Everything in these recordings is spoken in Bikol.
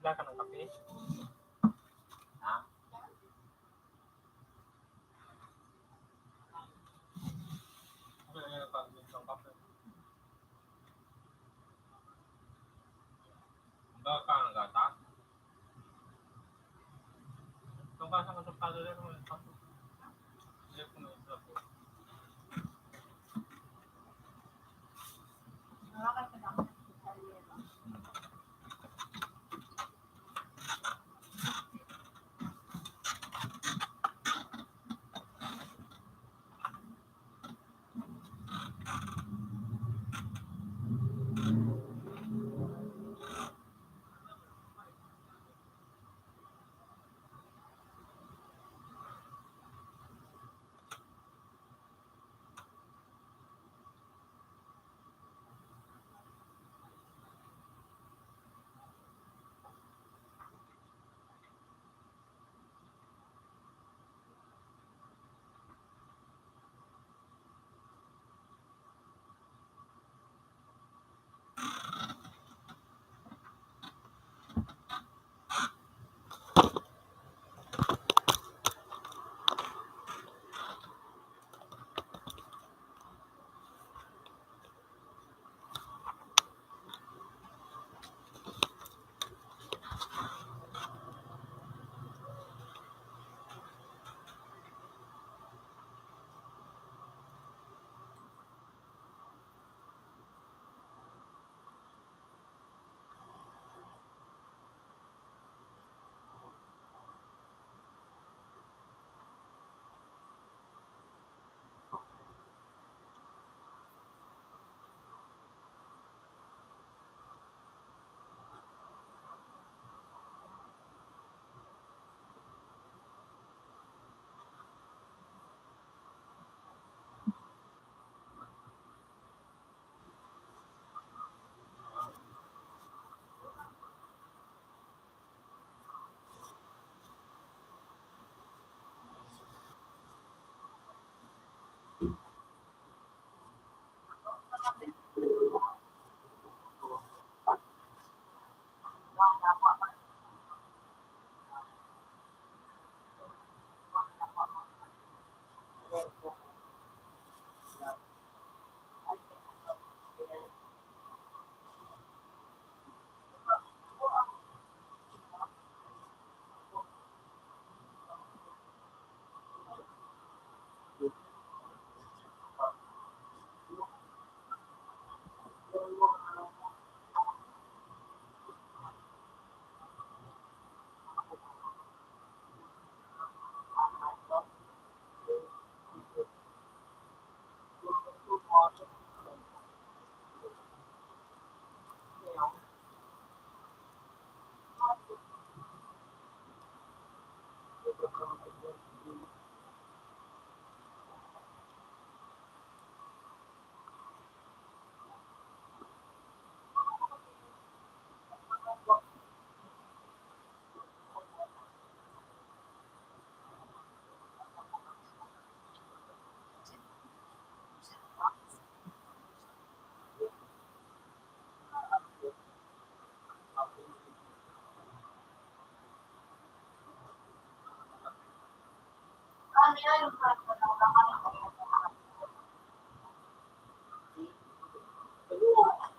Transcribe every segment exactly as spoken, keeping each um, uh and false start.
Ka ng kape? Ha? Ano yung pag-, yung kape? Ang bata, ang gata? Itong kasang kasang pala rin, may kape. Hindi ko na ito.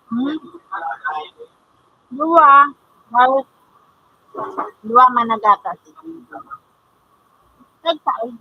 Hmm? Duwa. Duwa. Duwa man na gatas. Nagkain.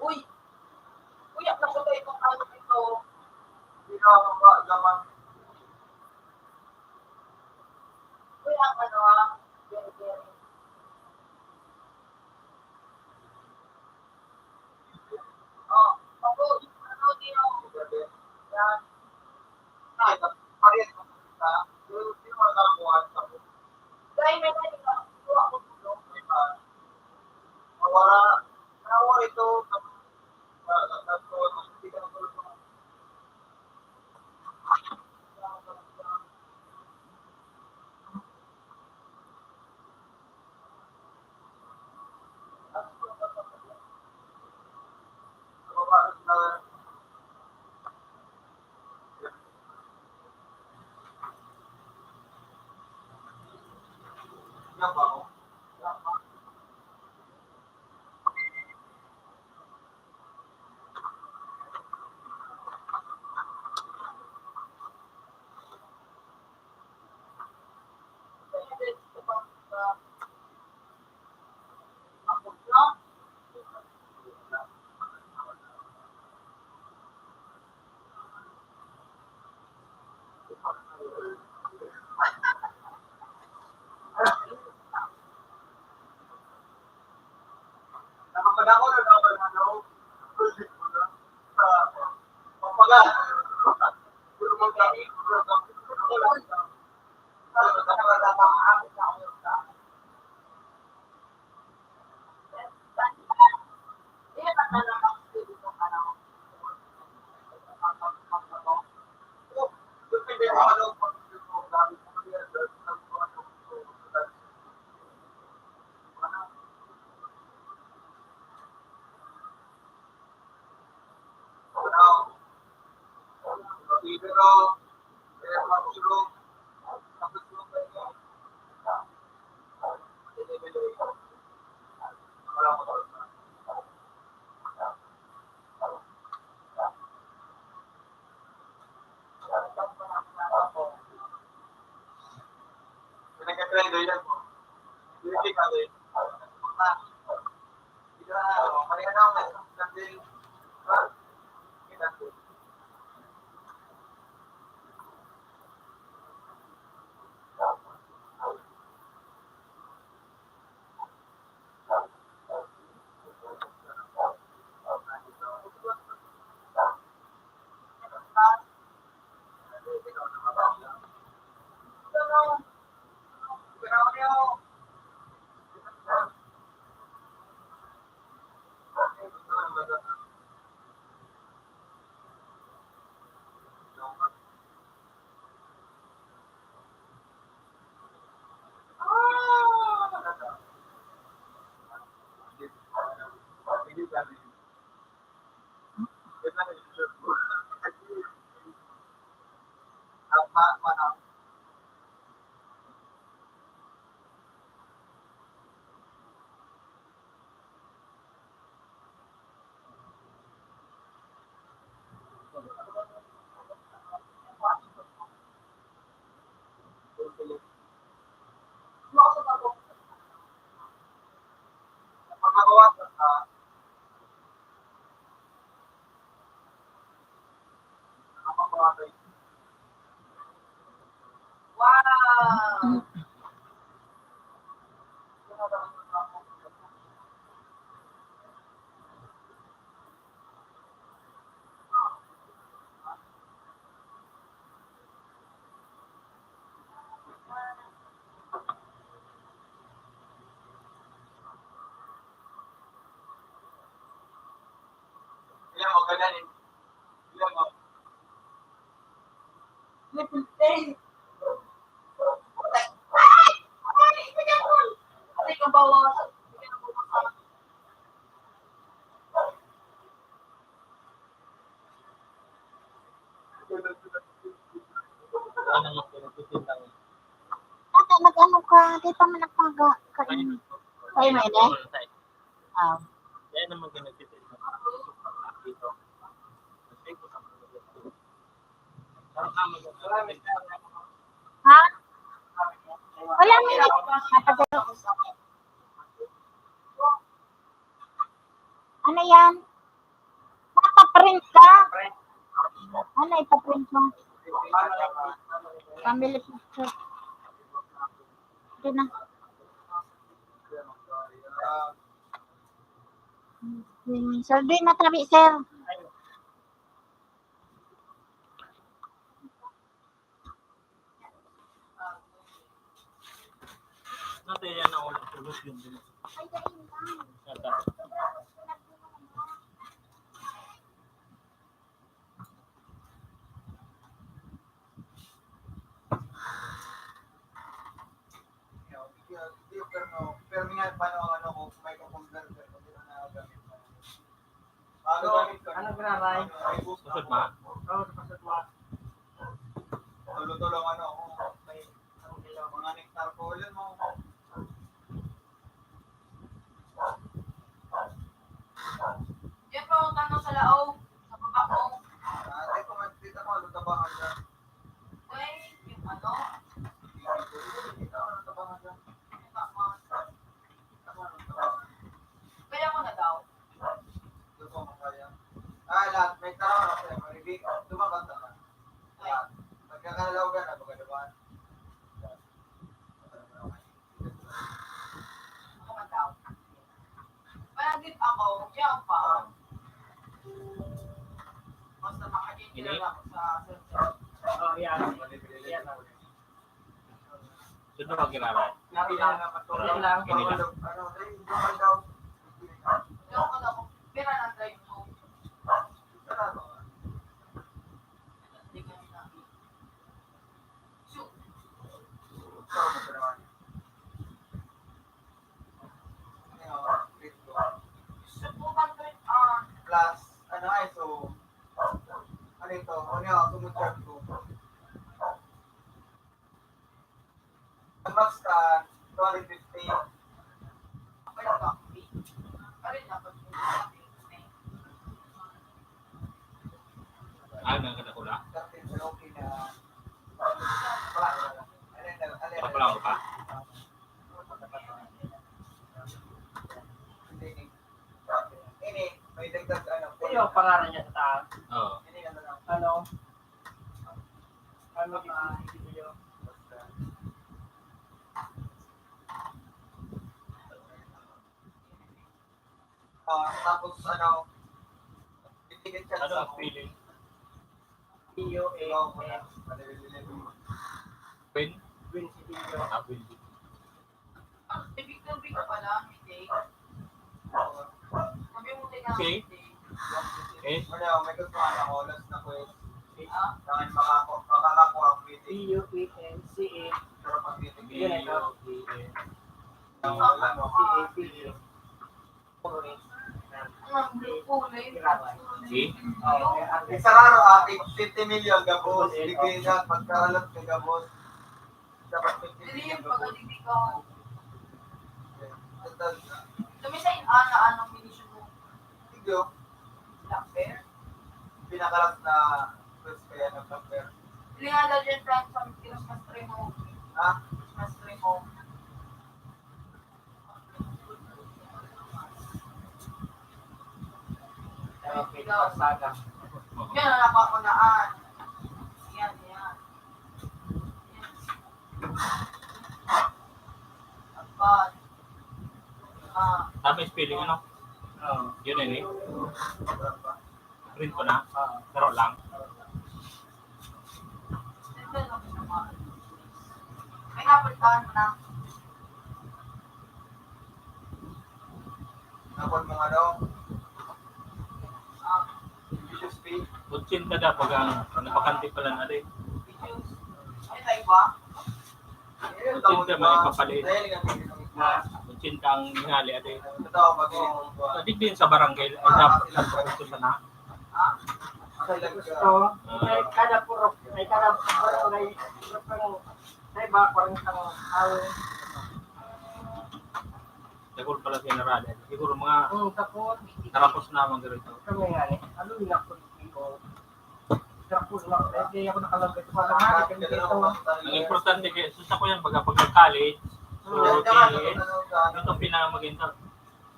Uy! Uy, ang nabuto itong ano ito. Pinapakalaman. Uy, ang ano, ah, very, very. Oh, ako, ano, di ako. Yan. Ay, parehas mo sa isa. Pero, pero wala mo, ano, ako. Dahil may naligaw, ako, ako, ako. Mawara, mawara ito. Ano yung pinagtitinda mo? Ate, nag-ano pa, di pa man nagpaga-, kain. Kain mo ini? Ah. Yan naman ginagtitipid dito. Ha? Wala, minute. Ano yan? Nakaprint ka? Ano ipaprint mo? Family picture. Ito na. Hmm, sir, di na tabi, sir. Natin yan na ulit. Tulog yun din. Yata. Pero, pero nga, paano ang ano ko, may converter, kung di na nagagamit na. Ano, ano, graray? Pasod ma? Oo, pasod ma. Tulo-tulo ang ano, kung may, ano nila, mga nectar ko, yun, mga. Yan po, tanong sa laog, sa baba ko. Ah, di ko makikita kung ano tabangan dyan. Uy, yung ano? Hindi ko makikita kung ano tabangan dyan. Yung tabangan. Kaya ko na daw. Gusto mo kaya? Ah, lahat. May tao na sa'yo. Maribig. Lumaban ka na. Lahat. Pagkakalalaw ka na, pagkalaban. Ako man daw. Parang di ako, kaya pa. Basta makakikilala ko sa cellphone. Oh, yeah. Yeah. Sino ba ginawa? Nari lang. Nari lang. Kanina. Daw ka daw. Pera ng drive mo. Hindi ka nila. Shoot. Plus, ano nga, so, ano ito? Ano yung sumutsak ko? Ang max ka, two hundred fifty. Ano na ka na kula? Wala, wala, wala. Wala, wala. Wala pa lang ka pa? Ini, may dagdag, ano, Ano yung pangalan niya sa taas? Oo. Ini, ano lang. Ano? Ano yung video? Ah, tapos, ano, bibigyan siya Ano sa ang spelling? P U A N. Pen? Principio. Ah, Principio. Tubig-tubig pala, may day. Sabi mo, tingnan Okay. Day. Eh? Wala, may gusto nga na oras na quiz. Ah? Dahil makako-, makakakuha ang meeting. P U E N C A. Pero pag meeting, Yun, ito. P U E N. Ang wala mo. C A P U. Ang blue kulay, Grabe. Grabe. Oh, eh, ang Isararo, ah, fifty million gabos, Grabe. Bigay na, pagkaralot ka gabos. Dapat fifty million gabos. Dili yung pagkadigdigaw. Total na. Kami sa in-, ana, anong minisyon mo? Video. Black bear? Pinakalas na quiz kaya ng Black bear. Dili nga daw dyan, Frank, sa Christmas tree mo. Ha? Christmas tree mo. Yan ang pinagsaga. Yan ang napakunaan. Yan, yan. Yan. Dapat. Ah. Tama yung spelling, ano? Oo. Yun, yun eh. Print ko na. Pero lang. May kapuntahan mo na. Tapos mga ano, ah, P U S P. Ochenta daw pag ang nabakante pala na rin. Ay, tayo ba? Ochenta may papalit. Ochenta ang hinali, ate. Ito, pag-, Sa digdi sa barangay, ay dapat lang sa sana. Sa gusto, may kada purok, may kada barangay, may iba, kwarenta ang hawin. Dagol pala si Narada. Siguro mga Hmm, tapos, tarapos na mga ganito. Kami nga eh. Ano yung ako dito? Tapos lang, eh, di ako nakalagay sa mga ganito. Ang importante kaya, sa ko yan, baga pag nag-college, so, T S, ito ang pinakamaginta.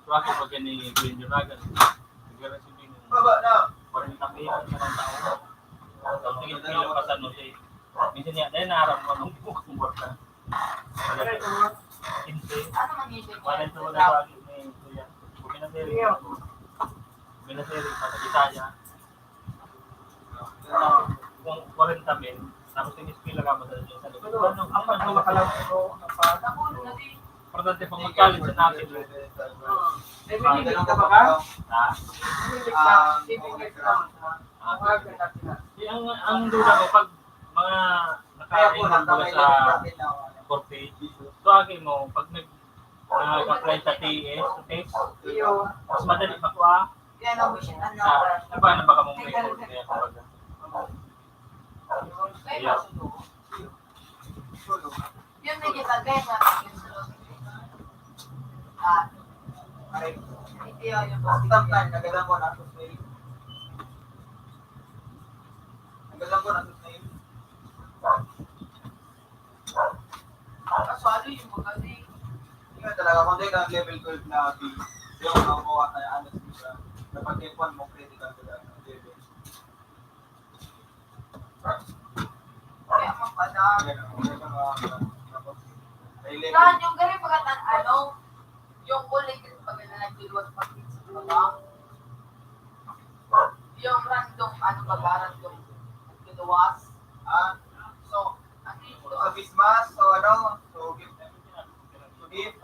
So, ako pag yan ni Glenn Duragan. Nag-receiving Baba na. Kwarenta mil sa mga tao. So, tingin ko yung pa sa San Jose. Minsan niya, dahil naharap ko nung bukas ng buwan ka. Kinse. Ano man yun? Wala ito na lagi ni Kuya. Kung pinasiri, kung pinasiri, sa Bisaya. Kung kwarenta mil, tapos yung eskwela ka, madali yung sa loob. Ano, ang pagkamakalaw ko, ang pa- Importante pag mag-college sa natin. Eh, may limit ka ba ka? Ha? May limit ka? Saving ka sa Ah, Ang aga natin na. Di, ang, ang duda ko, pag mga Kaya po, nakain lang nasa sa korte, so, agi mo, pag nag-, nag-apply sa T S, sa test, Iyo. Mas madali makuha. Kaya na wish and Sa, ano. Di ba, na baka mong may call kaya kumbaga. Kaya Iyo. Yun, may kita, kaya sa akin, sa loob. Ah, Aray. Hindi, yun, yung Sometimes, nagalang ko na sa snail. Nagalang ko na sa snail. Kaso ano yung magaling? Yun talaga, kung tayo ng level twelve na B, yung mga kuha tayo, ano siya, kapag F one mo, critical ko lang, level. Kaya man pala. Yan, yan, yan, yan. Saan yung galing pagkatan, ano? Yung uling kasi pag na nagluluwas pag sa baba. Yung random, ano ba, random. Nagluwas. Ah, So, ano yun? Sa Christmas, so ano, so gift. So gift.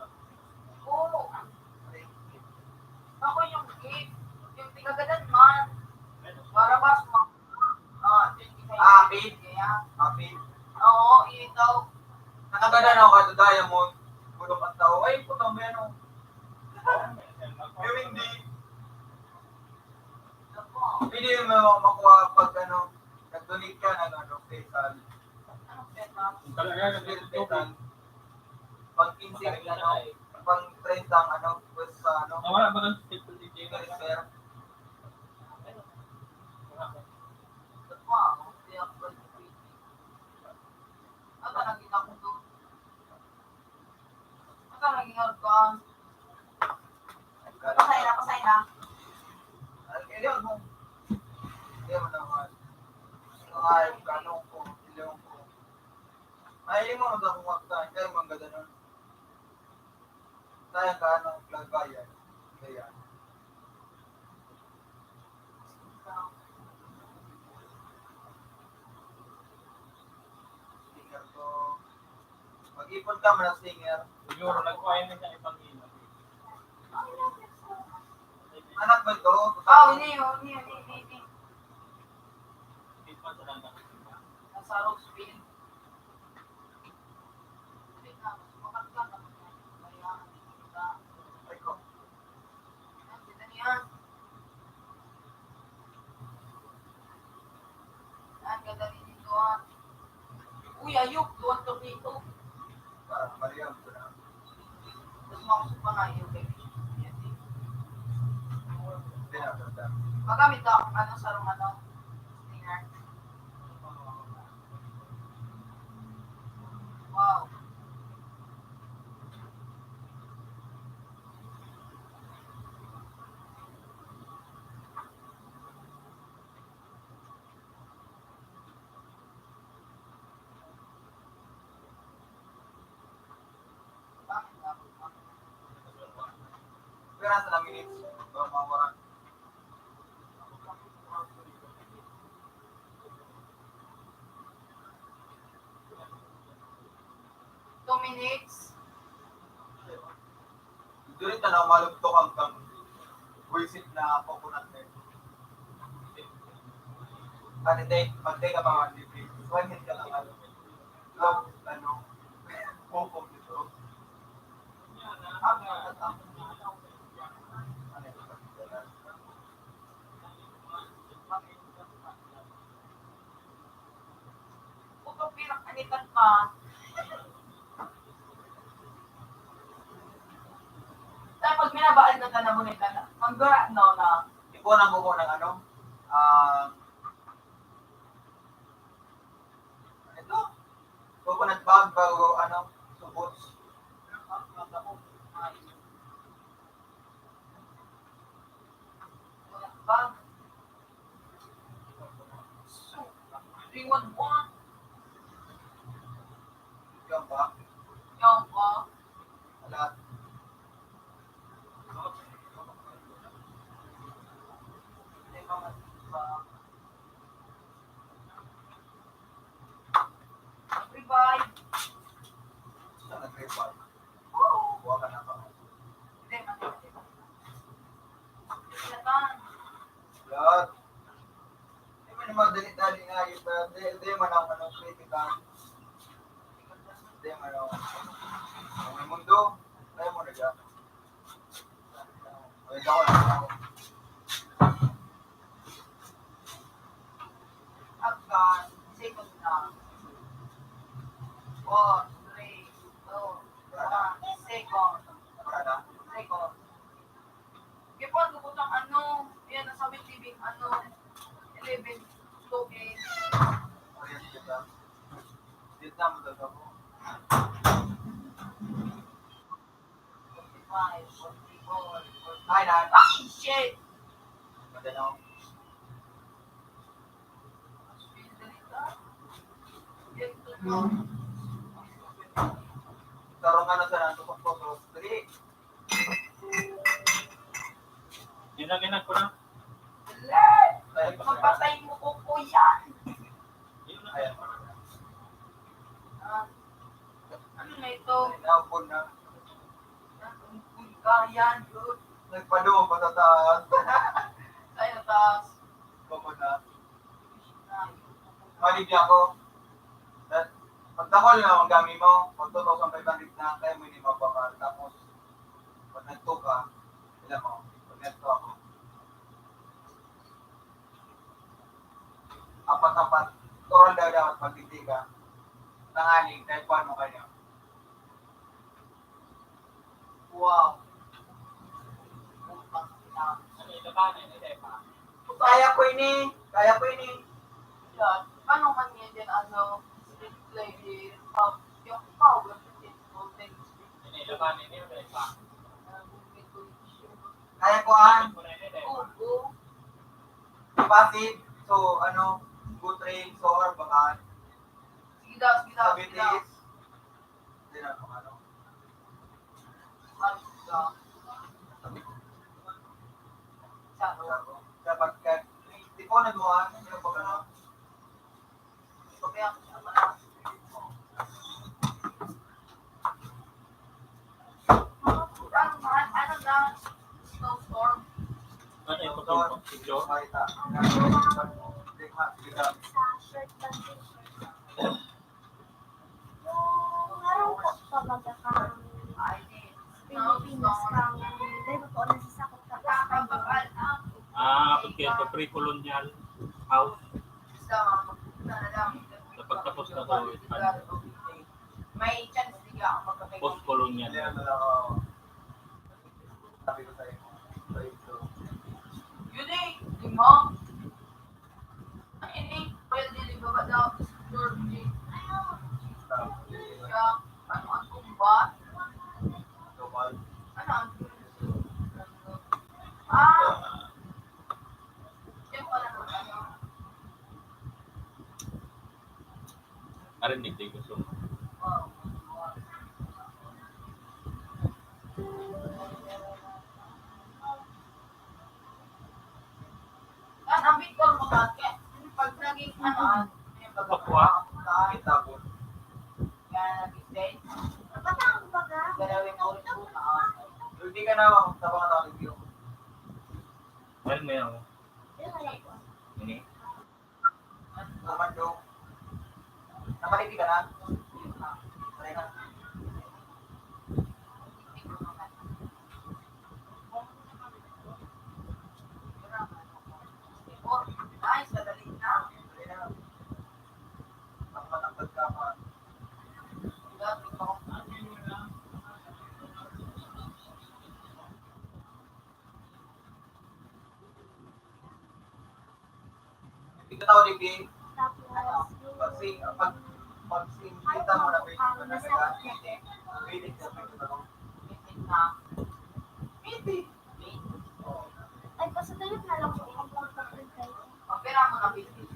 Oo. Ako yung gift. Yung tingagadan man. Para mas ma-, ah, twenty-five Ah, gift. Kaya, Ah, gift. Oo, ito. Nakagadan ako kato diamond. Bulok ang tao. Ay, puta mo yan, oh. Yung hindi. Pwede mo makuha pag ano, nag-donate ka ng ano, PayPal. Talaga, nag-donate ka. Pang quince, ano, pang treinta ang ano, pues sa ano, Nawala ba ng step ko dito? Register. Ata naging ako doon. Ata naging ako doon. Pasay na, pasay na. Ang iliw mo. Iliw mo naman. Ay, kanong ko, iliw ko. Ay, iliw mo, magkakuha ka. Hindi, ang ganda nun. Tayo ka, ano, Flag Bayan. Ayan. Sticker to. Mag-ipon ka, mga sticker. Siguro, nagkuha yun sa ibang ina. Anak mo ito? Ah, ini, oh, ini, ini, ini, ini. Ipon sa Santa Cruz, di ba? Nasa Roseville. Ang ganda ni Juan. Uy, ayok, duwang tornado. Parang Mariam, ito na. Tapos mga supa na yung baby. Yan, eh. Hindi na, basta. Magamit ako, ano, sa room, ano, stinger. Wow. Pira sa lang minutes? Mga oras. Two minutes. Diri ta na malugtok ang kang buwisit na coconut milk. Pati day, pag day ka pa, one minute ka lang, ano, ano, ano, coco nito. Puto, pinakanitan pa. Minabaal na ka na mo na ka na. Ang gura, no, na. Di ko na mo ng ano, ah, ito, coconut bag, bago, ano, subos. Coconut bag. Three one one. Yan ba? Yan ba? Alat. Revive. Saan nag-revive? Oo. Buha ka na ba? Hindi, mali, mali. Laban. Yan. Di man naman dali-dali nga yun, pero di, di man ako, ano, critical. Di man ako, ang mundo, kaya mo na dyan. Ay, ako na ako. Akan, second na. Four, three, two, one, second. Wala na. Second. Gipan ko putang ano, yan, nasa may T V, ano, eleven to eight. Ayan, kita. Dito na, magagawa. Forty-five, forty-four, forty-five. Ay, na. Ay, shit! Magano? Tarong ano sa nato sa photo. Dali. Ginag-ginag ko na. Dali! Mapatay mo ko po yan! Ayan. Ah, ano na ito? Inabon na. Ang pulga yan, dude. Nagpadung pa sa taas. Kaya taas. Baba na. Malig ako. That, pagdakol na ang gamit mo, pag two thousand five hundred na, kaya mo hindi mabakal. Tapos, pag nagtuka, alam mo, pag nagtuka ako, apat-apat, toral daw dapat pagtitiga. Tanganing, type one mo kayo. Wow. Putang ina. Ano yung labanan ni Depa? Kaya ko ini. Kaya ko ini. Yan. Paano man yan din, ano, street player, pub, yung power, yung content. Ano yung labanan ni Depa? Kaya ko, ah. Oo. Pasig, so, ano, Guthrie, Sor, Bataan. Sige daw, sige daw, sige daw. Cavite. Hindi na, ano. Ano daw? Sa, sa pagka-, di ko nagawa, hindi ko pag-, ano. Ano yung pagkakas? Yung araw po, kumbaga, kang Pilipinas, kang dahil po, nasasakop ka pa sa kanya. Ah, okay, ito, pre-colonial house. Sa pagtapos na ko, post-colonial. Yun eh, di mo. Ang ini, pwede di ba daw, Georgie? Siya, ano ang tumba? Ano ang tumba? Ah! Yan pala ang ano. Arin, di ko gusto. Wow. Kan ambit ko mo ka, kaya pag naging ano, ah, yung pagkakita ko. Kaya nag-stay. Kapatang baga. Galawin ko rin po na, ah. Hindi ka na, tabang na tawag yun. Well, may ako. Hindi. Komando. Nakaliti ka na? Pare na. Ay, sadali na. Dali na. Baka matangkad ka pa. Ikaw, Ricky, tapos, pag si-, pag, pag si-, kita mo na may, ah, nasa, nasa, meeting. Ay, pasatayot na lang po ang pagkaprintay. Ang pera mo na meeting.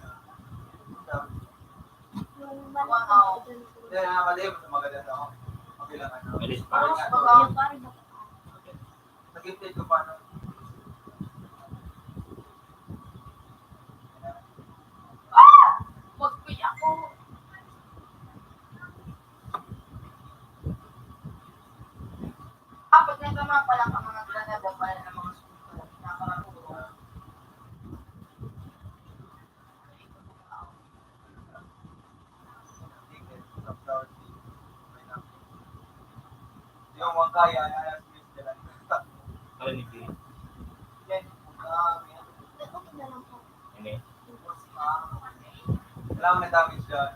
Yung mali. Hindi, ah, mali. Maganda na ako. Okay lang, ano. Mali. Parang, parang, parang, Nag-intay ko pa, no? Ah! Magpay ako. Kapag nagkamang pa lang ang mga granada, para ng mga sumunod, nakakarapuro. Yung mga kaya, nasa Miss Jalan. Ano ni Pi? Yan. Ah, yan. Ano? Alam mo, damage dyan.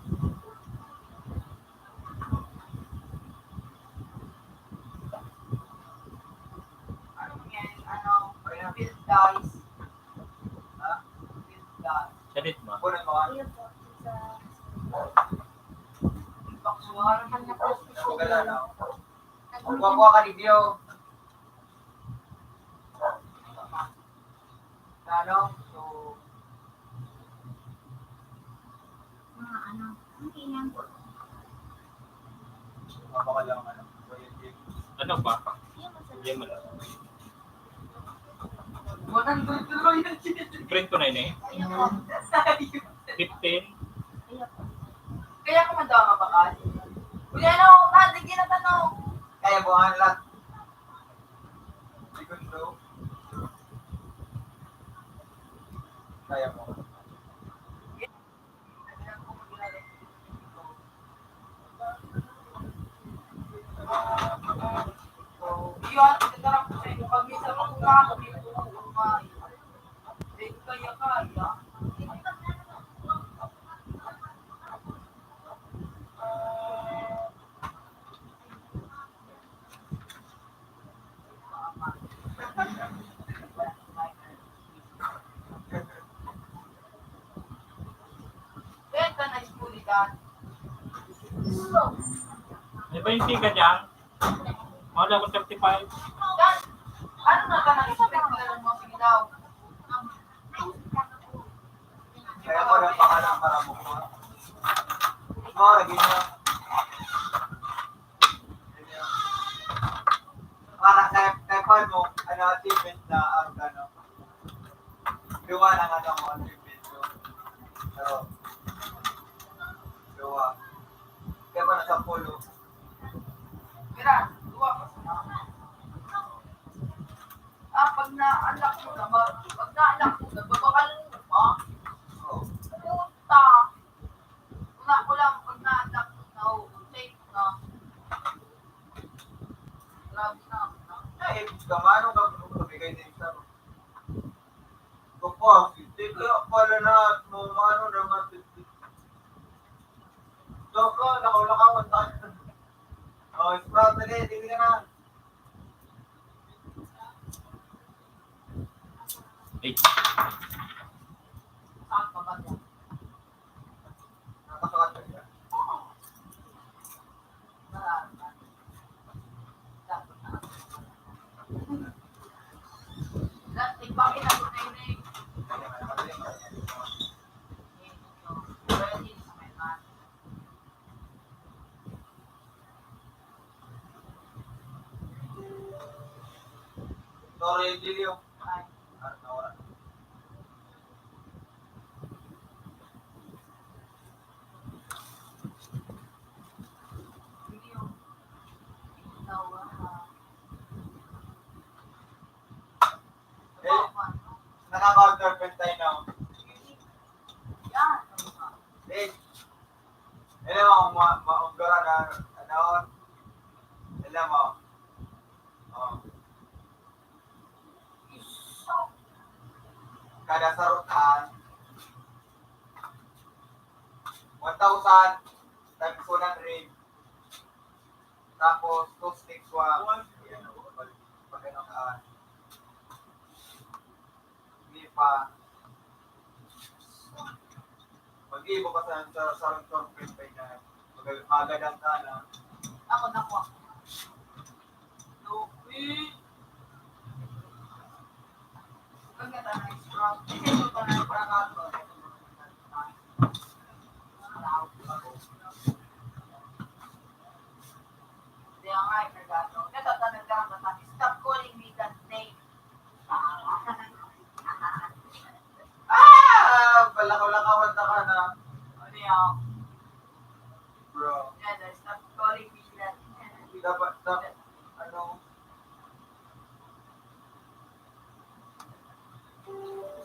Ano yan? Ano? Field guys. Ha? Field guys. Salit mo? Kunin mo, ha? Ayun po, sa Baksuhan. Ang gala na. Magkuha ka ni Dio. Ano? So, mga ano, ano yan? Mabakal lang, ano? Ano ba? Hindi mo lang. One hundred tuloy na siya. Print ko na yun eh. Ayoko. Fifteen. Ayoko. Kaya ko man daw mabakal. Uy, ano, natigil na tanong. Kaya mo, ang lat. Segundo. Kaya mo. May twenty ka dyan? Wala akong thirty-five. Ano na ka nag-expect na lang mo? Sige daw. Kaya ko nang pangalan para mo ko. Mga naging na. Para kay, kay Paul mo, ano, achievement na, ano, gano'n. Duwa lang, ano, mo, achievement ko. Pero, duwa. Kaya pa nasa pulo. Kaya, duwa pa sa mga. Ah, pag na-unlock mo na, mag-, pag na-unlock mo na, babakal mo pa. Oo. Puta. Wala ko lang, pag na-unlock mo na, oo, check na. Grabe na. Ay, kamano ka, ano ka, bigay na yung saro? Opo, hindi ka pala na, ano, ano na nga, Doko, lakaw-lakawan tayo. Oh, sprout na din, tingnan na. Eight. Saan pa ba yan? Nakakasukat ba siya? Oo. Marami. Dapat na. Dapat ipakita ko na yun eh. Pero hindi sa may man. Torre Emilio. Ay. Ano na oras? Eh, nakaka-order tayo na. Eh, alam mo, ma-, maunggara na, ano, alam mo, oh. Kada sarutan, one thousand times one hundred. Tapos, two sticks, one. Ayan, pag, pag ano ka, hindi pa. Ibo ka sa, sa, sa, sa, Magag-, magagang ka na. Ako, nakuha ko. No, eh. Maganda na yung scrub. Kasi ito pa na yung paragat ko. Kaya nga, eh, nag-ano. Natatanong lang, stop calling me that name. Ah! Palakaw-lakawan na ka na. Ano yan? Bro. Yan, stop calling me that. Dapat, dapat, ano?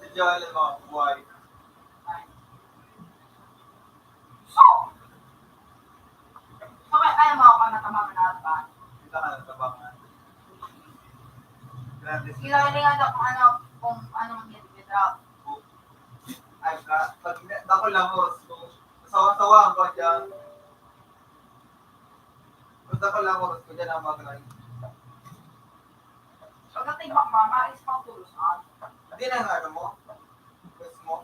Si Jalen, mga buhay. So, so, kaya, kaya mo ako natabangan na ba? Kita ka natabangan. Grabe. Kailangan nga daw kung ano, kung ano mangyari, may drop. Ay, ka, pag, dako lang oras ko. Sawa-sawa ako dyan. Basta ko lang oras ko dyan ang mag-ride. Pagdating mo, mama, is pang tulos, ah. Hindi na nga, ano mo? Gusto mo?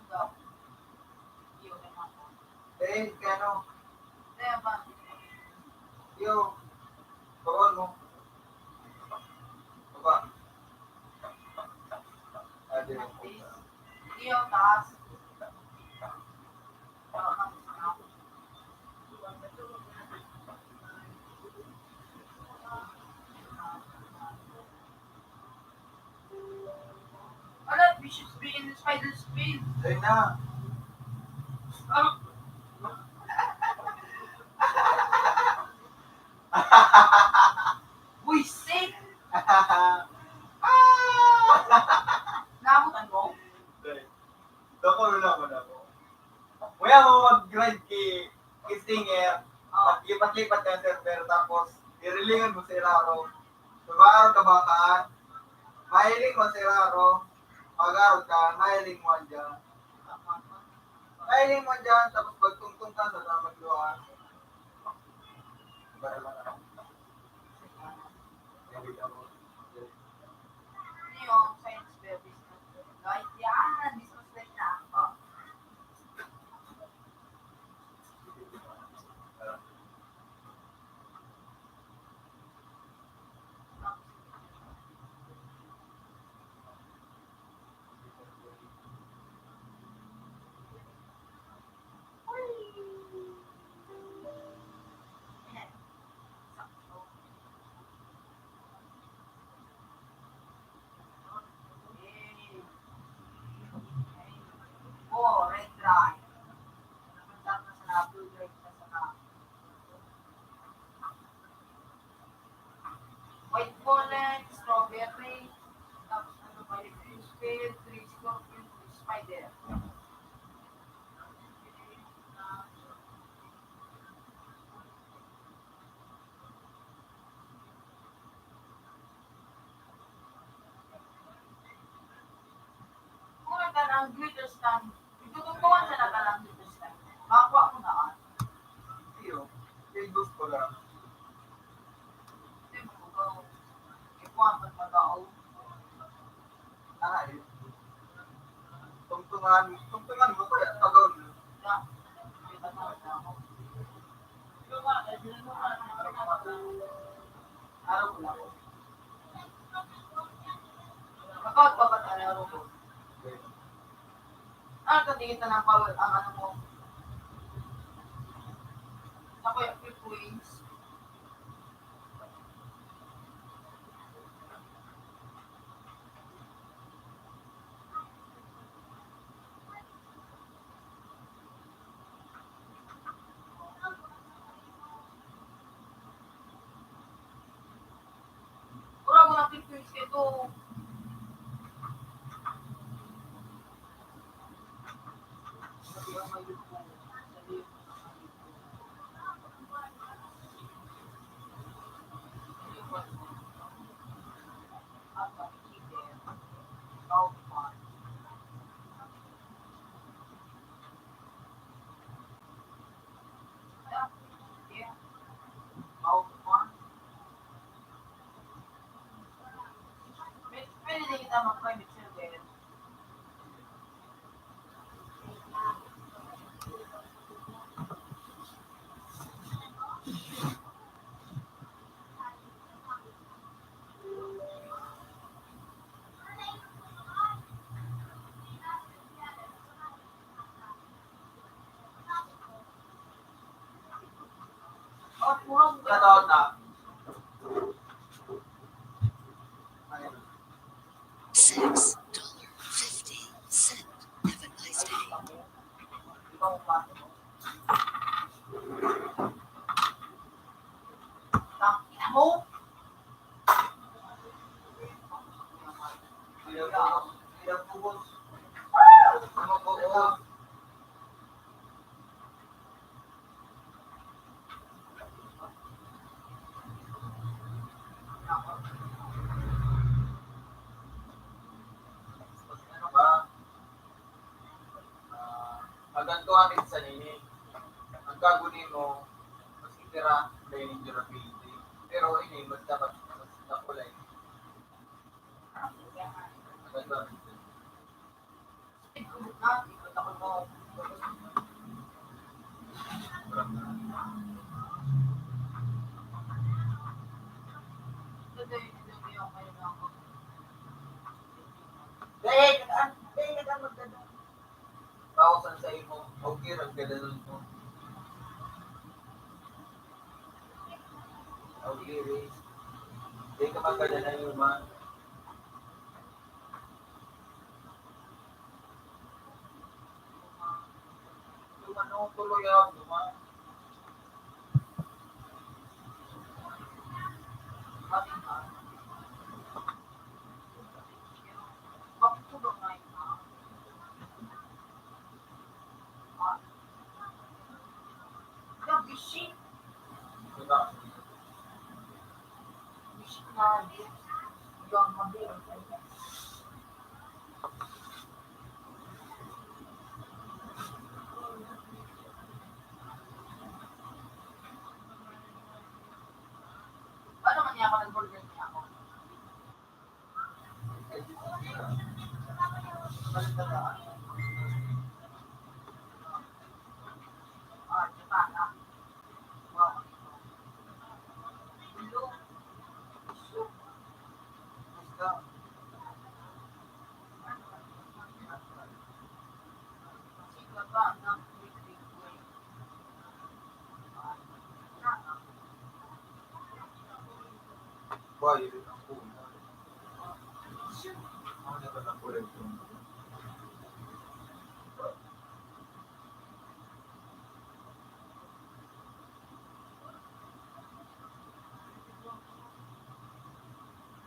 Ikaw. Iyo, kaya nga. Eh, kaya ano? Kaya ba? Iyo. Bawal mo. Baba. Ah, di mo. Iyo, taas. Ala, vicious being spider spin. Ayun na. Ah. Buisit! Ah! Naabutan mo? Dahil, dako na naman ako. Kuya mo mag-grind ki, ki Stinger, oh, patlipat-lipat ka sa server, tapos irilingan mo sa iraro. Diba, araw ka ba kaan? Mahiling mo sa iraro, mag-araw ka, mahiling mo dyan. Mahiling mo dyan, tapos magtungtong ka sa mga magluha. Diba, diba, diba? Yung science fair business. Guys, yan, business na ako. Oh, red rice. Napunta na sa blue rice na sa white walnut, strawberry, tapos ano pa, yung green squid, green scorpion, green spider. Mura ka ng glitter stand. Itutuntungan sa nakalang glitter stand. Makuha mo na, ah. Iyo, yung gusto ko lang. Hindi mo ko. Ikuha ang pagkatao. Ay. Tungtungan, tungtungan mo kaya pagod. Araw ko na. Makaot pa ba tayo araw ko? Ah, katingin na ng power ang ano mo. Ako yung fifty points. Wala mo nang pipis ito. Pwede na kita mag-private server. Nataon na. Six dollar fifty cent. Have a nice day. Tangina mo! Ano ba? Ah, maganto ang sa nini. Ang gagawin mo, mas itira na yung durability. Pero ini, mas dapat, mas dapat lang. Maganto ang sa nini. Dahil, ah, dahil ka magdadaan. Pausan sa imo, okay, ang gadanon mo. Okay, Riz. Di ka magkadala yung man. Yung ano, tuloy ako, man. Paano man niya ako nag-burger niya ako?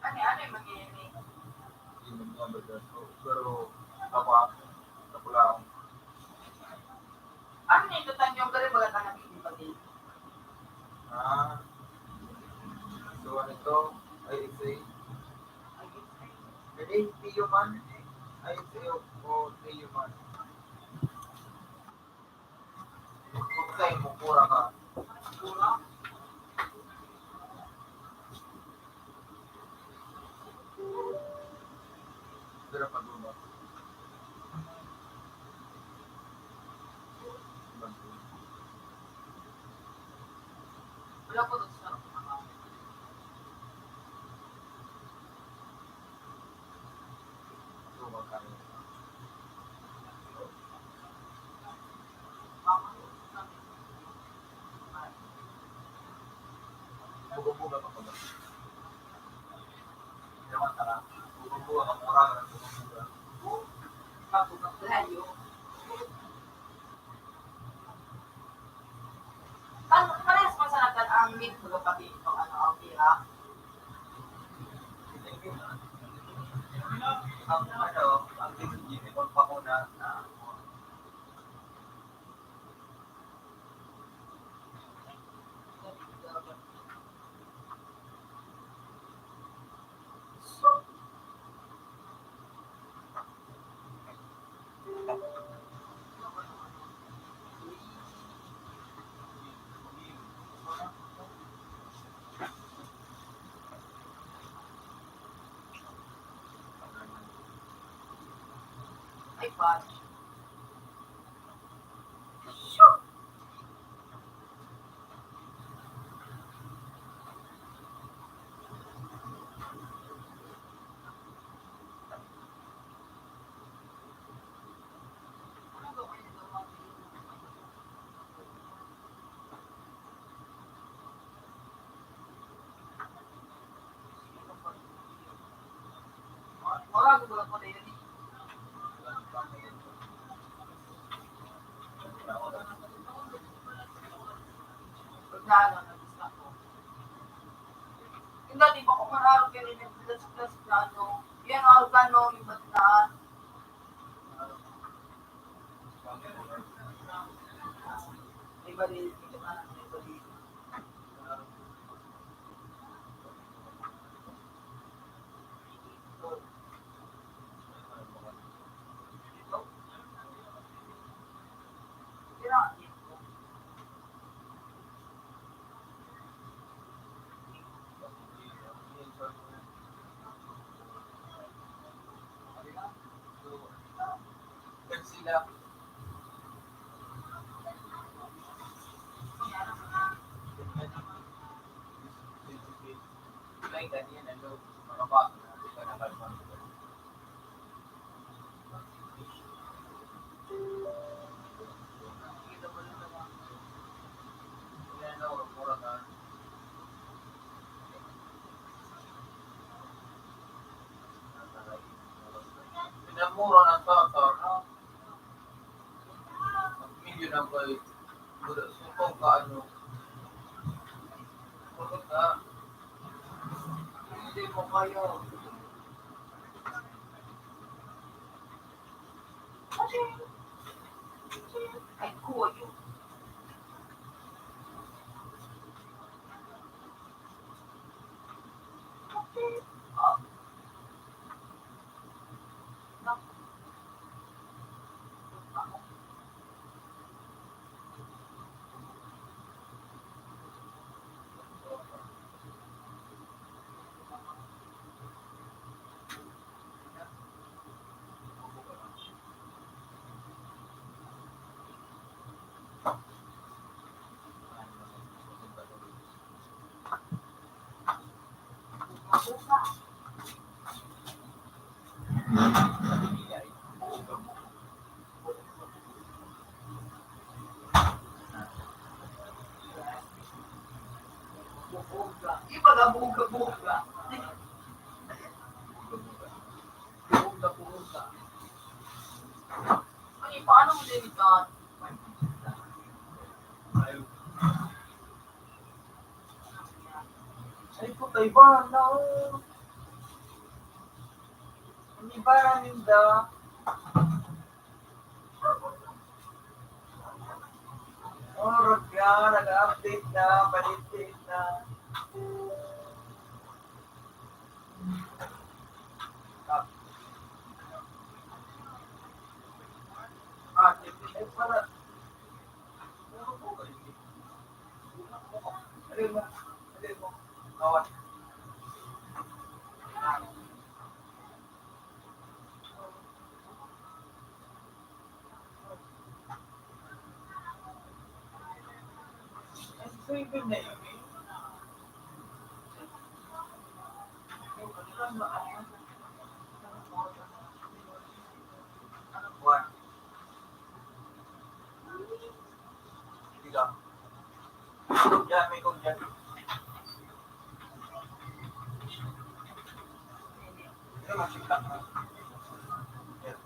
Ano, ano yung mangyayari? Pero, tapa, tapula. Ano na ito, Tanyong? Pero baga ka nabibigay. Ah. So, ano ito? I X A. Hindi, Tioman. I X A o, o Tioman. Kung sa'yo, mukura ka. Pero pag-ubat. Wala ko dun sa Ang, parehas pa sa nagkan-, ang mid, baga pati itong ano, ang pira. Ang ano, ang discipline, kung pa ko na, na, Ay, pa. Yung dati ba kung marami ka rin nag-plus-plus na ano, yan ang organo, yung bataan. May mali, may mali. Pinamuran ang tatar, ha? Milyon ang bay. Wala, sukog ka, ano? Wala ka. Hindi mo kaya. Ay, kuya. Ay, paano mo din ito? Ay, putay ba? No. Hindi ba ninda? Oh, Rob, yan. Nag-update na. Balitin na. Ah, hindi pala. Buwan. Diga. Diyan, may kong dyan. Diyan, masikap na. Diyan.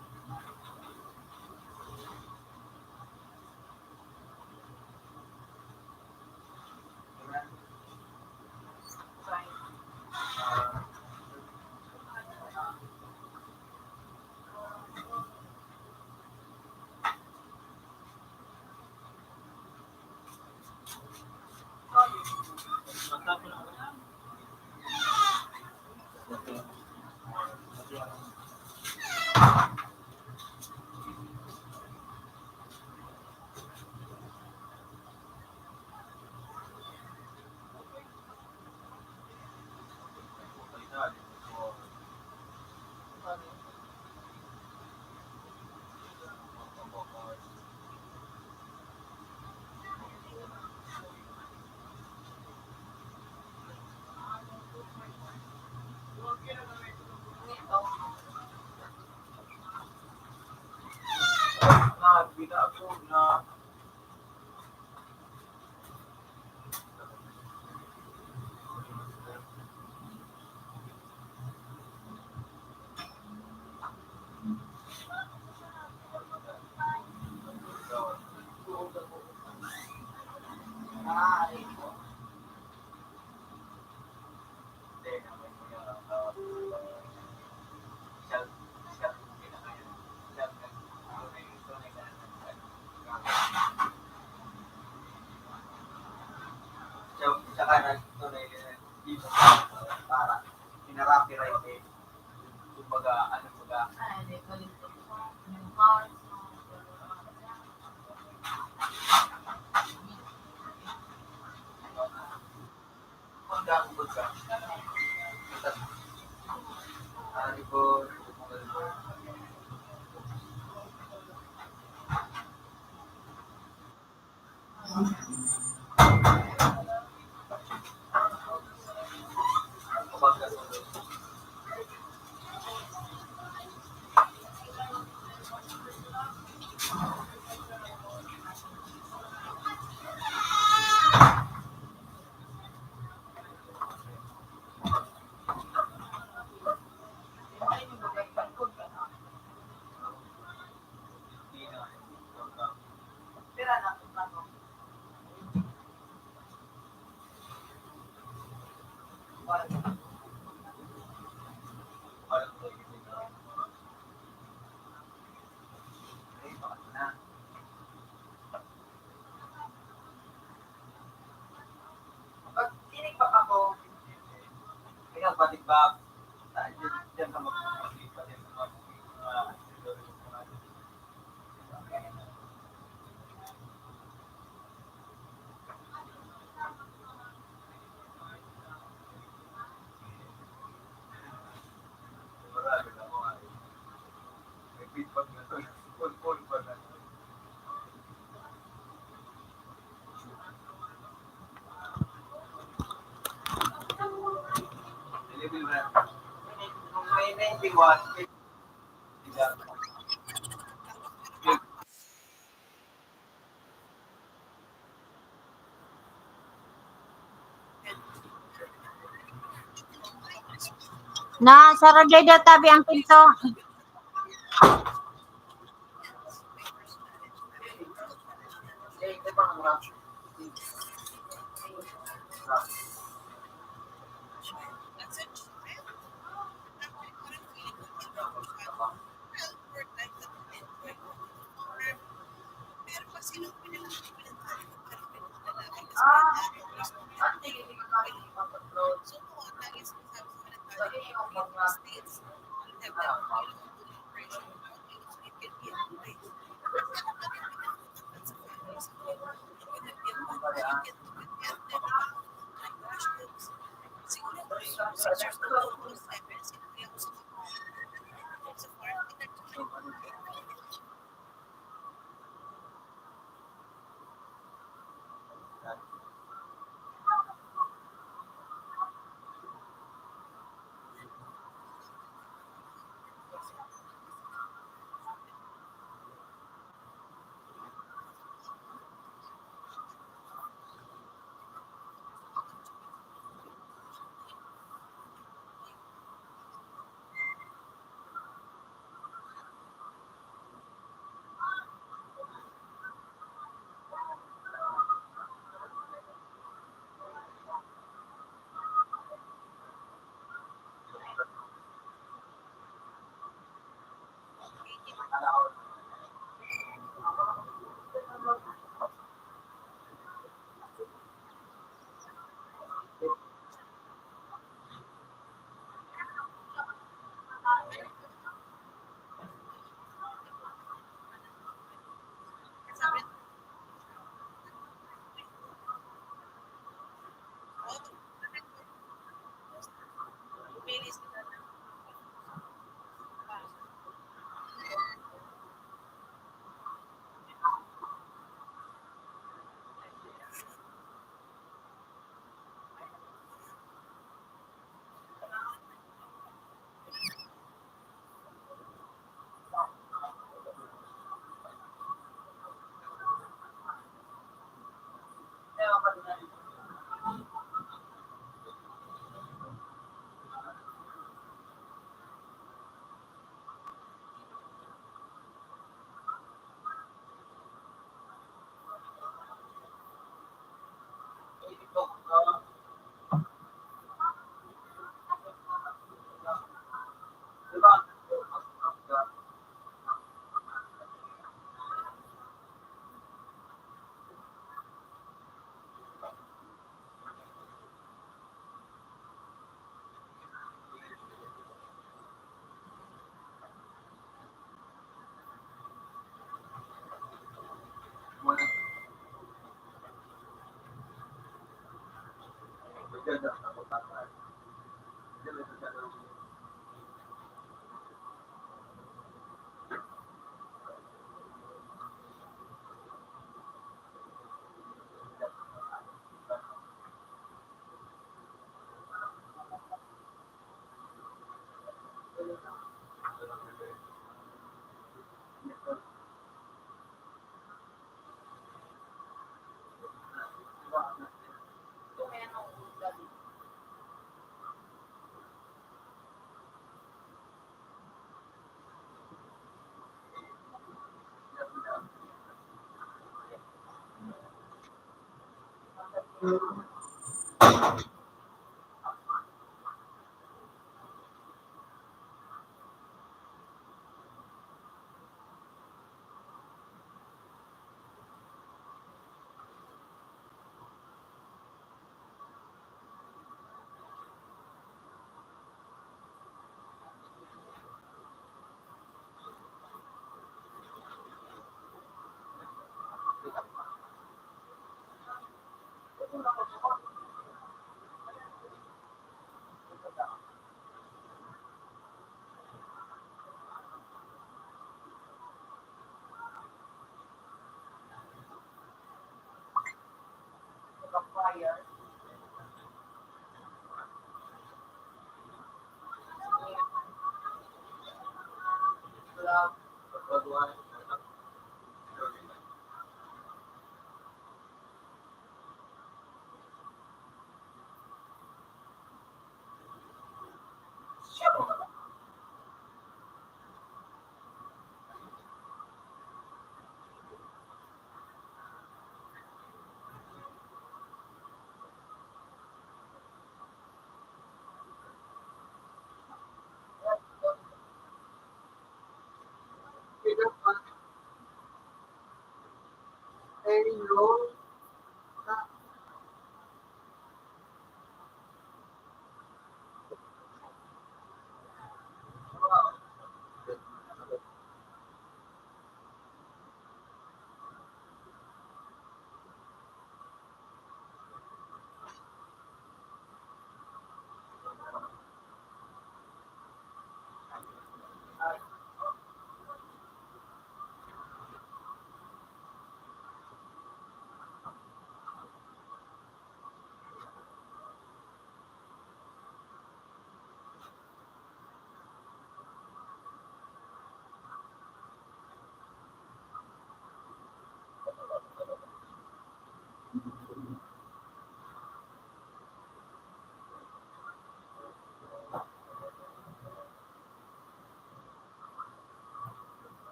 Para pinarapiray, eh. Kumbaga, ano, kumbaga, Pag tinigbak ako, kaya baligbag, diyan ka mag-, Na, sarado daw tabi ang pinto.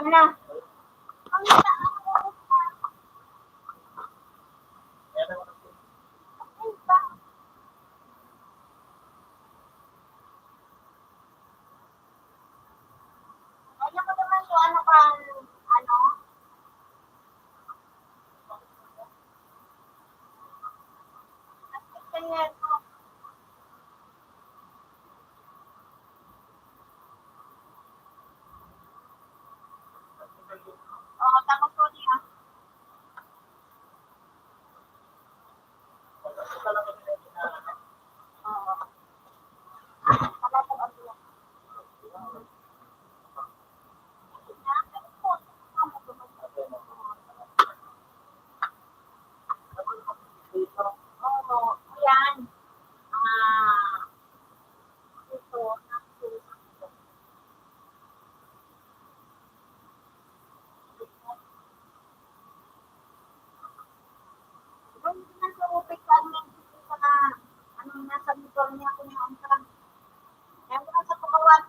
Na. Kaya ko naman to, ano ka, ano? Kaya ko. Oo, tapos ko niya. Ano, nasa motor niya, kung ano ka. Kaya mo nasa pagawaan.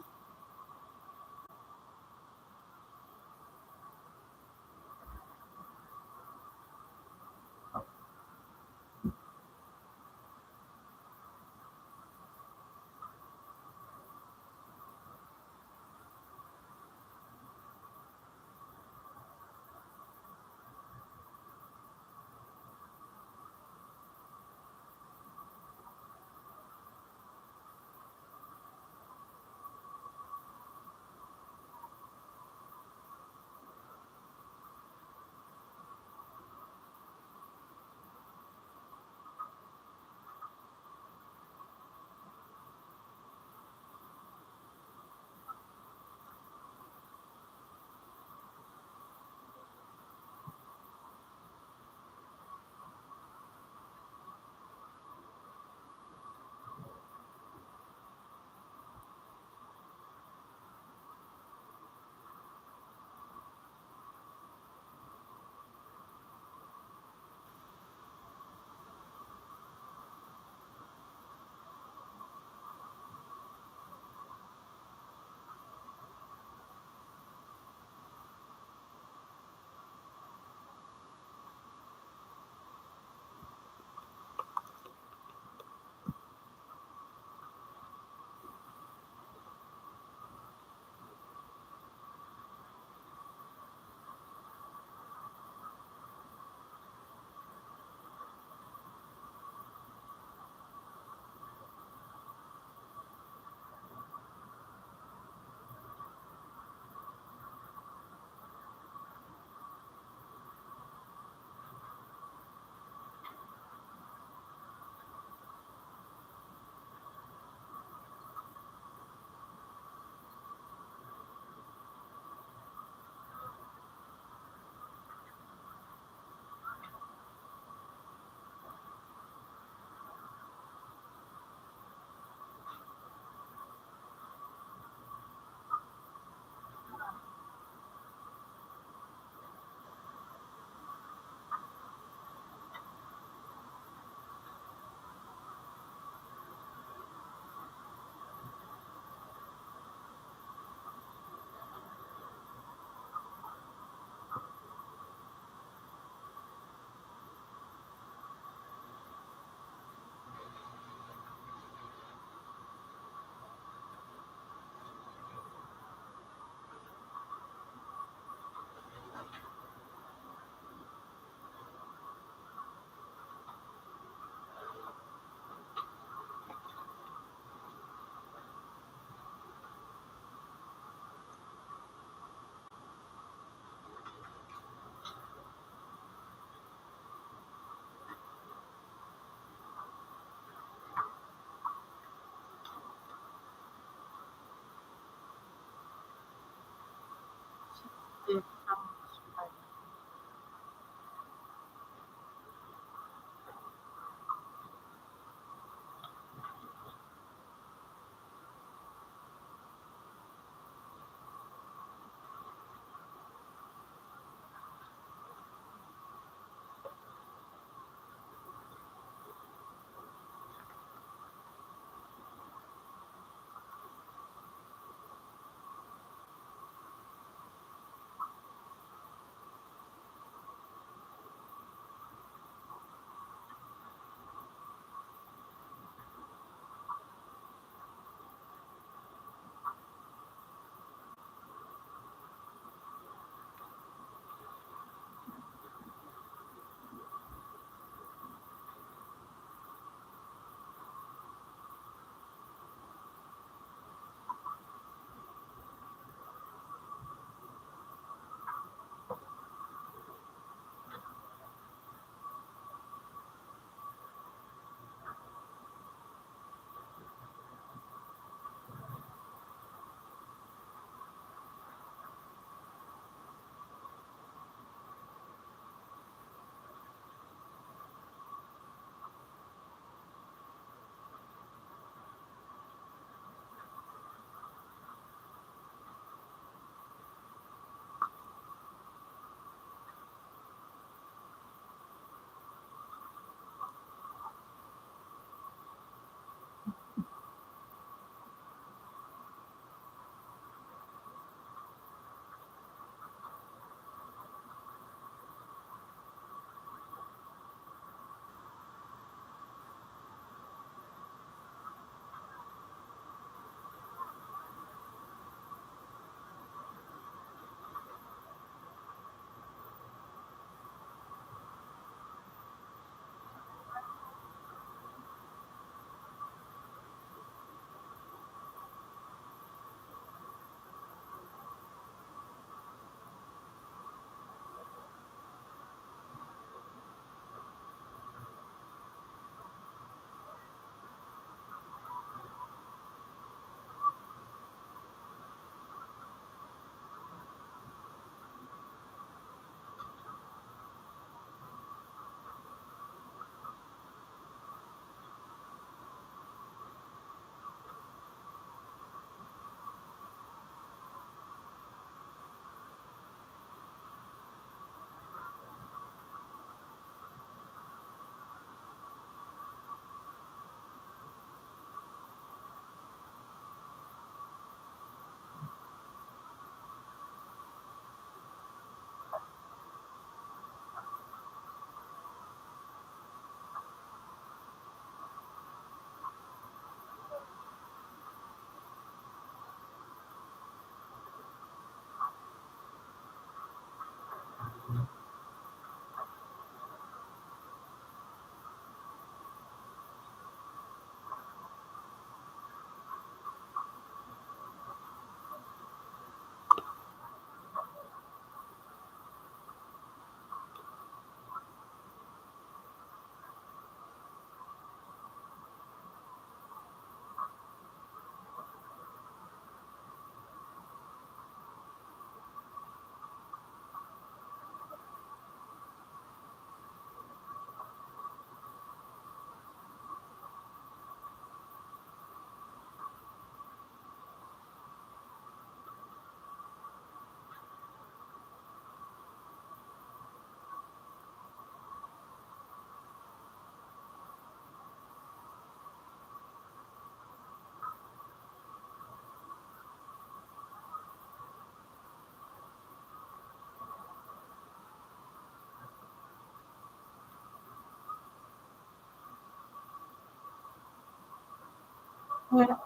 Pero,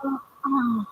ah,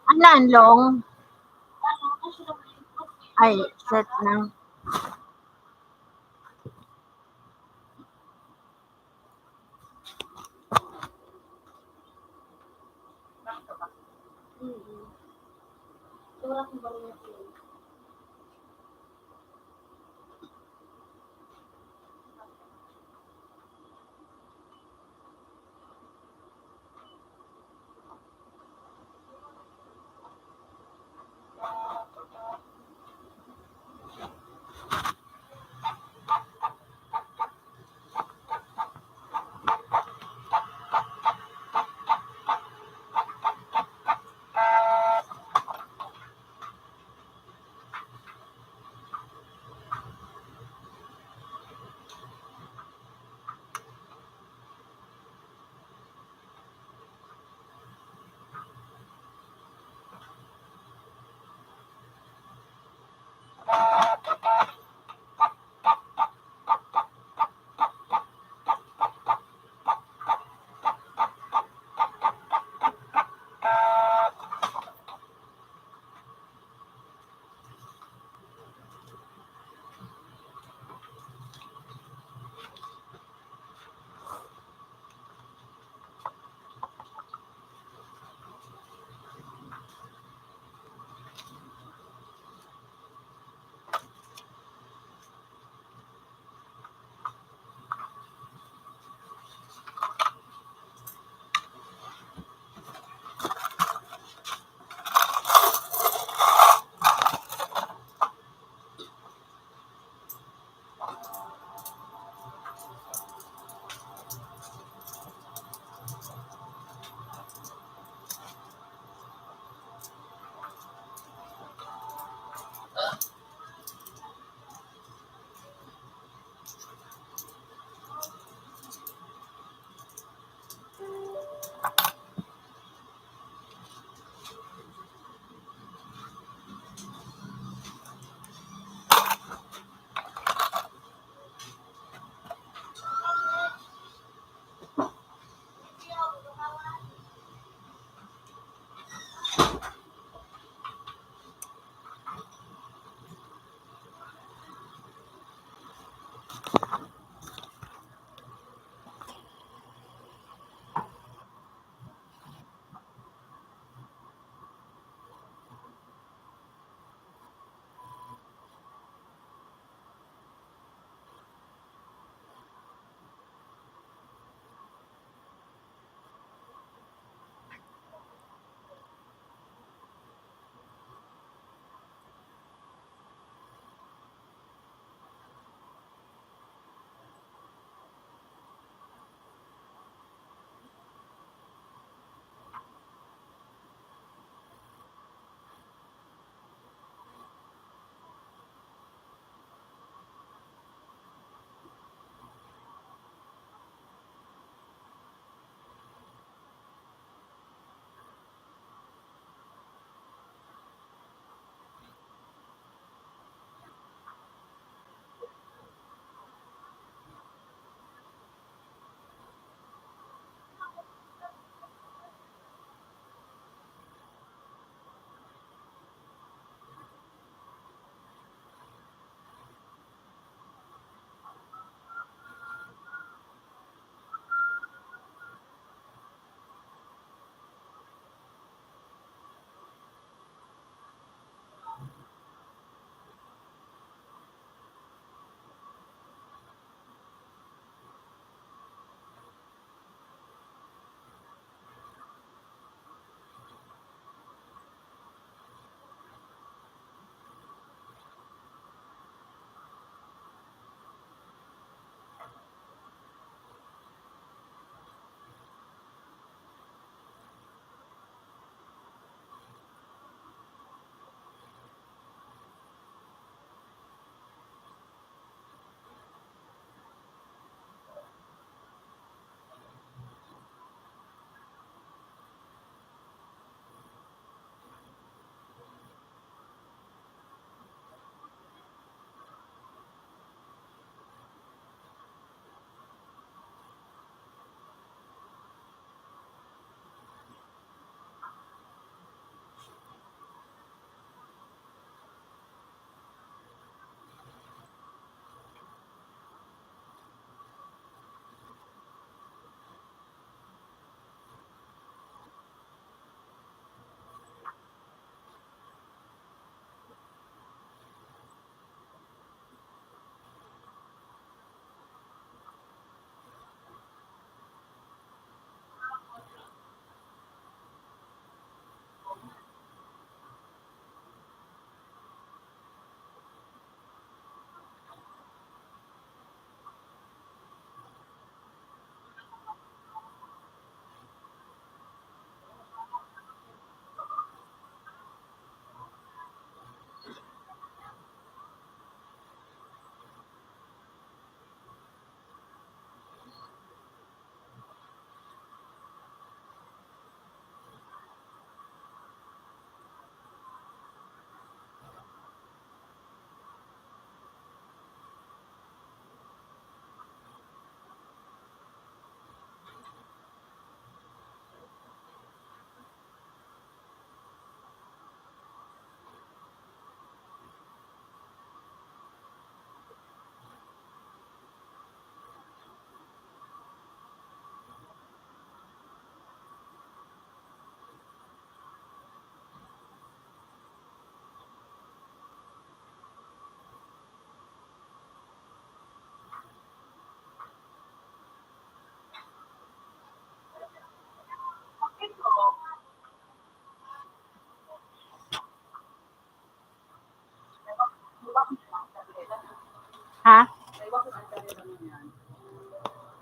Ano, long? Ay, set na.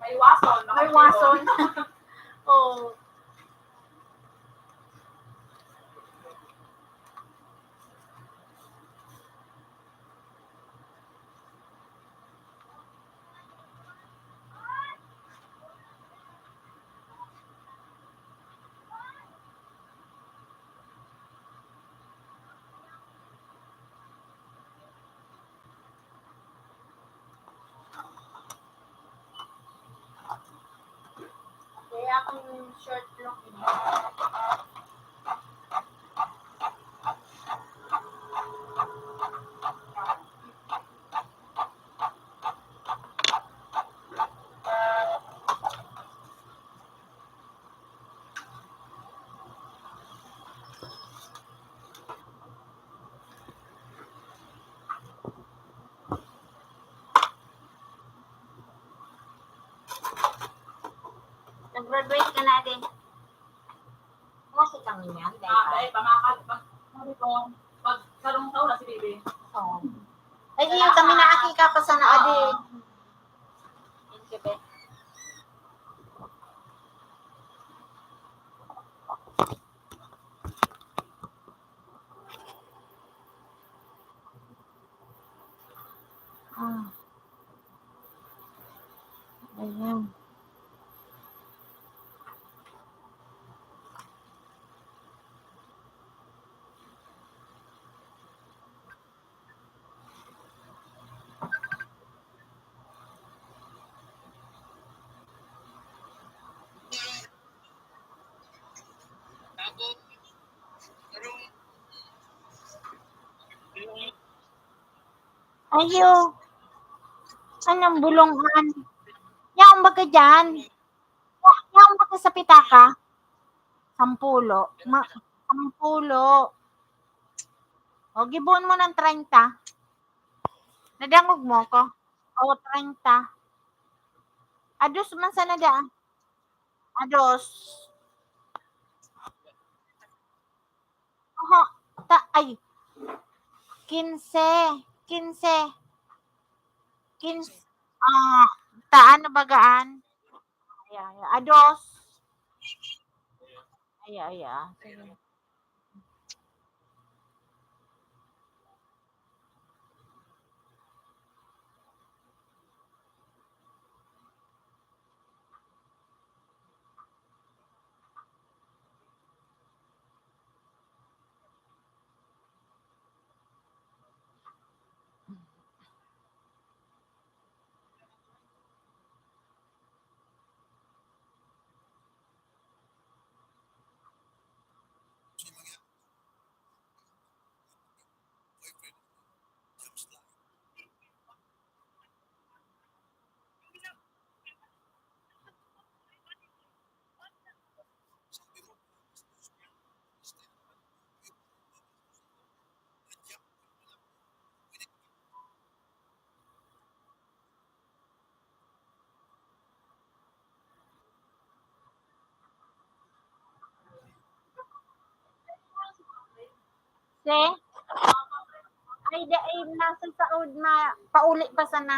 May wason. May wason. Oh. Kaya akong short look. Nag-graduate ka na din. Klase kami niyan, dahil Ah, pa. Dahil pamakal, pag, sabi ko, pag sarong taon na si Bibi. Oo. Ay, iyo, kami na aki ka pa sana, adi. Thank you, be. Ah. Ayan. Ayo. Anong bulungan? Yaon ba ka dyan? Ya-, yaon ba ka sa pitaka? Sampulo. Ma-, sampulo. O, gibohon mo ng treinta. Nadangog mo ko? O, treinta. Ados man sana da. Ados. Oho. Ta-, ay. Kinse. Kinse. Kinse. Ah, ta, ano bagaan? Ayan, ayan. Ados. Ayan, ayan. Sige. Se? Ay, dai, nasa saod na, pauli pa sana.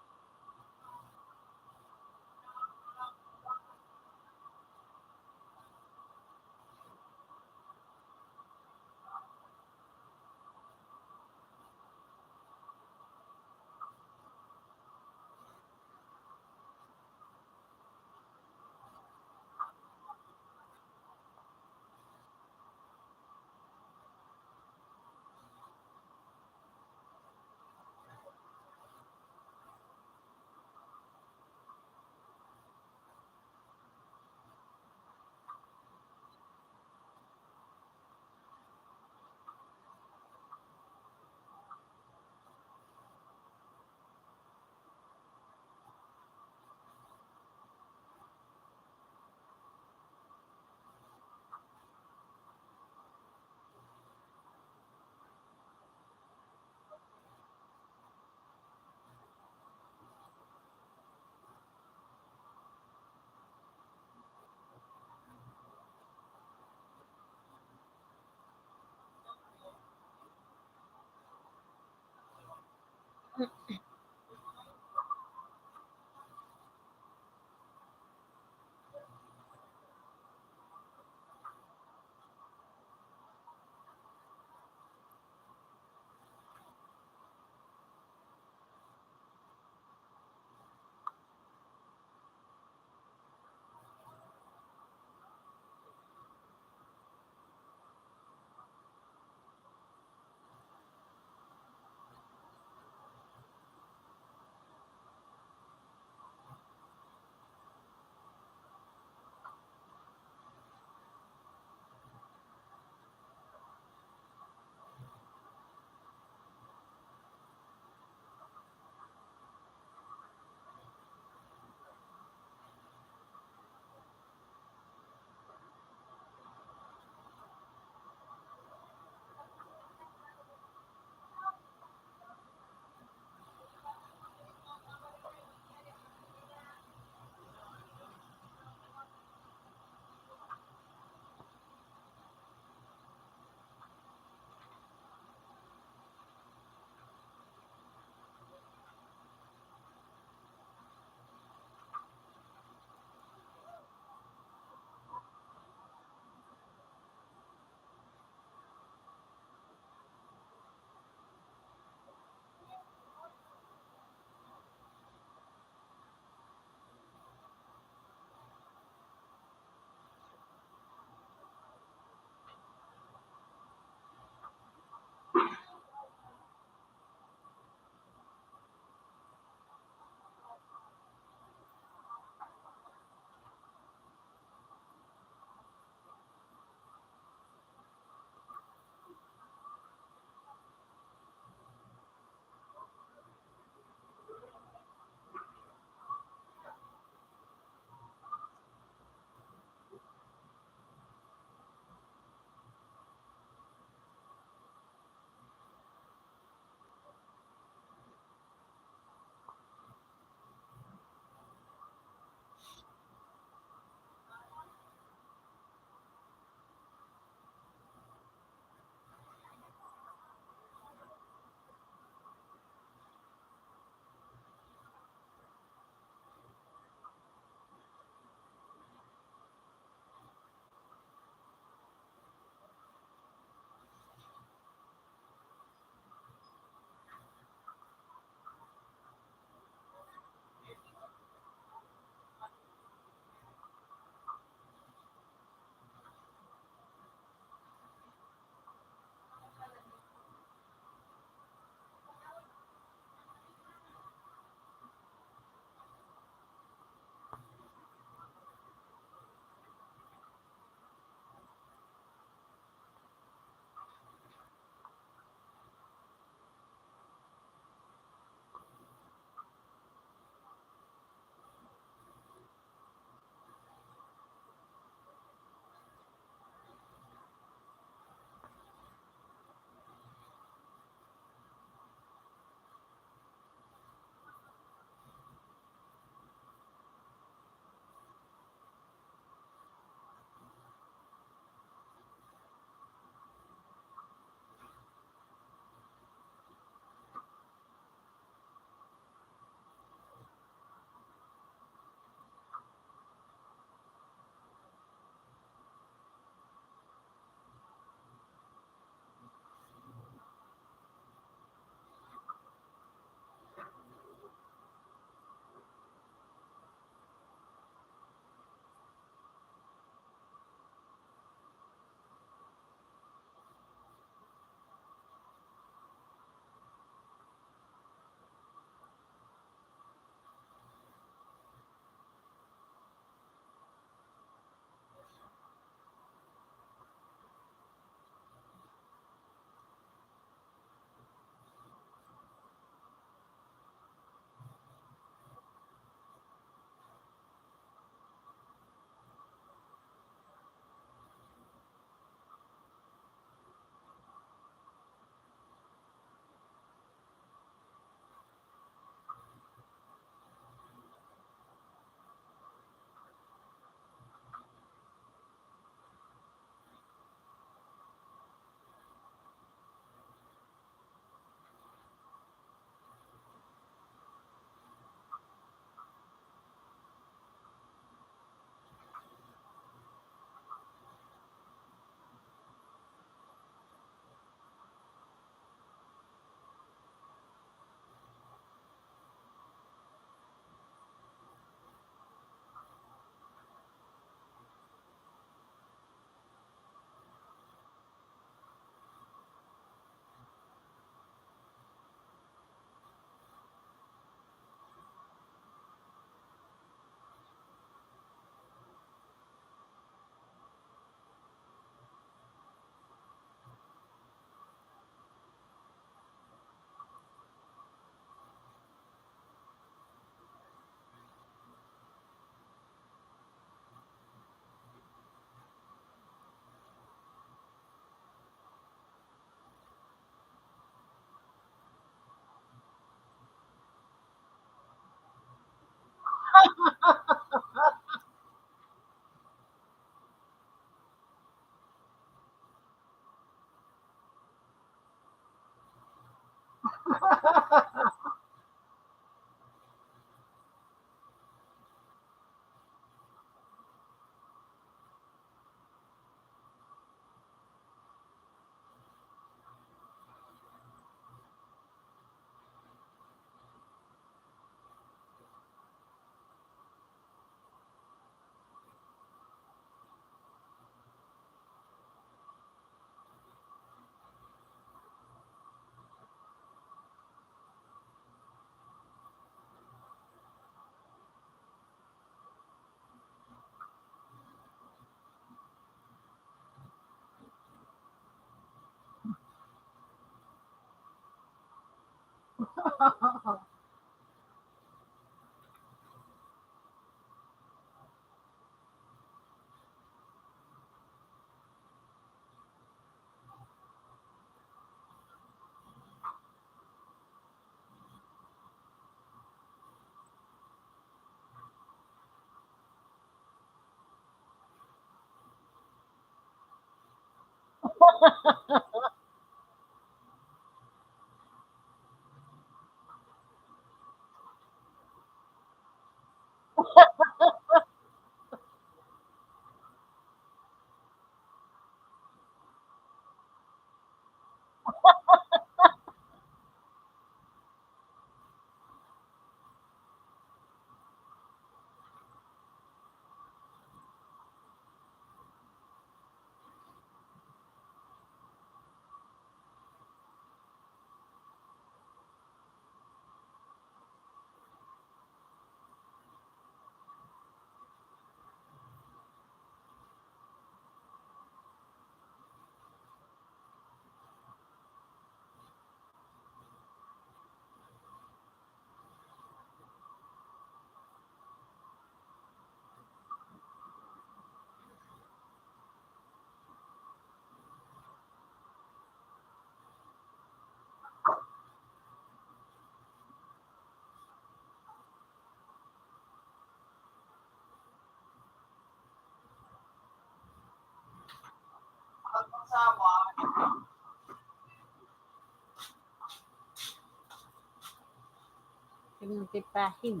Pinagtipahin.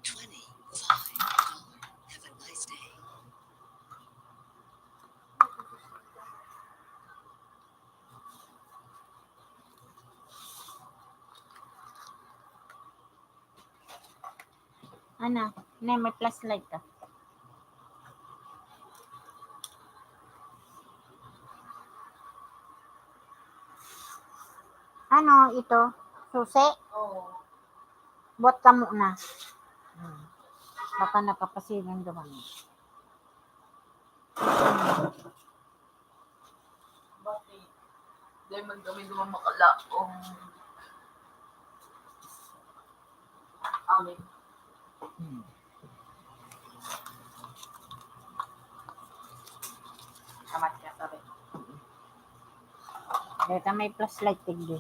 Twenty-five dollar. Have a nice day. Ana, ne, may flashlight ka. Ano ito? Susi? Oo. Buhat kamo na. Hmm. Baka nakapasiring duman. Bakit? Dahil man kami duman makalaong. Amin. Hmm. Amat ka, sabi. Dito may flashlight, tigdi.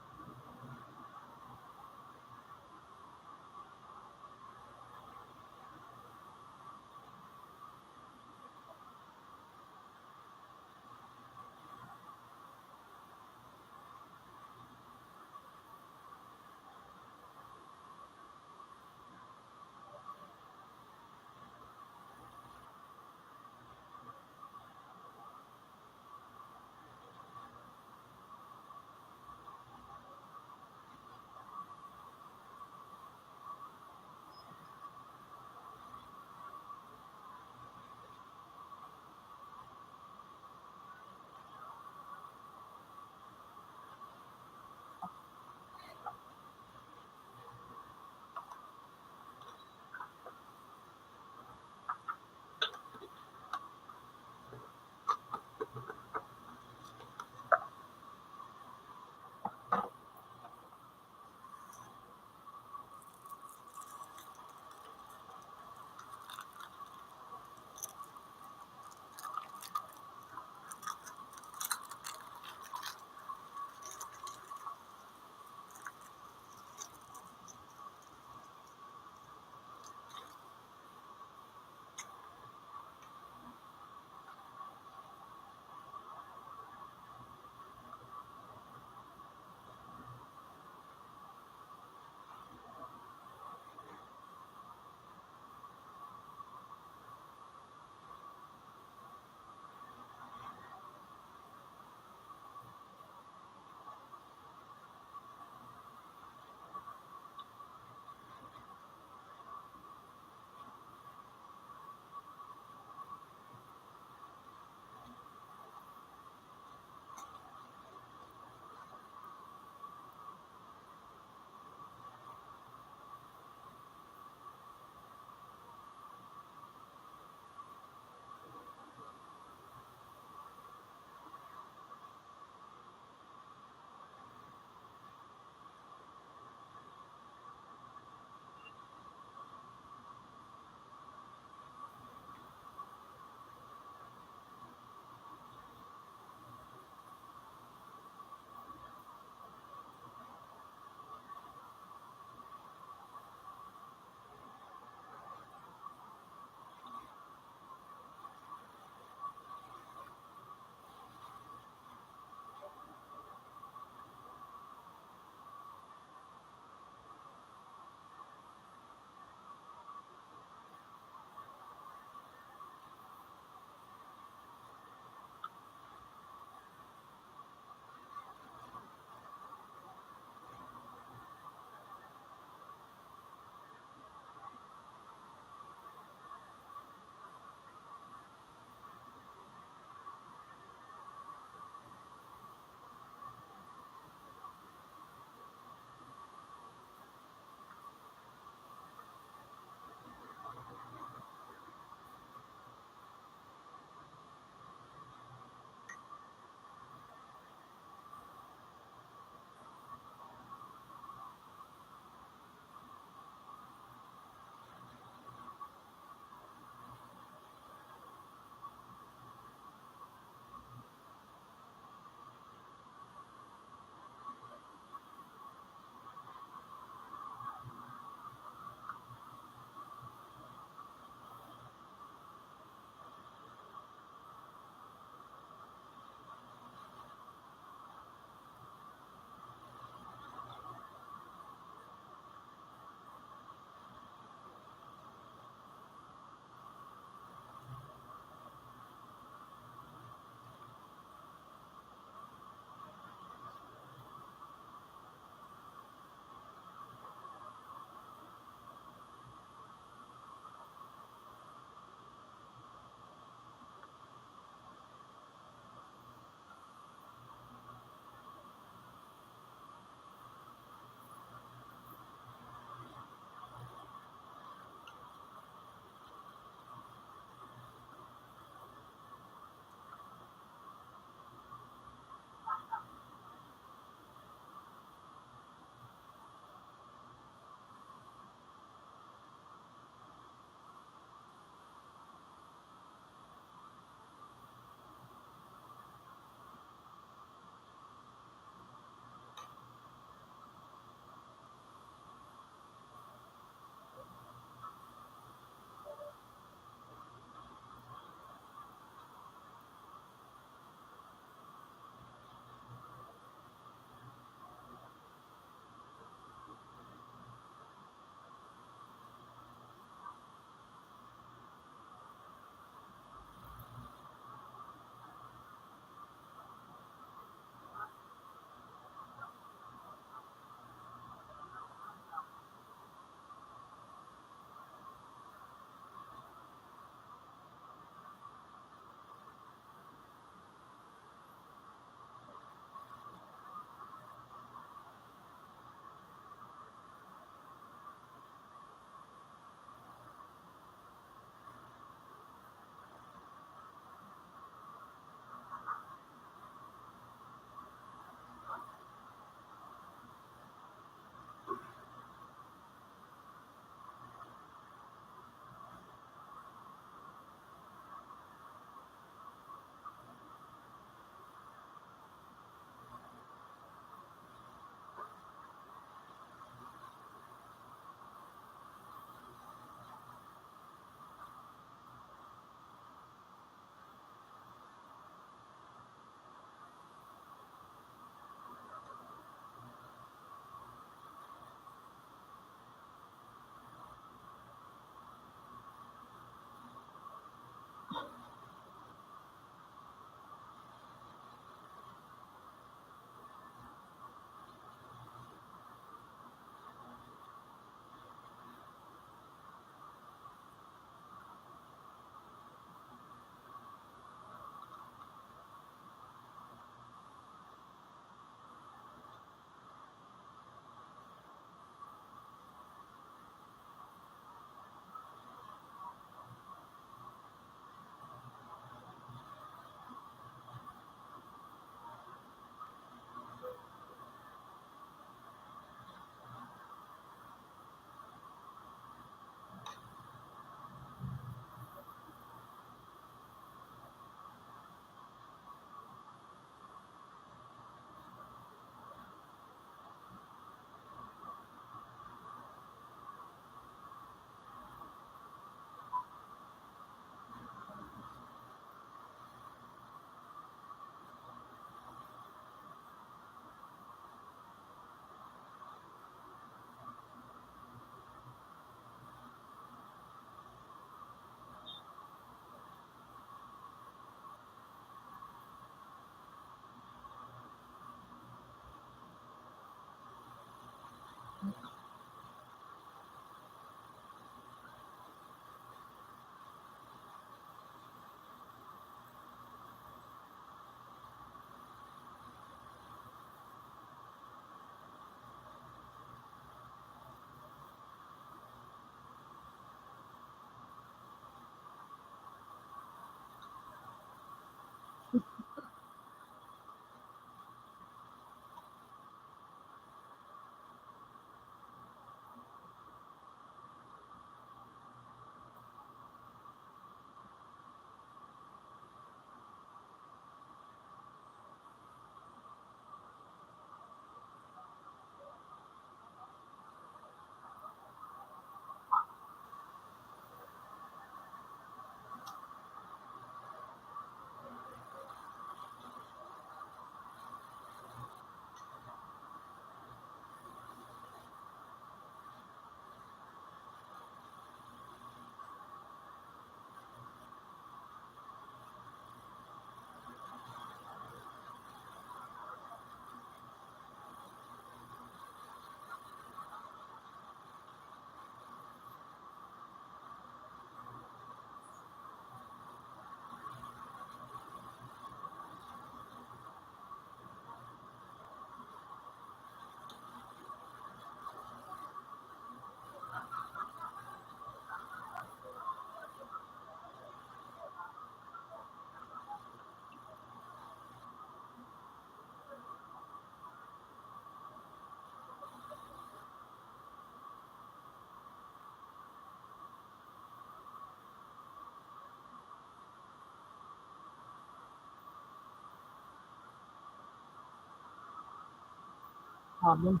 Amen.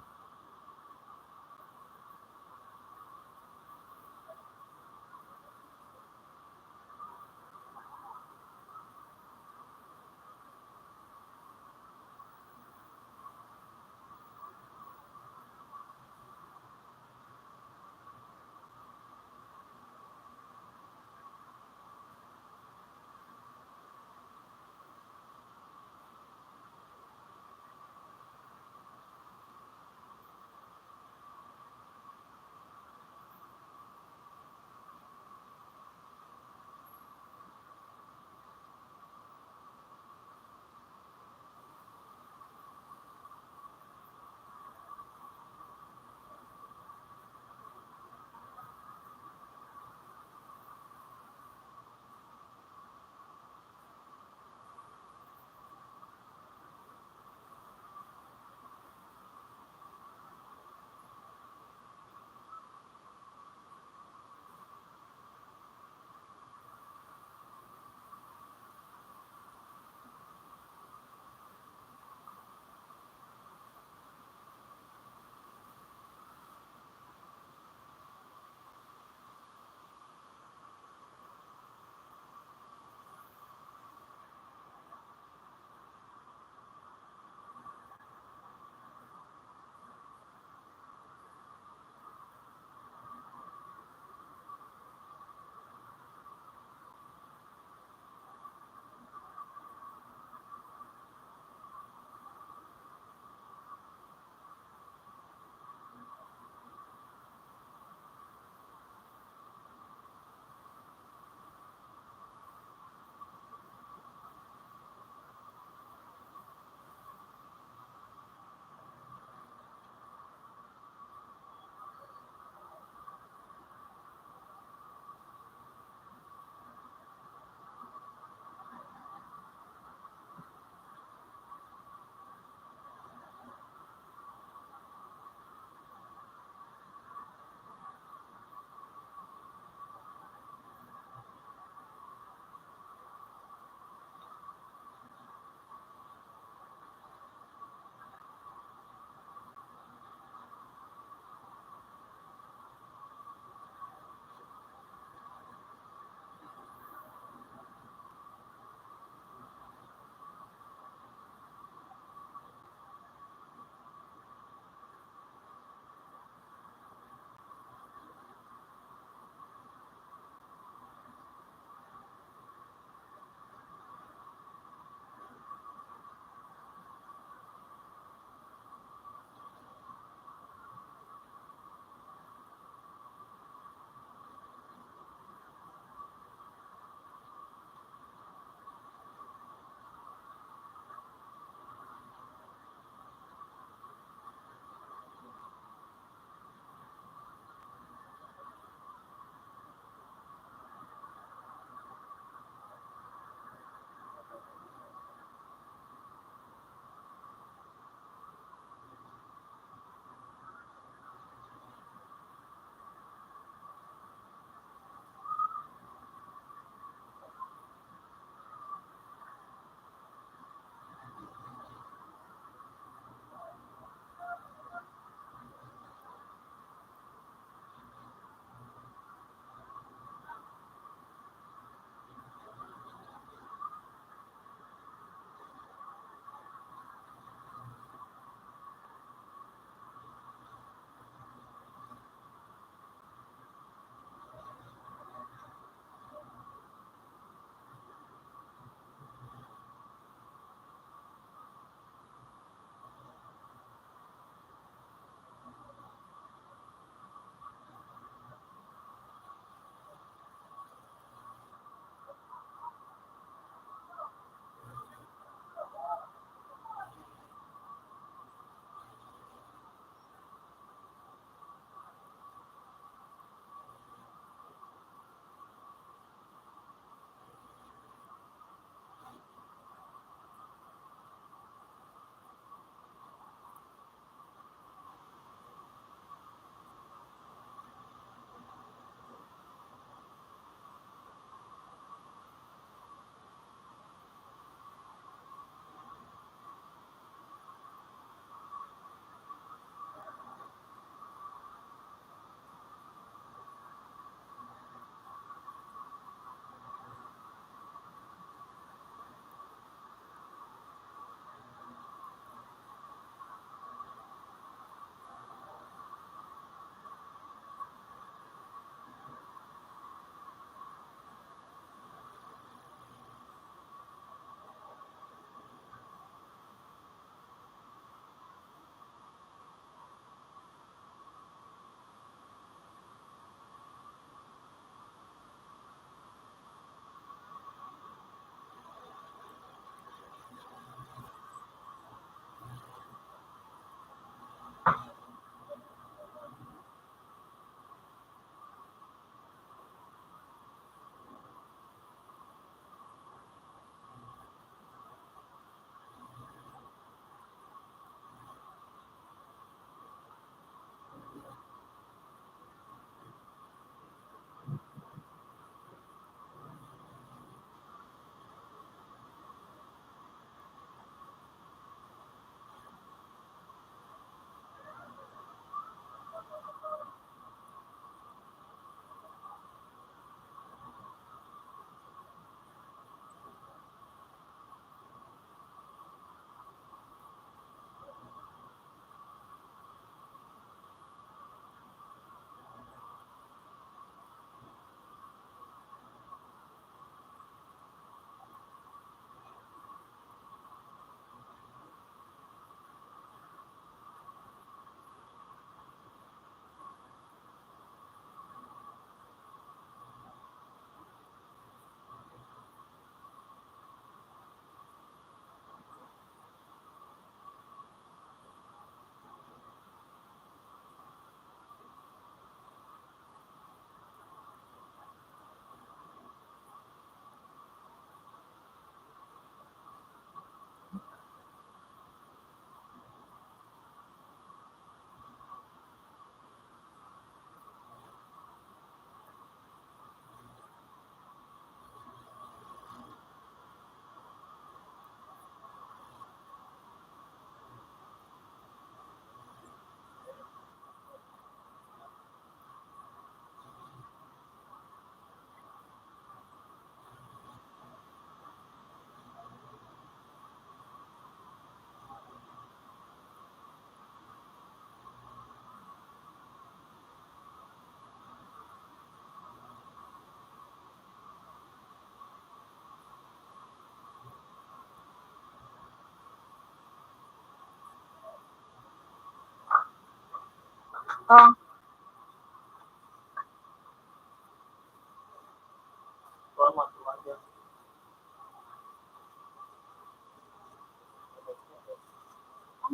Oh.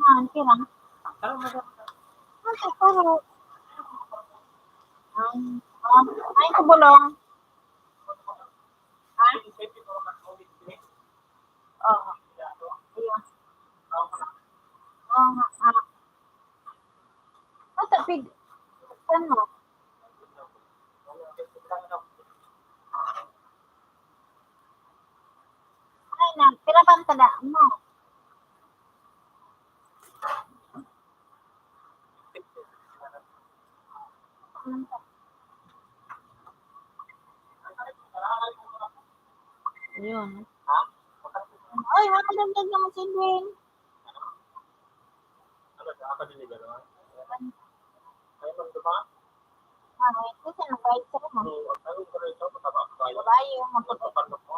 Ah, okay lang. Ano to, pero, um, um, ay, sa bulong. Ha? Oo. Ayun. Oo nga, ah. Basta pig-, ano? Ay, na, pira ba ang tanda mo? Ayun. Ay, happy birthday naman si Edwin. Ano, nakakadinig, ano? Ay, man, diba? Ah, ito siya, nagbayad sa kanya. So, ang tanong ko rin, ito, mataba ang bayad. Babae, yung Ano, maputi. Paano mo?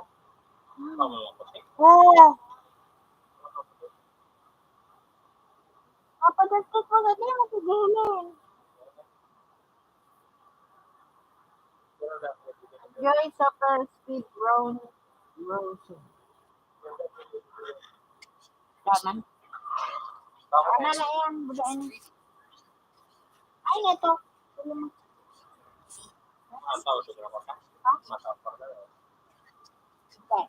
Hmm. Tama lang kasi. Oo. Papadagdag ko na din, matigilan. Enjoy Super Speed Round Rosie. Daman. Ano na yan? Bugaan. Ay, ito. Ang tao sa mga bata. Ha? Mata pa na. Hindi.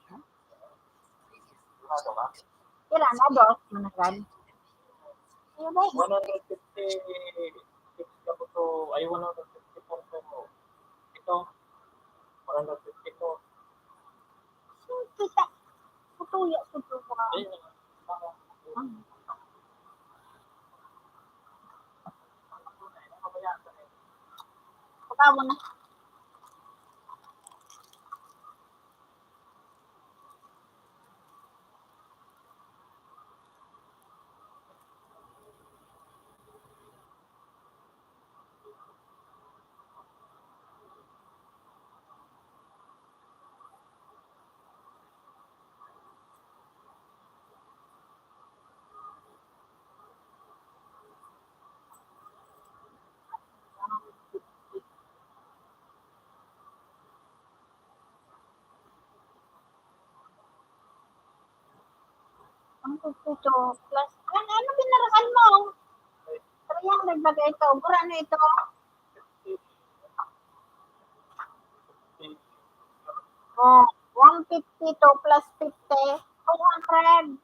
Kailan na, dos? Managal. Ano ba yun? One hundred fifty, six ka po to, ay, one hundred fifty-four po. Ito, one hundred fifty-four. Kita. Kutuya, kutuya. Ayun. Pagkawa na. Ang fifty-two plus, ano, ano binarakan mo? Three hundred ba ito? Gura na ito. Oh, one fifty-two plus fifty, two hundred.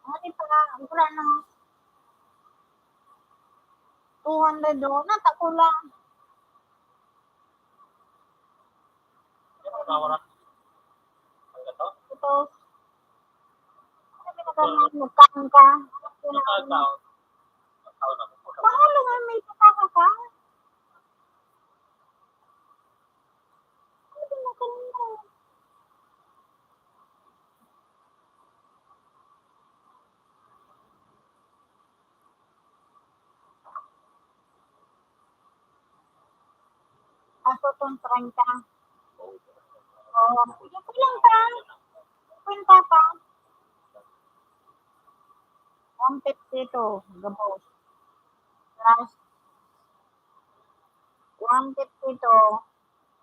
Ano pa? Gura na. Two hundred doon. Nata ko lang. Ano ba oras? Ano to? Ito. Ano ba ka na magkano ka? Magkano? Magkano na po? Mahal nga may pakakaka. Ano ba ka na? Aso tong treinta. Oo. Sige, kulang pa. Kwenta pa. One fifty-two, gabos. Plus, one fifty-two,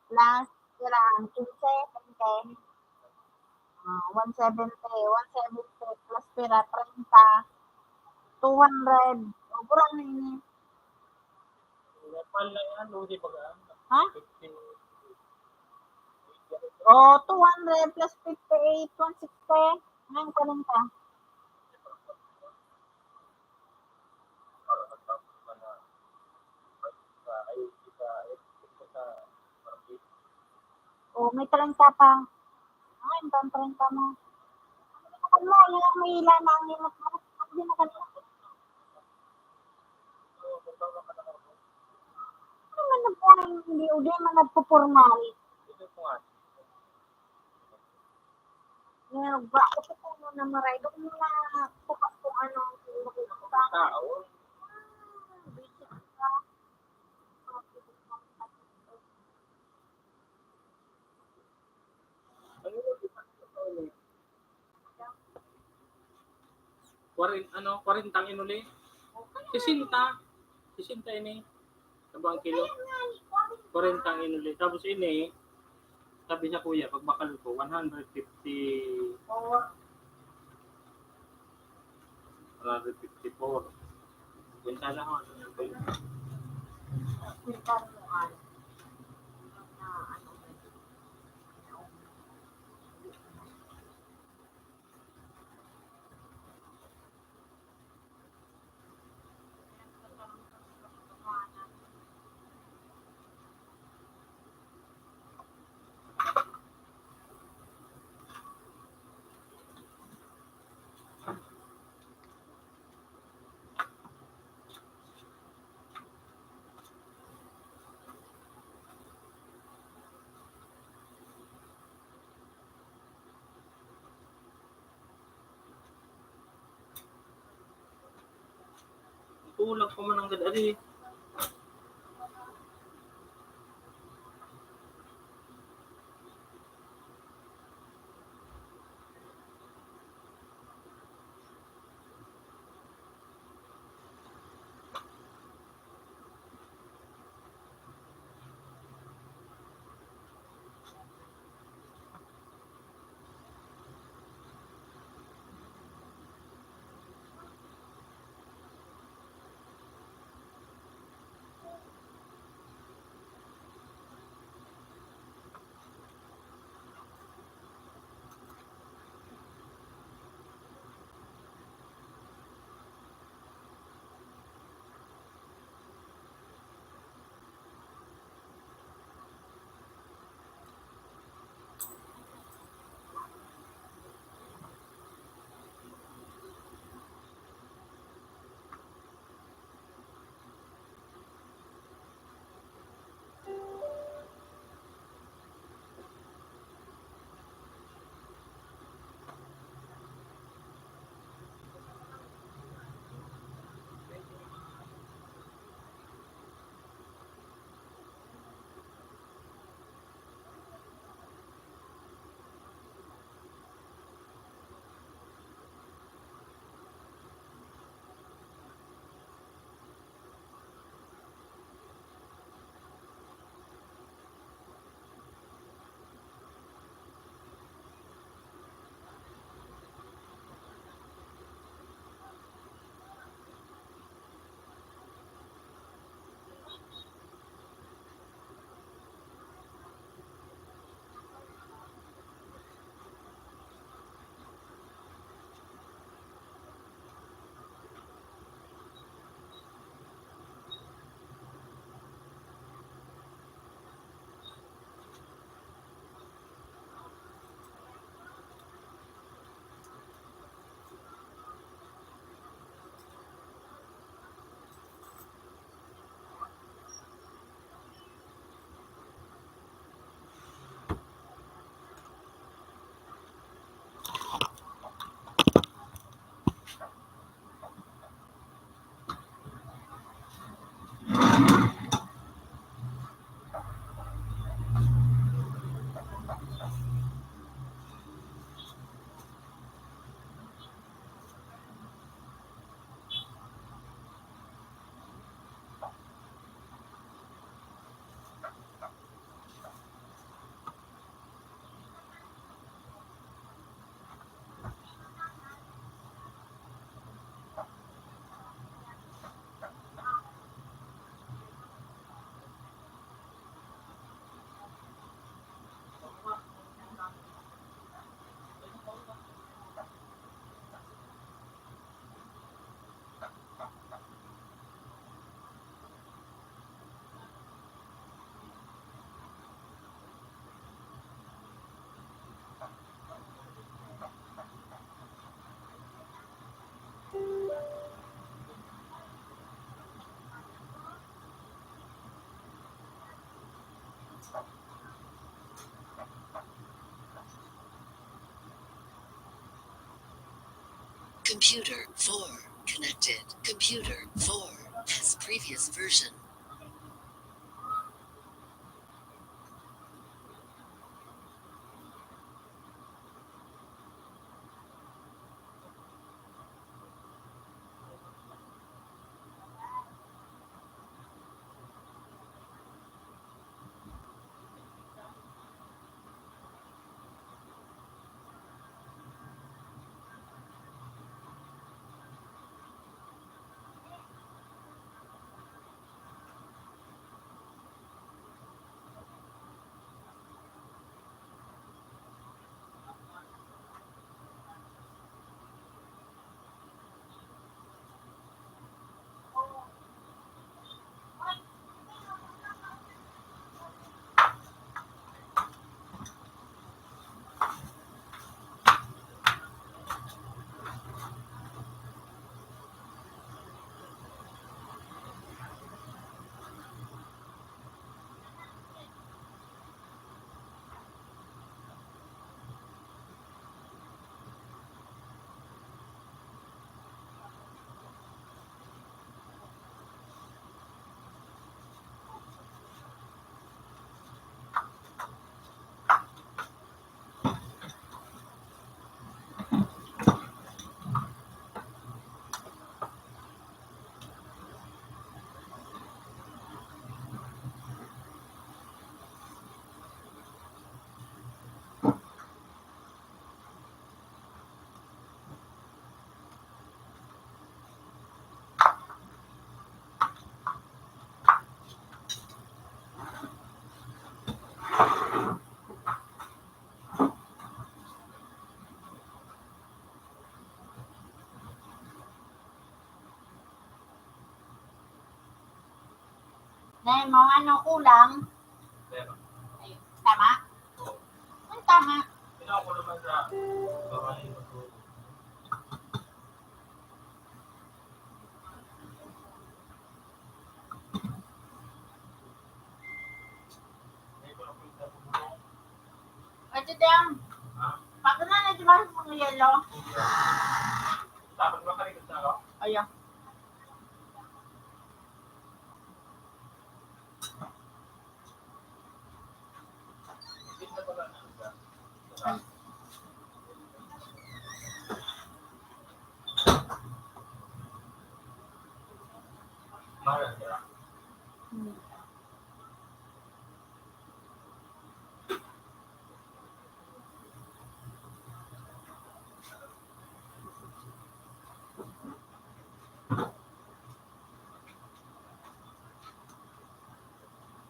plus, kailangan quince, twenty. Ah, one seventy, one seventy plus pira, treinta, two hundred. O, kurang na ini. Normal lang yan, no? Di ba, ah? Ha? Fifty. O, two hundred plus fifty-eight, one sixty. Ngayon, kwarenta. O, may treinta pa. Ay, ang treinta mo. Ano mo, yung may hila na ang limot mo. Hindi na ganun. Ano man na po ang hindi, o di man nagpupormal. Nga, ba, ako po na maray. Doon mo na, kung, kung ano, kung ano. Tao. Ah, busy ka. Kwarin-, ano, kwarenta ang inuli. Sesenta. Sisenta ini. Sabo ang kilo. Kwarenta ang inuli. Tapos ini, sabi sa kuya, pagbakal ko, one hundred fifty. One hundred fifty-four. Kwenta lang ako. Kwenta mo, ano, na ano, Kulang pa man ang gad-, ari. Computer four connected. Computer four has previous version. Ay, mga ano, kulang. Ay, tama? Ang tama. Ito, Dang. Pagkana na di ba yung yelo? Ayan.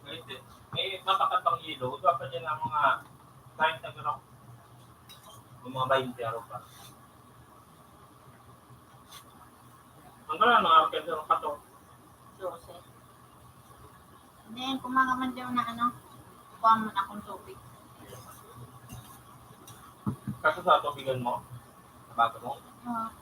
May, may mapakatang ilo, ito pa dyan ang mga kain sa gano'n. Yung mga bainte, araw pa. Ang gano'n, mga kain sa kato. Dose. Then, kung mga man daw na ano, kuha mo na akong tubig. Kaso sa tubigan mo, bago mo? Oo.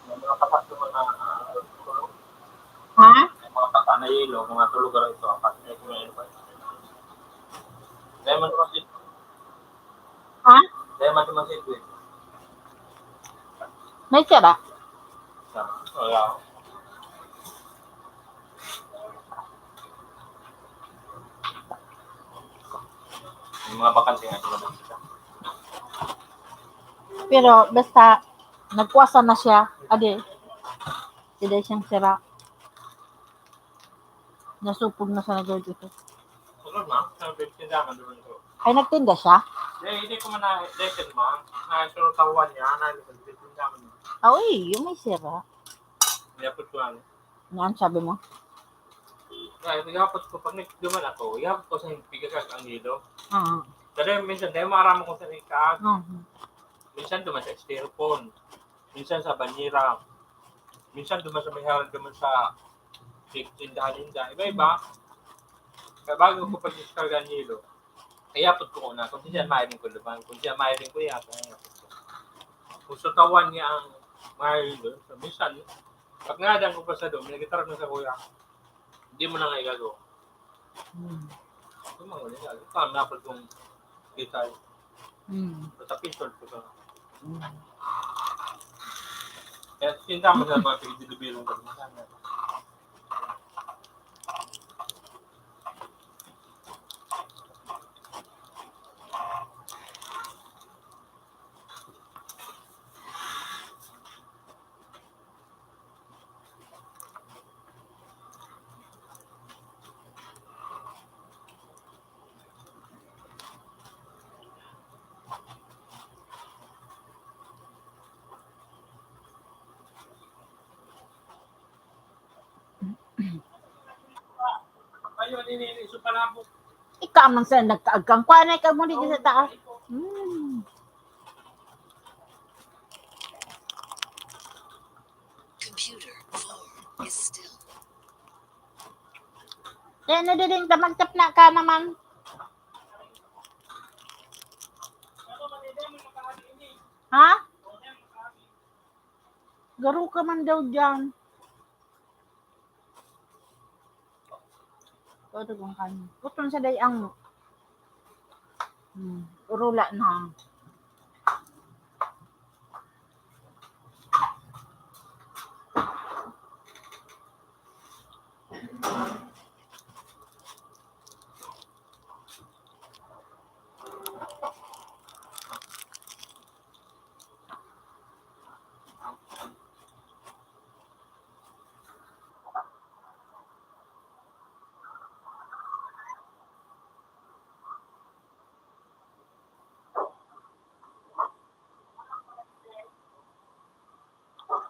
May mga patas naman na, ah, tulog. Ha? May mga patas na yelo, mga tulog lang ito, apat na yelo, may ano pa. Lemon kasi. Ha? Lemon naman si Edwin. May sira? Sa-, wala. Yung mga bakante nga, sila lang sila. Pero basta nagkuwasa na siya, adi, sida siyang sira. Nasupog na sa nagawid ito. Ano na? Sabi, tindahan naman ko. Ay, nagtinda siya? Hindi, hindi ko man na, hindi ko man. Na, pero tawan niya, na, tindahan niya. Ah, uy, yung may sira. Niyapot ko lang. Yan, sabi mo? Kaya, niyapot ko, pag nag-, duman ako, iyapot ko sa pigakag ang nilo. Ah. Kasi minsan, dahil marama ko sa ikag. Ah. Minsan duman sa styrofoam. Minsan sa banyera. Minsan duman sa may harap, duman sa tindahan ninda. Iba-iba. Kaya bago ko pag-diskarga ang nilo, iyapot ko na. Kung siya, mailing ko naman. Kung siya, mailing ko, iyapot, iyapot ko. Kung sa tawan niya ang mailing doon, so, minsan, pag ngadan ko pa sa doon, may nagtaram na sa kuya, hindi mo na nga igagawa. Hmm. Ito mga wala nga. Ito ang napal kong guitar. Hmm. Sa pistol ko sa. Hmm. Kaya sinta mo sa mga pagdilibirong pag-, Ikaw man sa nagkaagkang. Kuha na ikaw muna dyan sa taas. Hmm. Computer four is still. Kaya nadiding ka, magtapna ka naman. Ha? Garo ka man daw dyan. Ito kung kan-, putol sa day ang, hmm, urula na.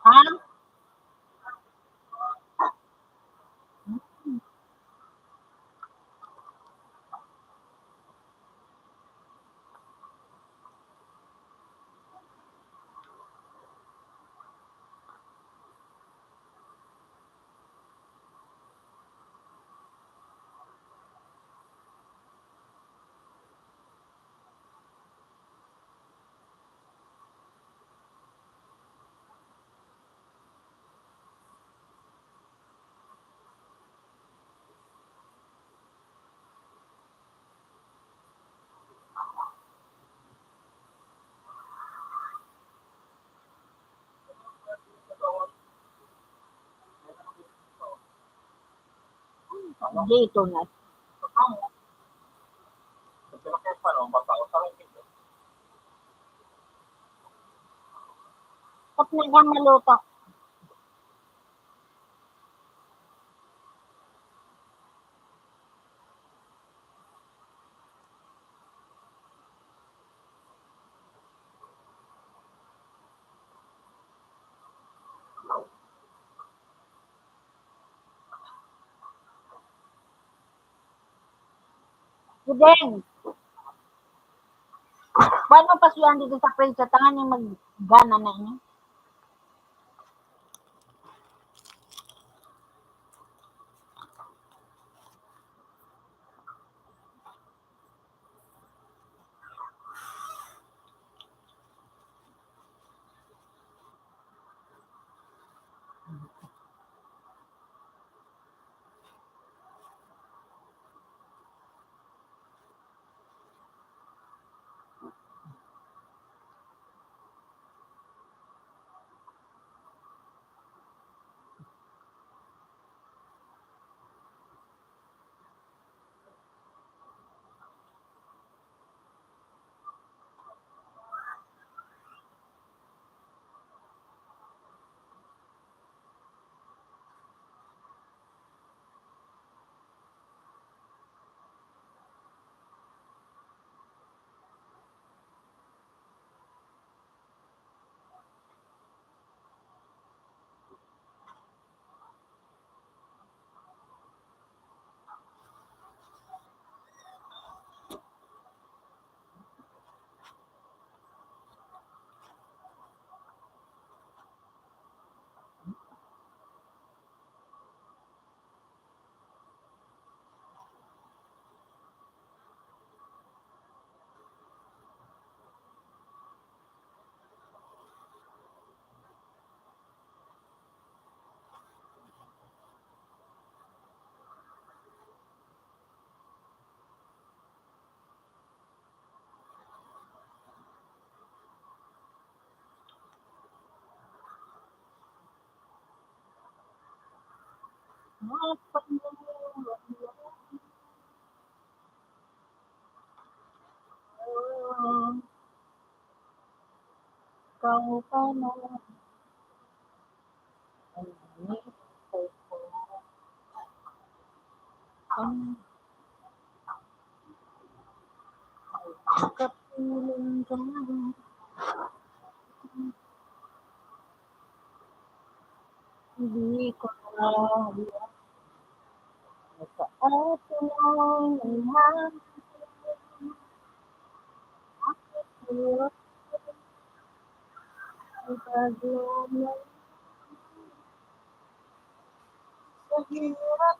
Ha? Dito na. Pag nagang maluto. Gudeng. Paano pa siya dito sa prinsa? Tangan yung maggana na niya. Kau pa na. Ang kapiling ka. Hindi ko na alam. Sa atin ang iman. Ang paglalang sa hirap.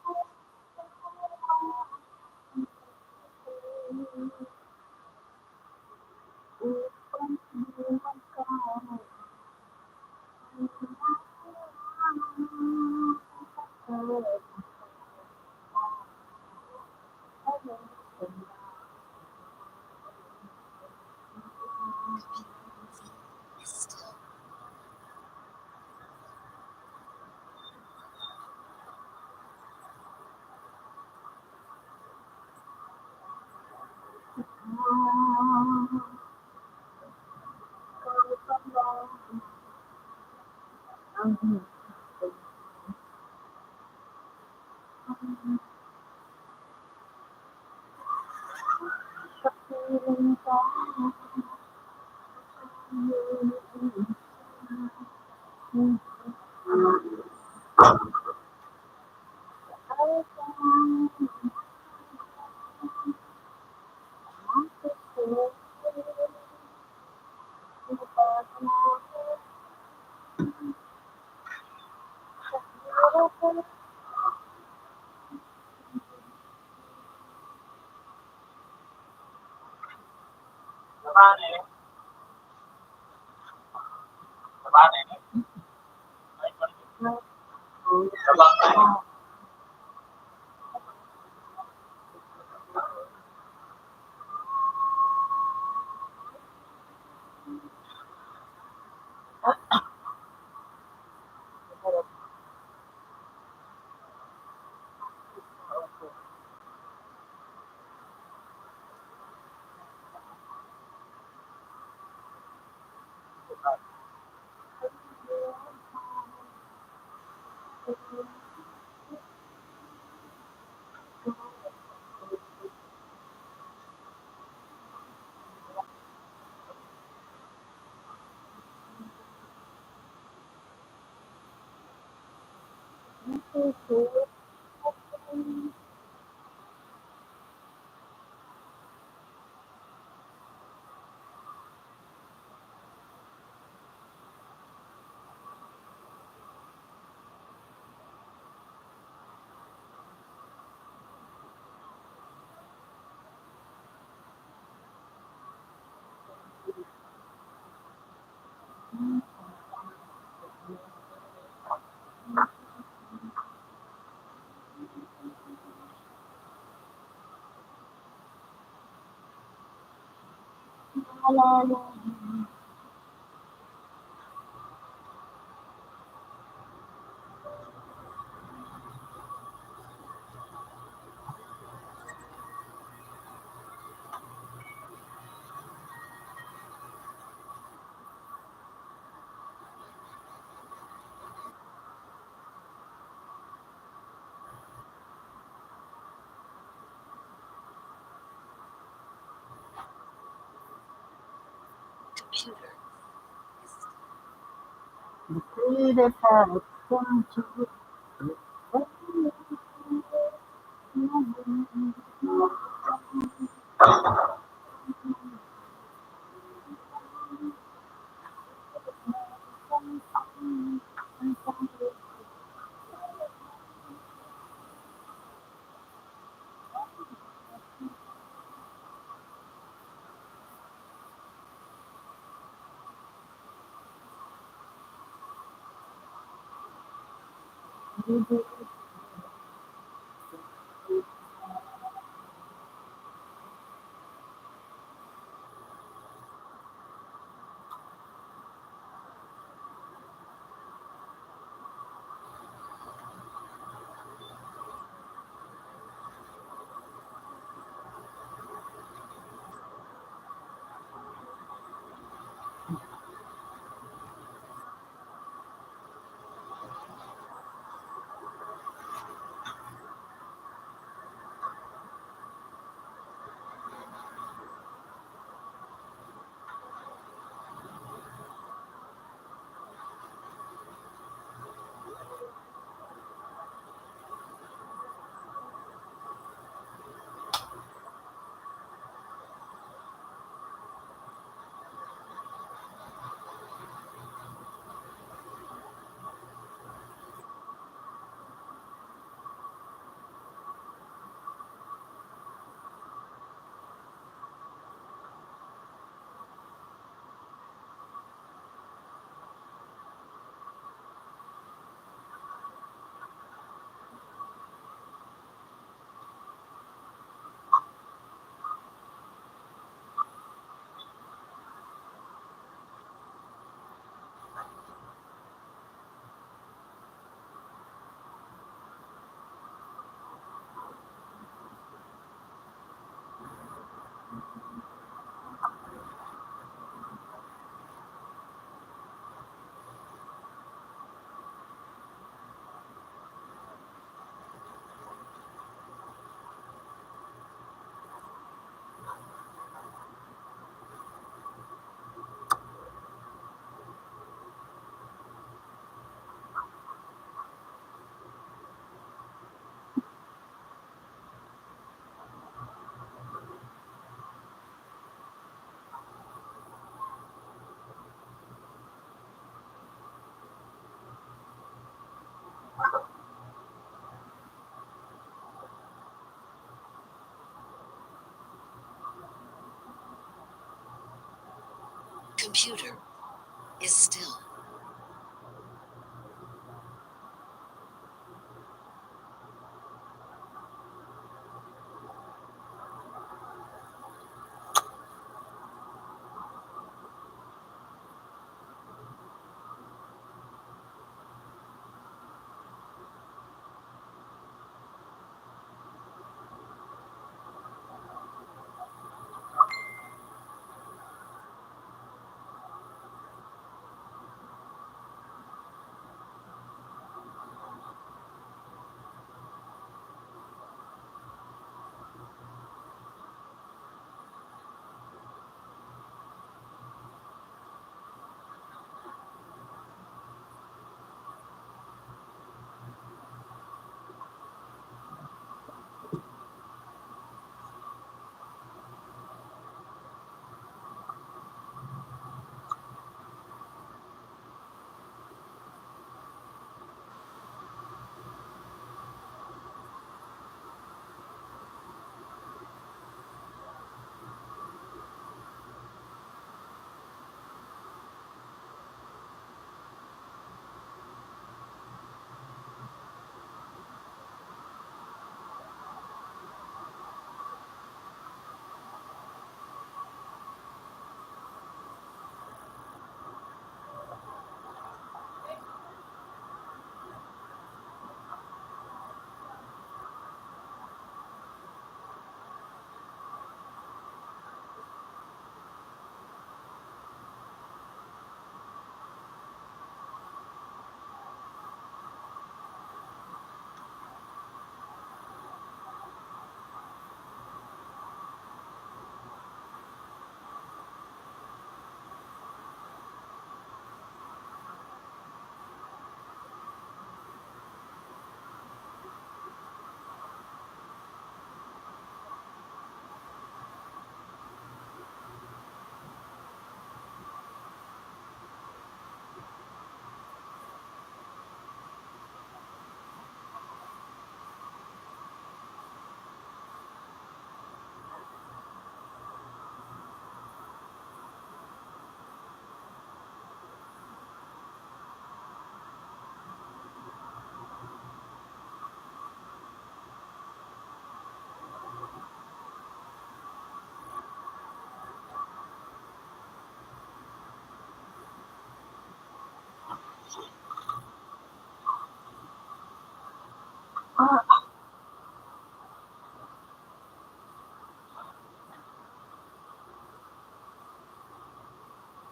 Computer is still.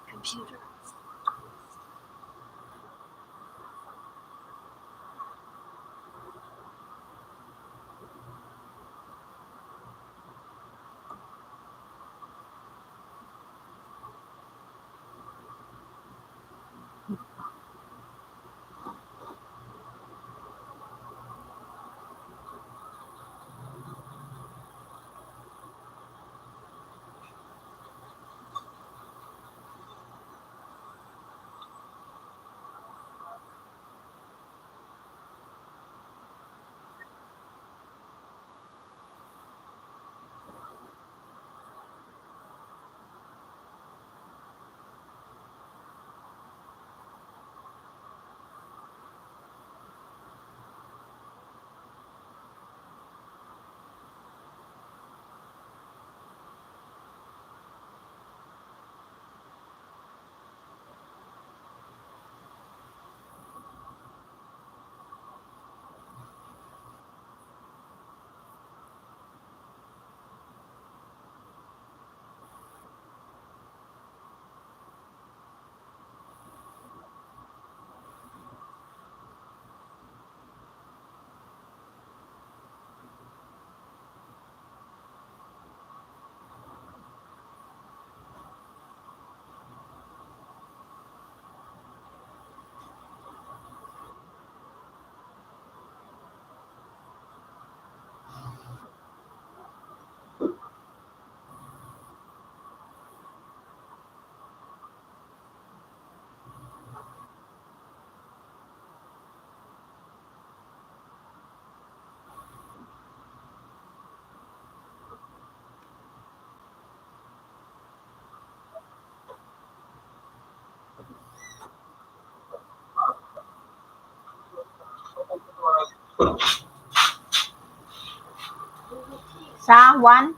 Computer. Sa one?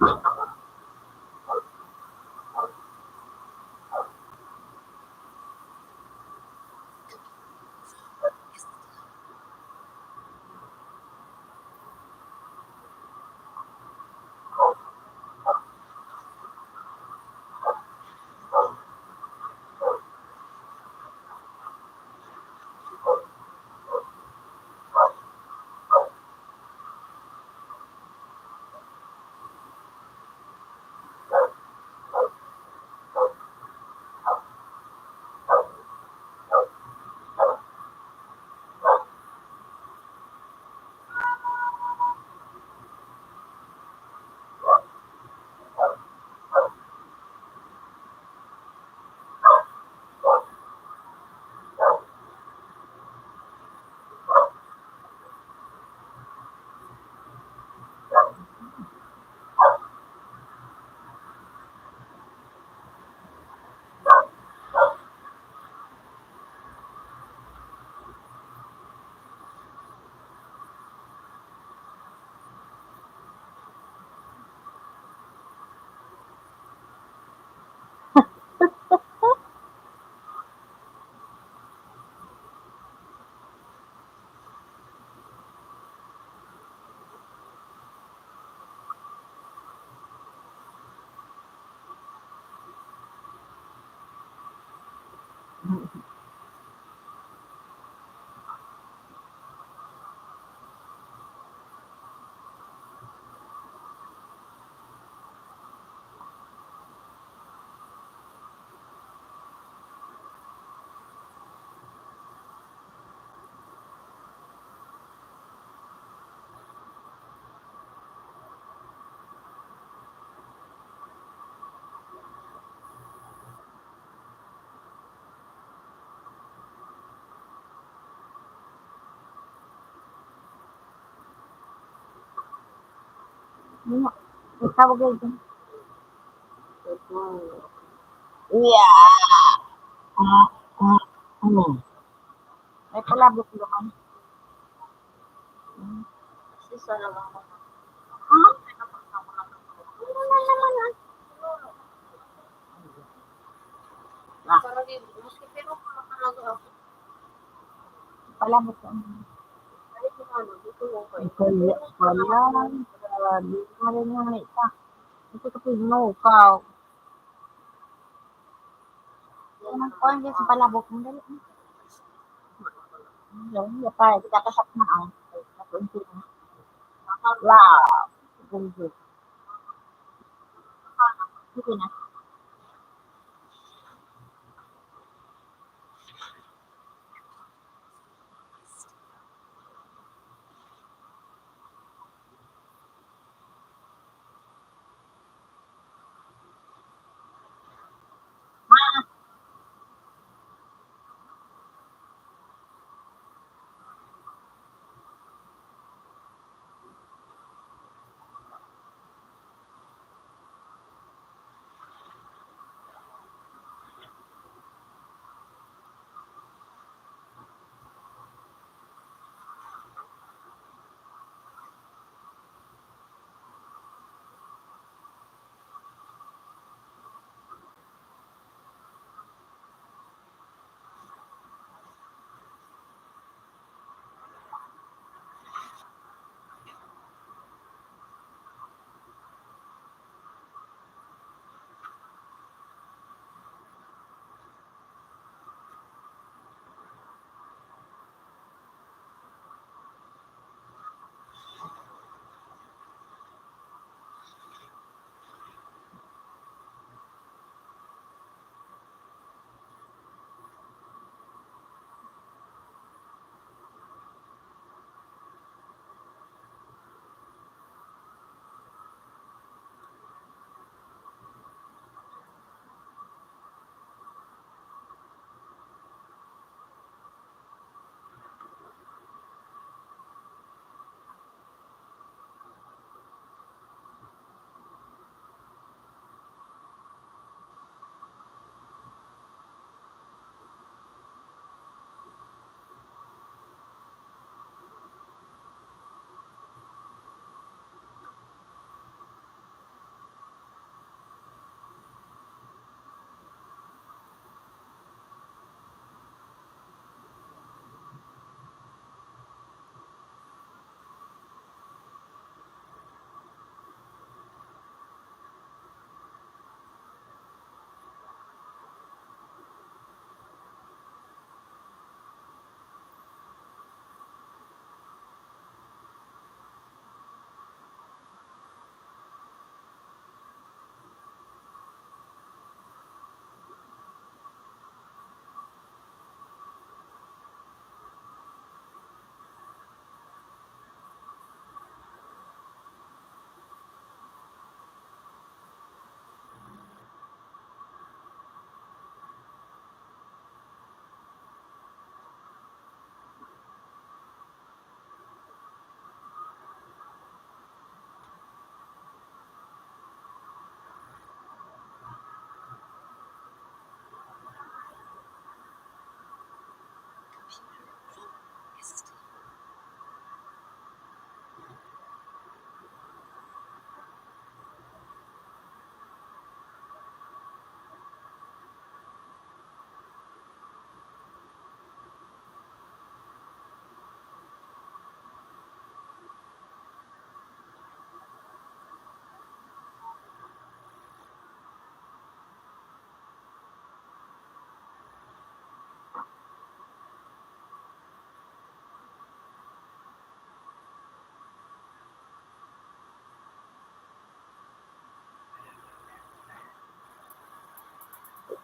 Ano? Ang tawag yun? Yeah. Ah, ah, ano? May palabok naman. Hmm. Isa na lang. Ha? Ano na naman, ah? Ah. Palabok naman. Ikaw, ikaw lang. Grabe, grabe nga, ikaw. Ito ka, pigno, ikaw. Yan ang kuwan, yan sa palabok. Ang dali. Yan, yan pa, kita ka sa na, ah. Wow. Very good. Sige na.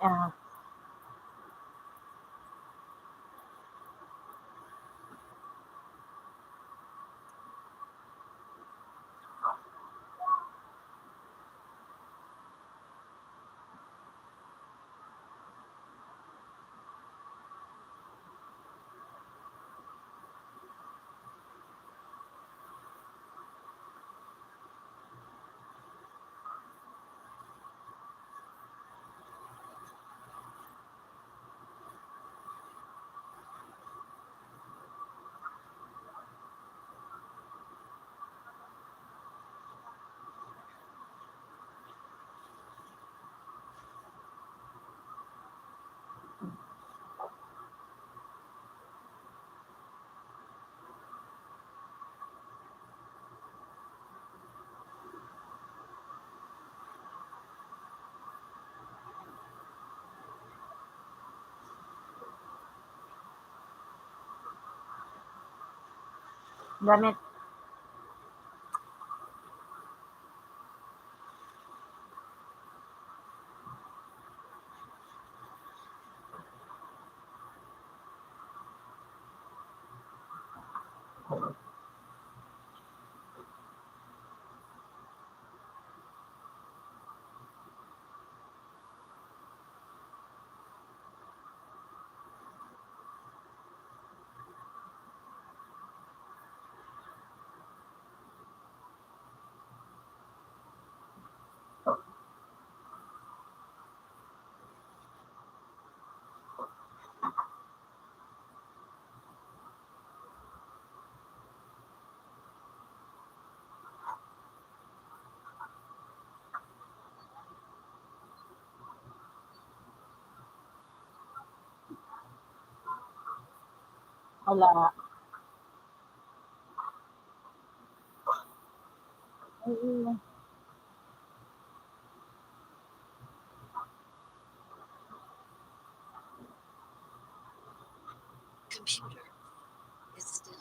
Ah. Gamit. Wala. Mm. Computer is still.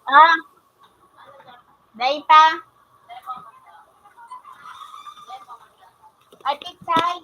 Ah, dai pa. Ate Chay.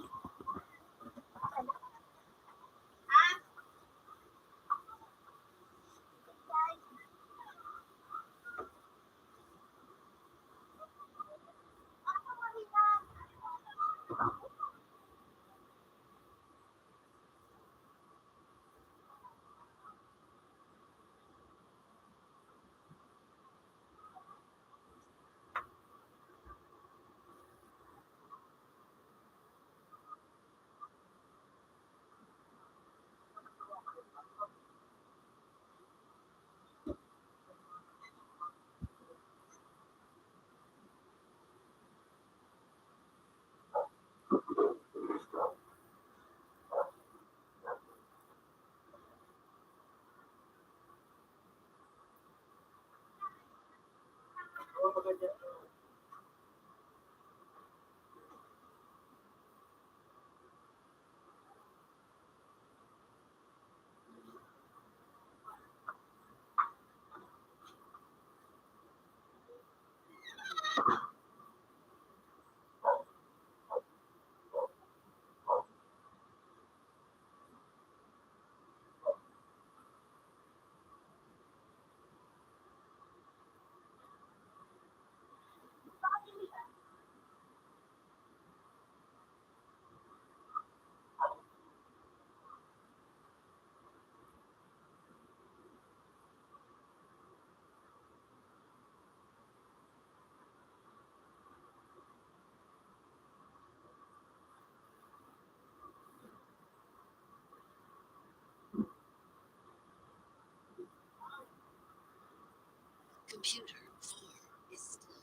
Computer four is still.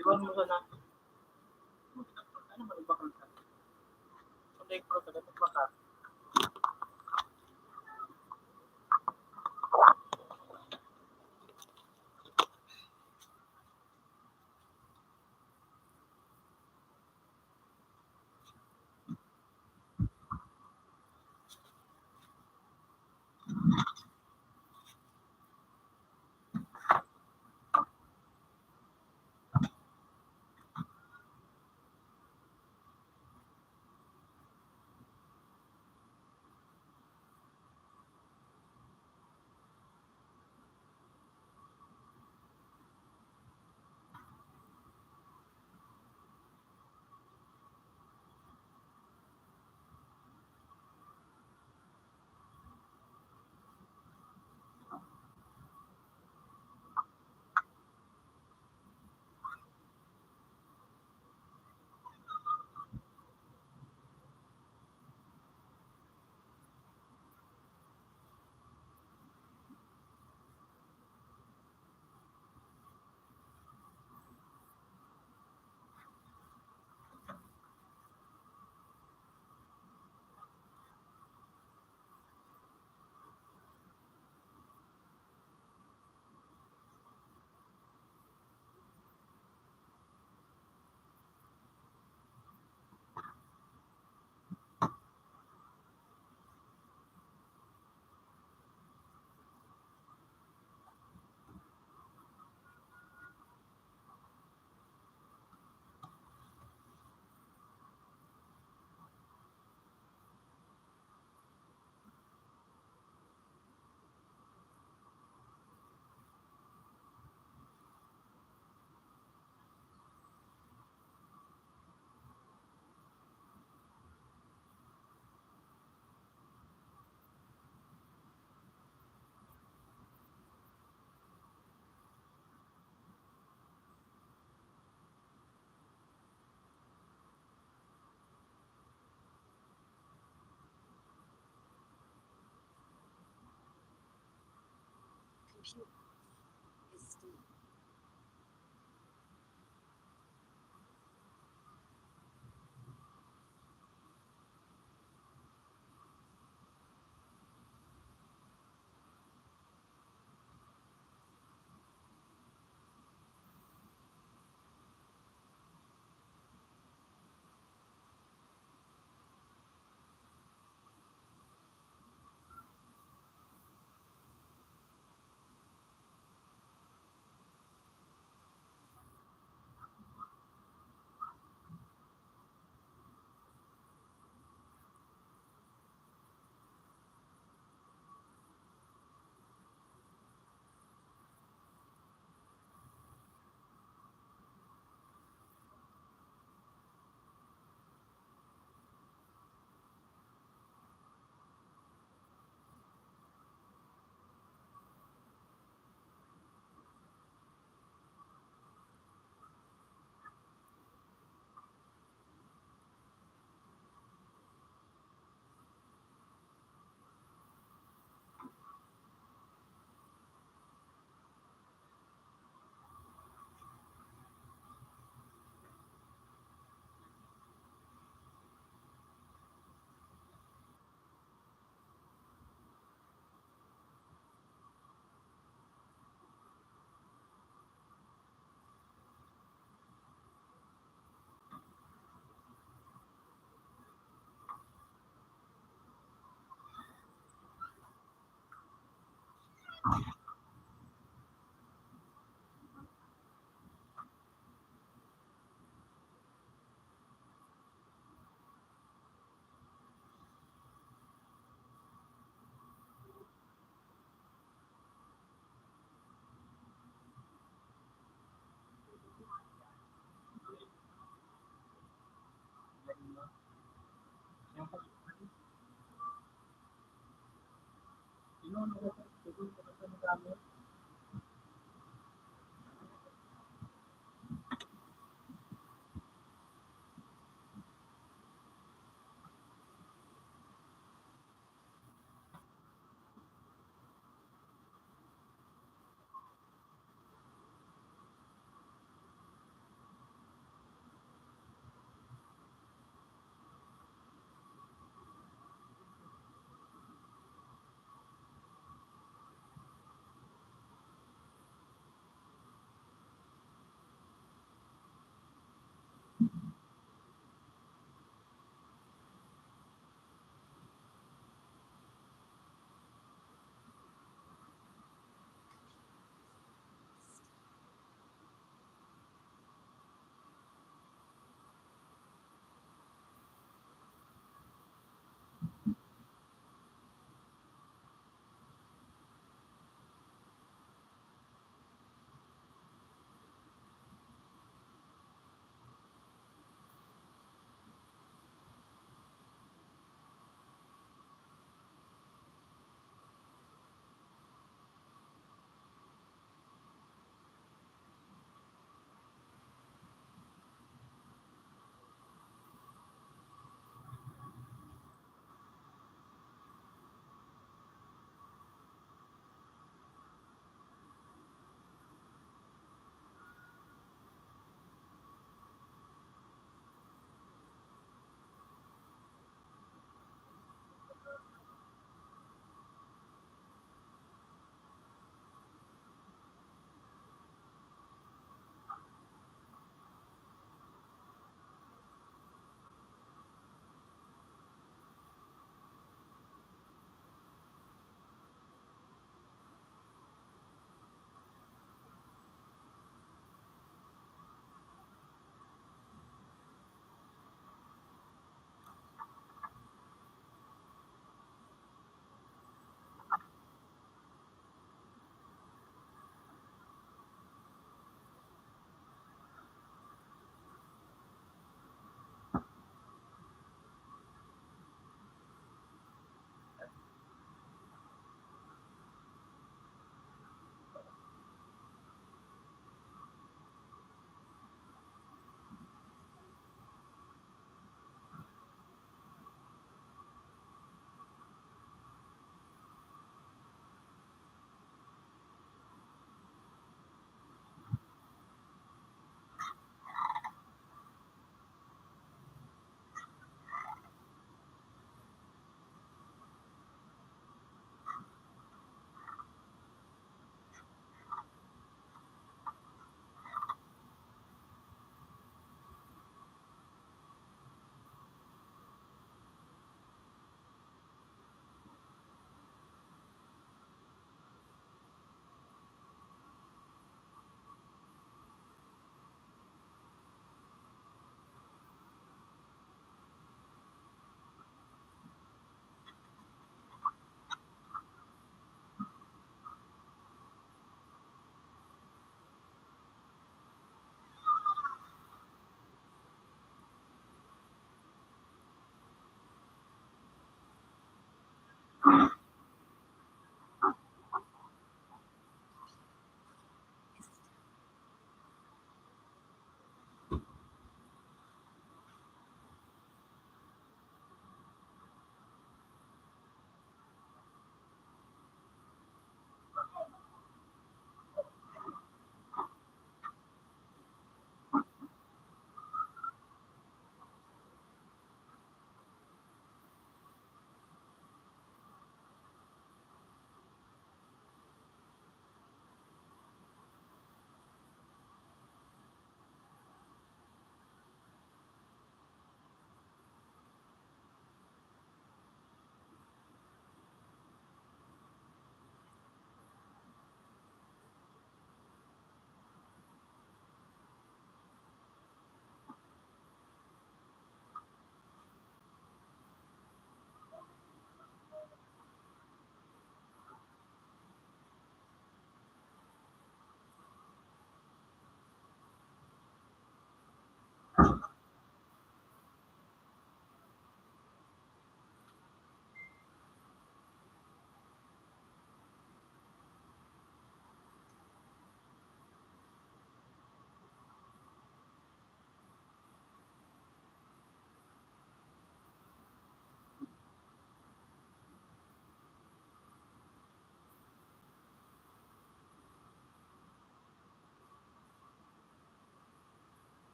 Iwan mo sana. Ano man, iba ka na. Sunday ko, taga pa ka. Computer is still.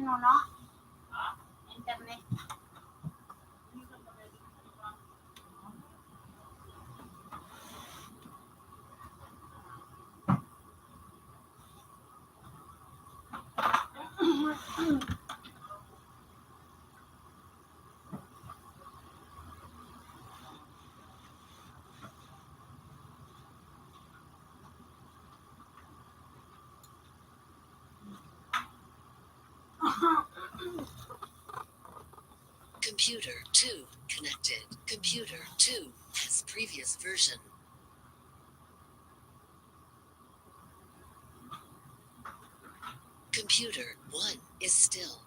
Ano, no? Internet. Computer two connected. Computer two has previous version. Computer one is still.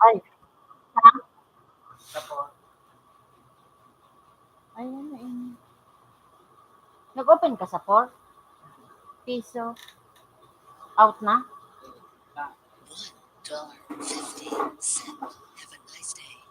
Ay. Ha? Ayan na, eh. Nag-open ka sa four? Piso. Out na? One dollar fifty cents. Have a nice day.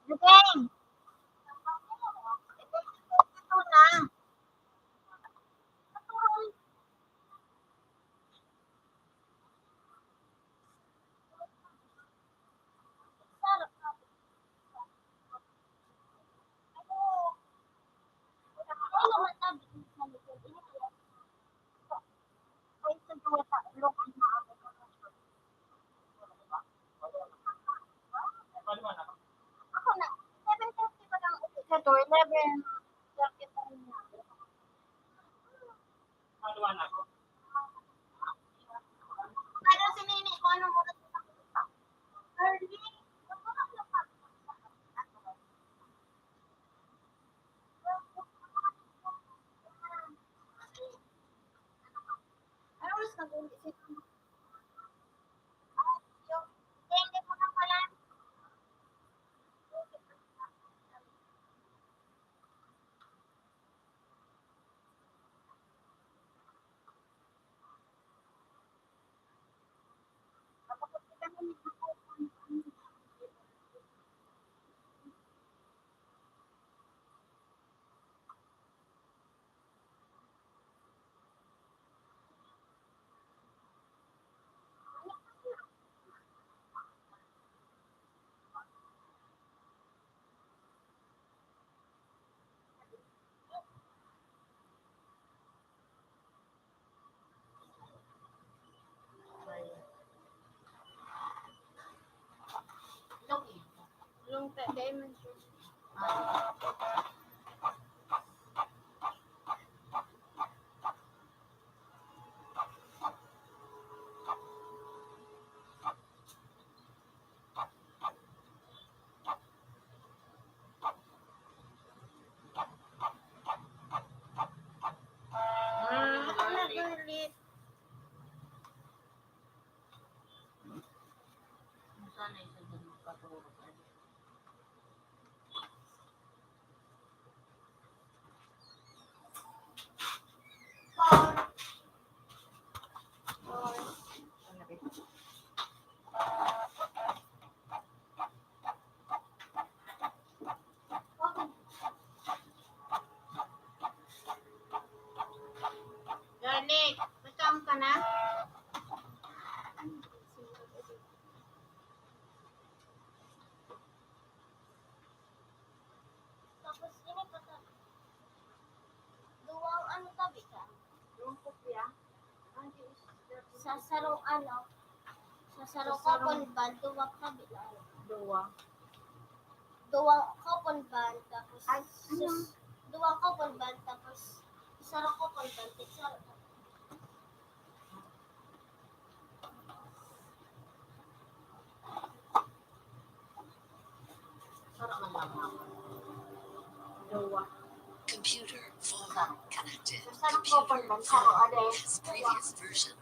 Lupeng! Ito na. Ako na, seven thirty pa lang ulit. Ito, eleven thirty pa rin na. Pero si Nini, kung anong oras sa early, ano oras nag-uwi si Nini? Yung, hindi ko na pala. Long time, dai man siya. Mm, ako na galit. Sana isa din magpatulog. Garlic, gutom ka na? Tapos ini pa ta. Duwang ano tabi ka? Duwang kopya. Sa sarong ano, sa sarong cotton bud, duwa tabi na ano. Duwa. Duwang cotton bud, tapos Ay, ano? Duwang cotton bud, tapos sarong cotton bud, sarong Computer fully connected. Computer fully. This previous version.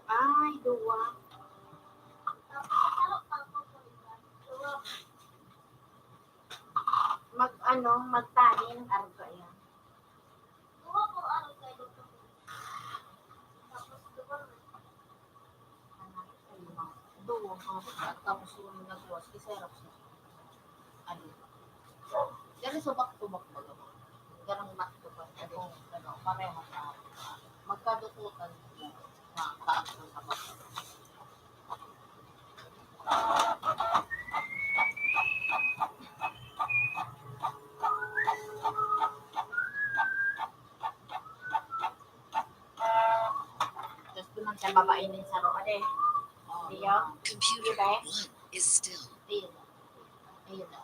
Ay, duwa. Mag, ano, magtanim, arog kaya. Duwa po ang kayo. Tapos duwa. Duwa, tapos yung nagwas, i-xerox na. Ano? Pero sa back to back baga. Ganang back to back. Ano, ano, pareho na. Magkadukutan na taas ng kapatid. Tapos naman sa babae nin saro, ade. Oh, Diyo? Computer Diba? One is still. Ayun. Ayun na.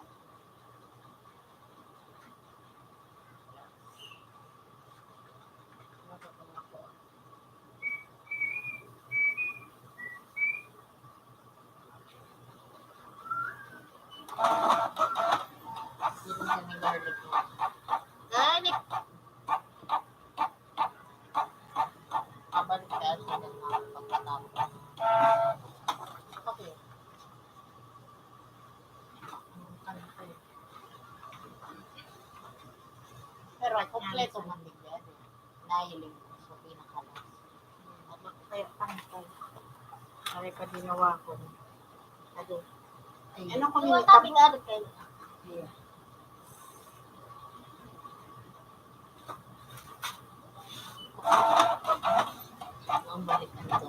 Garlic. Abalik kaya sila na pagkatapos. Okay. Pero ay, kompleto man din yan. Nahiling ko sa pinakalas. Ano, kaya pantay. Aray pa ginawa ko. Ado. Ano ko yung tabi ka rin kayo? Ang balik na ito.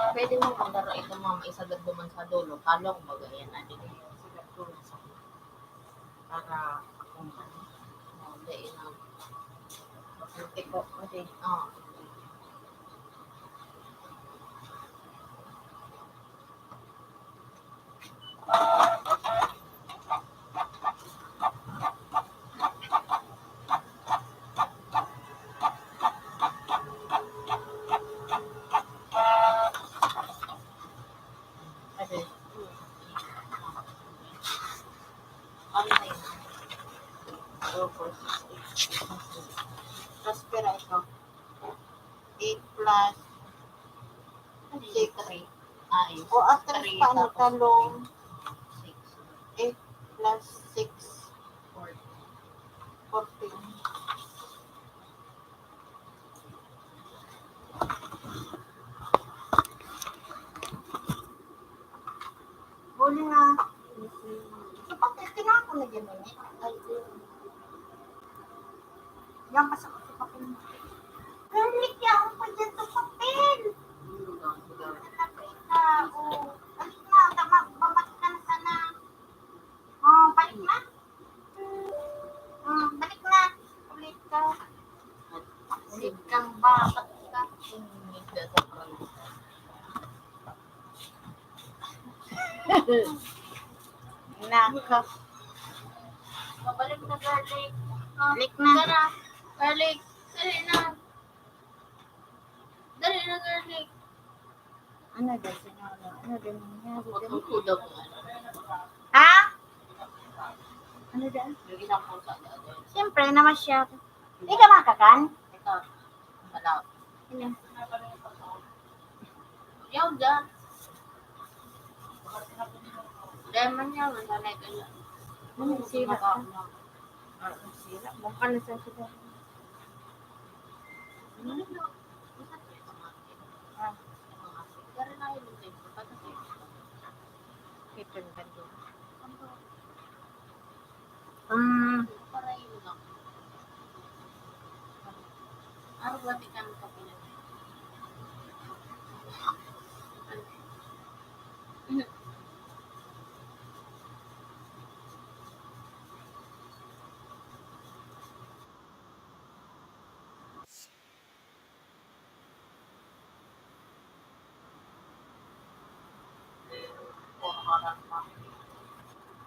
Pwede mo magdara ito, mama, isagad mo man sa dulo. Talong, baga yan, ano yun? Isagad ko na sa para kung ano, hindi na maputi ko kasi, ah. Kasi, ano na yun? Two, four, six, eight. Tapos pira ito? Eight plus six. Three. Ah, eight. O, at least three, paano tapos talong? Six. Eight plus six. Fourteen. Fourteen. Huli na. Sa papel, tinapon na dyan, eh. Ay, yun. Yan, basta ko sa papel. Garlic, yan, ako pa dyan sa papel. Ano na, oh. Balik na, tama, bumalik ka na sana. Oh, balik na. Ah, balik na. Ulit ka. Ulit kang bata ka. Nako. Mabalik na, garlic. Ah, balik na. Tara, garlic. Dali na. Dali na, garlic. Ano daw, sino, ano, ano daw nangyari? Ha? Ano daw? Siyempre, namasyal. Di ka makakan? Ito. Wala. Ano? Yaw dyan. Dahil man yaw, wala na ito. Ano, sira ka? Ah, sira. Baka na sa sila. Hmm.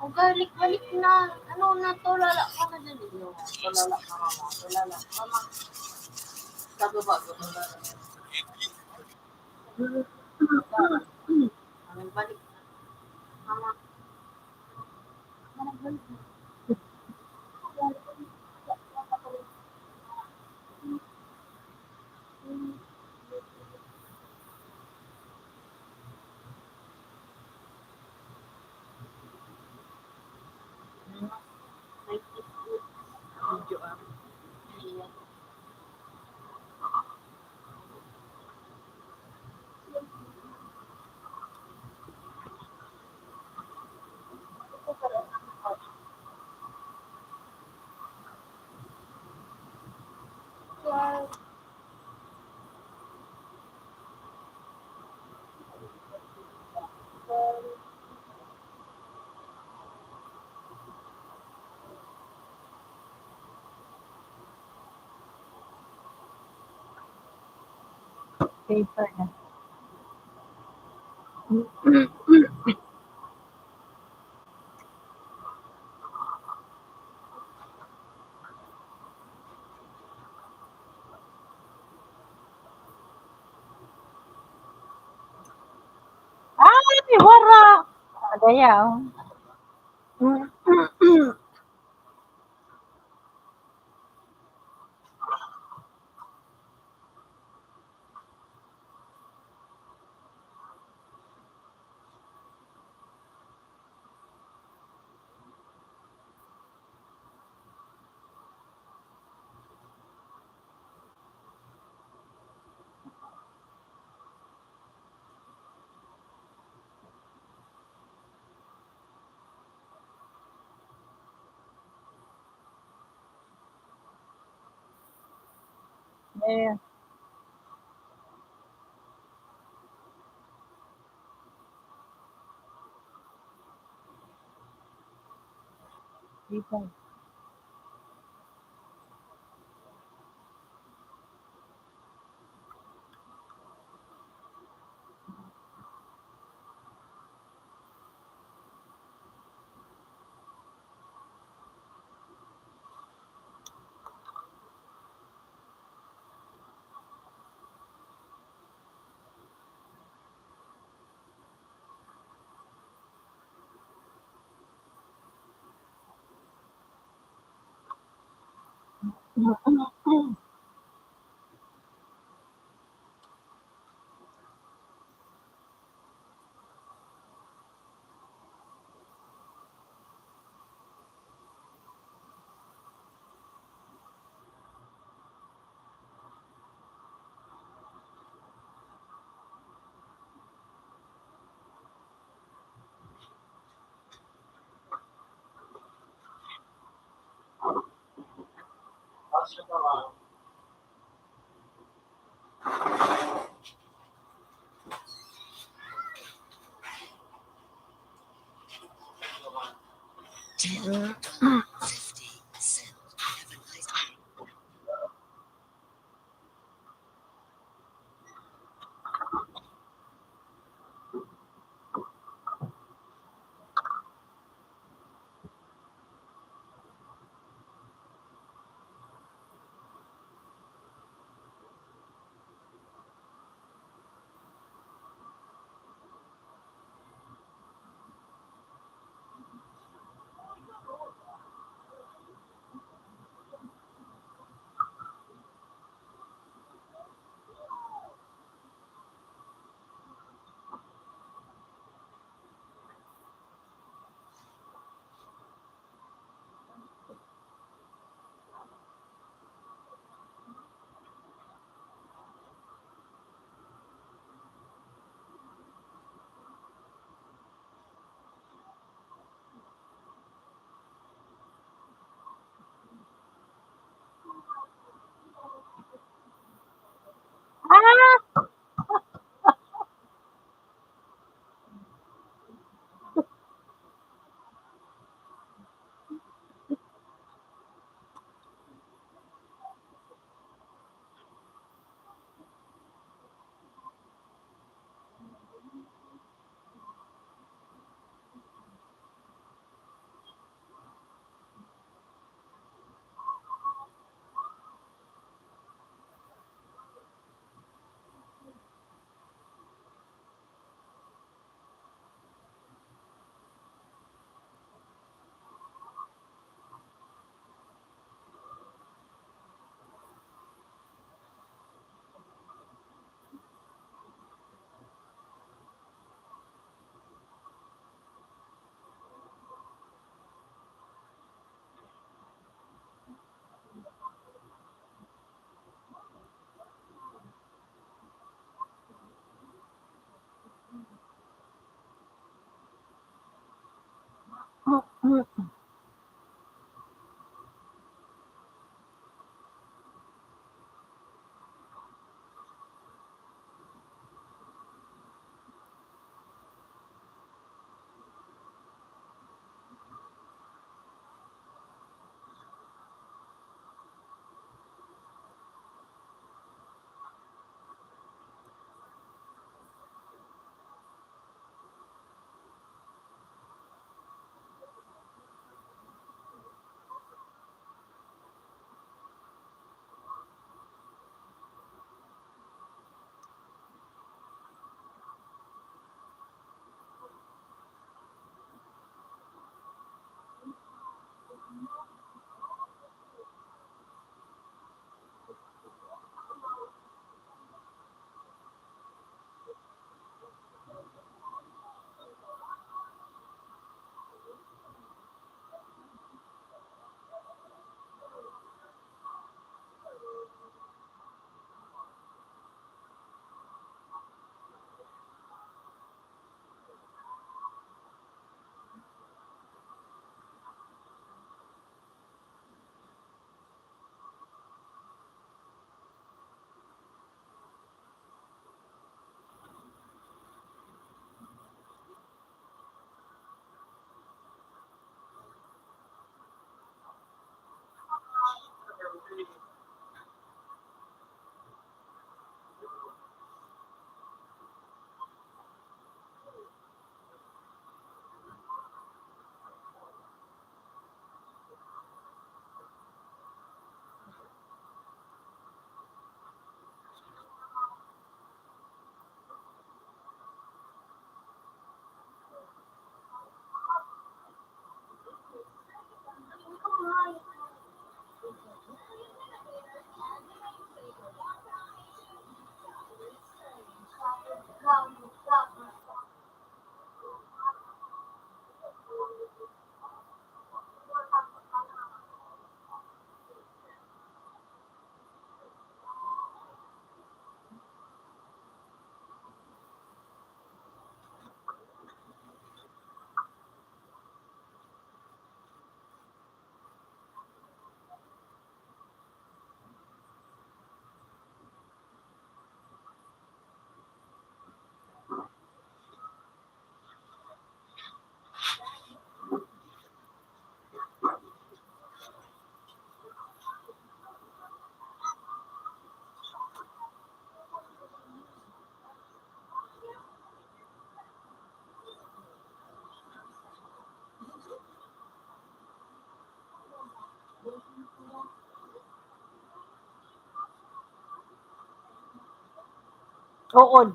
O, garlic, balik na. Ano na, tulala ka na dyan, eh. Tulala ka, mama. Tulala ka, mama. Sa baba, tulala ka. Ang balik. Mama. Video, ah. Paper na. Ay, wara! Ada yaw. Oo.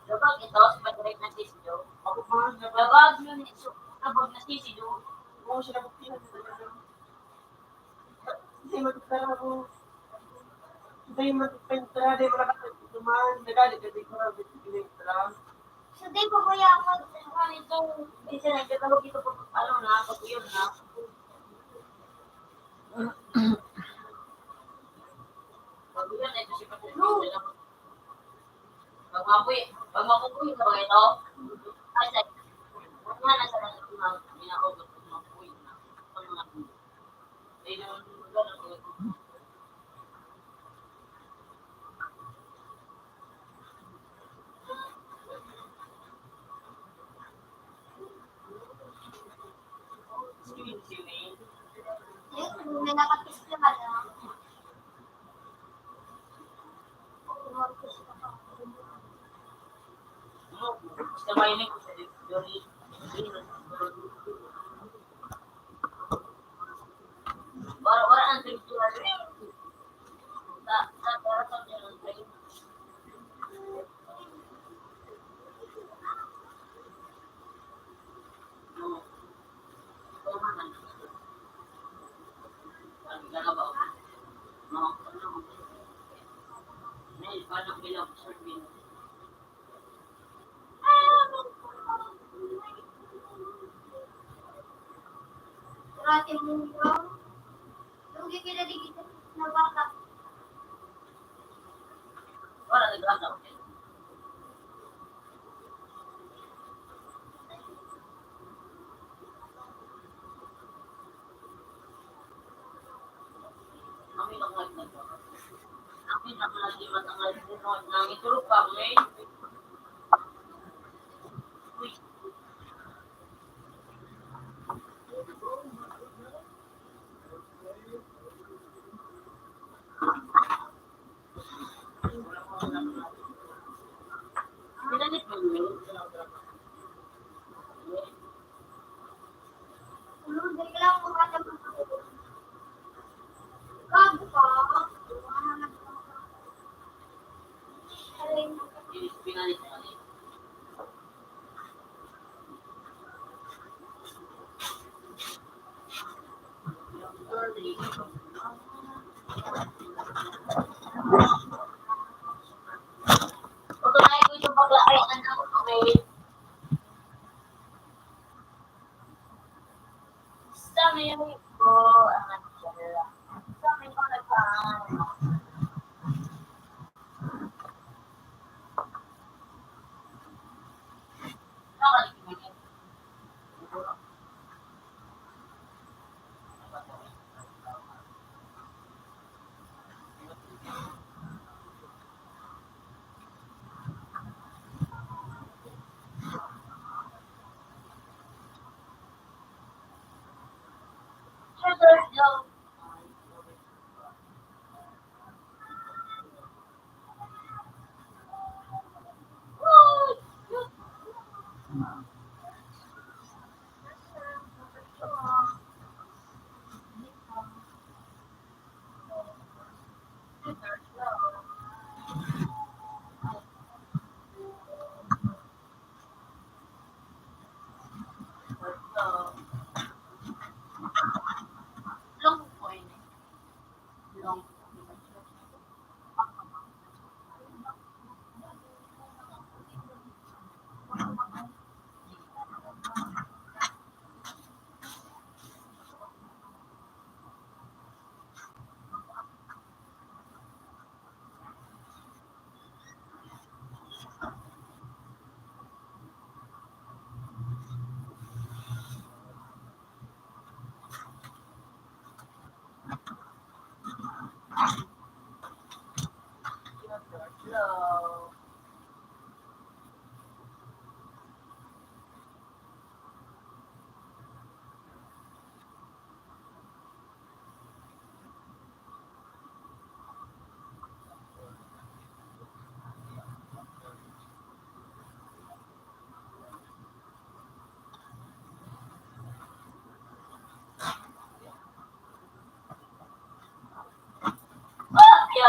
Gabag ito, sa pagkakit na sisiyo. Gabag yun, so, gabag na sisiyo. Hindi magkara mo. Hindi magpentra, di mo nakapagtuman. Nagadi ka, di ko na magpentra. So, di pa kaya ako, ano ito, di siya nagkakabag ito pag ano na, pag yun na. Pag yun, ito siya pag yun na. Pag mapuwi, pag mapupuwi na ba ito? Ay, sa, wala na sa mga ginagawa ko, mapuwi na. Pag mga, ay, naman, Grabe mo, bro. Lugi ka na digito na bata. Wala, nag-asawa ka. Kami na nga, kami na nga, di matanggal po, no? Nangitulog pa ako, eh. Uy.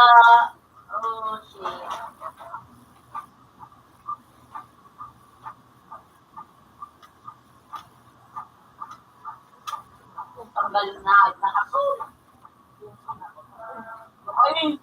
Ah, oh, shit. Ang tanggal na, nakasul. Ay.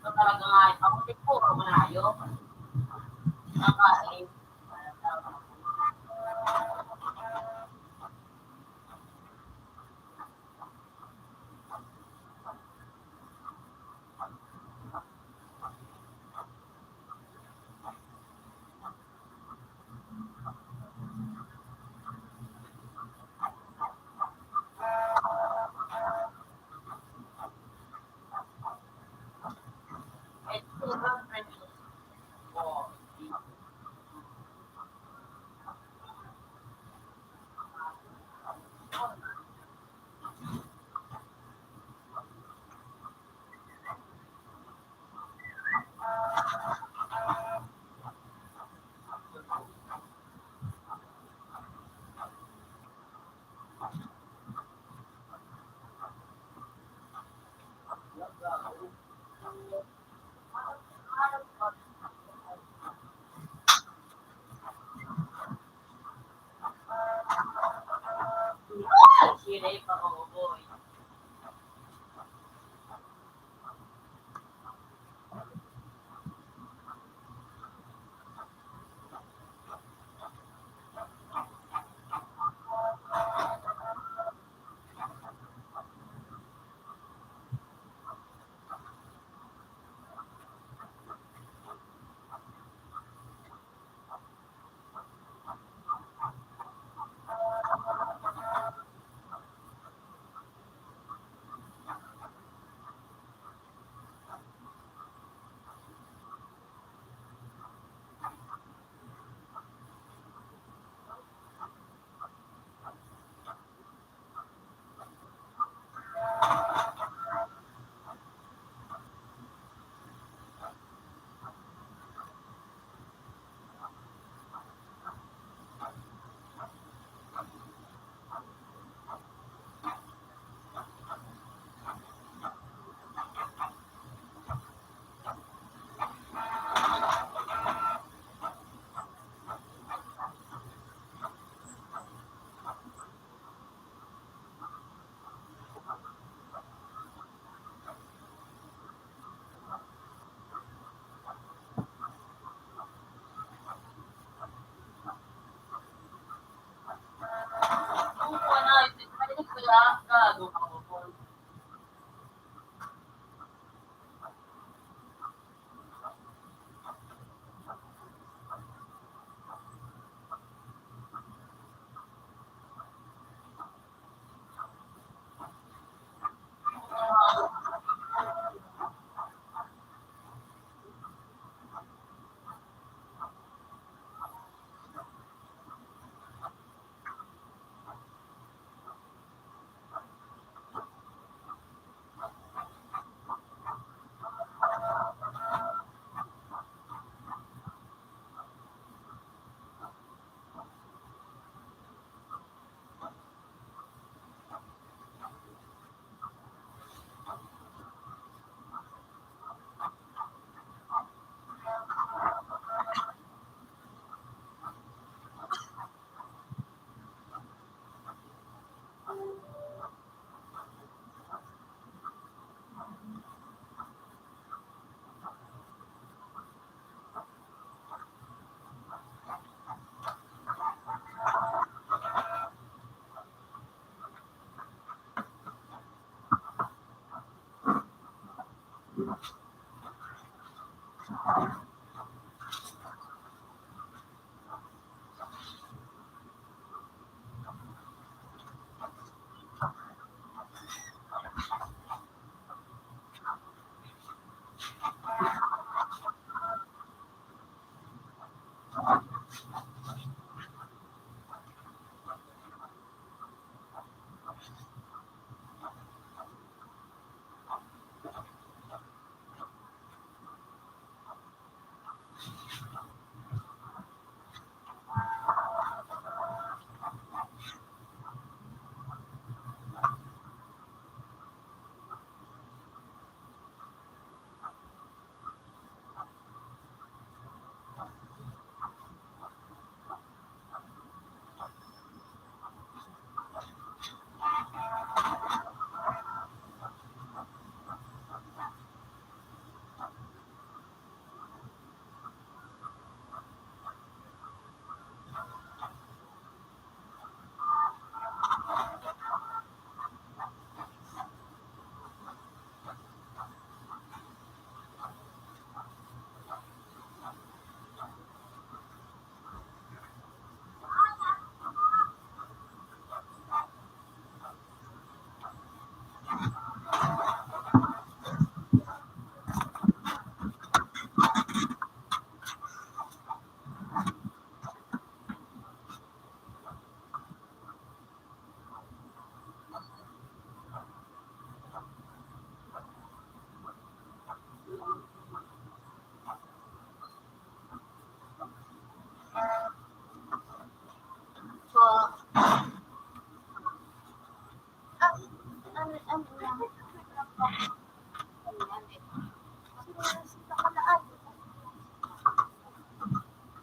Ito talaga nga, ito ang tipo, ang malayo. Nakain.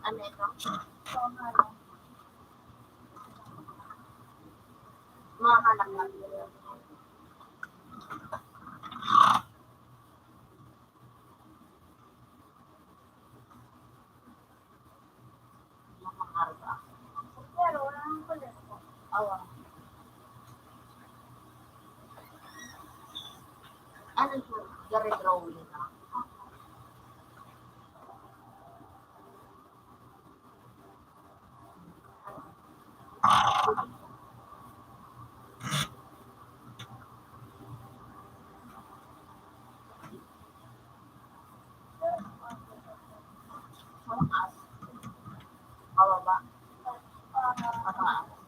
Ano ito? Mahanap na. Makakarga. Pero wala nang kulit. Awa. Ano ito? Gary drawing na. Sa taas. Pababa. Pataas.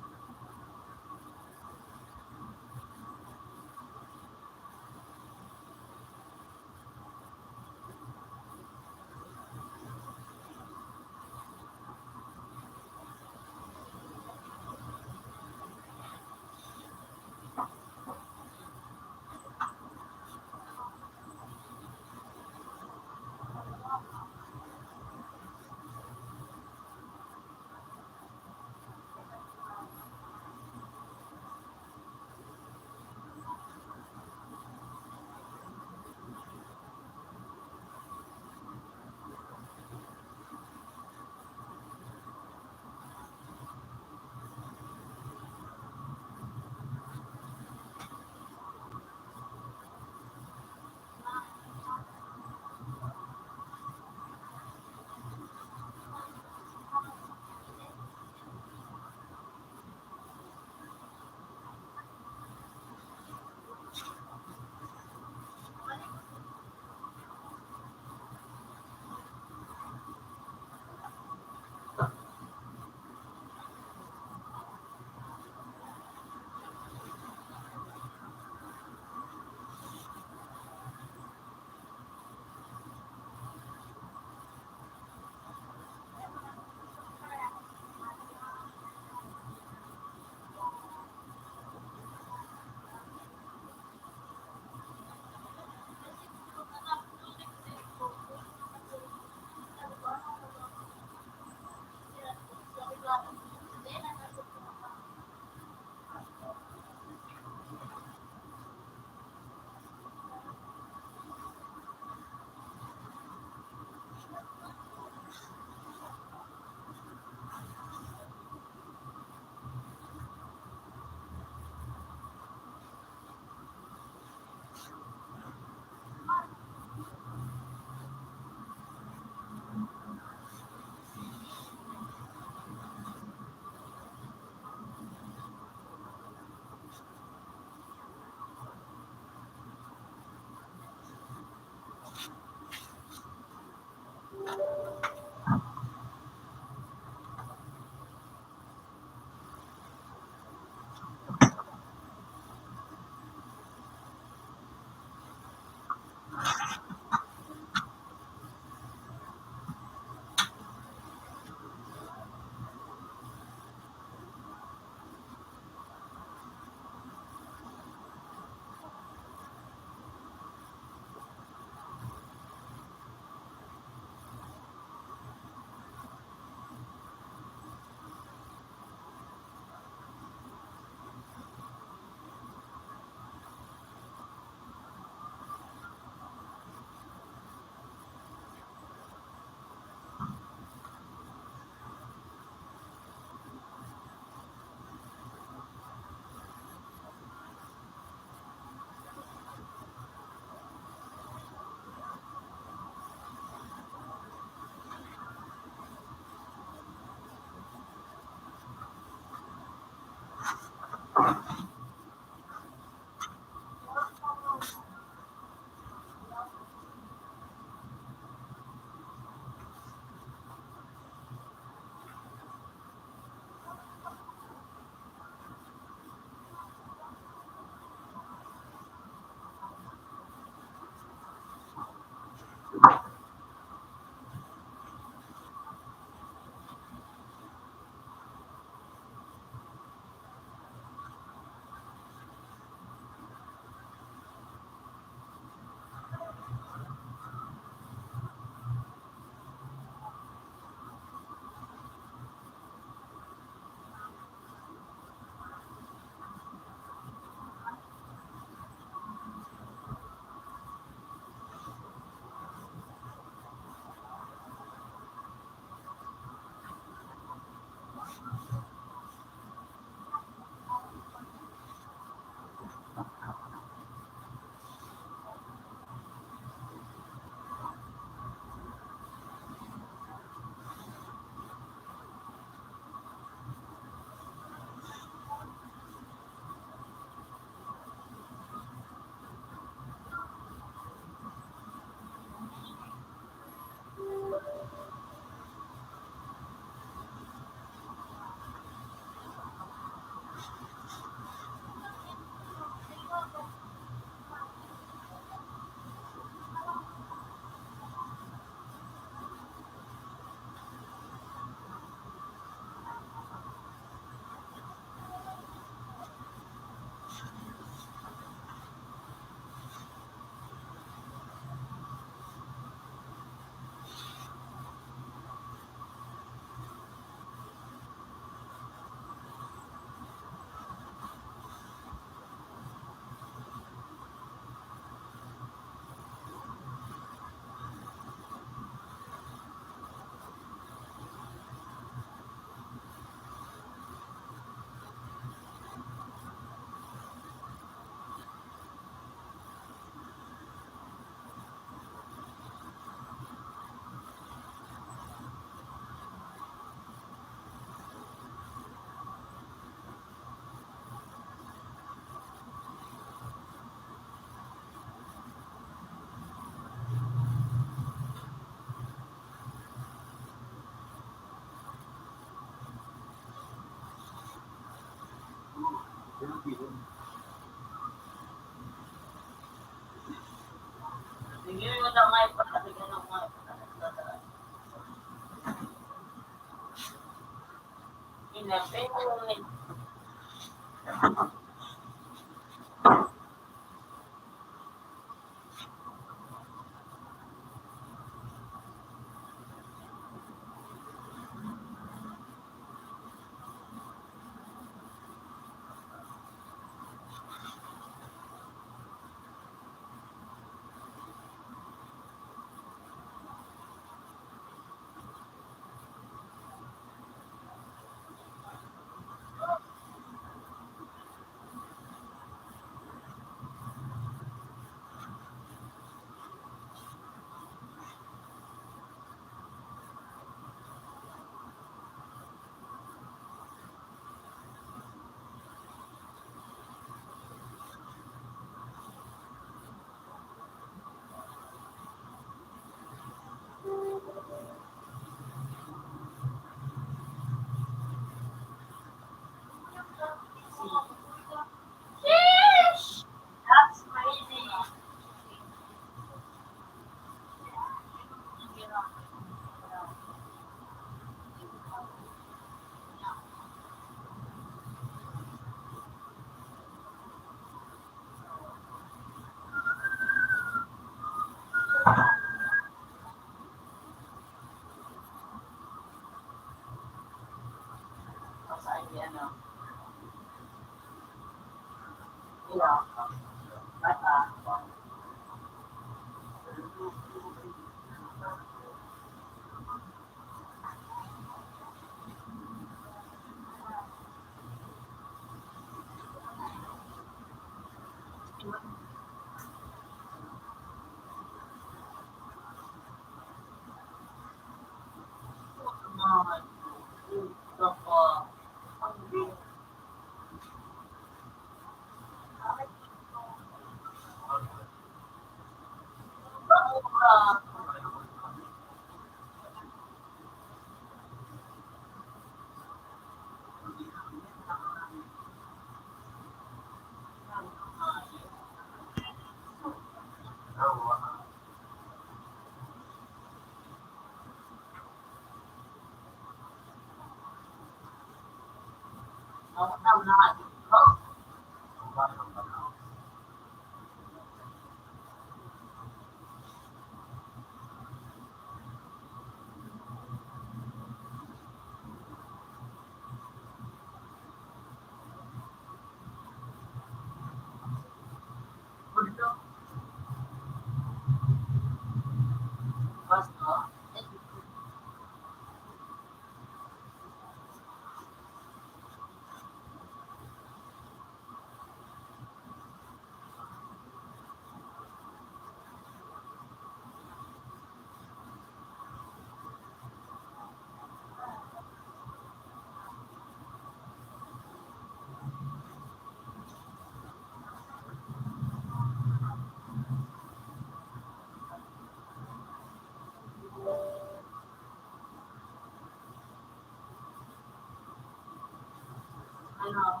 Ano?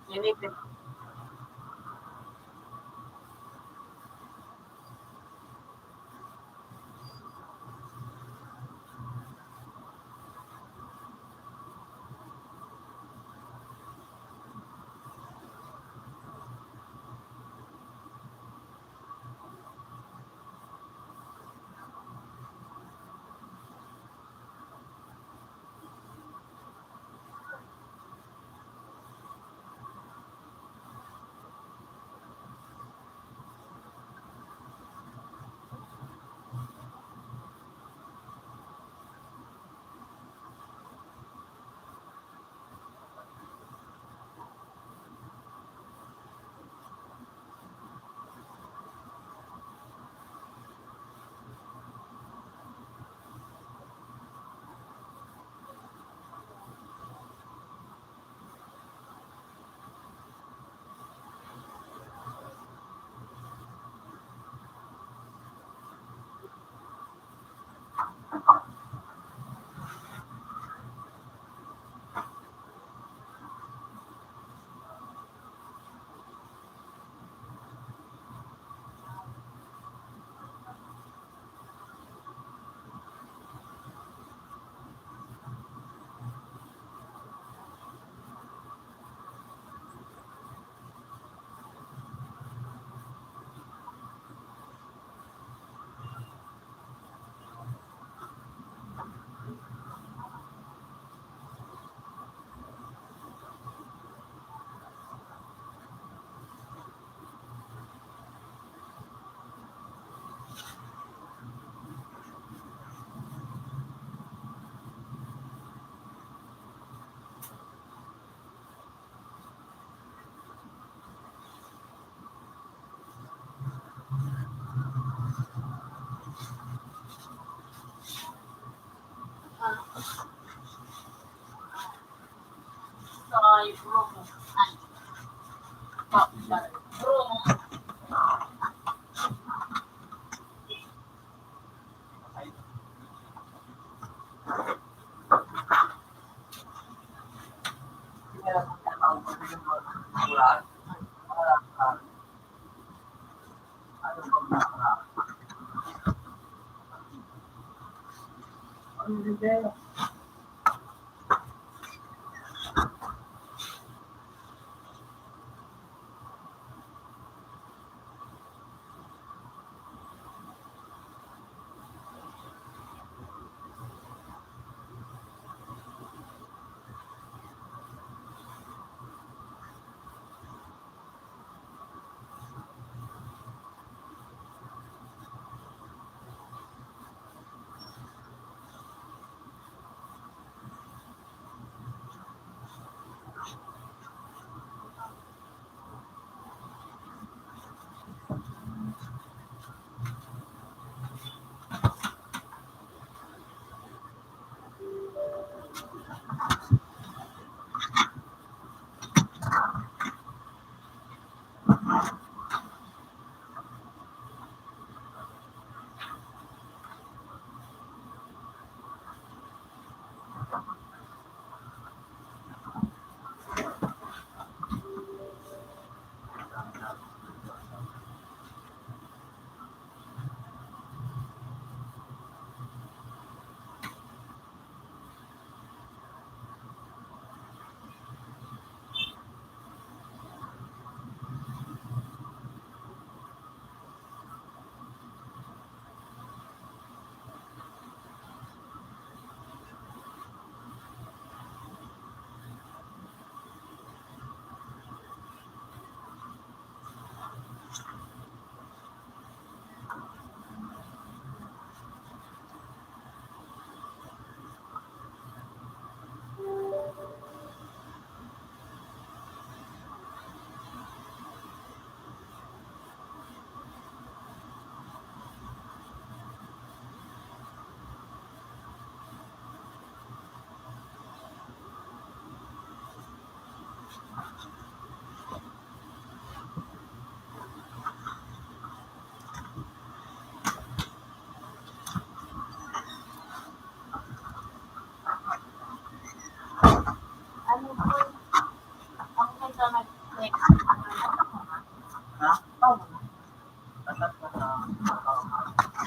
Yan ito.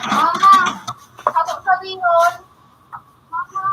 Mama, ako sabihon. Mama.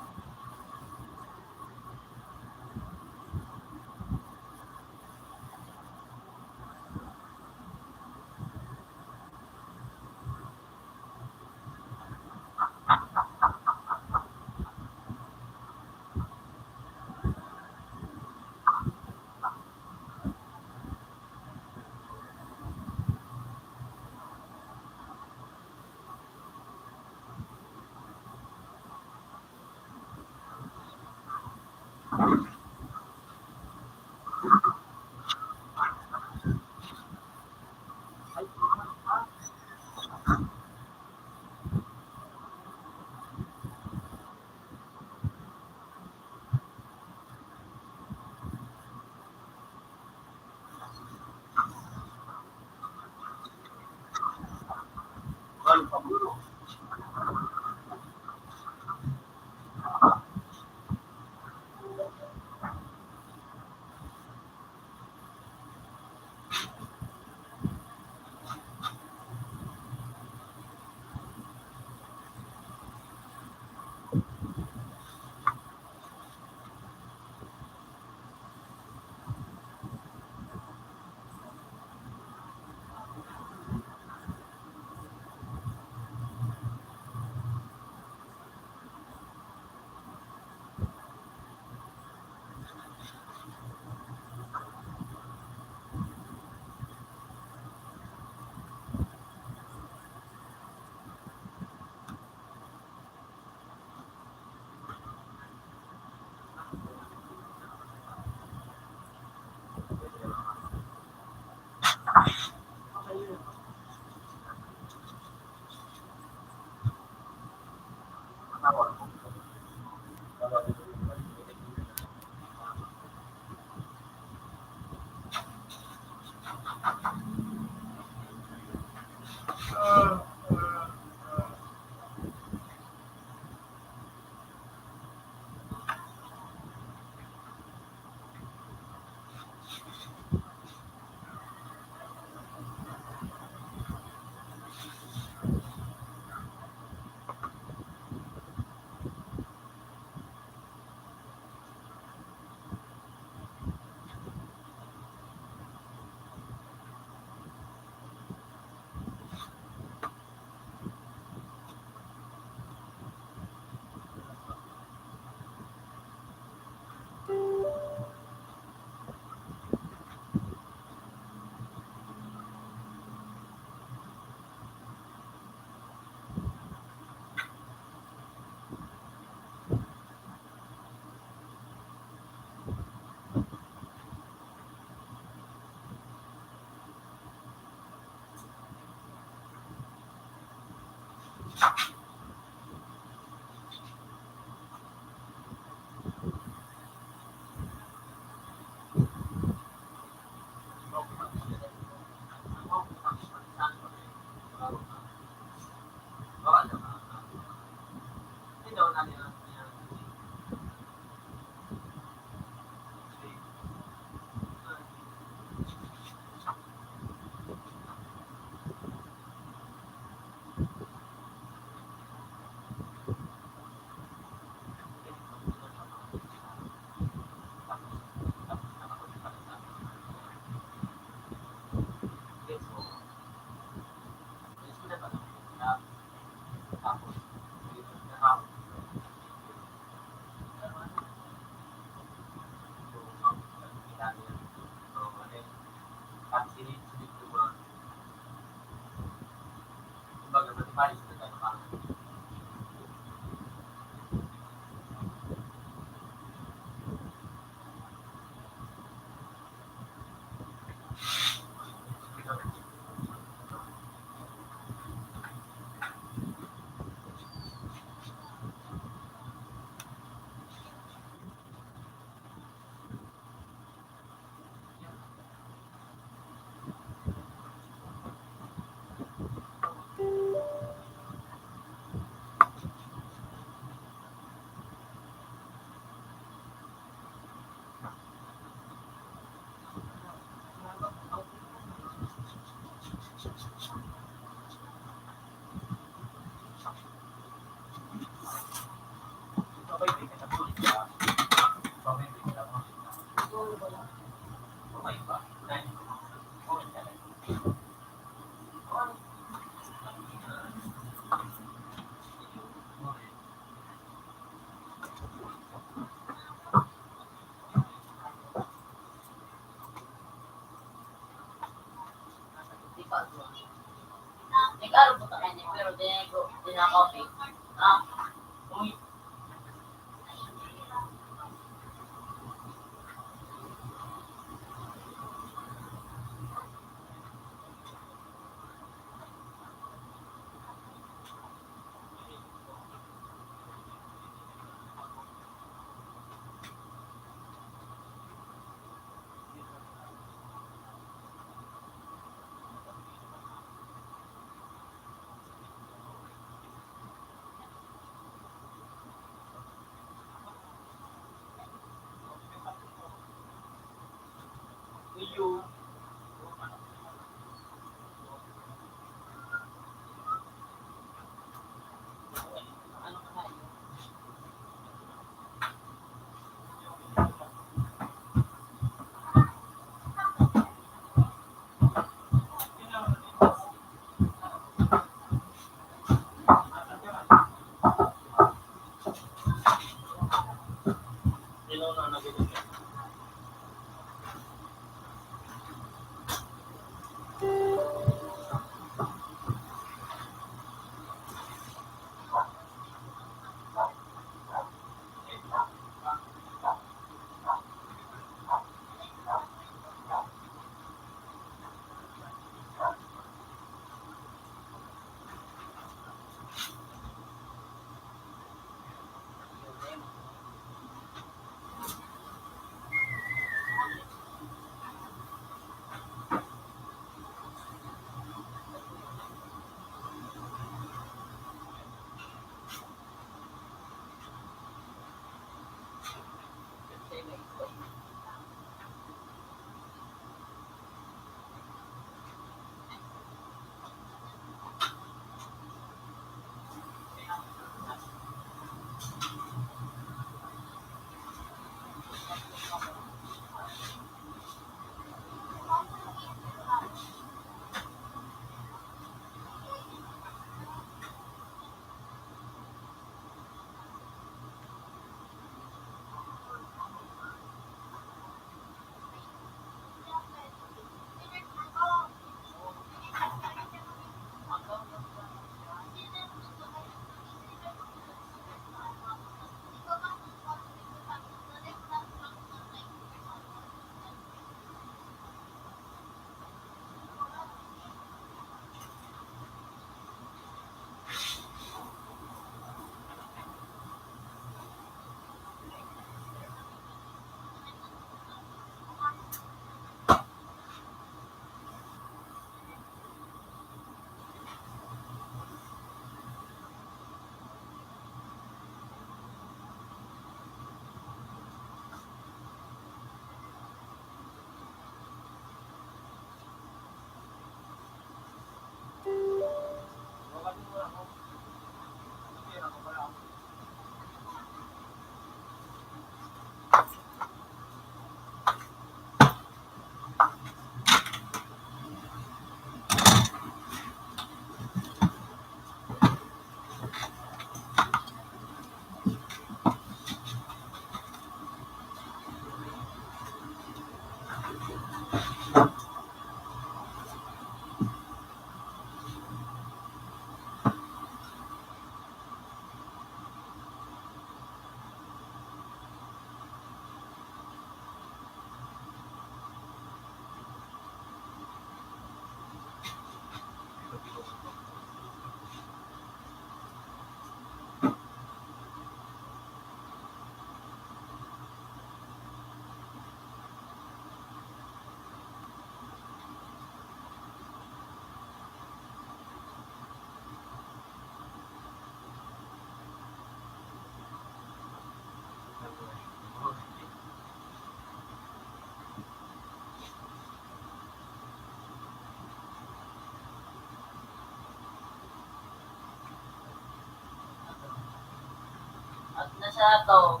Sa to.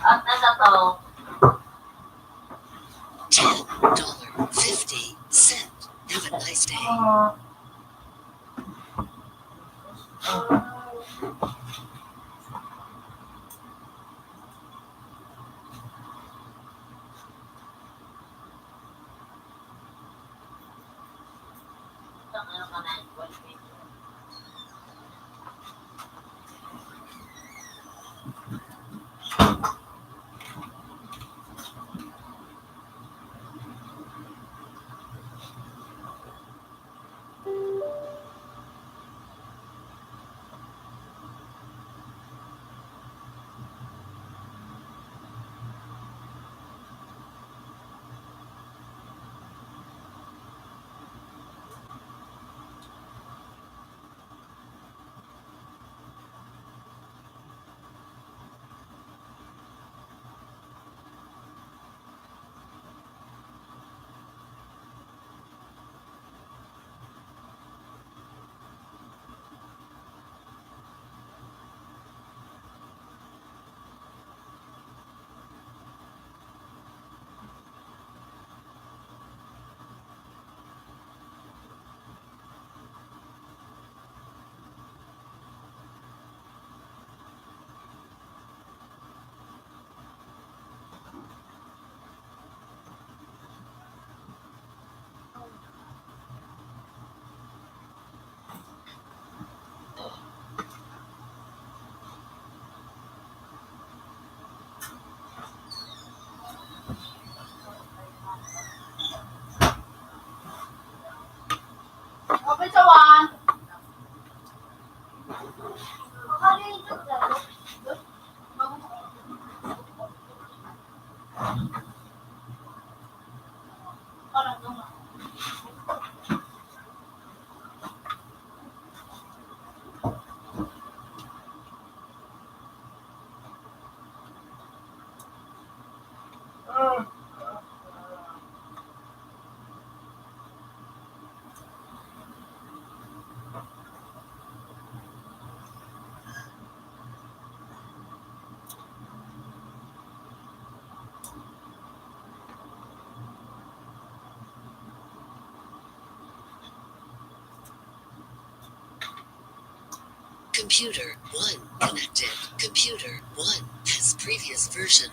At nasa to. Ten dollar fifty cent. Have a nice day. Open sa one. Computer one connected. Computer one has previous version.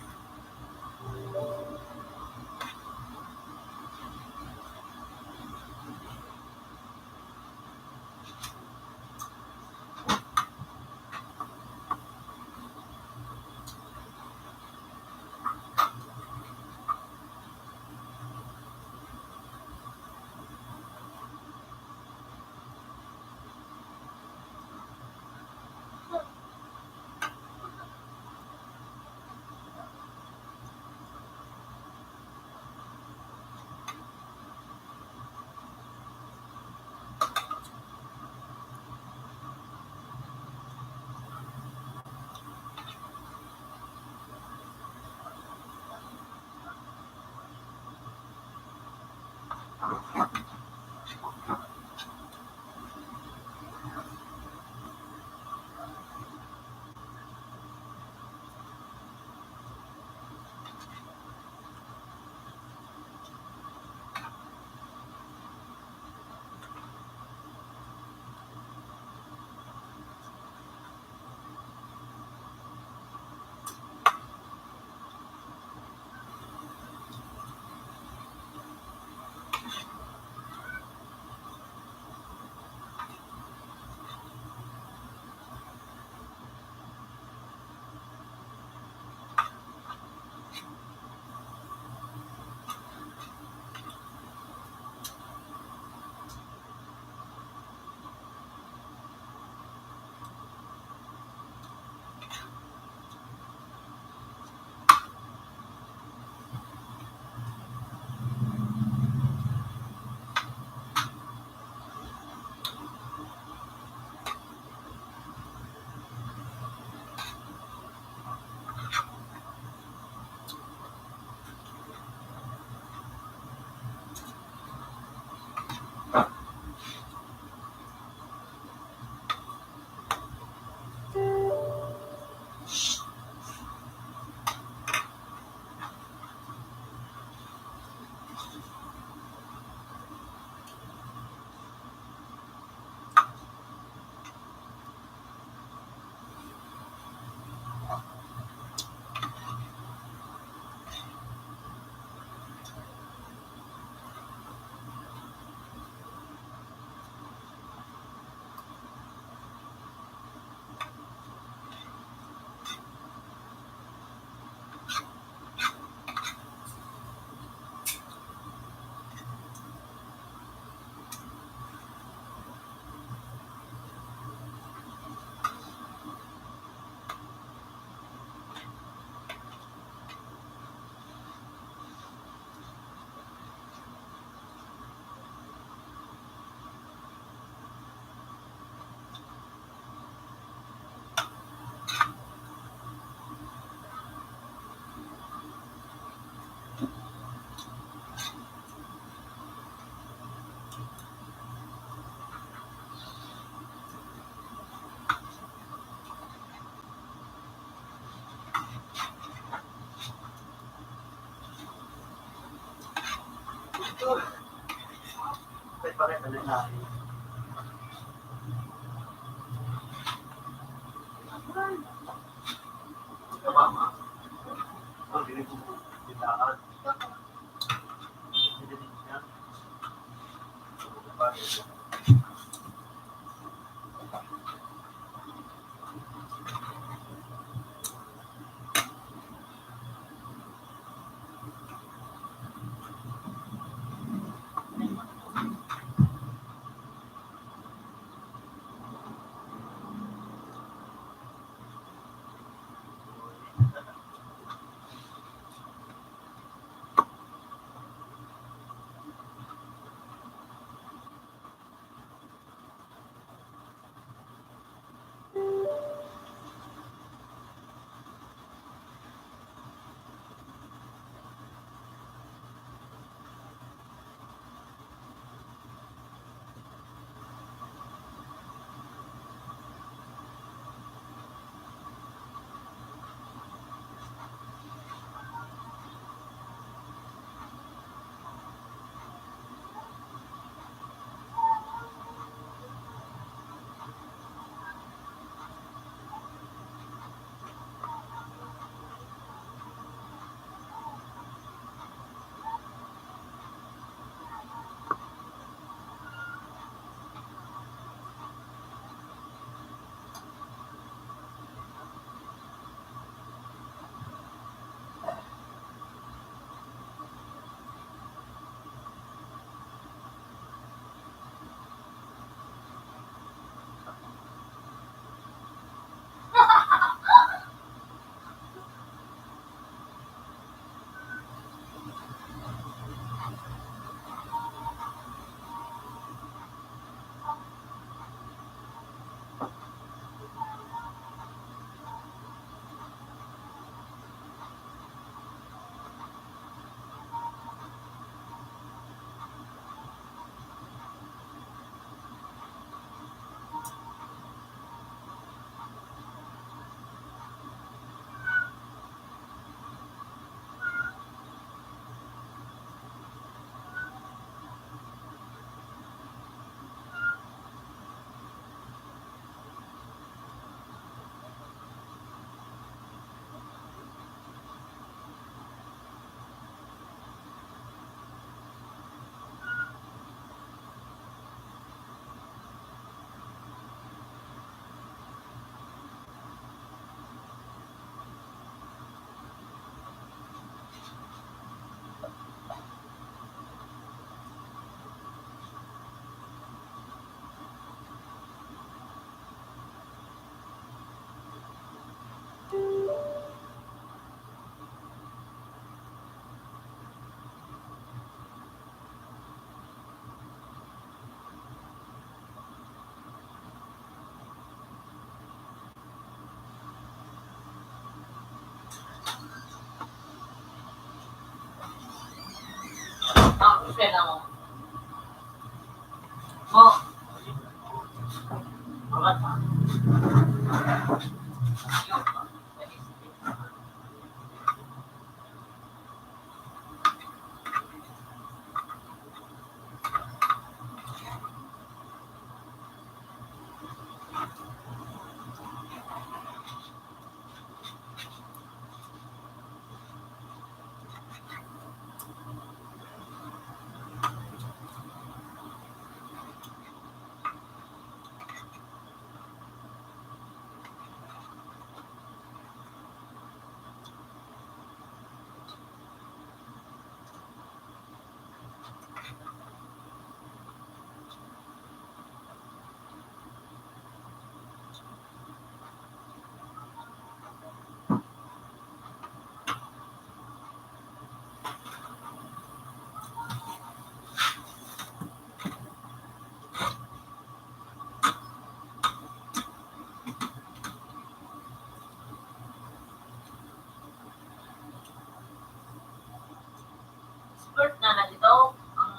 Expert na na dito. Ang,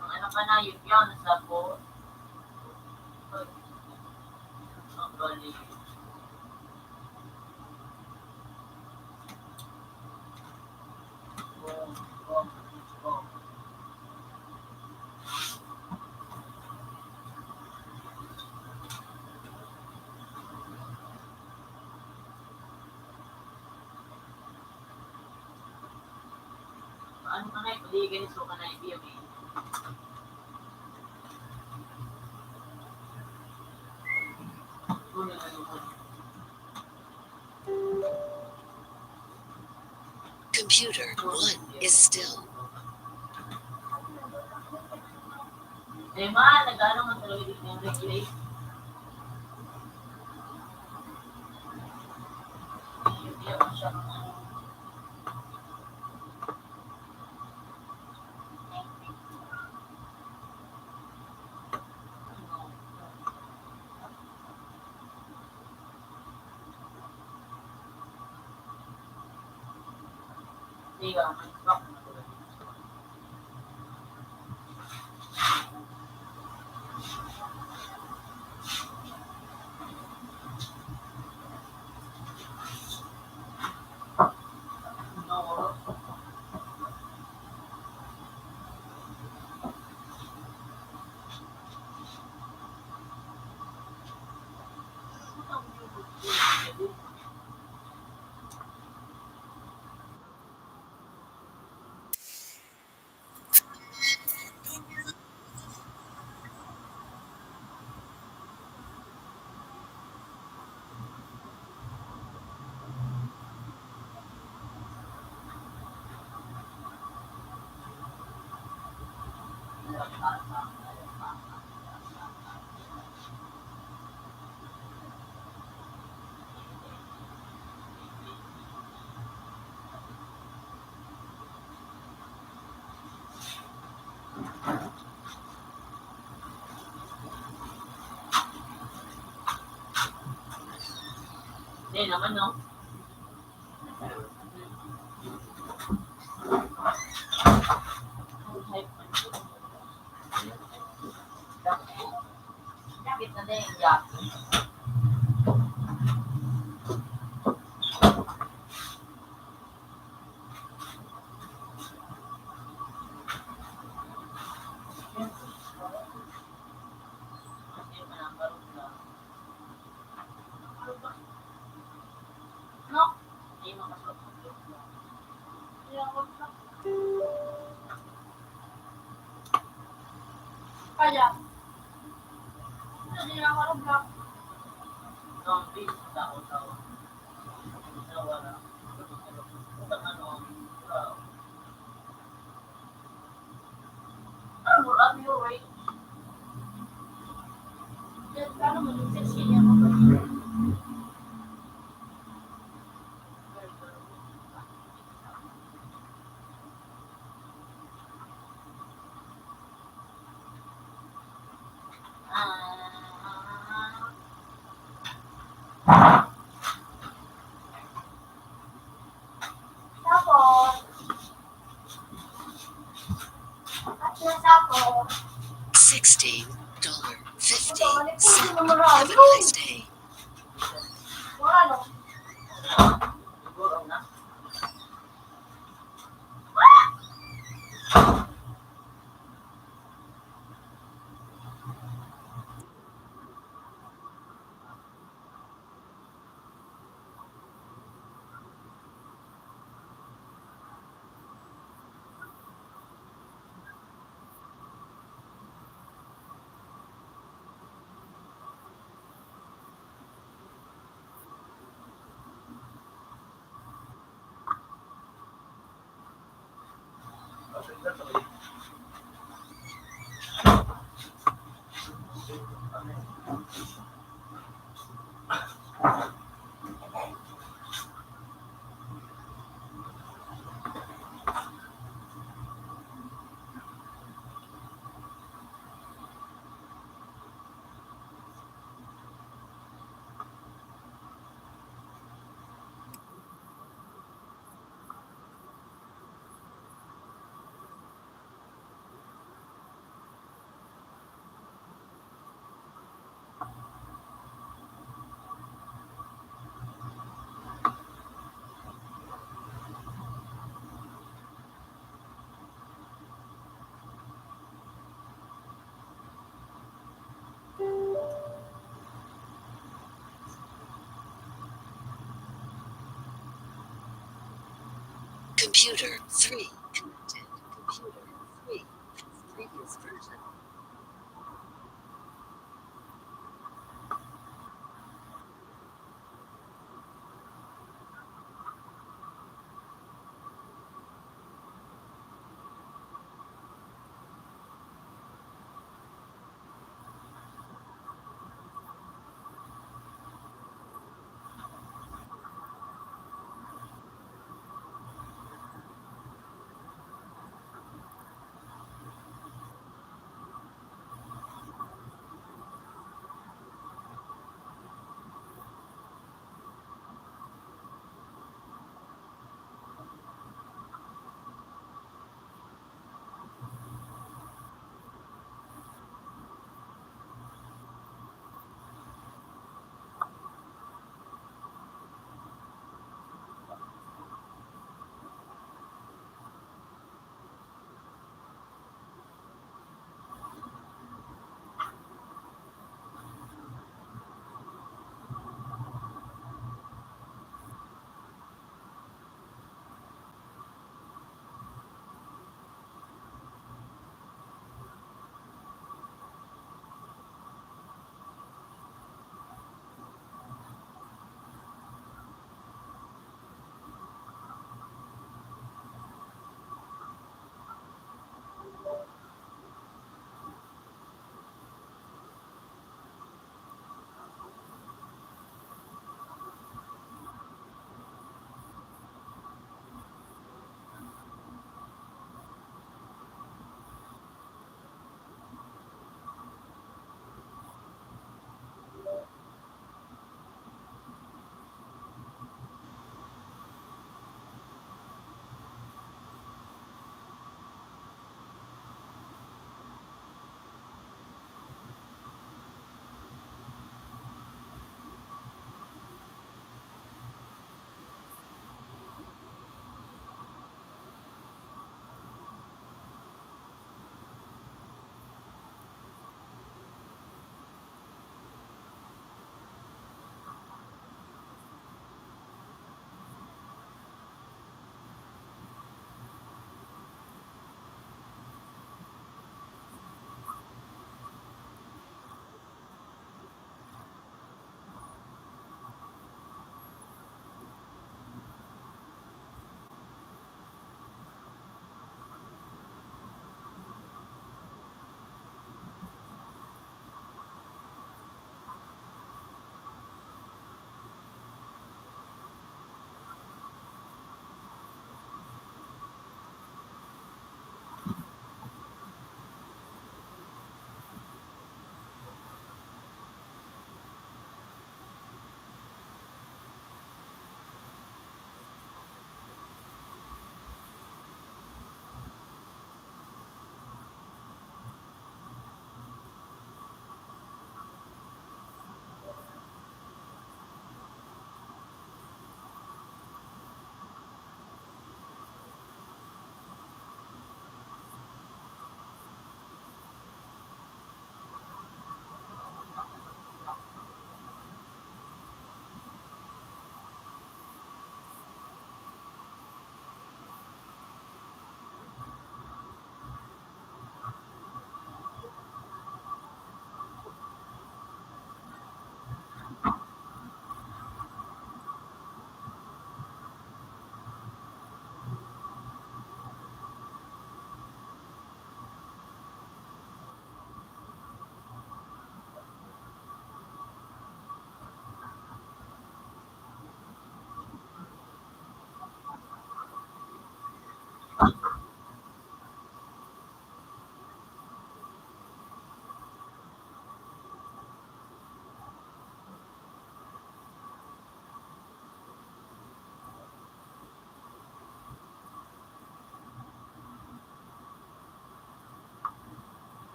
ang ano ka na, yun yan, sa po. Ang galing. Ano ka na, ipaligan ni Suka na yung B M A. Computer one is still. Eh, ma, nag-ano man talaga dito yung regulate? Hindi naman, no? Kapit na din, yeah. Kaya, hindi na ako nag-block. Tapos, at nasa ako, sixteen dollar fifty cent. Have a nice day. Wala, no? Computer three connected.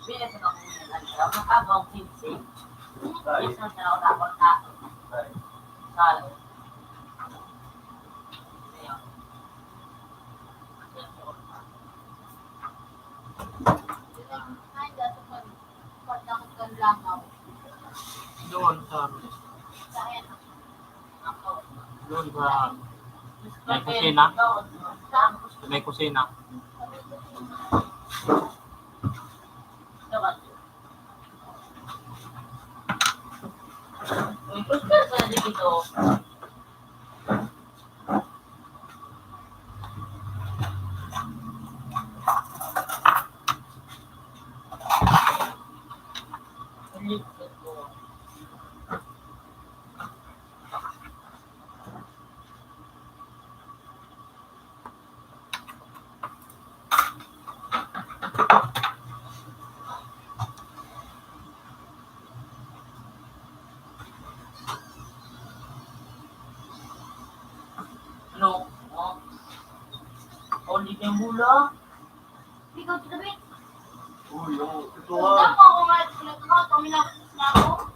Doon sa, doon sa may kusina. May kusina. Ano? Oh. Only yung mula. Ikaw, David. Uy, yung ito. Ito nga, ito nga, ito nga, ito nga, ito nga, ito nga.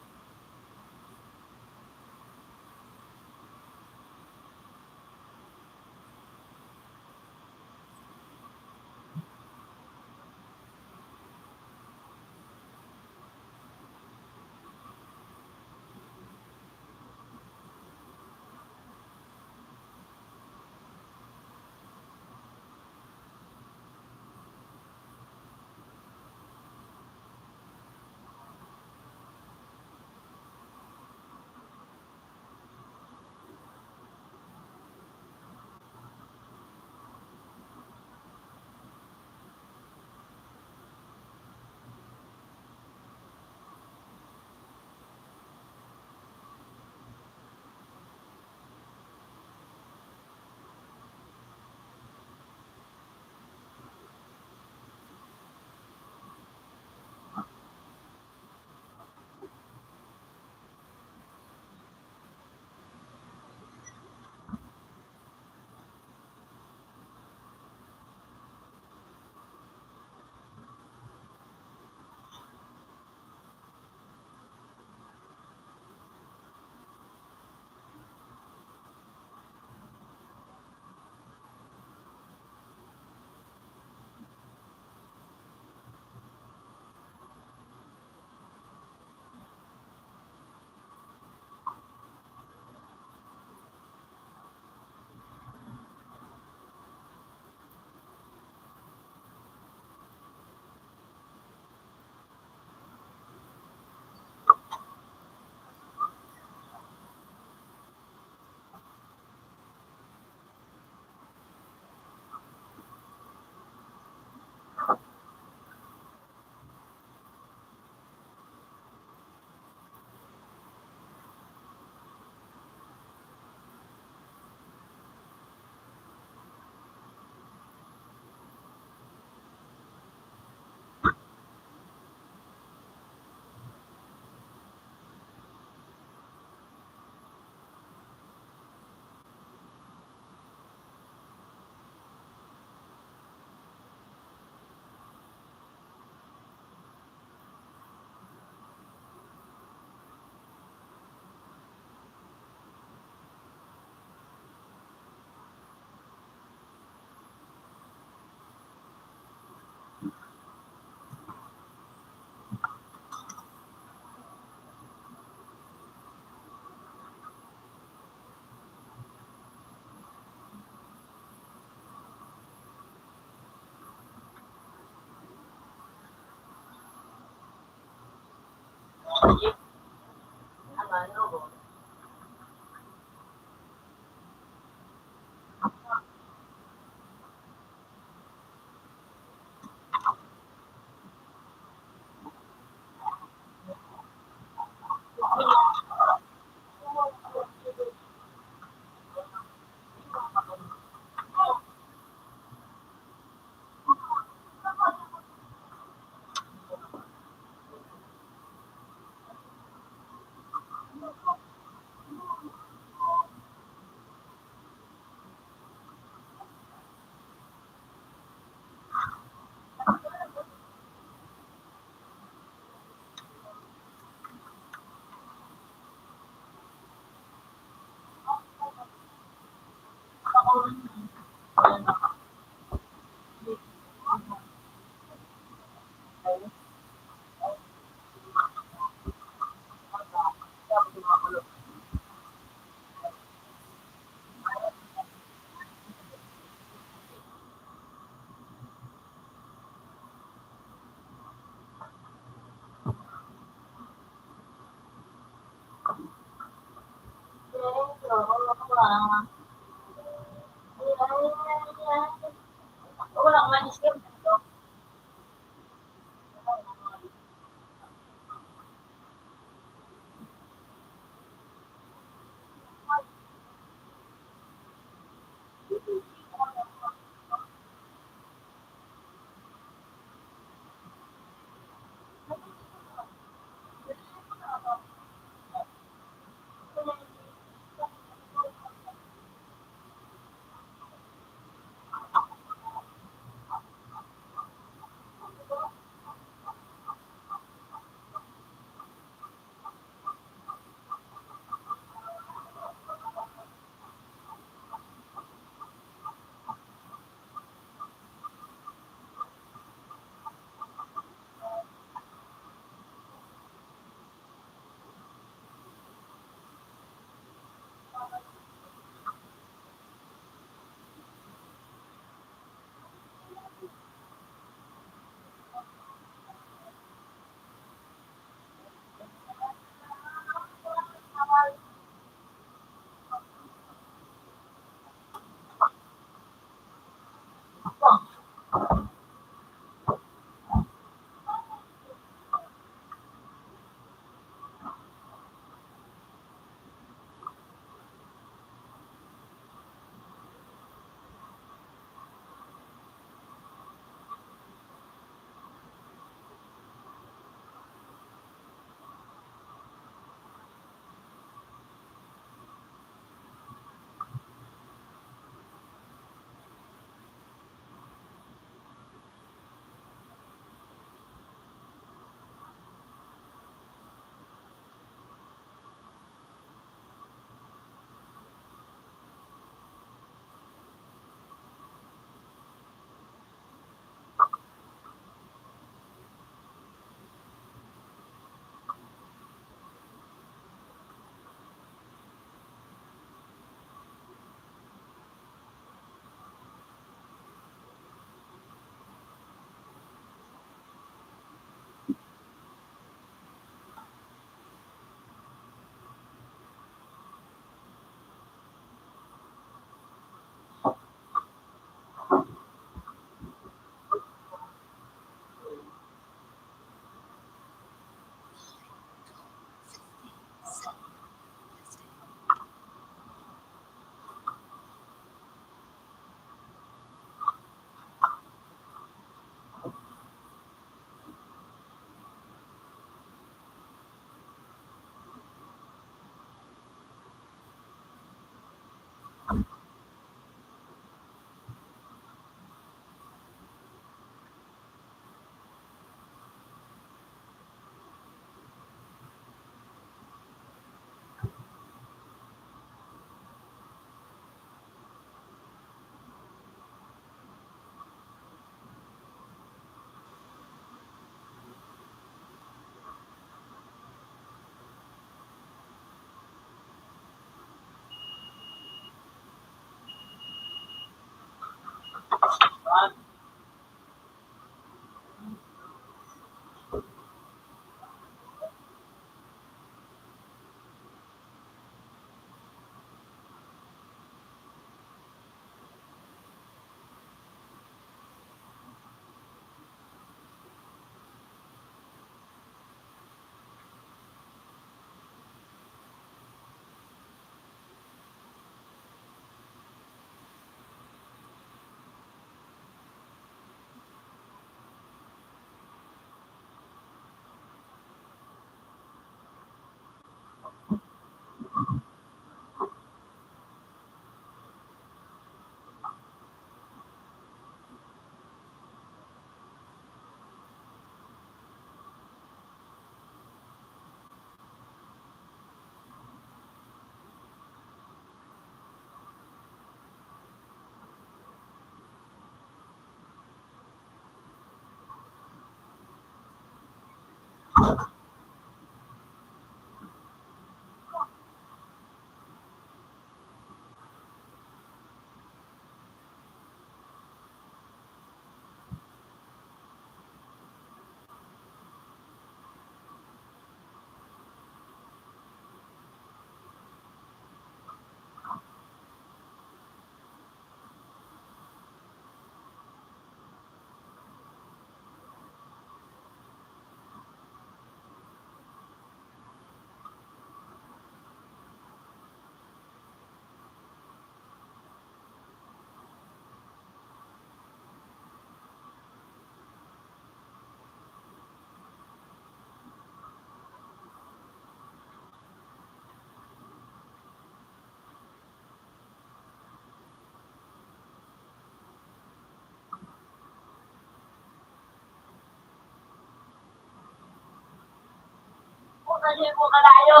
Saan mo kalayo?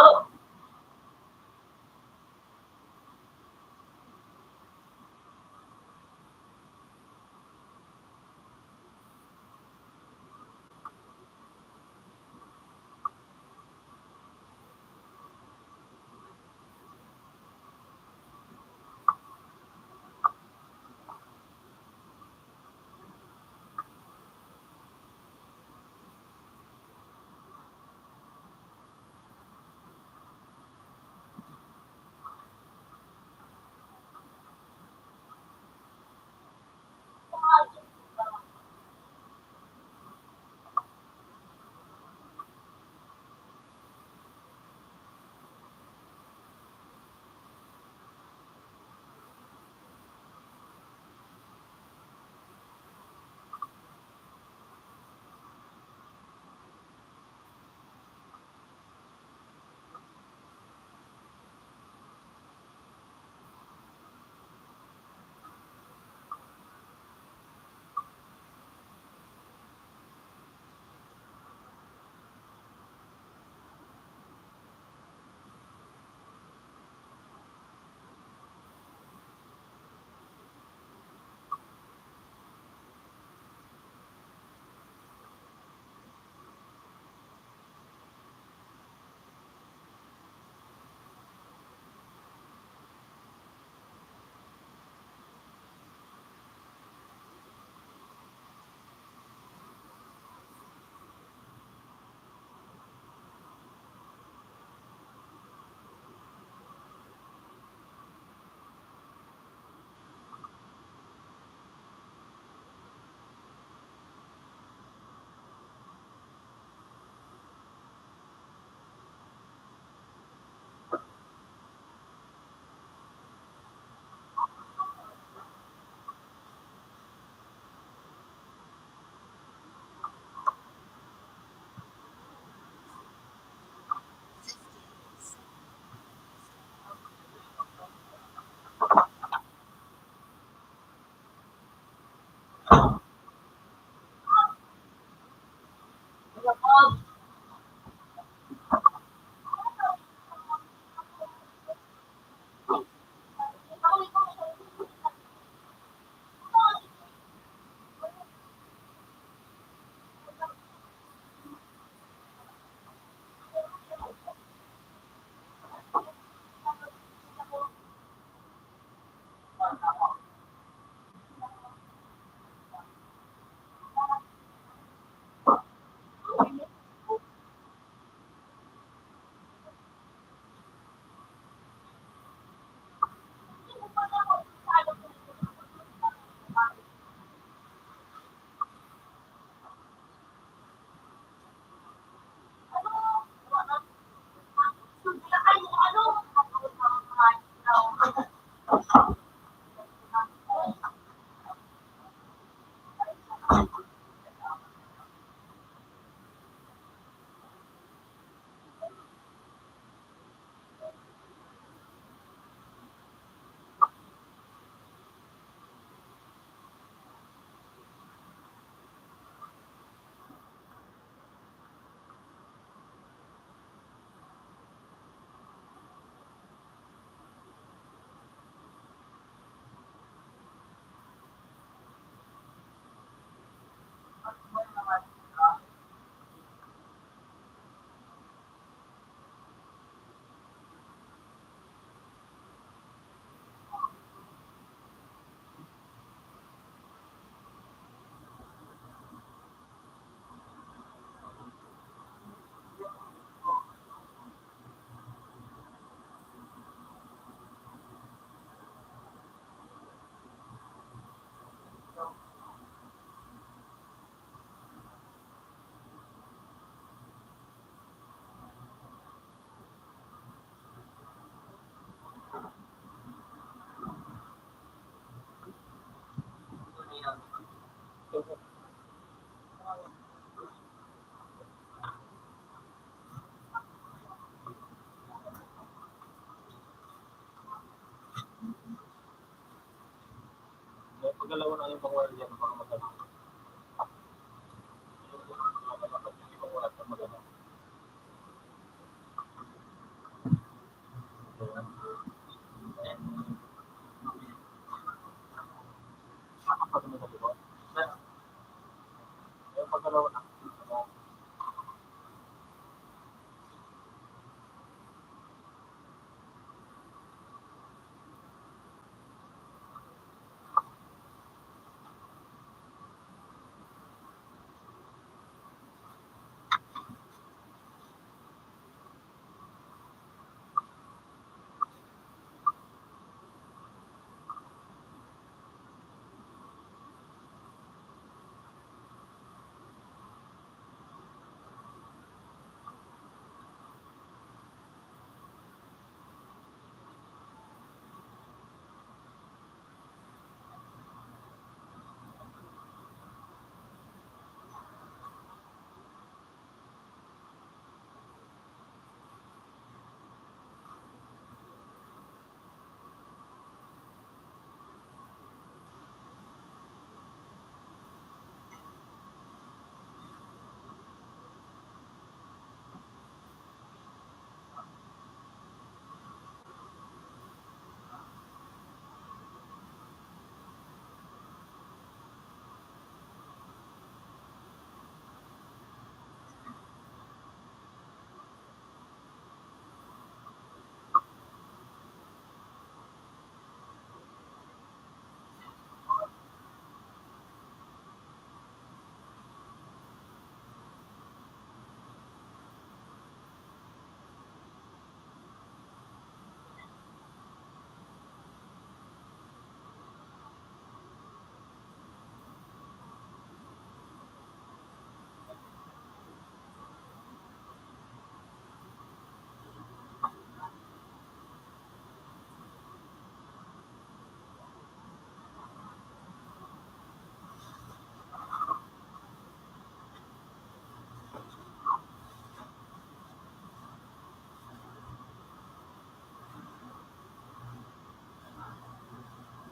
Pagkalawan na yung pangwala diyan, baka magano. Yung mga dapat yung pangwala sa magano.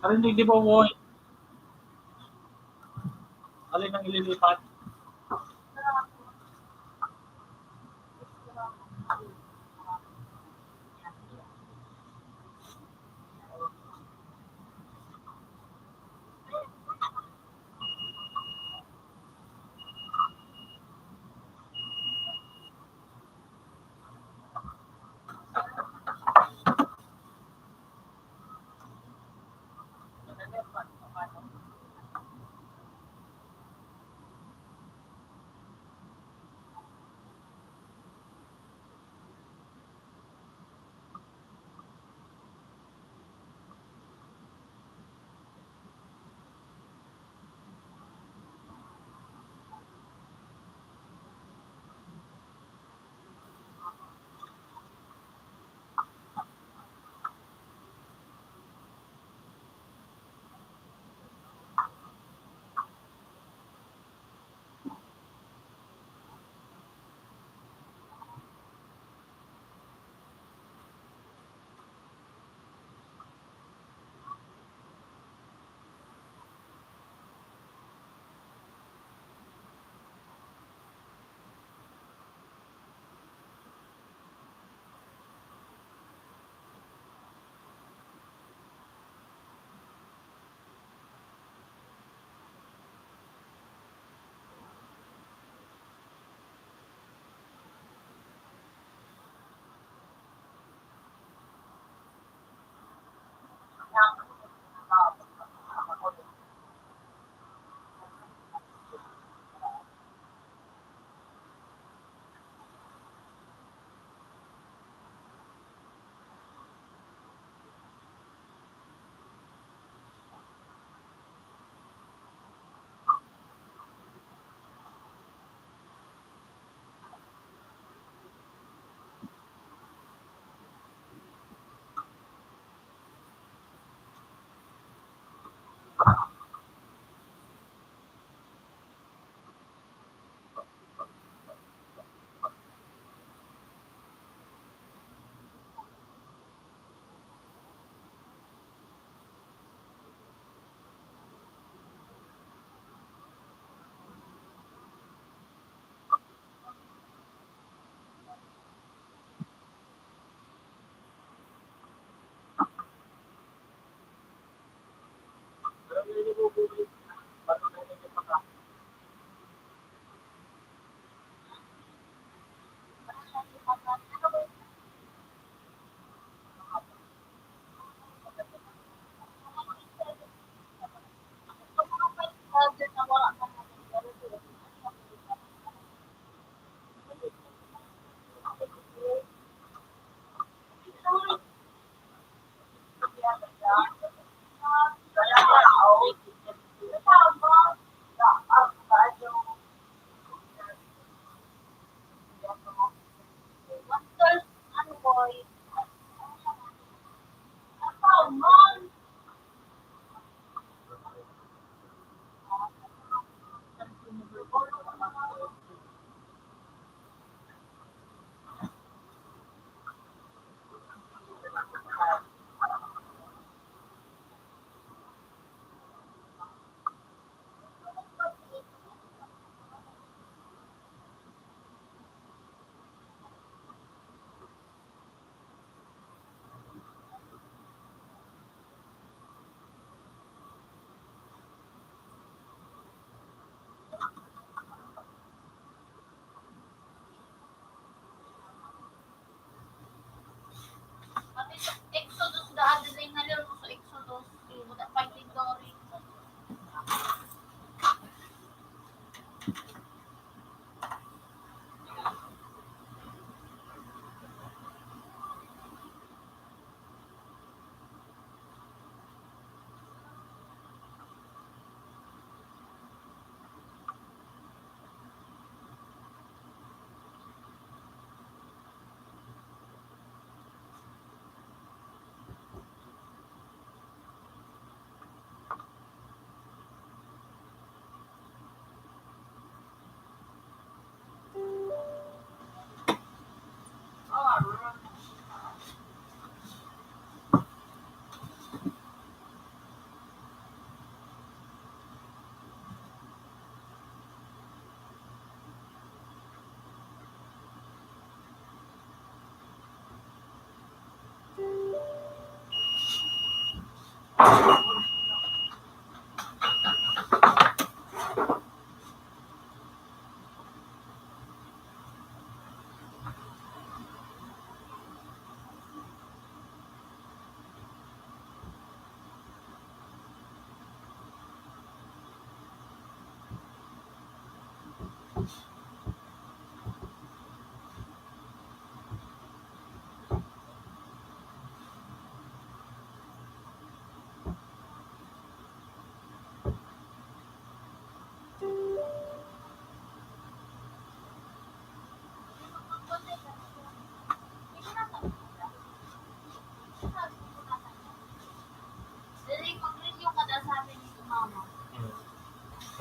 Narinig di ba, Woy? Alin ang ililipat?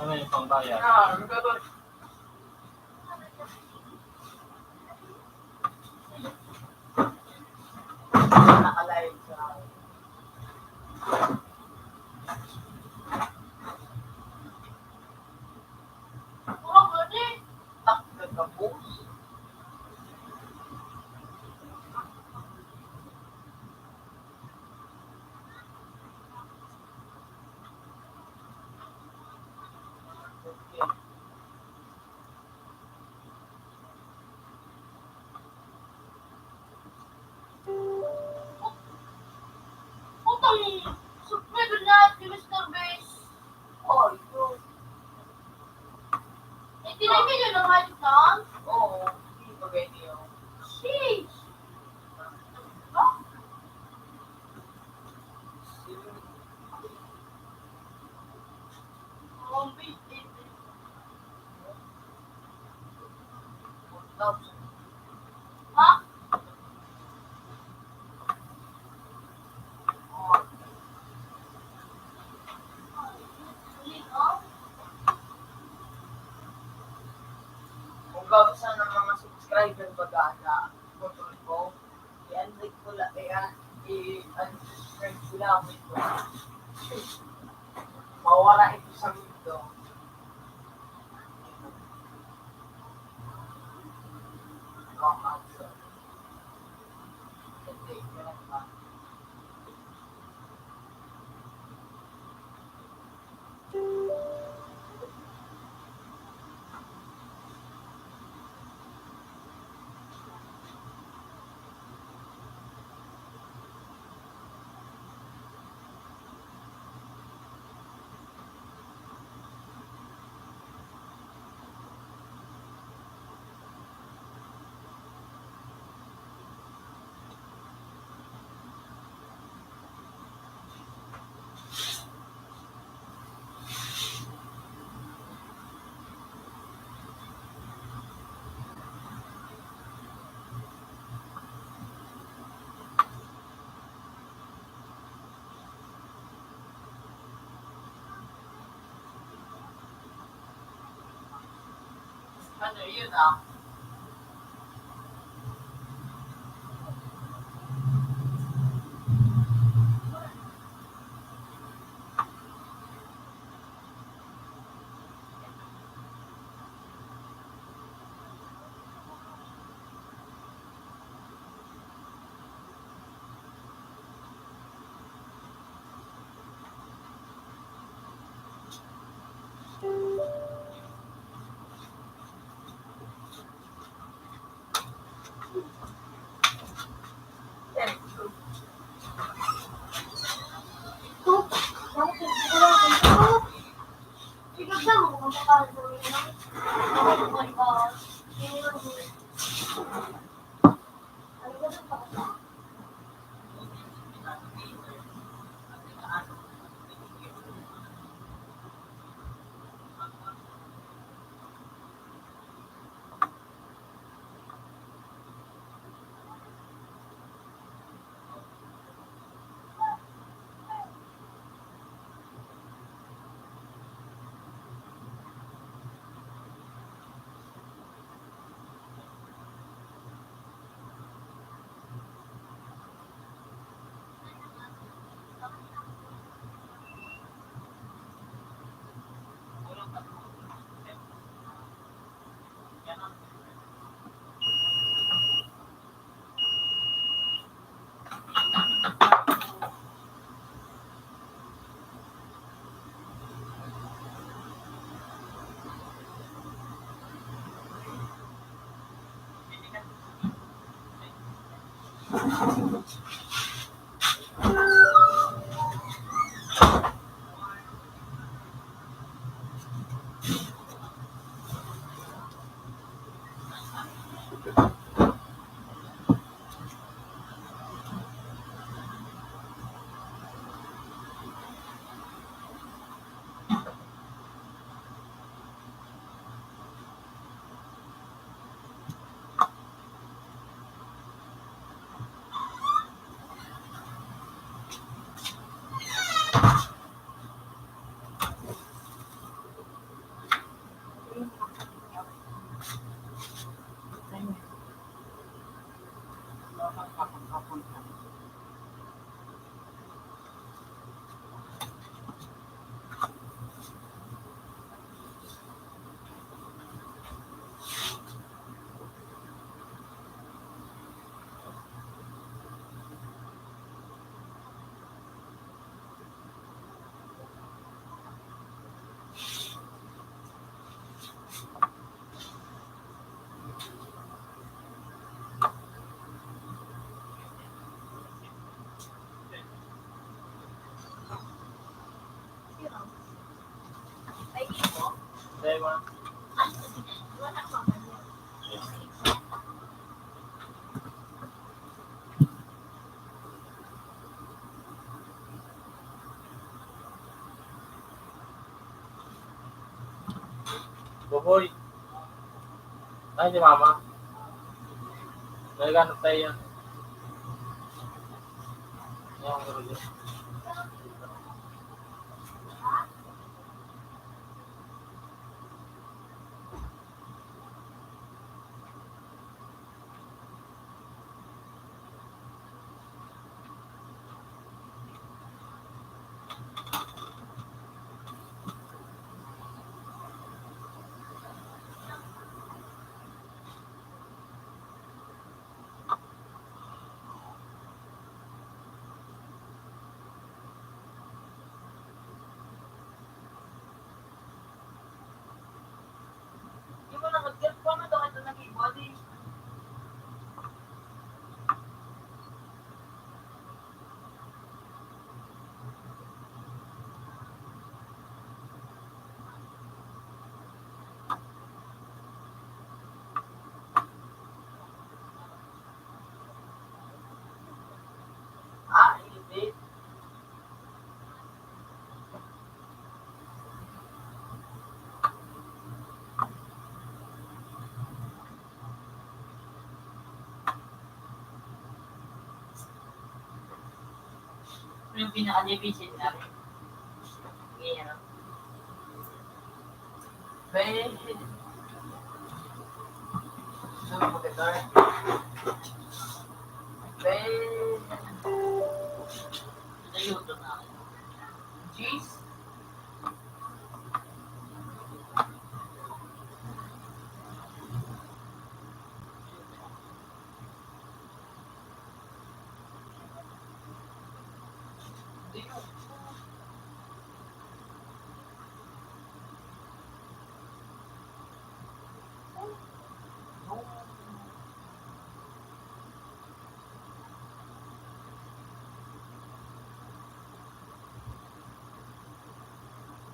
Ano yung pambayad? Nakalive sa Putang subscriber na si Mister Beast. Oh, yun. Eh, tinay ka yun ang ayos na? Oo, hindi pa ganyan. Sheesh! Ha? Kung gabos na ng mga subscriber, baga na, control ko. I-unlike ko lang, eh, ah, i-unsubscribe ko lang, wait ko. Mawala ito sa mundo. Ano yun, ah? Buboy. Ay, si Mama. Naghanap tayo yan. Yan, Ano yung pinaka-division namin? Ngayon. Pwede. Gusto mo mag-guitar? Pwede. Ayun, ito na. Jeez.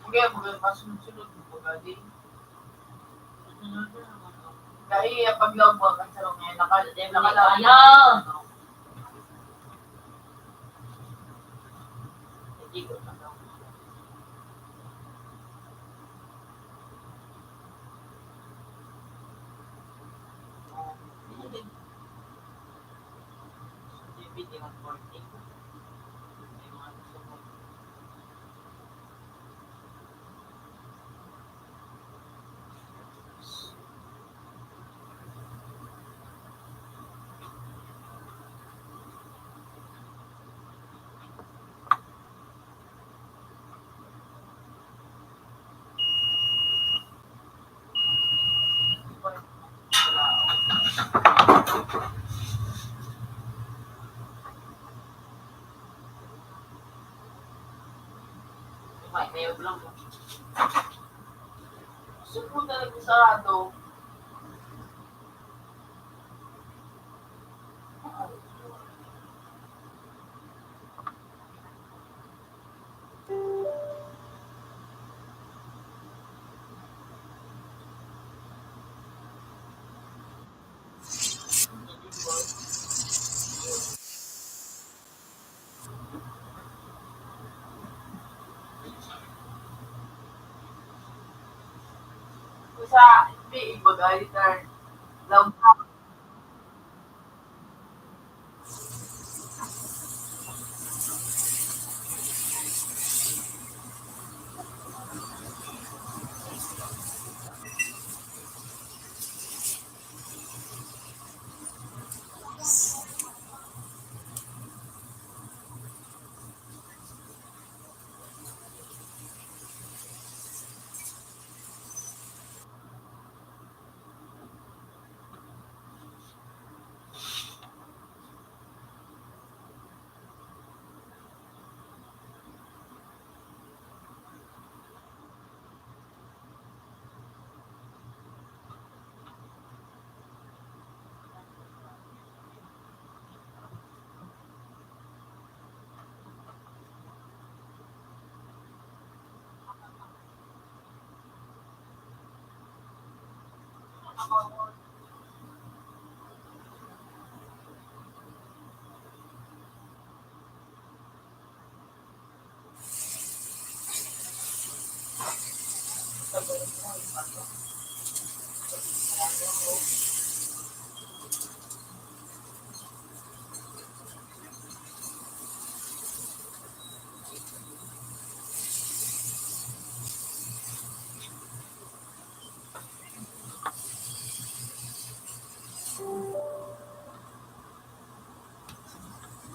Kaya mga masunod-sunod mo, baga, di. Susunod na naman, no? Kaya paglaog mo, ang sarong ngayon, naka-, nakalaog. Ayaw! Hindi ko na daw. Hindi. Hindi, hindi recording. May mga gusto mo. Gusto ko talaga sarado. Sa F B, iba, guys, sir. Lampas.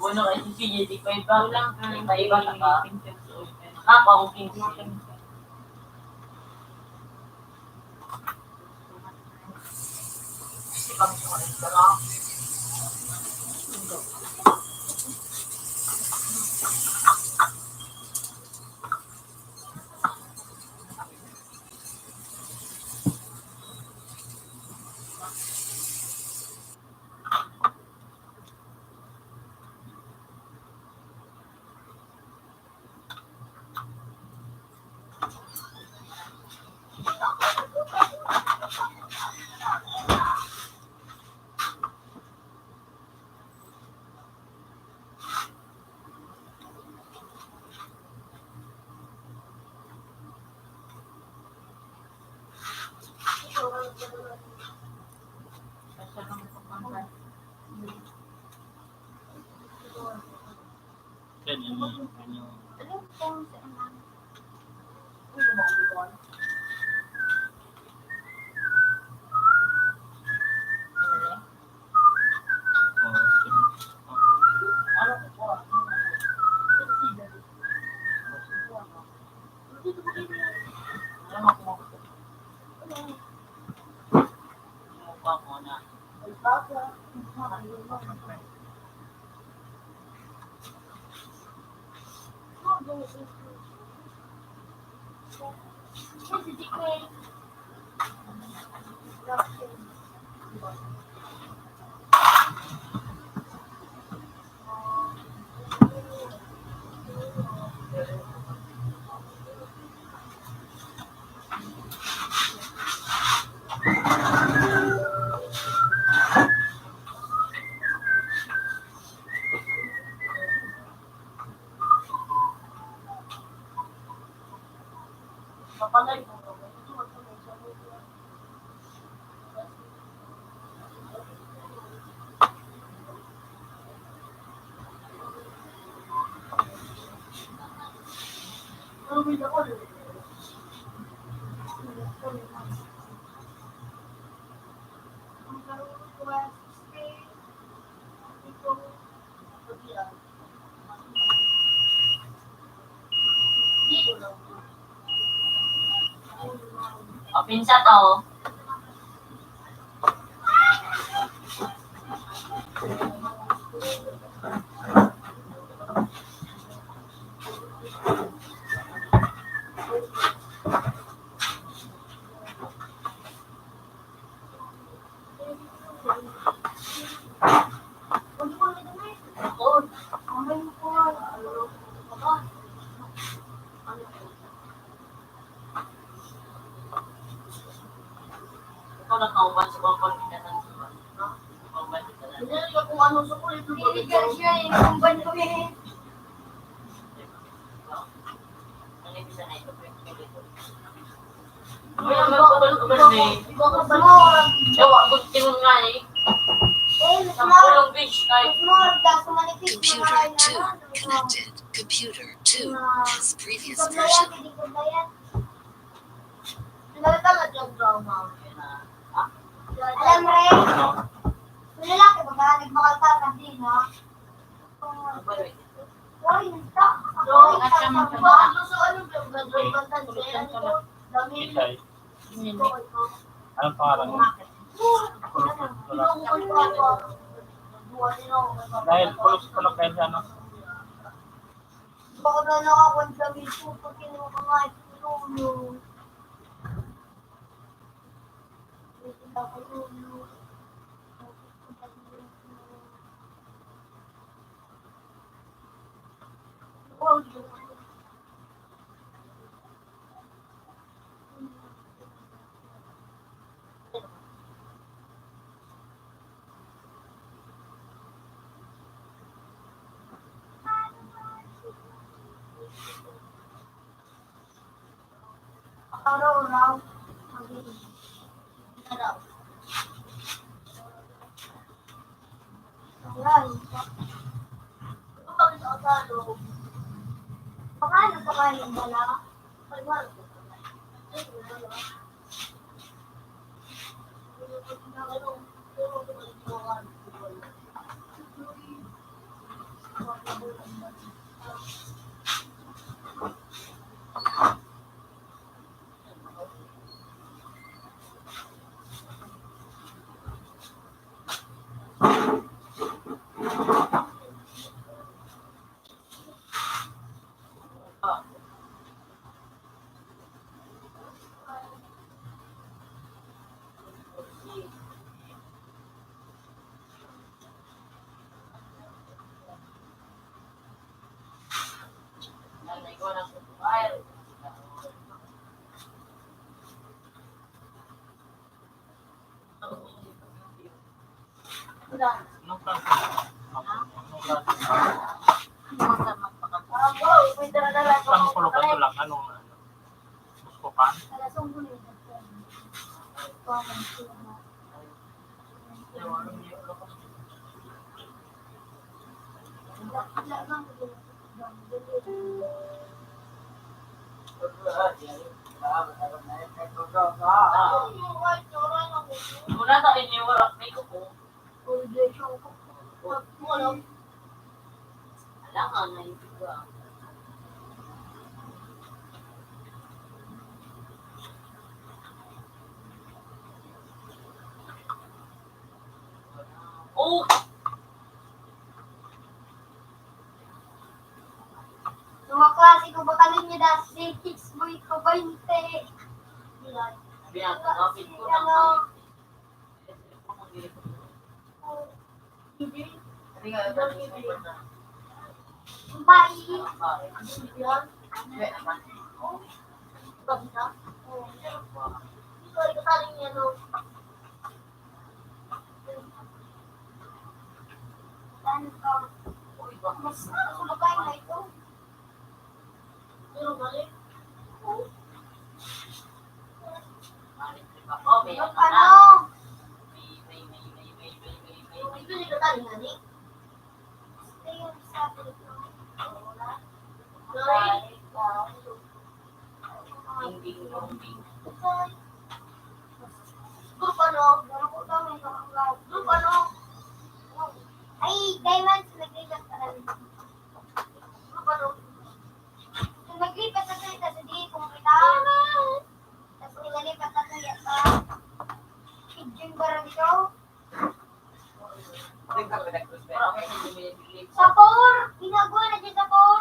Bono kay si C J, di pa iba. Kulang ang May paiba na ba? Pinterest open. Ako, ang pinterest. Kasi pag sumalit ka lang. Yan, yan, yan, yan. O, pinsa to. Ikaw nakauban sa bangkon, kita sa suba. Nakauban kita na. Hindi ka kung anong sukulit mo. Hindi ka siya, inumban ko eh. Ano yung isa na ito? May ang magpapalubas ni. Yawa, gusto mo nga eh. Ang pulong beach night. Computer two connected. Computer two has previous version. Alam, Ray. Yung lalaki, baga, nagmahal ka, sabi, no? Uy, nagta-, Itay. Anong pangalan mo? Dahil pulos ko lang kayo sa ano? Baka na nakakuha sa Facebook, pag kinuha ka nga, itulong. Araw-araw, mag-iingat. Araw. Wala, yun pa. Baka ano pa kayo yung dala? Ay, wala. Anong klase? Anong klase? Anong kulog? Ano lang? Ano? Buscopan? Muna sa inyo, wala may kuko. Alangan na yung iba. Oh! Mga klase ko ba kanin niya dati? Six boy ko, baynte. Sabi nga, kapit ko na. Ano? Mas, mas, mas, mas, Pero balik. Oh. Group ano? Group ano? Ay, diamonds, nag-recap ka rin. Group ano? Kung naglipat na sila sa di, kung kita, tapos nilipat na sila sa Pigeon Bar dito. Sa four! Ginagawa na dyan sa four!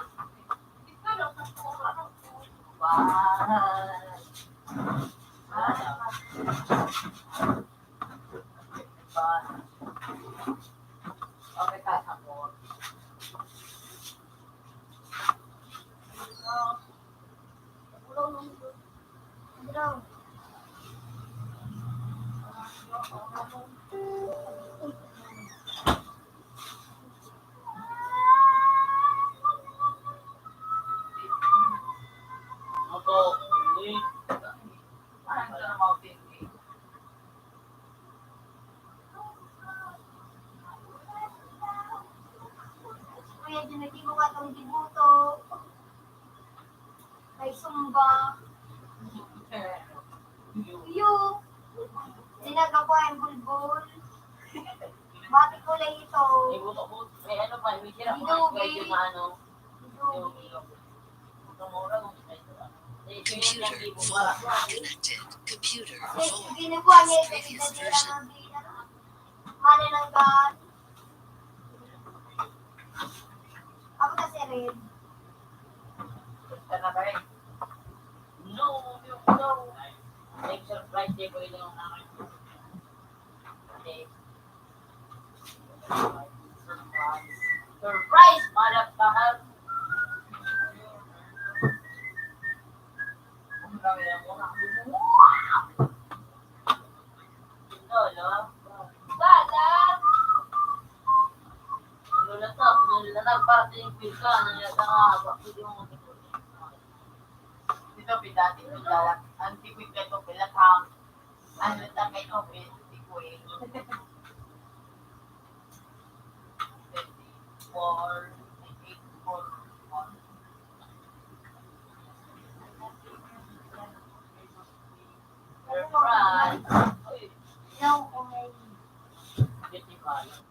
Kuya, di naging mga tong dibuto. May sumba. Iyo. Dinaga ko ang bulbul. Bati ko lang ito. May buto-buto. May ano pa, may sira pa, Inuwi. Medyo na ano. Inuwi. Ito mura, no? Computer. Yes, ginagawa niya ito. Previous version. Manananggal. Ako kasi red. Gusto na ba eh? No, no, no. Ay, surprise day ko yun yung naman. Okay. Surprise! Surprise, motherfucker! Ang dami yan, mga Lolo. Bala! Lolo to, lolo to, para sa yung pizza, ano yata nga, bakit yung mga Dito, pidati, pidala. Ang tipid ka ito, pilat ang, ano, ta kayo, pidati ko eh. Four, eight, four, four. Surprise! Uy. Hello, okay. Fifty-five.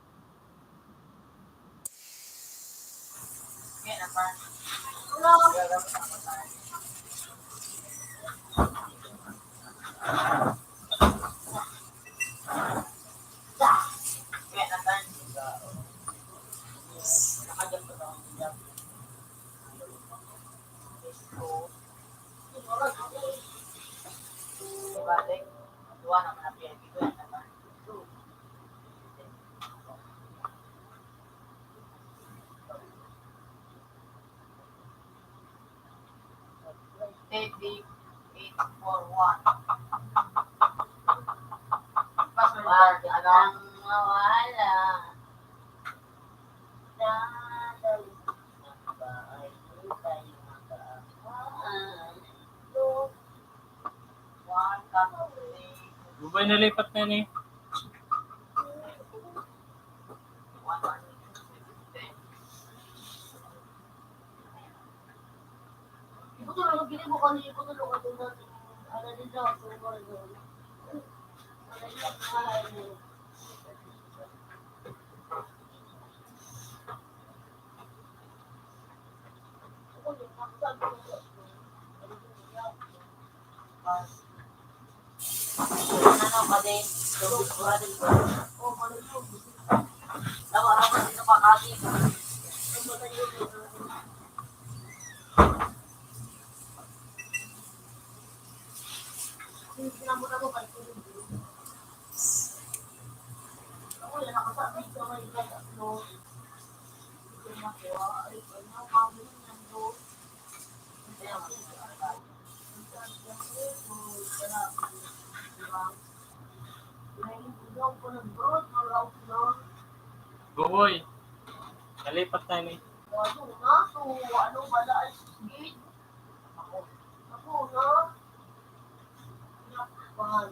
Steady, eight four one. Password, ano? Nang mawala. Dadalhin sa bahay, di tayo magkaawayan. One, two, three. Bubay, nalipat na ni. Ano ka din? Dawa, dawa, dito pa kasi. Buboy, nalipat na ni. Ano na? So, ano ba na? Ay, sige. Ako. Ako na. Nakapal.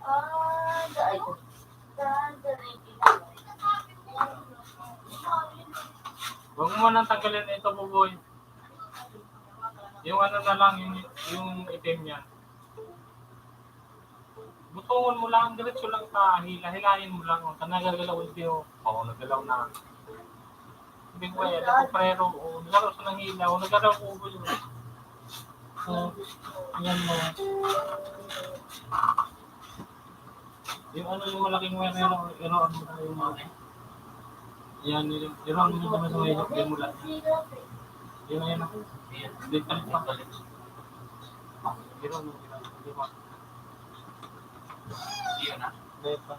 Ah, dai. Dai, dai. Huwag mo nang tanggalin ito, Buboy. Yung ano na lang, yung Yung itim niya. Butongon mo lang, diretso lang ta, hila-hilahin mo lang. O, ta nagagalaw yung tiyo. O, nagalaw na. Hindi ko kaya, nagkuprero. O, nagalaw sa nangila. O, nagalaw ko ulo yun. So, ayan mo. Yung ano, yung malaking wire na yun, ano, ano, yung mga, yan, yung, yung ano, yung ano, yung ano, yung mula. Yun na yun, ah. Ayan, balik pa, balik. Yun, yun, yun, di ba? Yun na. Balik pa.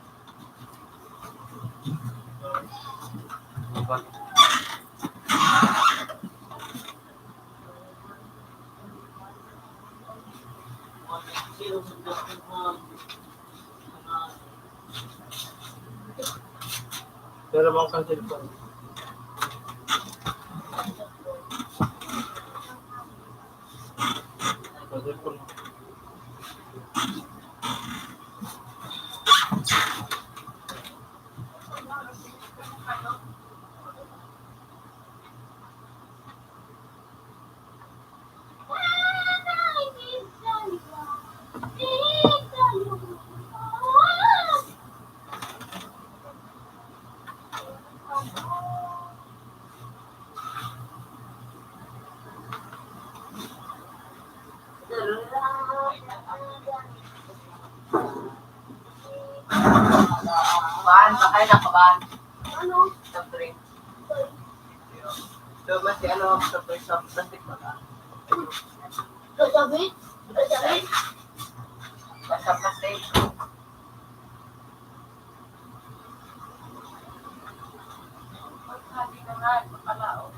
Di ba? Pero bang kan cellphone? Kan cellphone. Baan, bakay na kaban. Ano? Soft drink. So, mas si ano, soft drink sa plastic ba ka? Gasabi? Gasabi? Basta plastic. Pagkabi na nga, makalaot.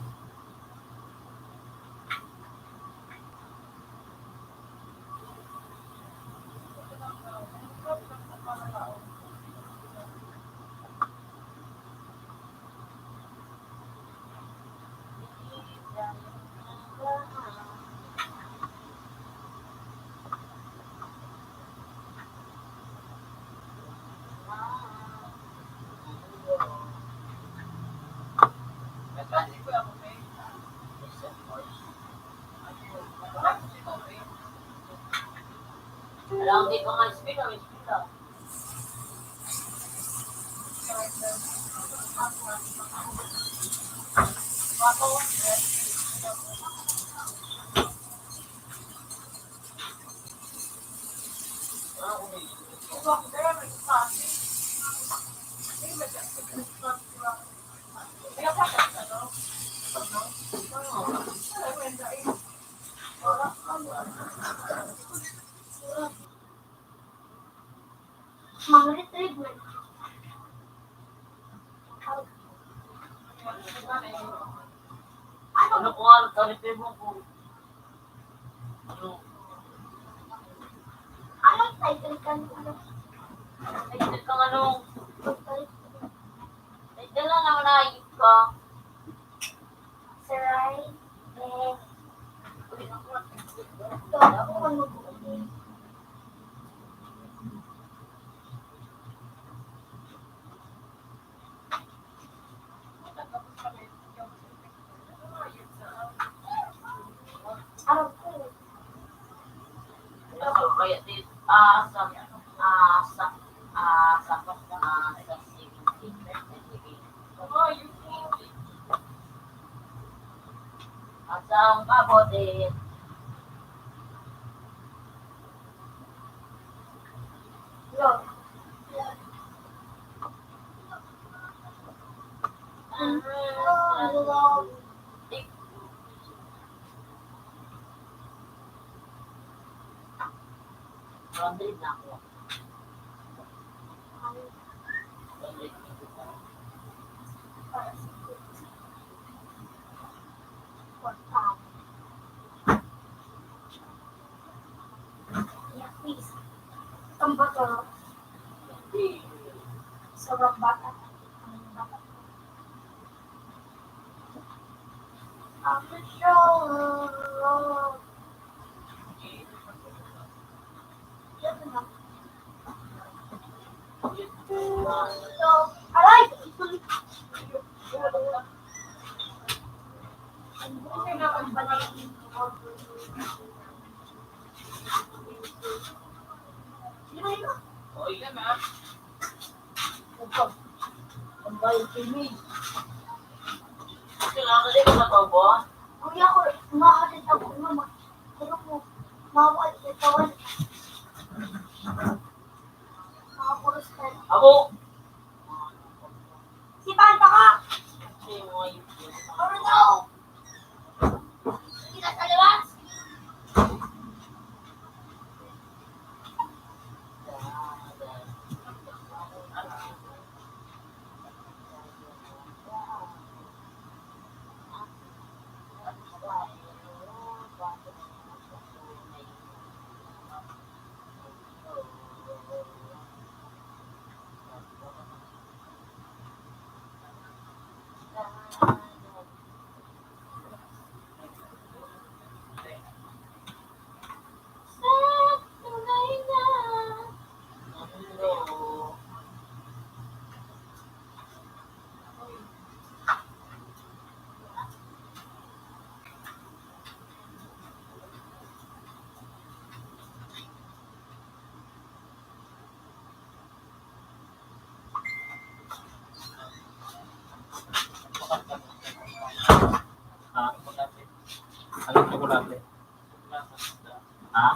Alam, di ko nga spin, ang spin lang. Mga retrieve man. Ano ko ang ka-retrieve mo kung ano? Anong title ka ng ano? Title ka ng ano? Title lang naman na ayos ka. Saray, eh, ito, ako ang mag-uuli. Aram ko. Kaya di, ah, sa, ah, sa, ah, sa, ah, sa, sige, sige, sige. Asang mabuti. Laundry na ako. Ang bato. Sa bata. Ang bata. Ang bato. Aray! Ang bayad kami. Kailangan ka din sa tao ba? Kuya ko, umahalit ako na mag-, ano po, mawal, tawan. Mga puros na. Abo! Si Panta ka! Ano daw? Kita sa liwas! Ha? Anong tsokolate? Ha?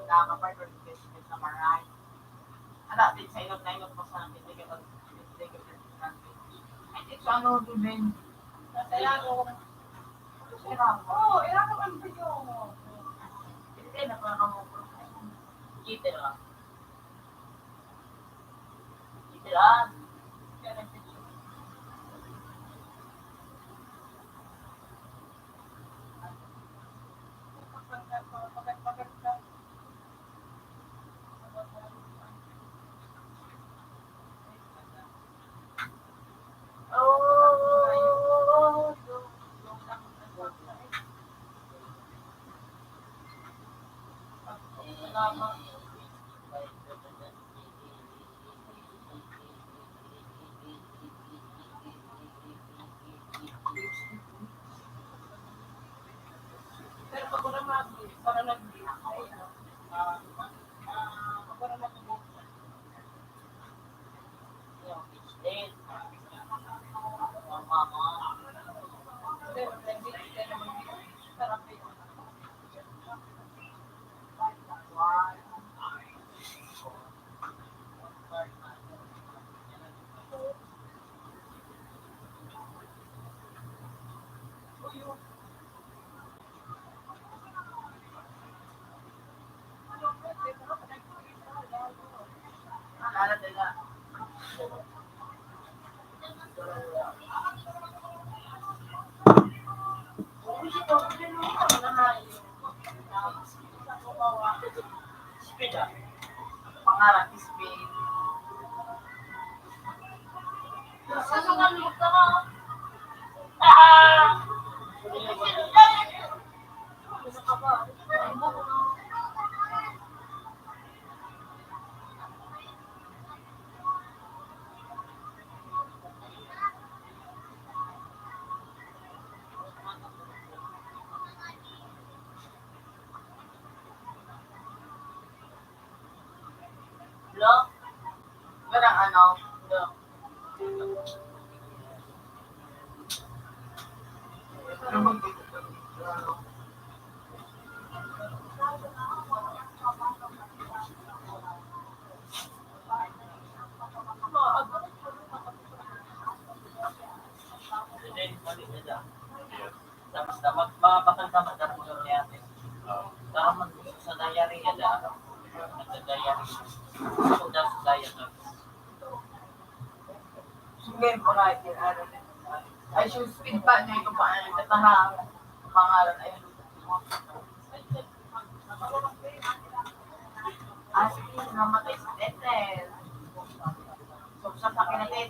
Nakakapag-, na maray. Ala, di sa inot na inot mo sa nang pinigil, pinigil, pinigil. Ay, di sa ano, di ba? Sa Tagalog. Oo, Tagalog ang video mo. Hindi na pala kamo. Kita lang. Kita lang. Pangarap, Spain. Lo? Parang ano? Lo? Tapos na, mag-, mabakal ka, madamo yung reaction. Oo. Parang mag-, sa diarrhea, da, ano? Nagda-diarrhea. Gusto daw sa diet, no? Sige, mga, ano, Ay, show speed pa, ngayon ko pa, ay, kataha. Pangalan, ay, ah, sige, namatay si Ethel. So, sa akin natin.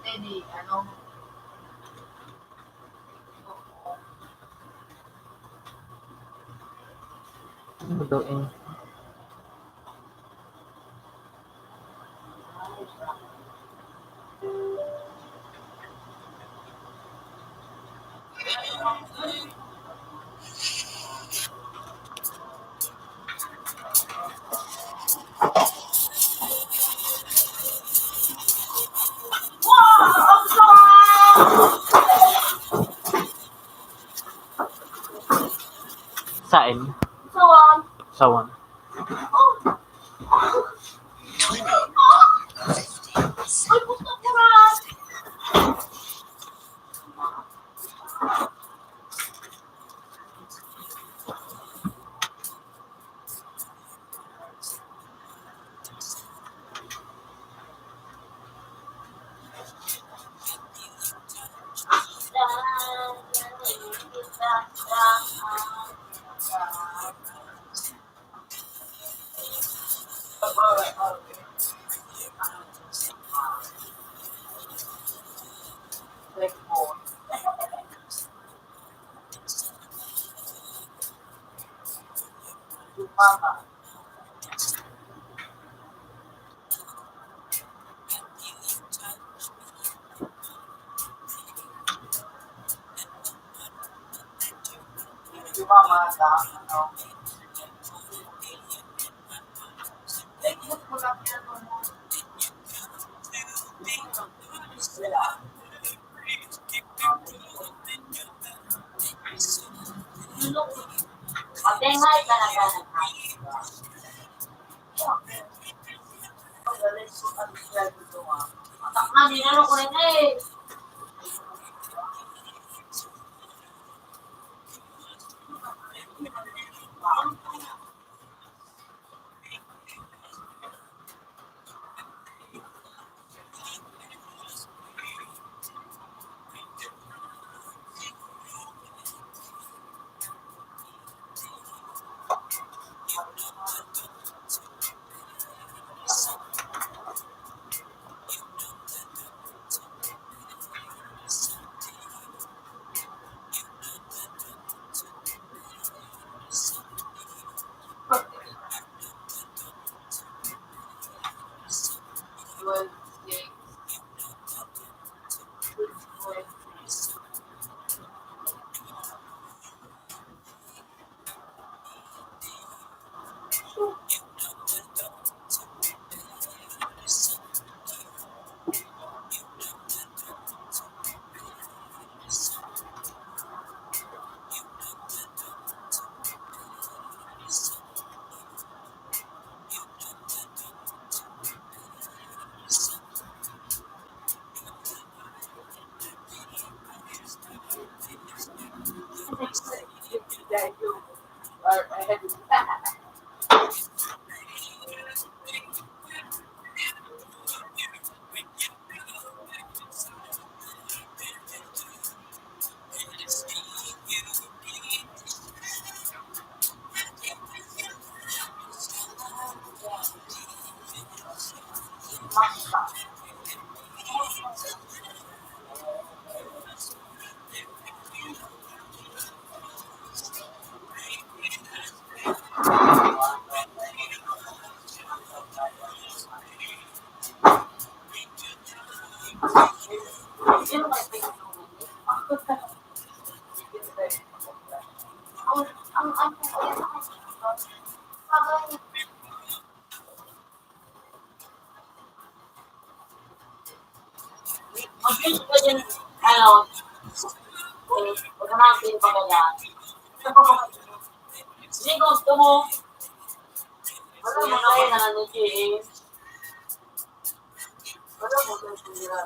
Hindi, ano, Ano daw, eh? Saen? Sawan. Sawan. Mag-use ka din, ano, eh, pag natin pa kaya. Hindi gusto mo. Wala mo kaya na ano, G A. Wala mo kaya na ano, G A.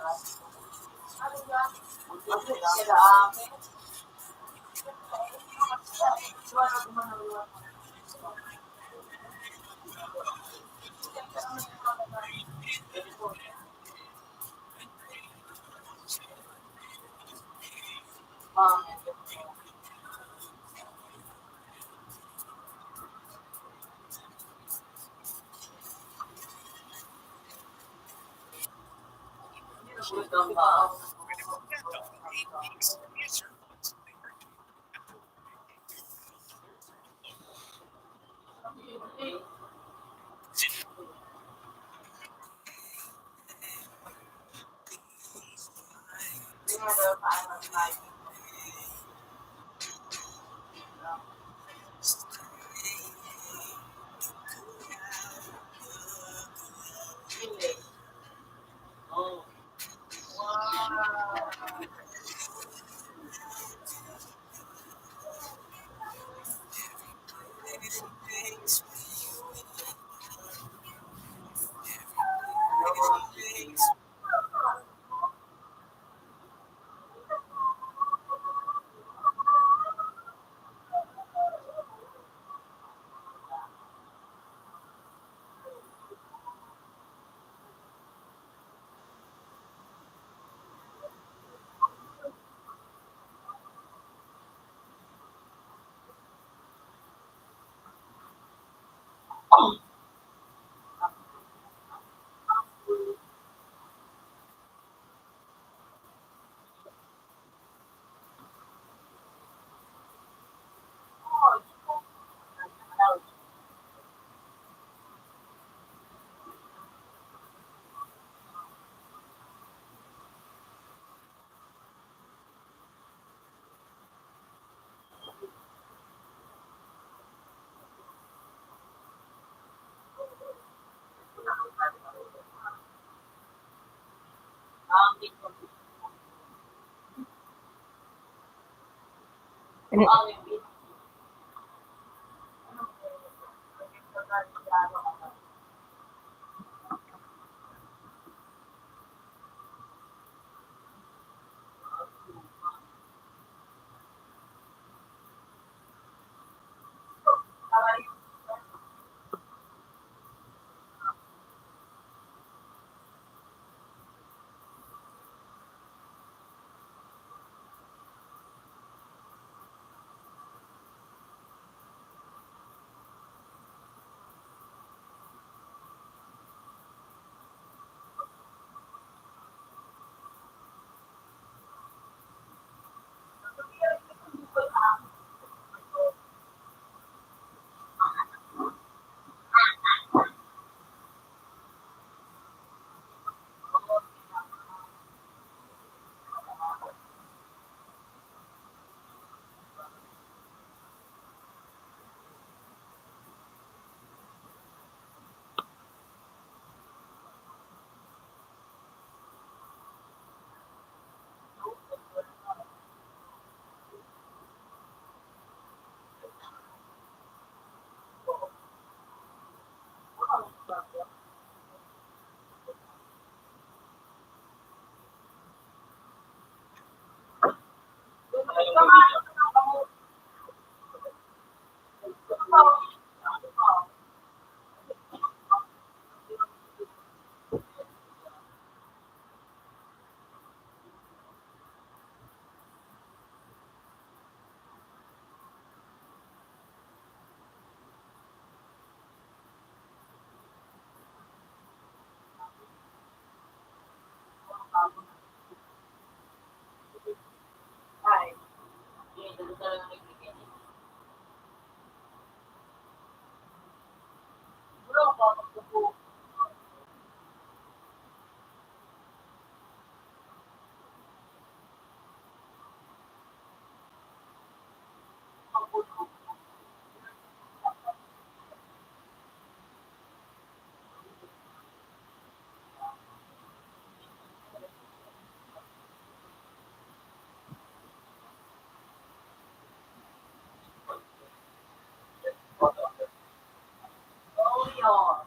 Tawan.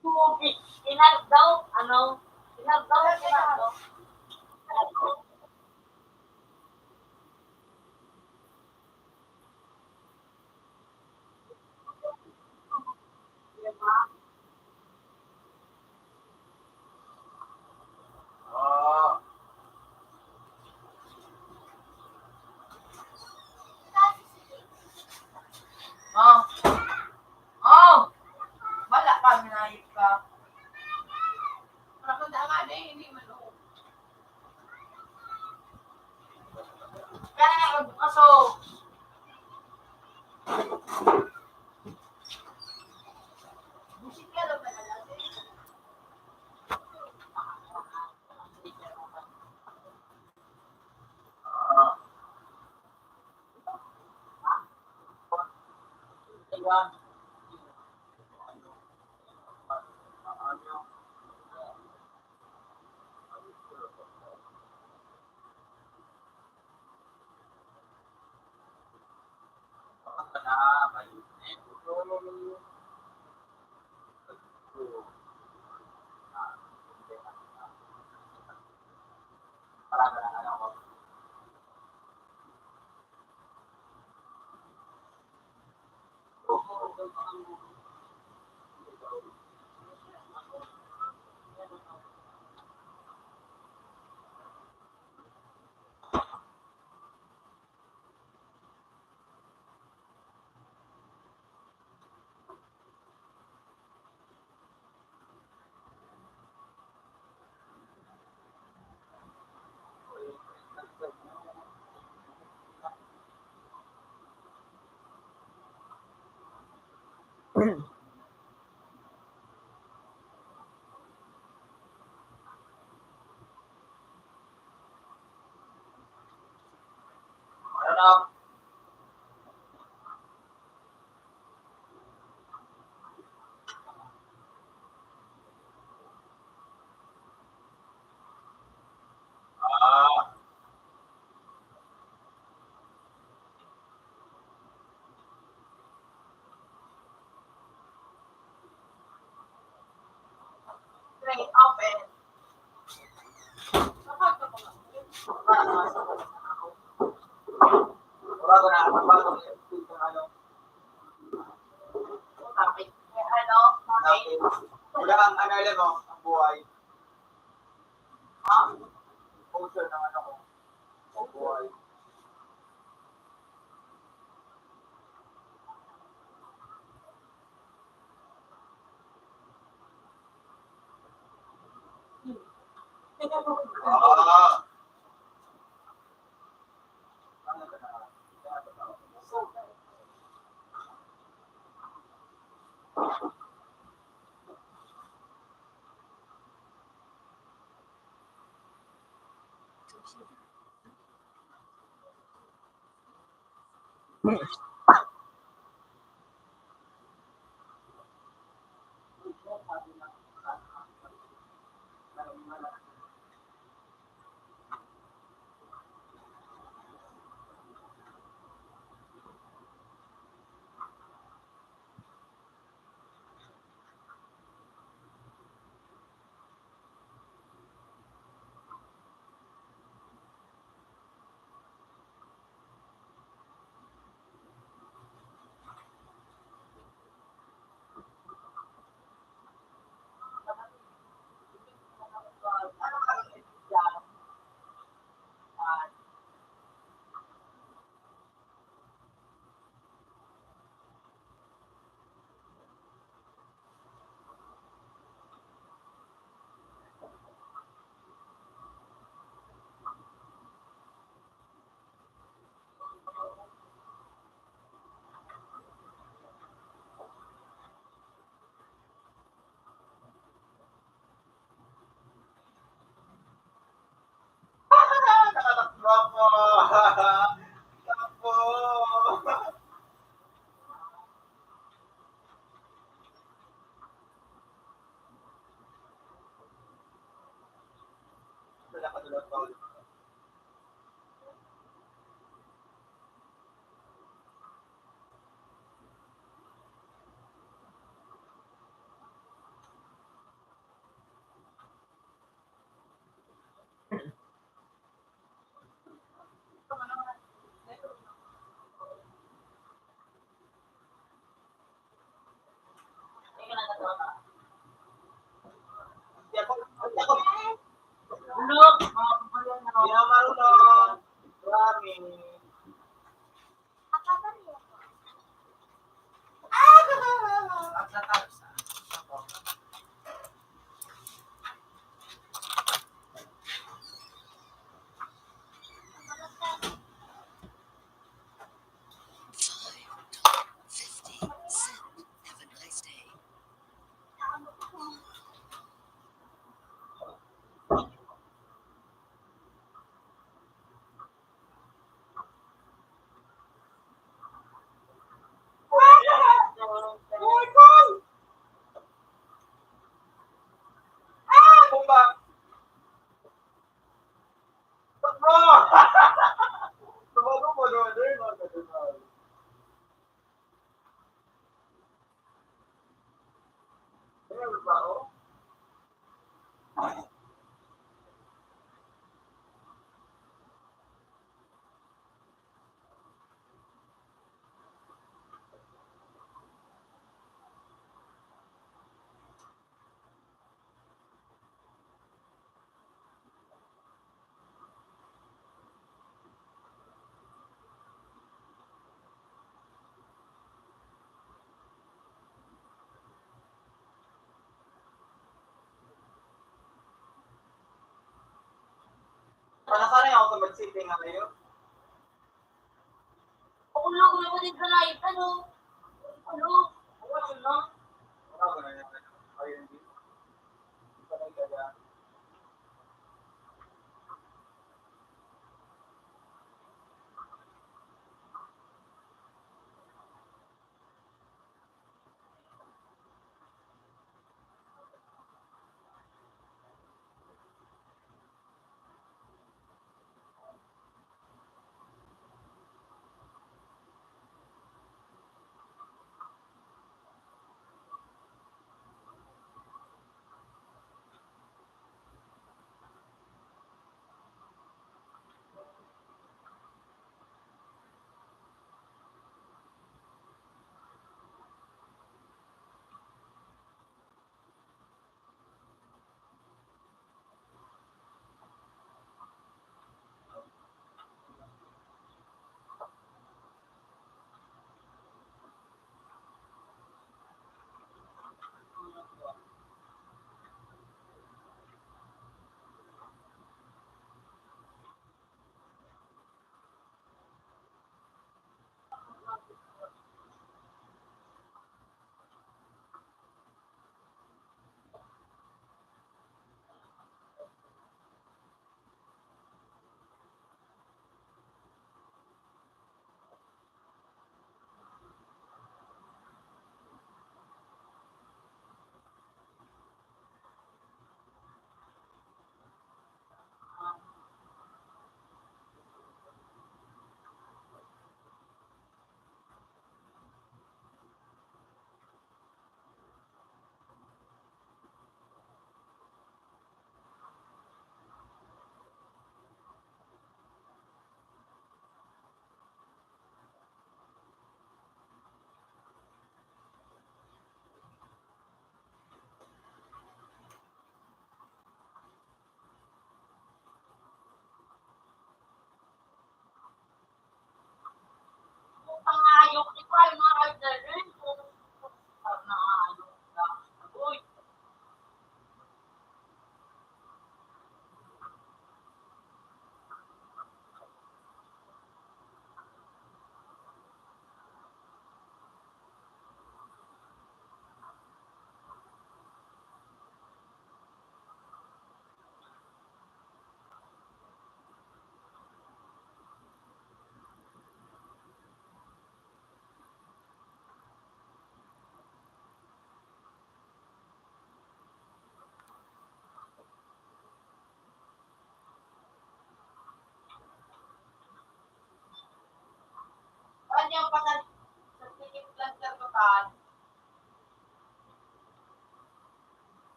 Tubig. Inaldaw, ano? Inaldaw, inaldaw. Oh. Oh! Wala ka, minayip ka. Wala ka, tama na eh, hindi man, oh. Kaya nga, aso. Busit ka daw talaga, eh. Ah. Open. Wala ko na, wala ko na, ano, topic. Ano, topic. Wala ang, ano, alam mo, ang buhay. Ha? Exposure ng ano ko. Ang buhay. Ah. Nakatatlo ako. Tapo. Wala ka doon, Paul. Panasanay ako sa magsiping ngayon. Pakulog na ko din sa live. Ano? Ano? Ano? Ano?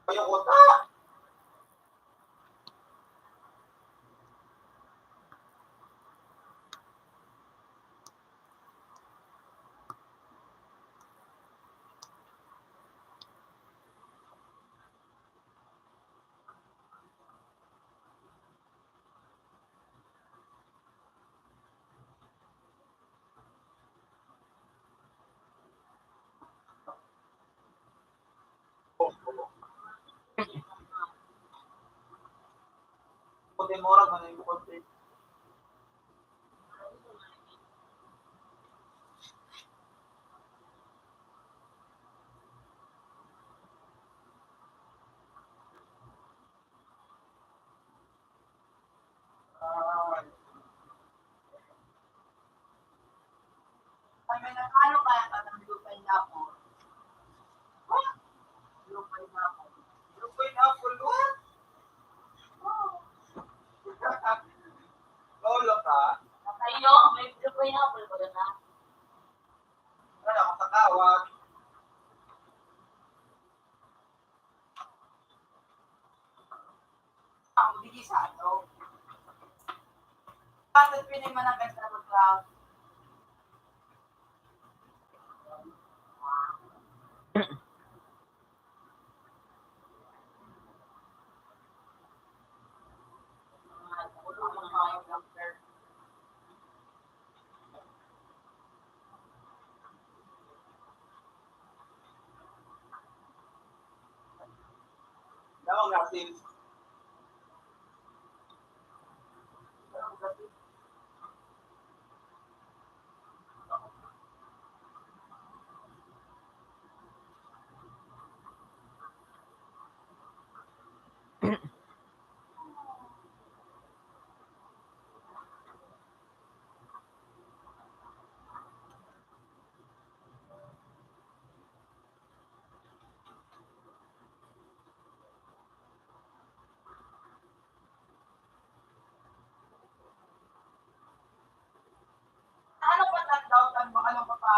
Kayo ko ta! Ay, may nag-ano kaya ka ng blue pineapple? Huh? Blue pineapple. Blue pineapple, what? Lolo ka? Ayo, may blue pineapple ba na? Wala akong katawag. Ang bigay sa ano? Bakit pinay managad na mag-, Ano pa, ano pa, ano pa?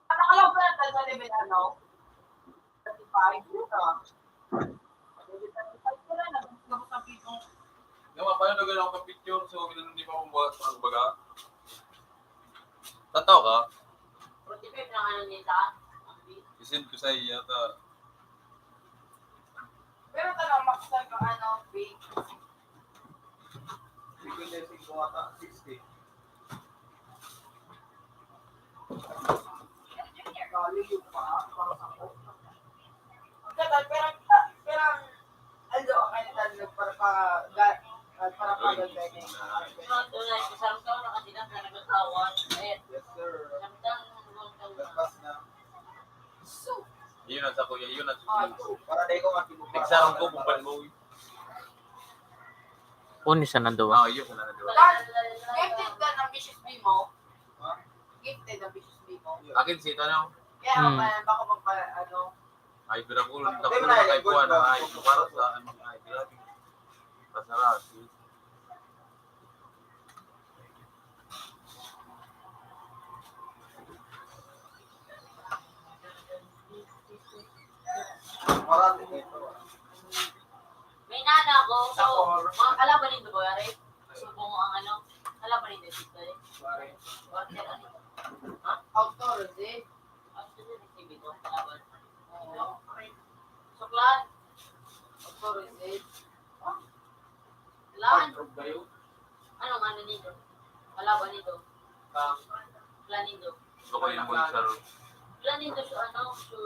Ano ka lang ba sa level, ano? Thirty-five, yun, ah. Level thirty-five ko lang, nag-, nag-, nag-, Nga, paano na gano'n ka picture? So, hindi pa akong buhat, ano baga? Tataw ka? Forty-five na ano nila? Isend ko sa iyo yata. Pero tanong, maksud ko, ano, fake? Hindi ko na yung singko ata, sixty. Pero, pero, pero, ano, ang kanya, nagparapaga-, nagparapaga-, Uy, ganyan. Yes, sir. Lampas na. Yun ang sa kuya, yun ang sa kuya. Para dahil ko nga, Nagsarong ko, bumban mo, uy. Uni sa nanduwa. Ah, yun, sa nanduwa. Gifted ka ng B S B mo? Ha? Gifted ng B S B mo? Akin si ito, ano? Kaya, Hmm. pa-, baka magpa-, ano? Ay, pero ako, Hindi, ako na, na kay good Juan, na. Ay, para sa, ano, ay, grabe. Pasarap, eh. May nana ako. So, mga kalaban nindo ba, Yare? Subo mo ang ano, kalaban nindo, Tito, eh. Worker, ano? Ha? Authority. Authority, ito, kalaban. Oo. Suklan. Authority. Lan. Anong ano nito? Kalaban nito? Plan nito. Gusto ko yung bulsa ro. Plan nito sa ano, sa,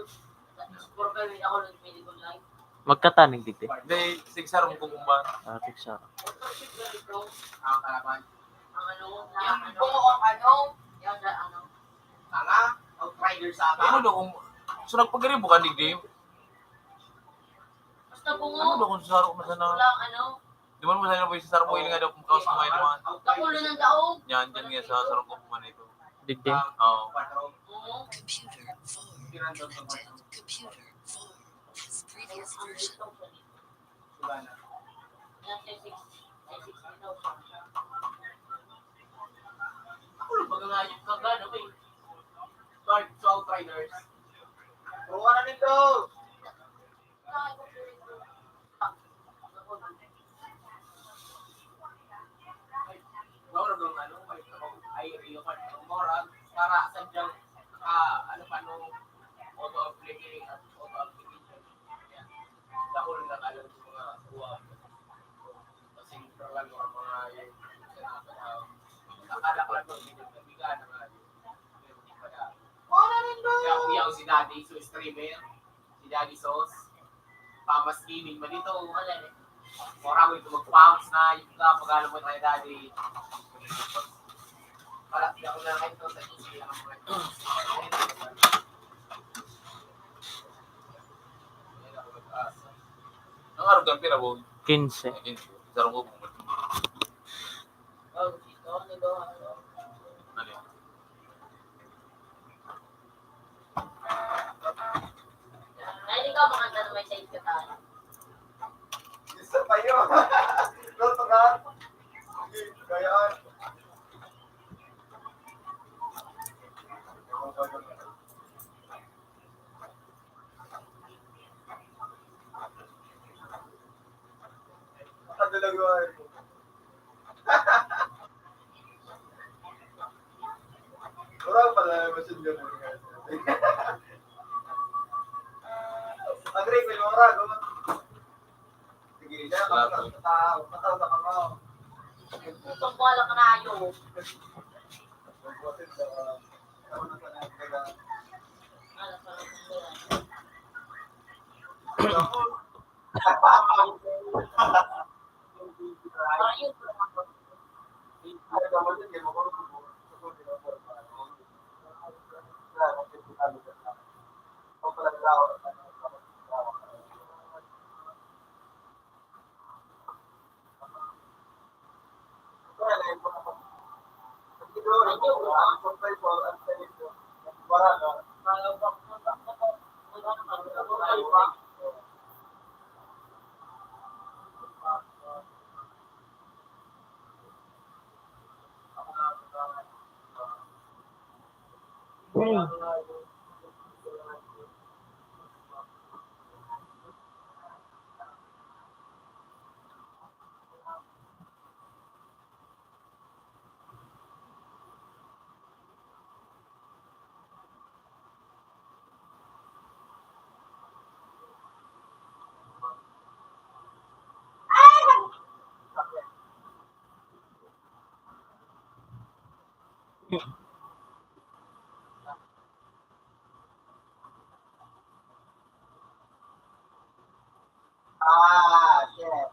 sa Boracay, ako lang pili ko lang. Magkatanig dito. Hindi, sigsarong ko kumba. Ah, sigsarong. Ang kalaban. Ang ano, yung ano, bungo ang ano, yung sa ano. Tanga, outrider sa Ano daw kung, so nagpagari bukan digdi? Basta bungo. Ano daw kung sa sarong na sana? Walang ano. Di man mo sana po yung sa sarong mo, nga daw kung kaos mo ngayon naman. Kakulo ng daog. Yan, dyan nga sa sarong ko man ito. Digdi? Oo. Oo. Computer four connected. Computer four has previous version. Yan, six, six, six, six. Miners. Kuha na nito! Mao ra bang ano, ay, ay, ay, mao ra, para sa diyang, ah, ano pa, no, auto application, auto application. Yan. Dahil na ka lang sa mga kuha. Kasi parang mga, mga, yung, nakadaklan mo, hindi ka, hindi ka na nga, yun. Yaw, yaw si Daddy, so streamer. Si Daddy Sauce. Pamas Gaming ba dito? Wala eh. Mura mo ito magpamas na, yung ka, pag-alam mo tayo, Daddy. Wala, di ako na kayo sa inyo, sila ang mga Ang arugan, pira, Boy? Quince. Ay, quince. Sarong ko, Boy. Oh, ito, ano daw, ano? Ano yan? Ay, ikaw, makanta na may side ka tayo. Isa pa yun. Ito, ito ka. Kayaan. Ang dalawa. Wala pala, machine gun. Ang green, may mura, gumot. Sige, dyan, Salamat. Mataw, mataw, mataw sa kamao. Putong bola ka na, ayo. Ang bote, ah, ano na pala, ang ganda. Alas, alas, alas. Ah, shit.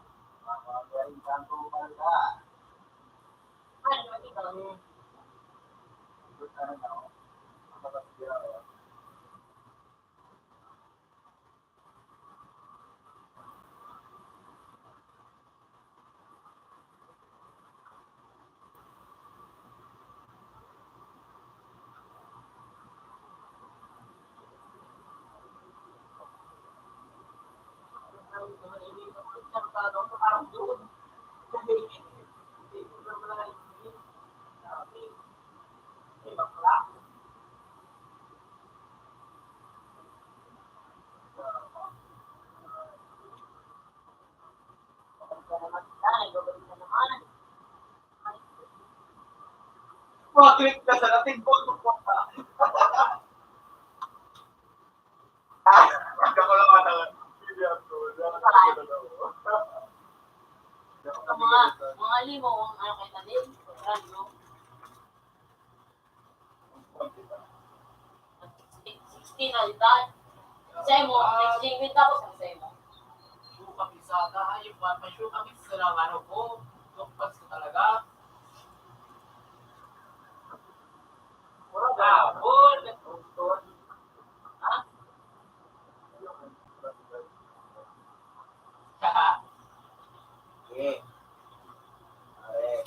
Mamapain kang kupal ka. Ano, ikaw? Ano, ano, ano? Bakit ka sa ating boto pa? Hindi ako lang ata. Hindi ako. Hindi ako Ang mga, mga limo, ang ano kayo na din? Ano? Sixteen na edad. Sa imo, sixteen, tapos ang sa imo. Suka, pisada, ayun pa, pa-shoot kami sa lang, ano ko, tukpas ko talaga. Kapon! Ha? Sige. Pare.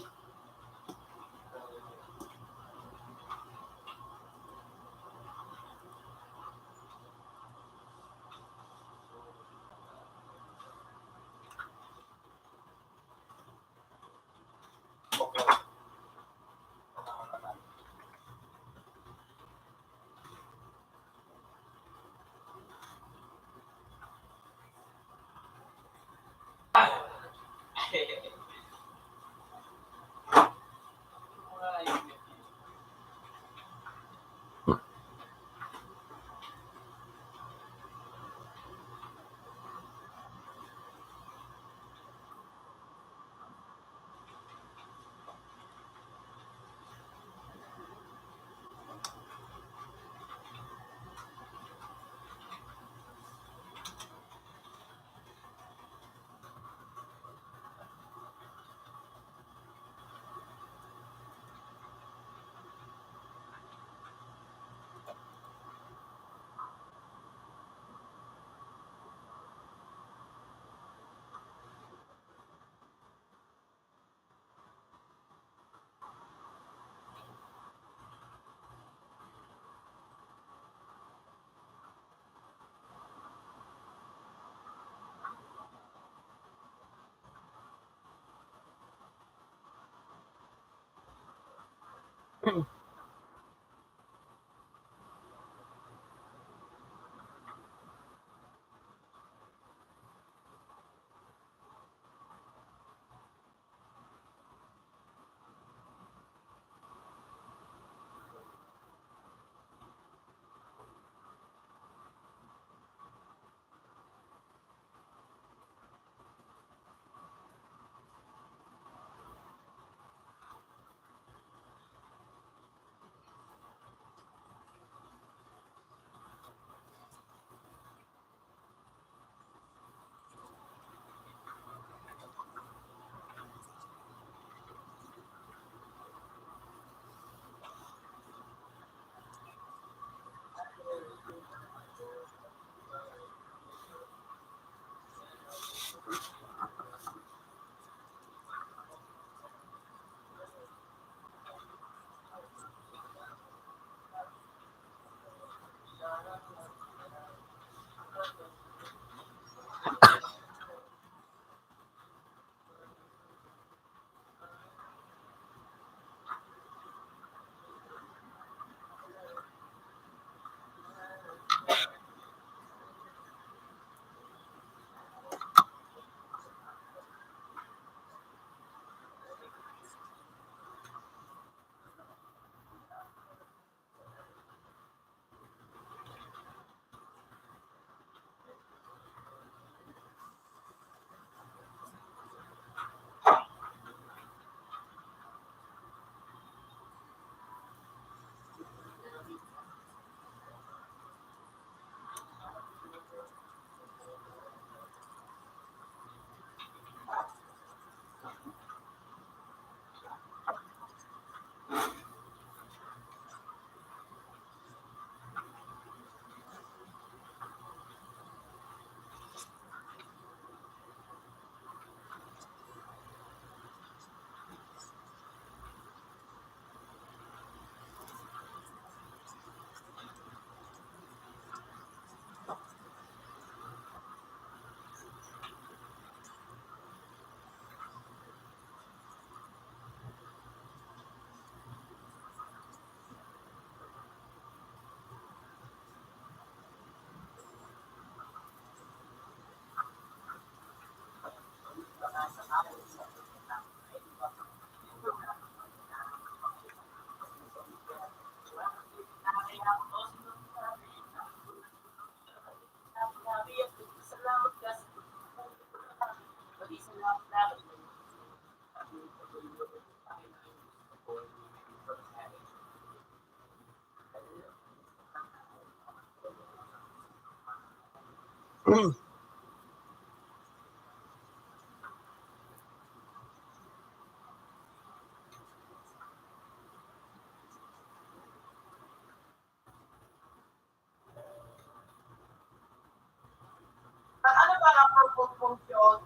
Ang ano ba ang purpose function?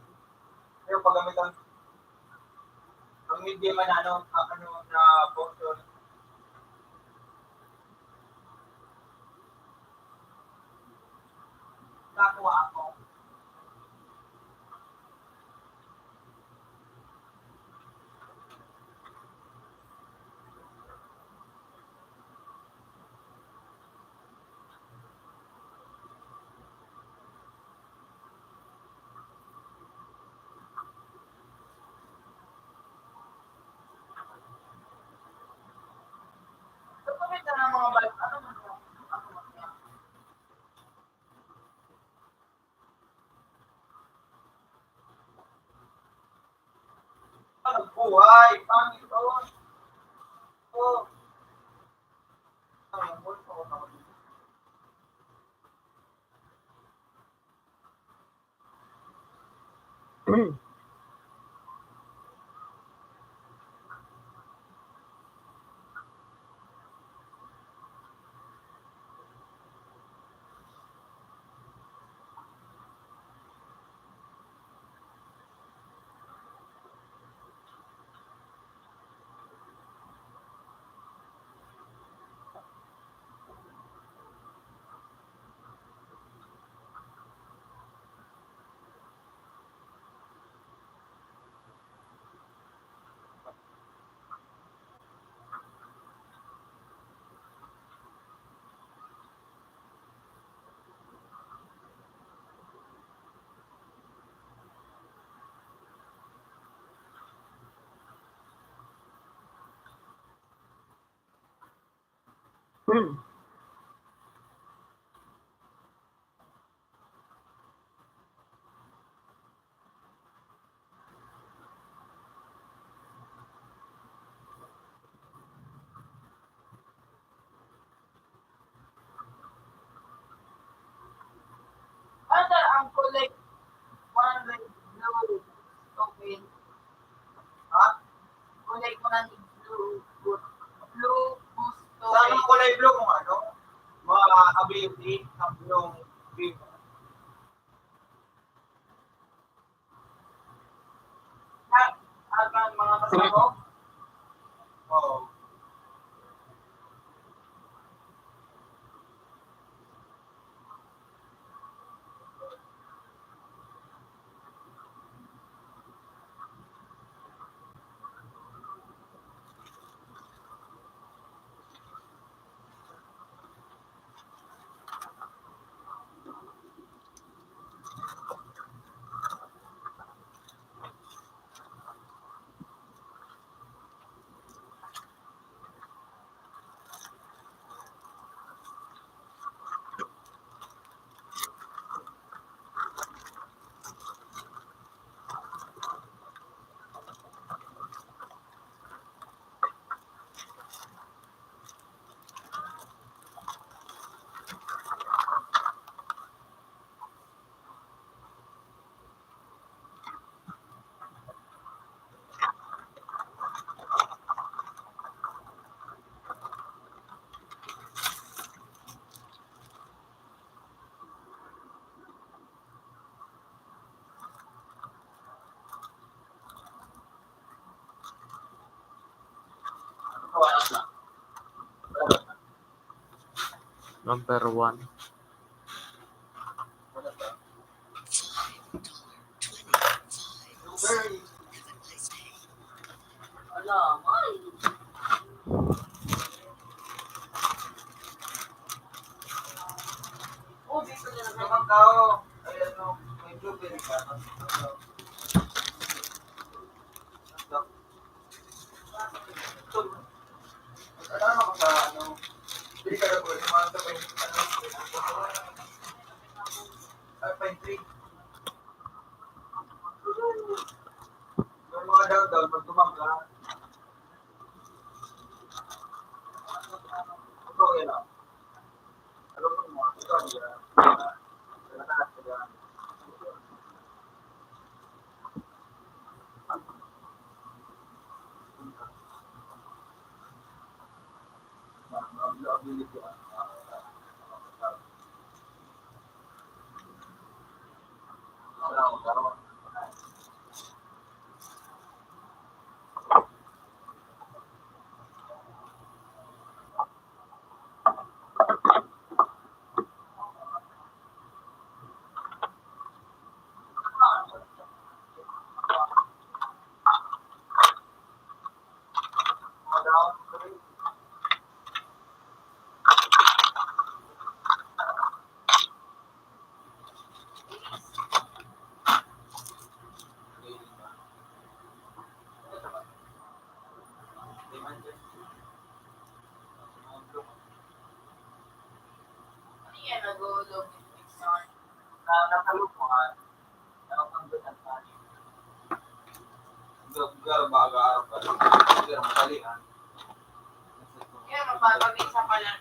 Yung paggamit ang, ang hindi man ano, ang ano na function. Nakuha ako. Buhay, Panginoon. Oh. Under ang kulay, kulay blue. Okay. Ha? Kulay ko ng blue, blue, blue, gusto. Saan ang kulay blue mong ano? Mga ability, ang blue, blue. Na, ang mga kasama mo? Oo. Number one. Yung mga daw-daw, magdumang ka. Ito, yan lang. Alam mo, mga ito, yan. Kaya magpapabisa pa lang.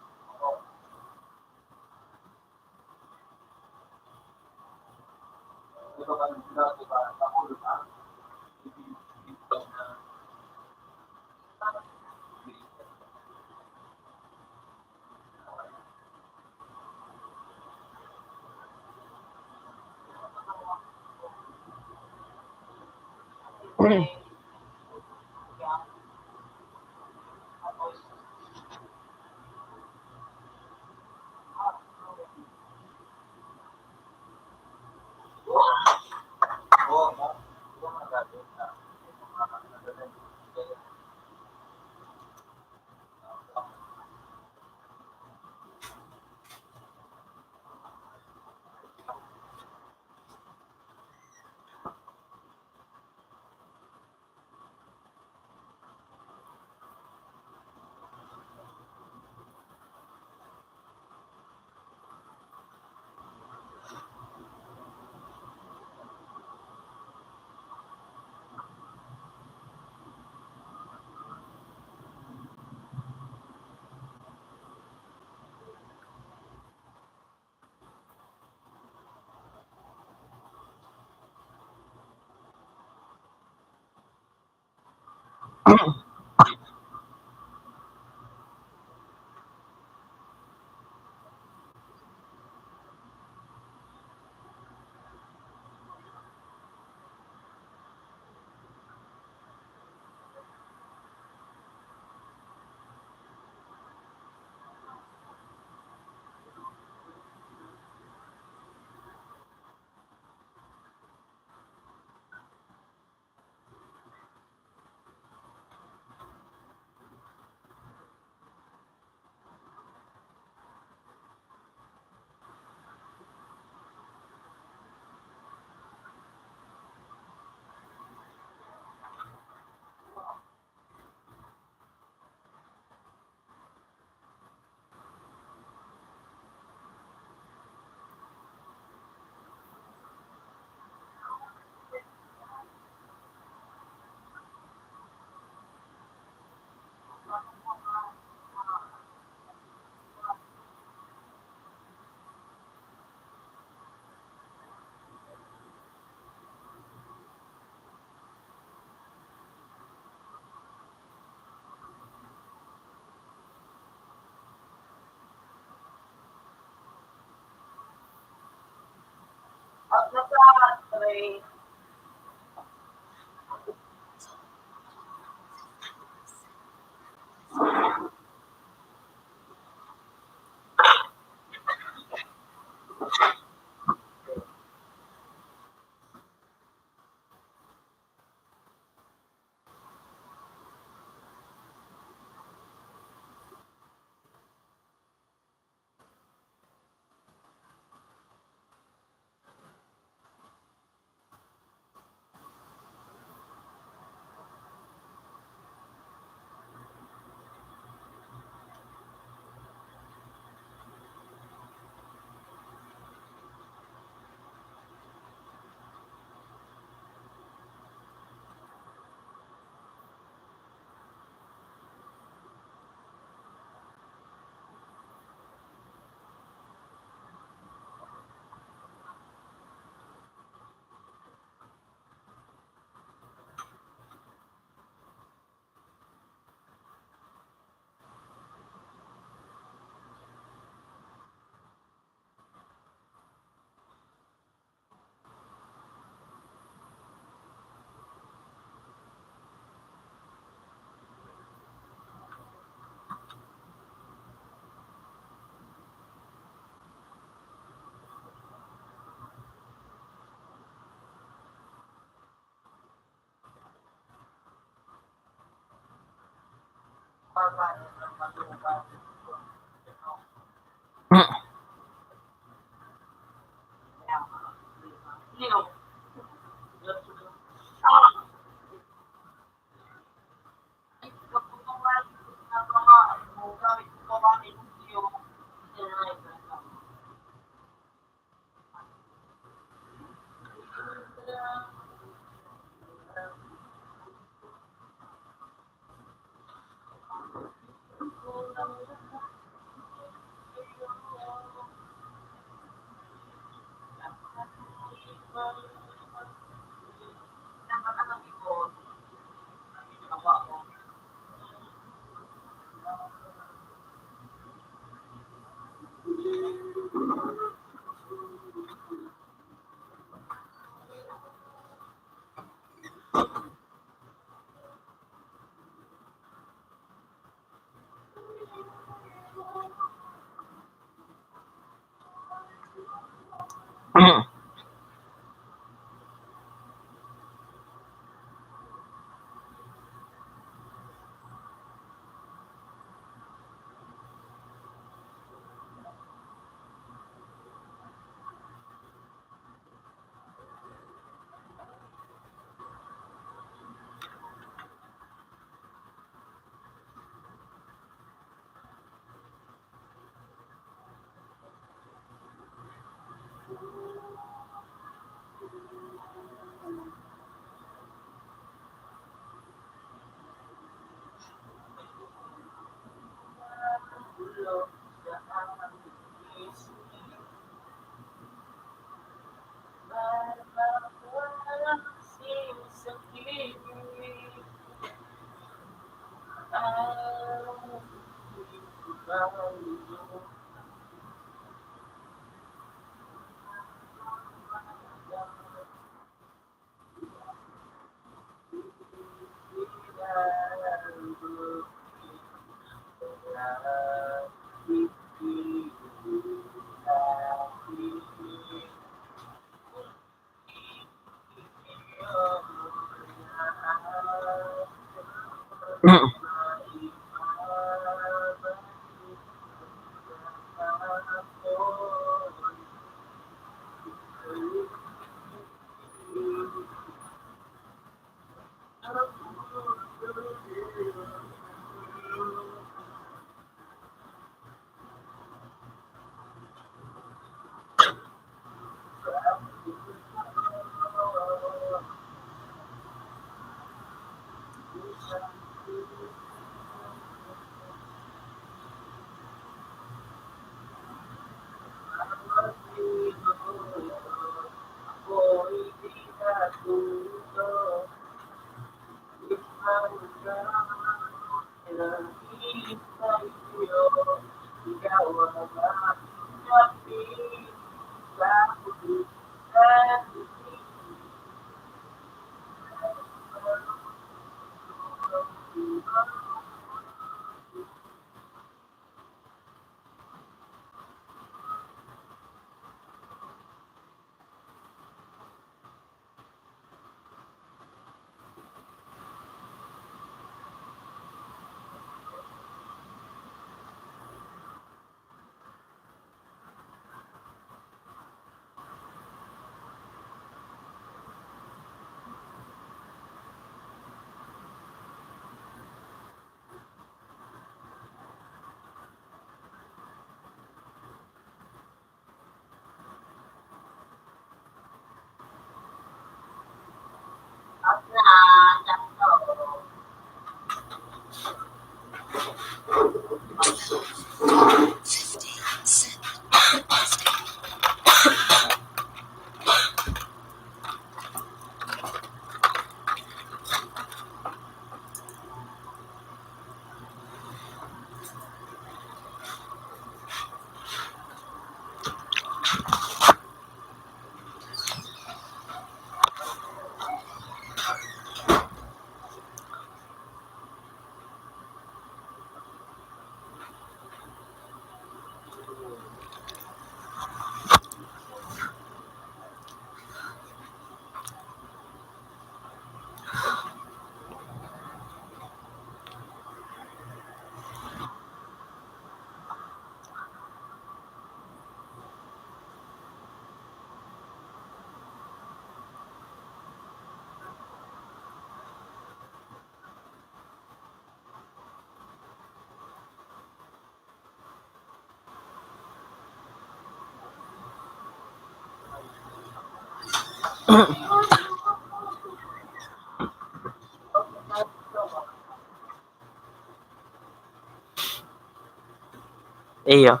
Iyo.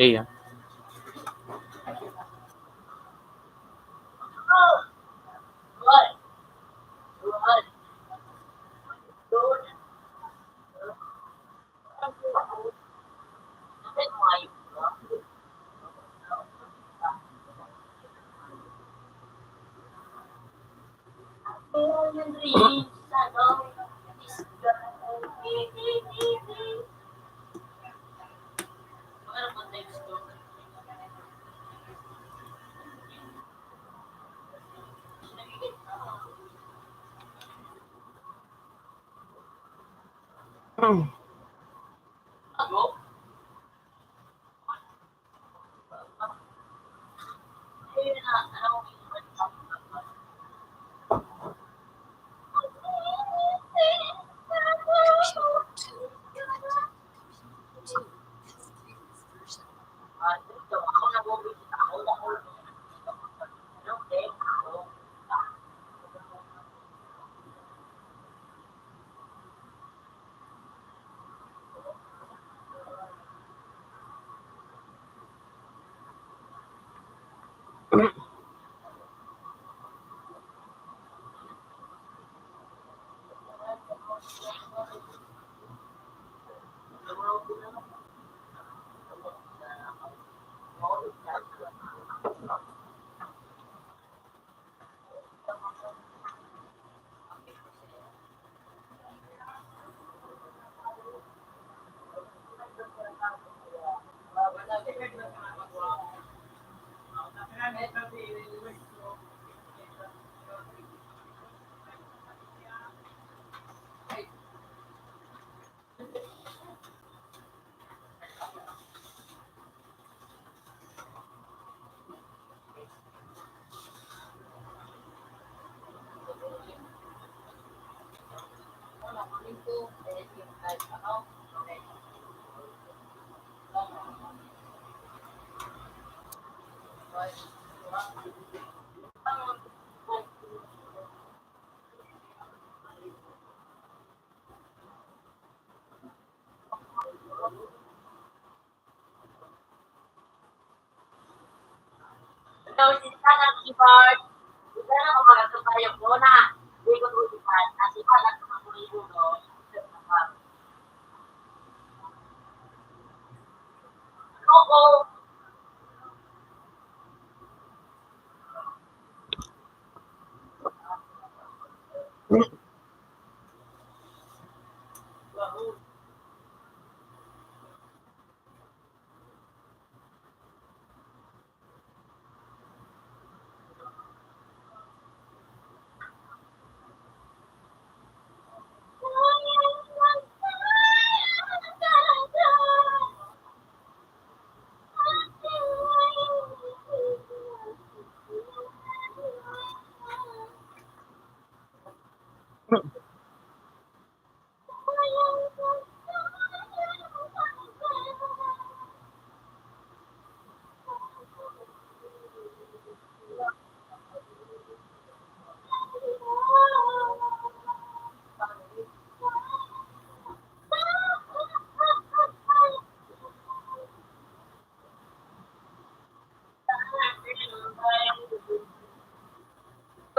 Iya.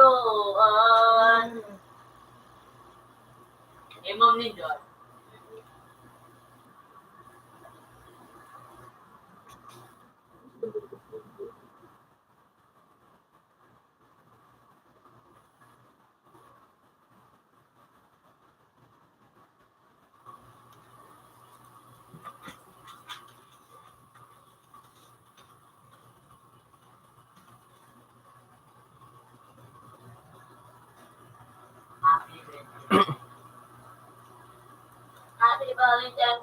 Doon. Eh, ma'am, ninyo. Iyo.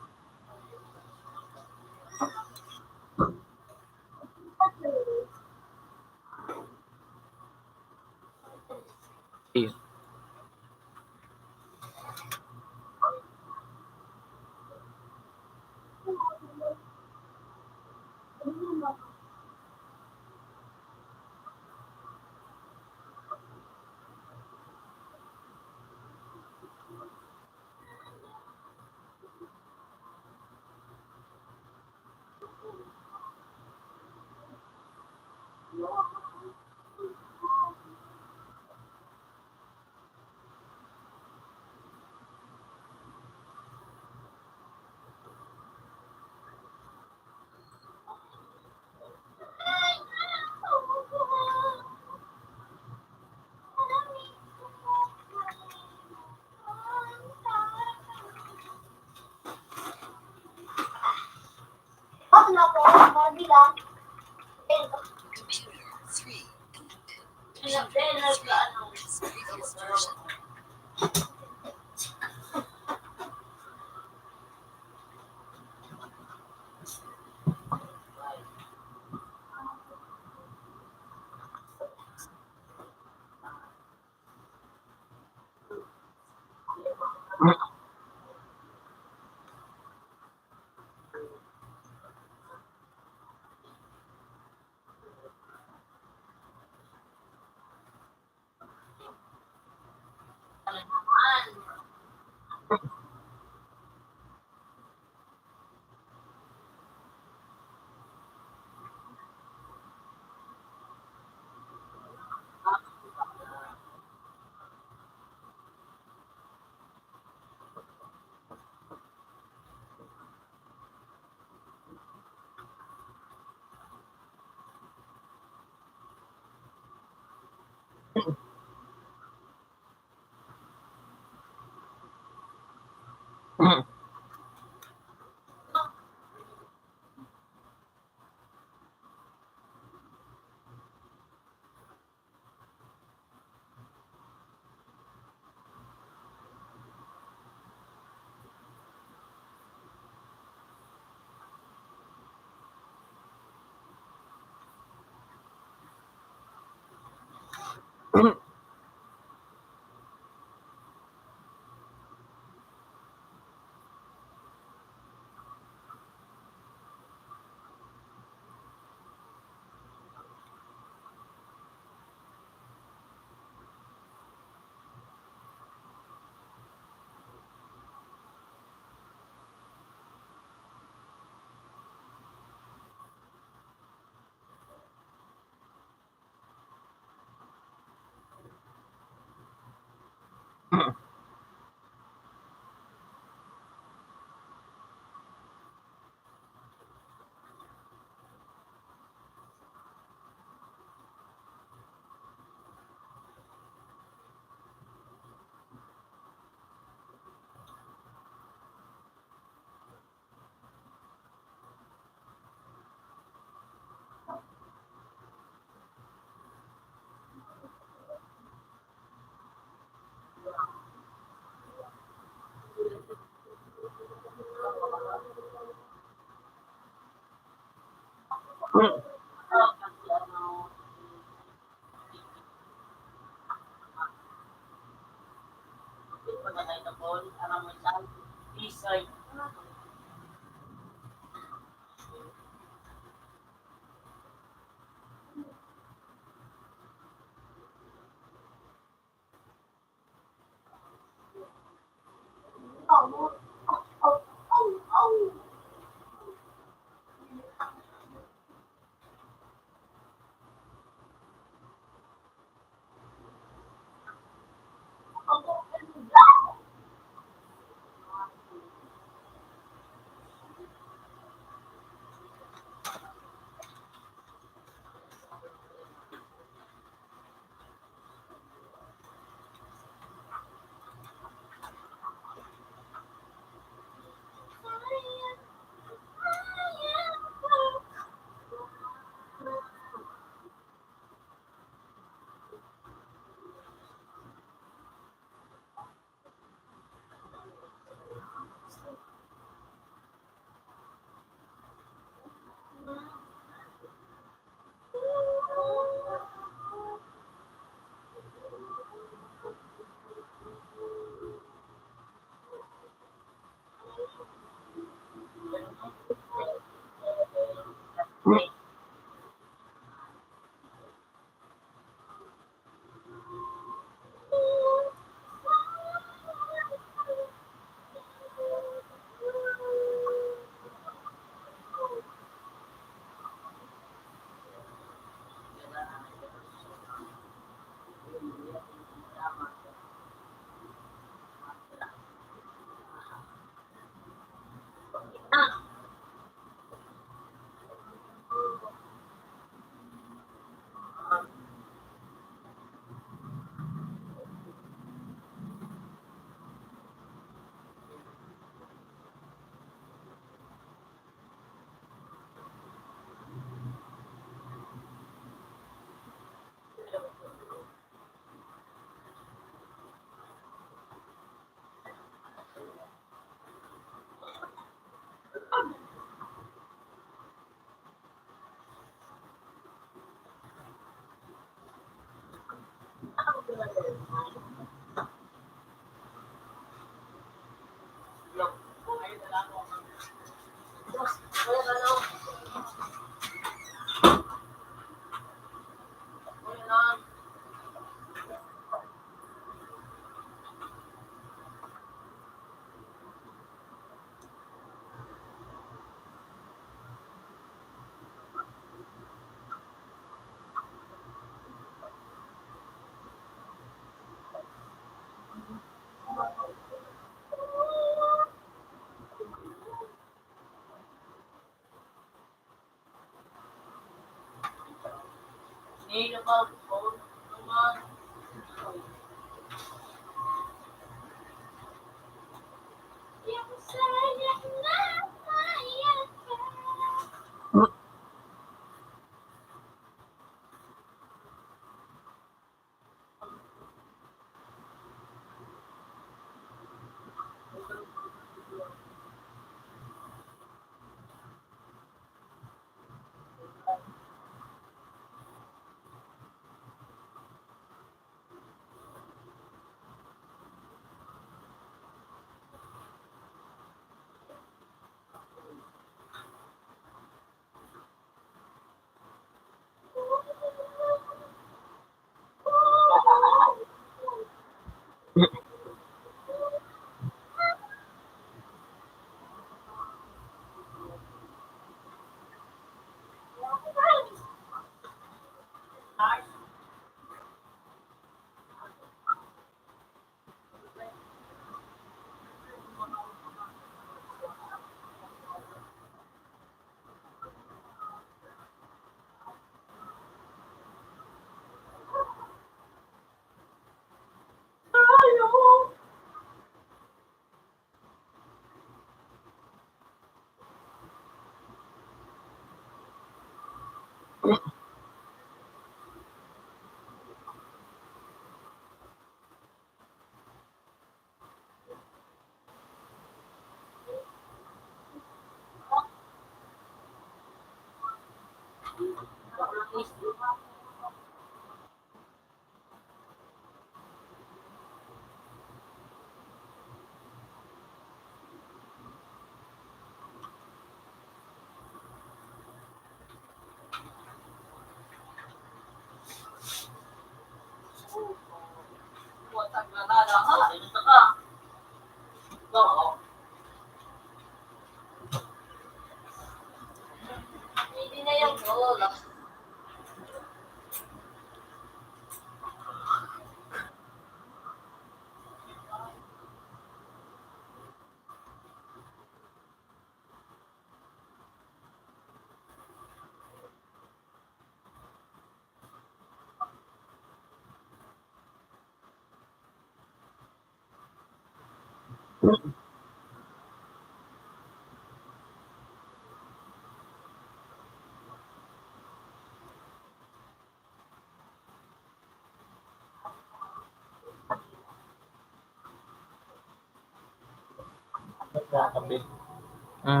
Mm.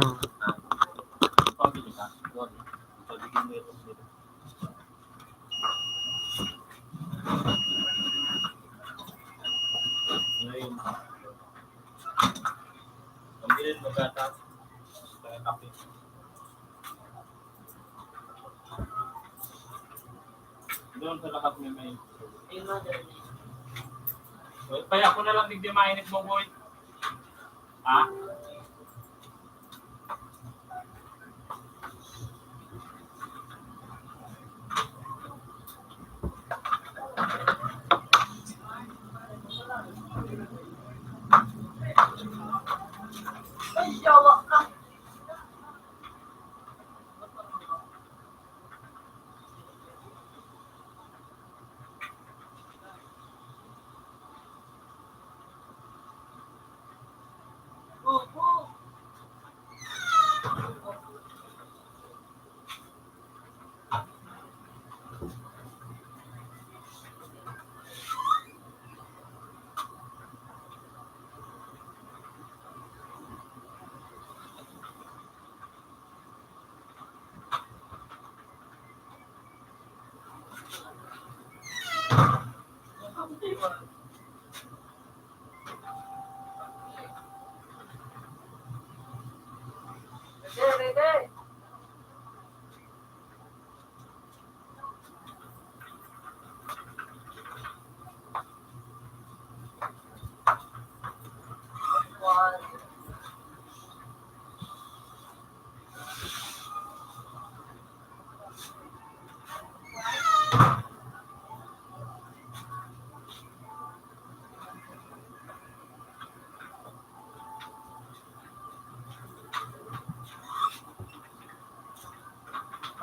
Doon sa lahat may may. Kaya ako na lang digdi mainit mo, boy. Ha? Ay, yawa ka.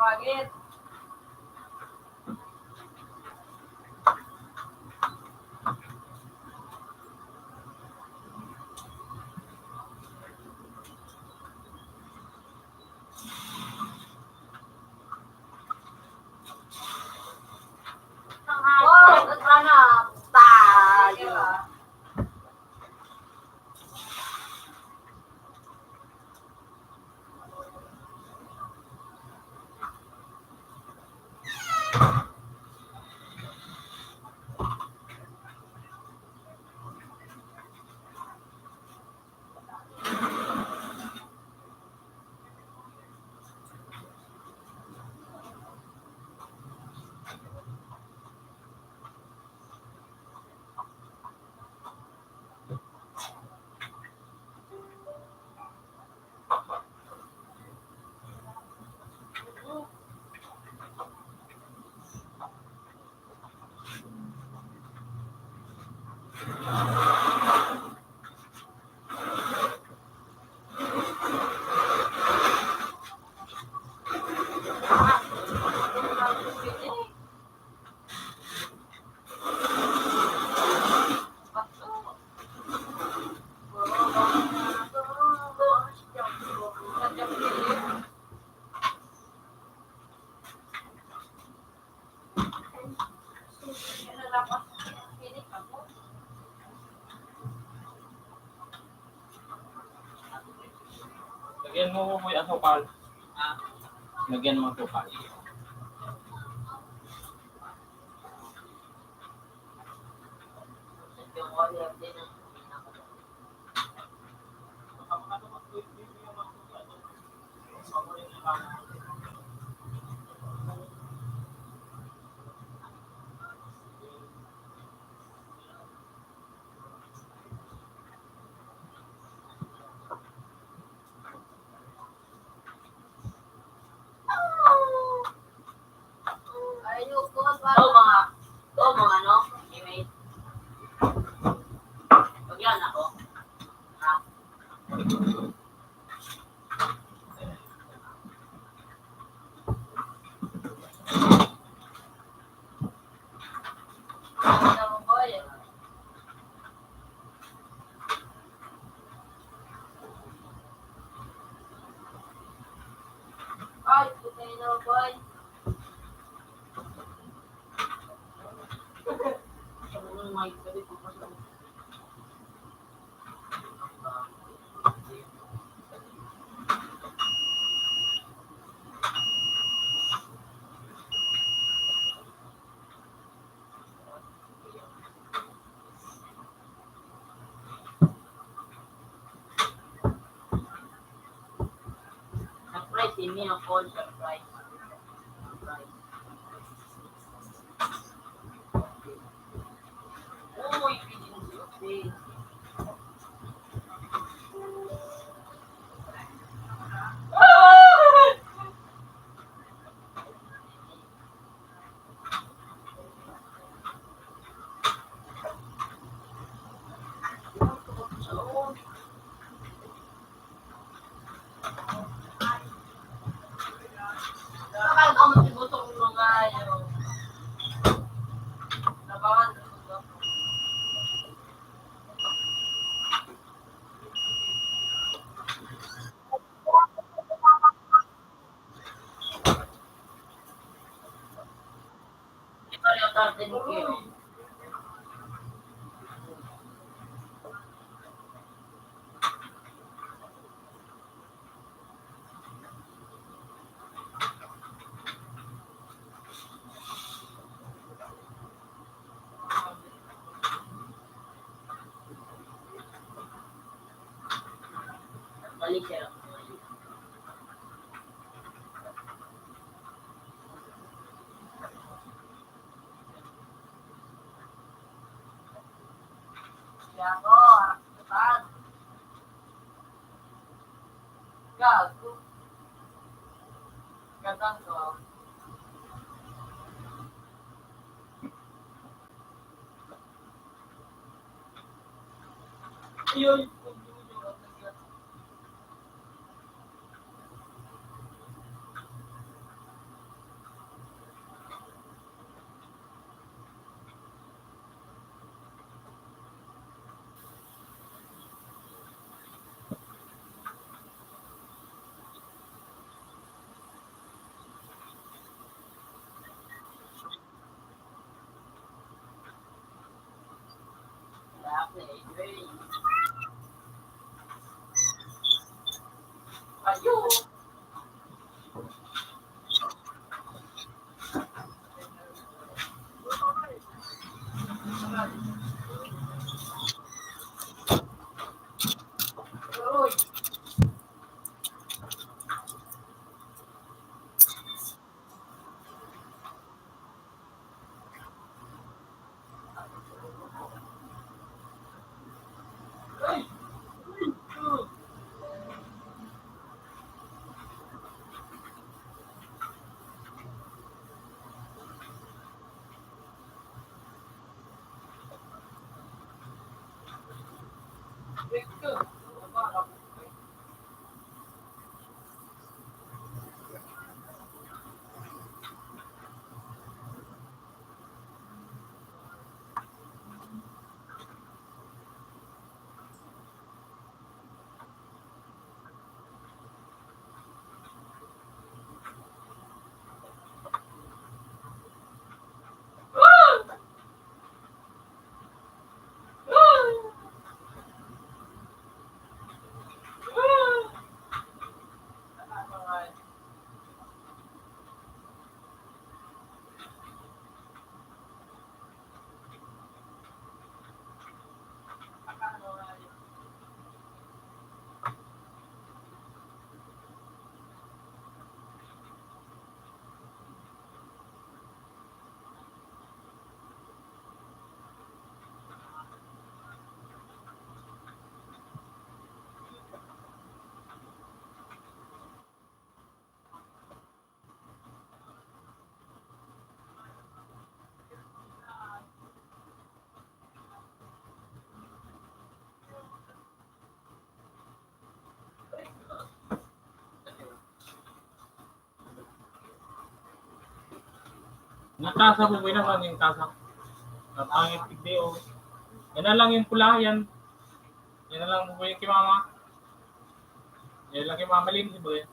Pangit. Wow, naghanap tayo. Lagyan mo, Kuya, asukal. Lagyan mo asukal. Ayoko, oh, mga, oh, mga ano, email. Pag yan ako. Ha? Surprise, hindi ako surprise. Surprise. Uy, pwede mo surprise. Natasa mo, buhay naman yung tasa. Napangit, tigdi, oh. Yan na lang yung pula, yan. Yan na lang, buhay kay mama. Yan lang kay mama, linis, buhay.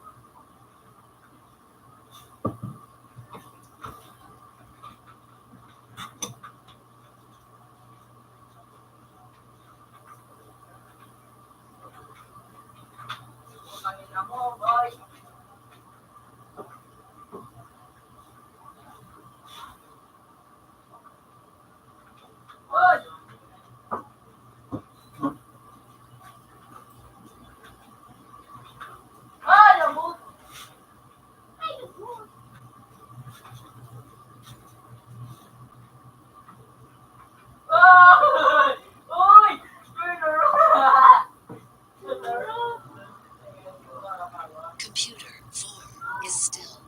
Computer, four is still.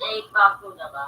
May bago na ba?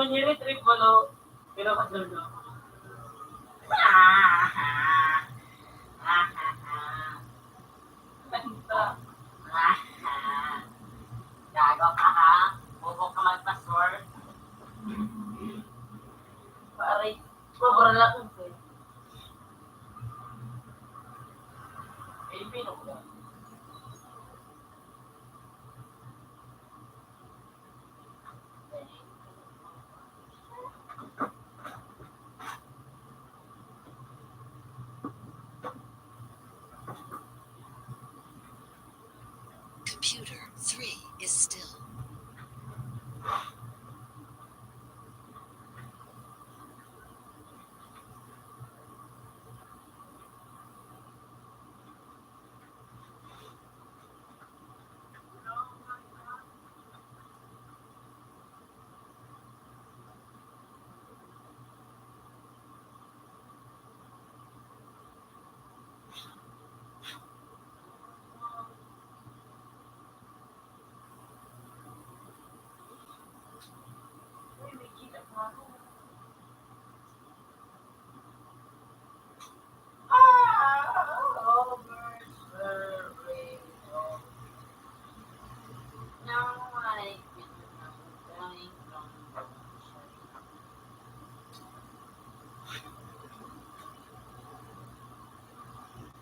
Kung hini-trip mo, no? Pero mas daw ako. Ah, ah, ah, ah, ah. Ano ba? Ah, ah. Gago ka, ha? Bobo ka magpa-sure? Pare, sobra lang ang pwede. Pilipino ko ba? Computer three is still.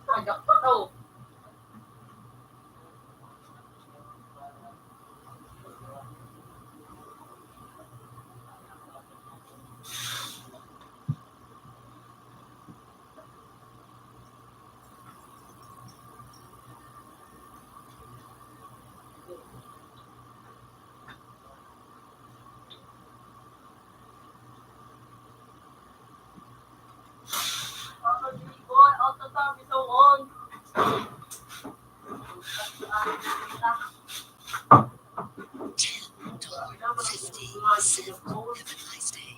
Ayak pa to. Ten, twelve, fifty, seven. Have a nice day.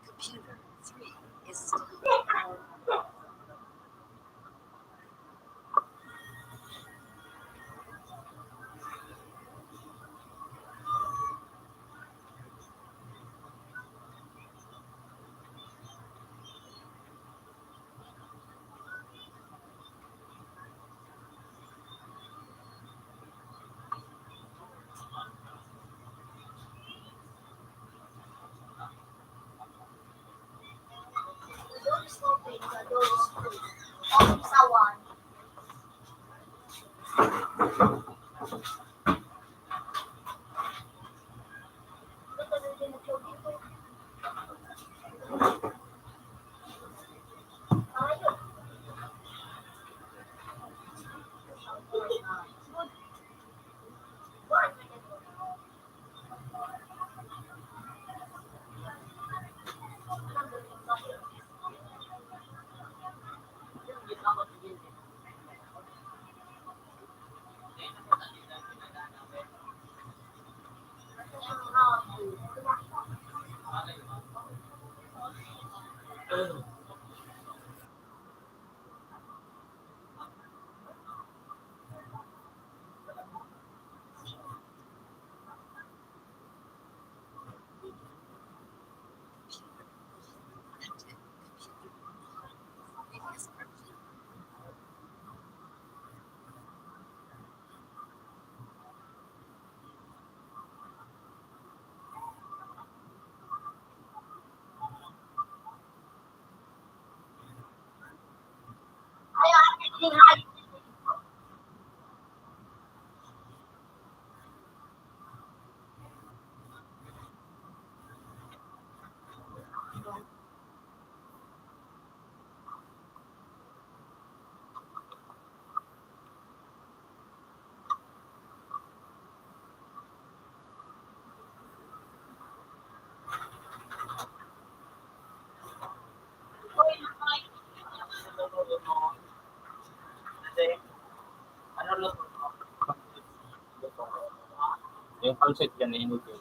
Computer three is still on. Yung pancit yan, eh, inutin.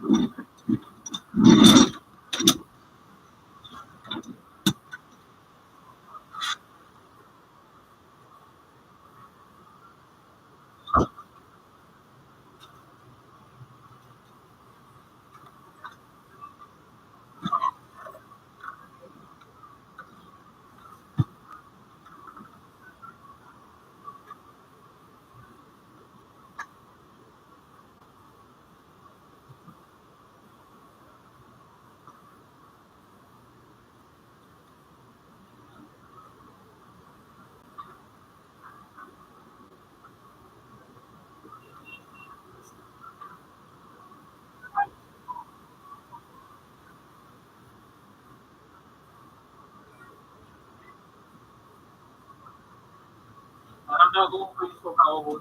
Parang daw kung gusto ka, oh.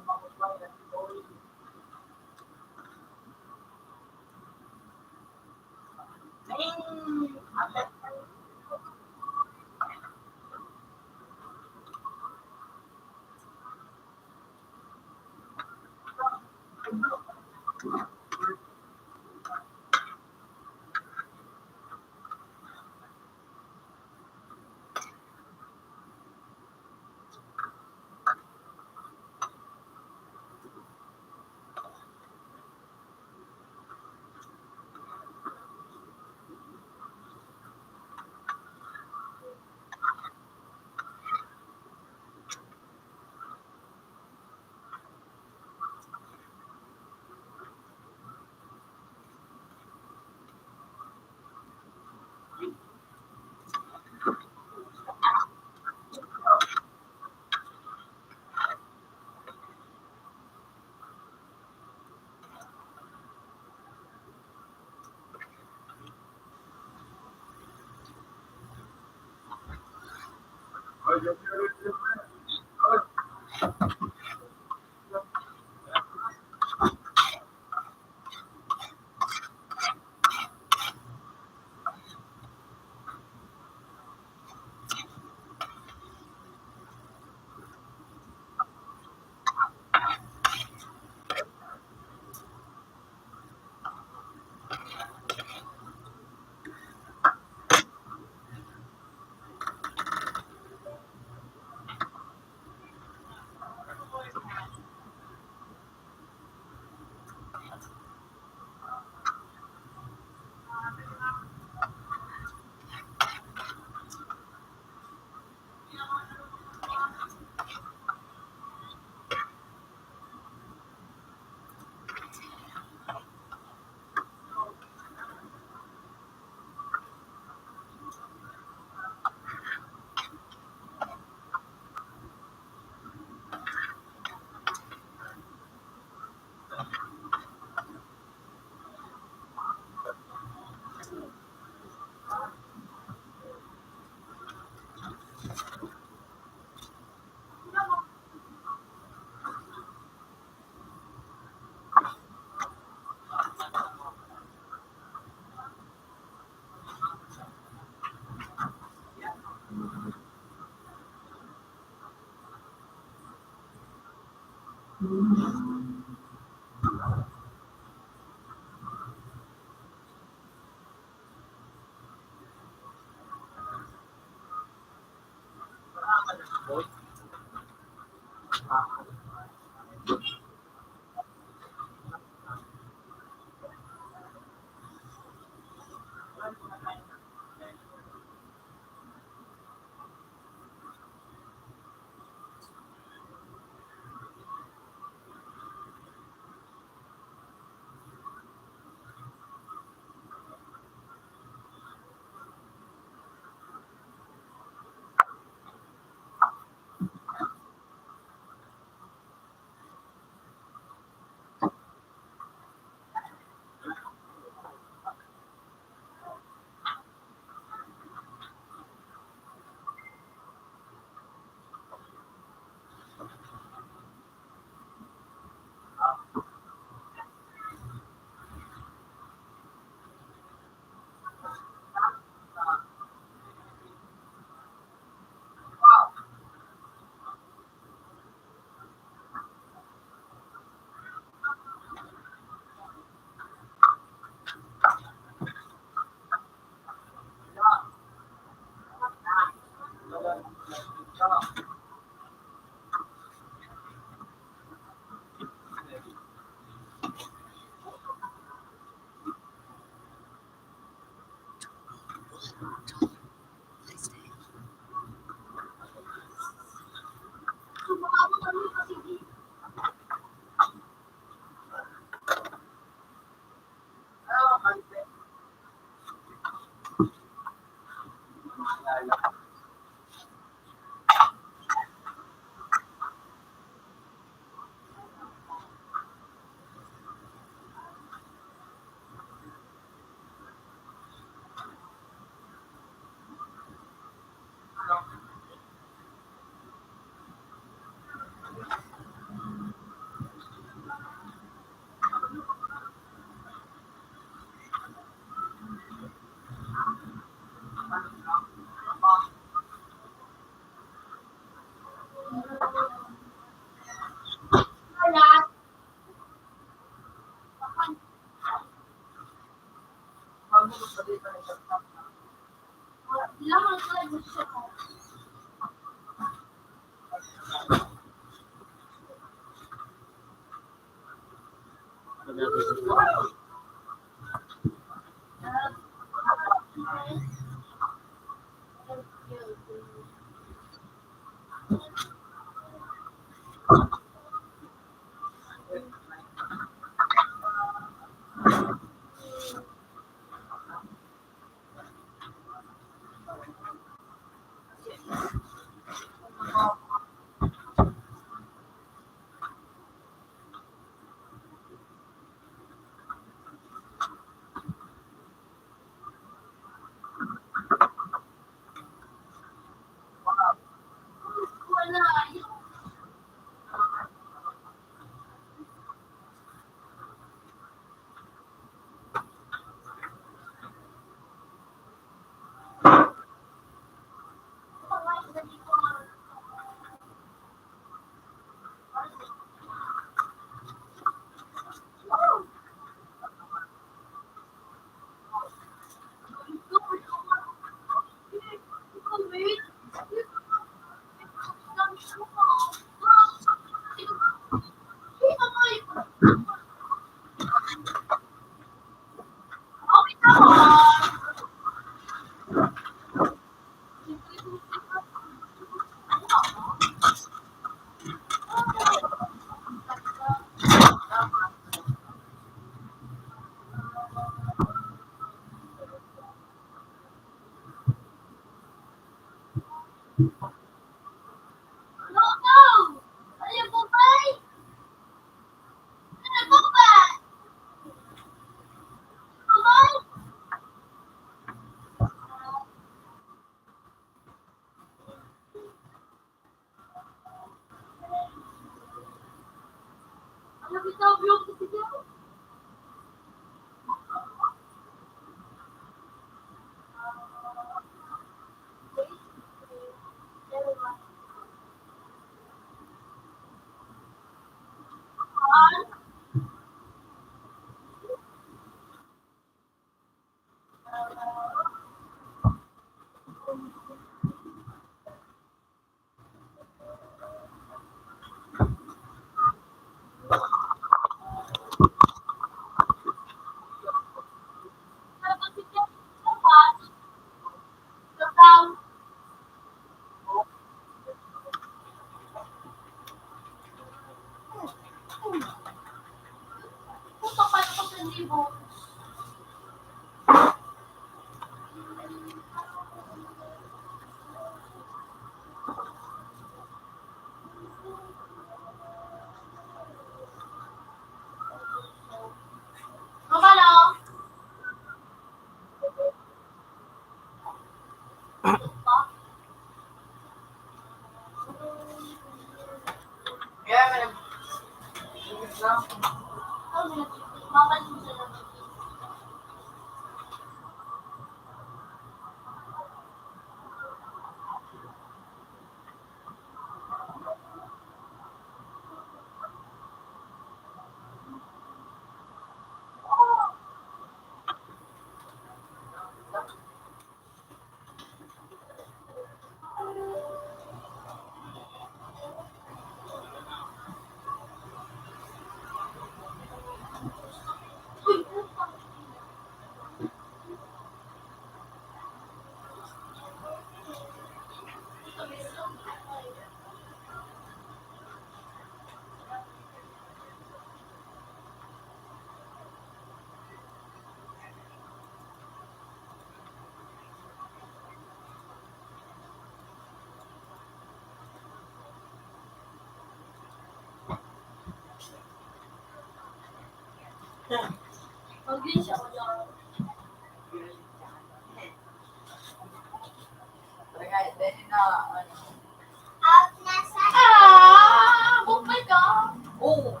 Ah, oh my God. Oh,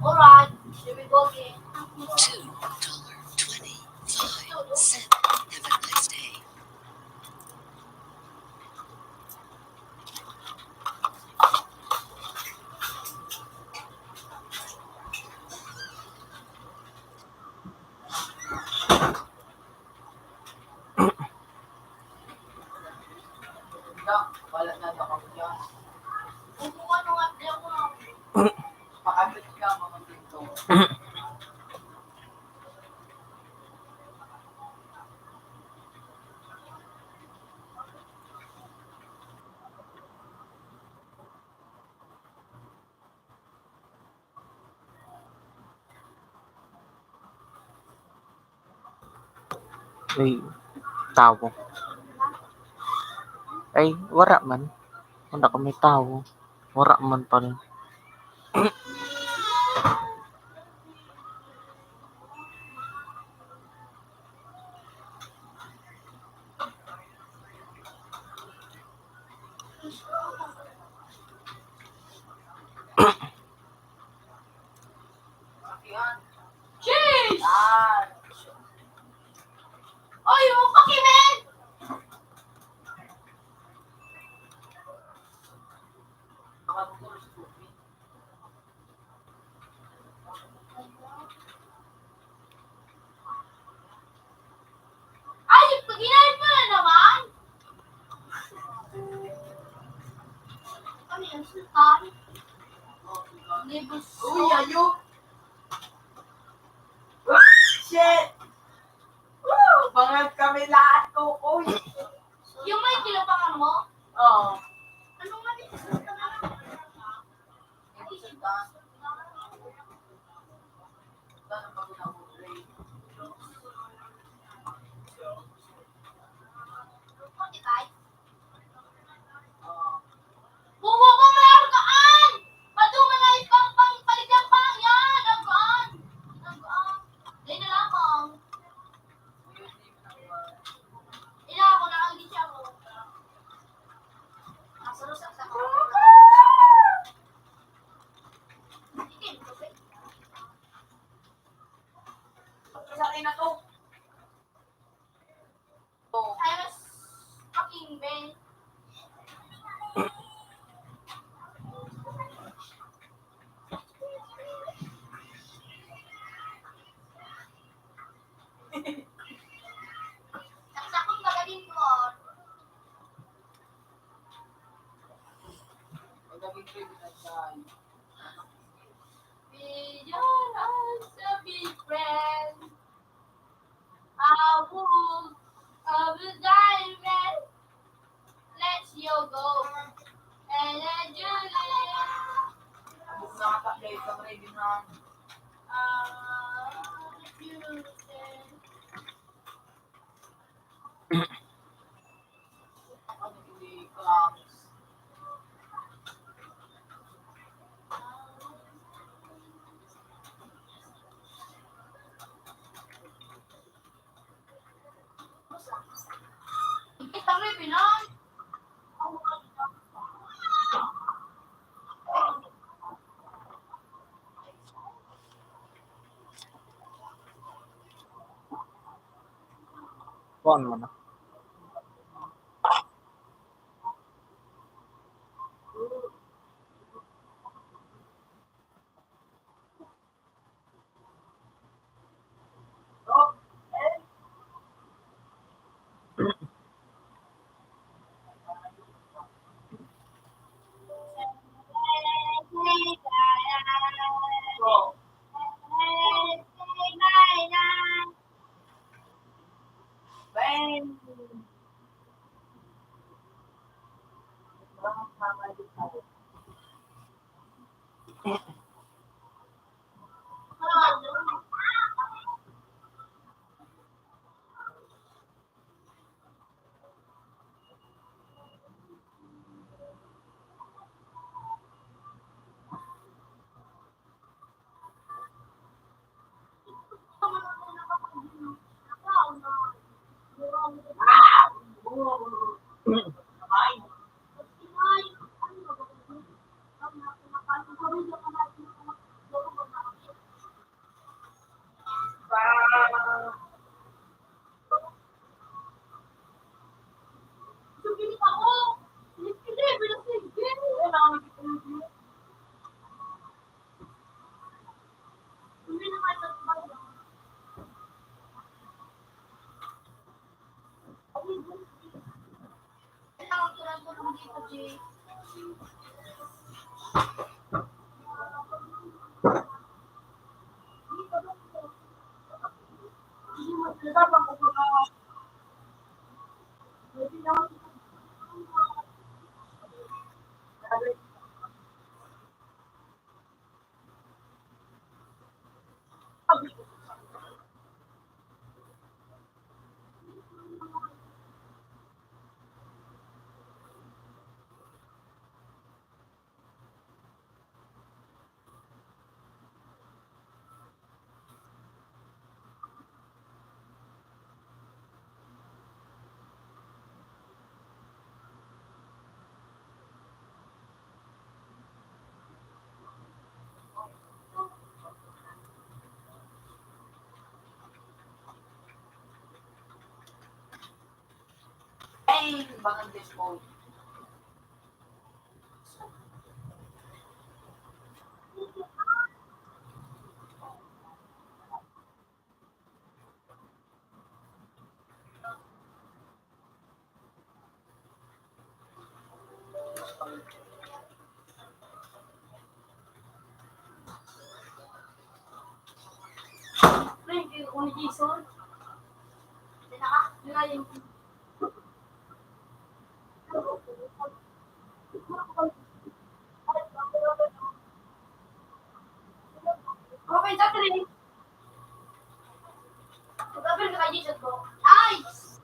all right. Here we go again. Two dollar twenty-five cent. Have a nice day. Ay, tawo. Ay, wara man. Wala kami tawo. Wara man pala. Cheese! Oy, yung pakimen! Ay, pag-inay mo na naman! Kami ang sultan. Libos. Uy, ayo! Ah, shit! Woo! Bangag kami lahat, Kukoy! Yung may kilabangan mo? Oo. Ano nga dito sa sultan? Bubo ko, may argaan! Paduman na ipang pang paligyan pa lang yan! Argaan! Argaan! Dahil na lamang. Ina ako, nakangiti ako. Nasa rusak sa Sa akin na to. I was fucking Ben. Saksak kong magaling ko. Magaling ko yung nagsasabi. We are a big friend. A wolf of a diamond. Let's you go. And a Julie. Abog na ata, guys, ang ready na. Ah, Julie. Kuan mo na. Parang Diyos ko. Open sa three. Mag-open ka kay Jesus ko. Nice!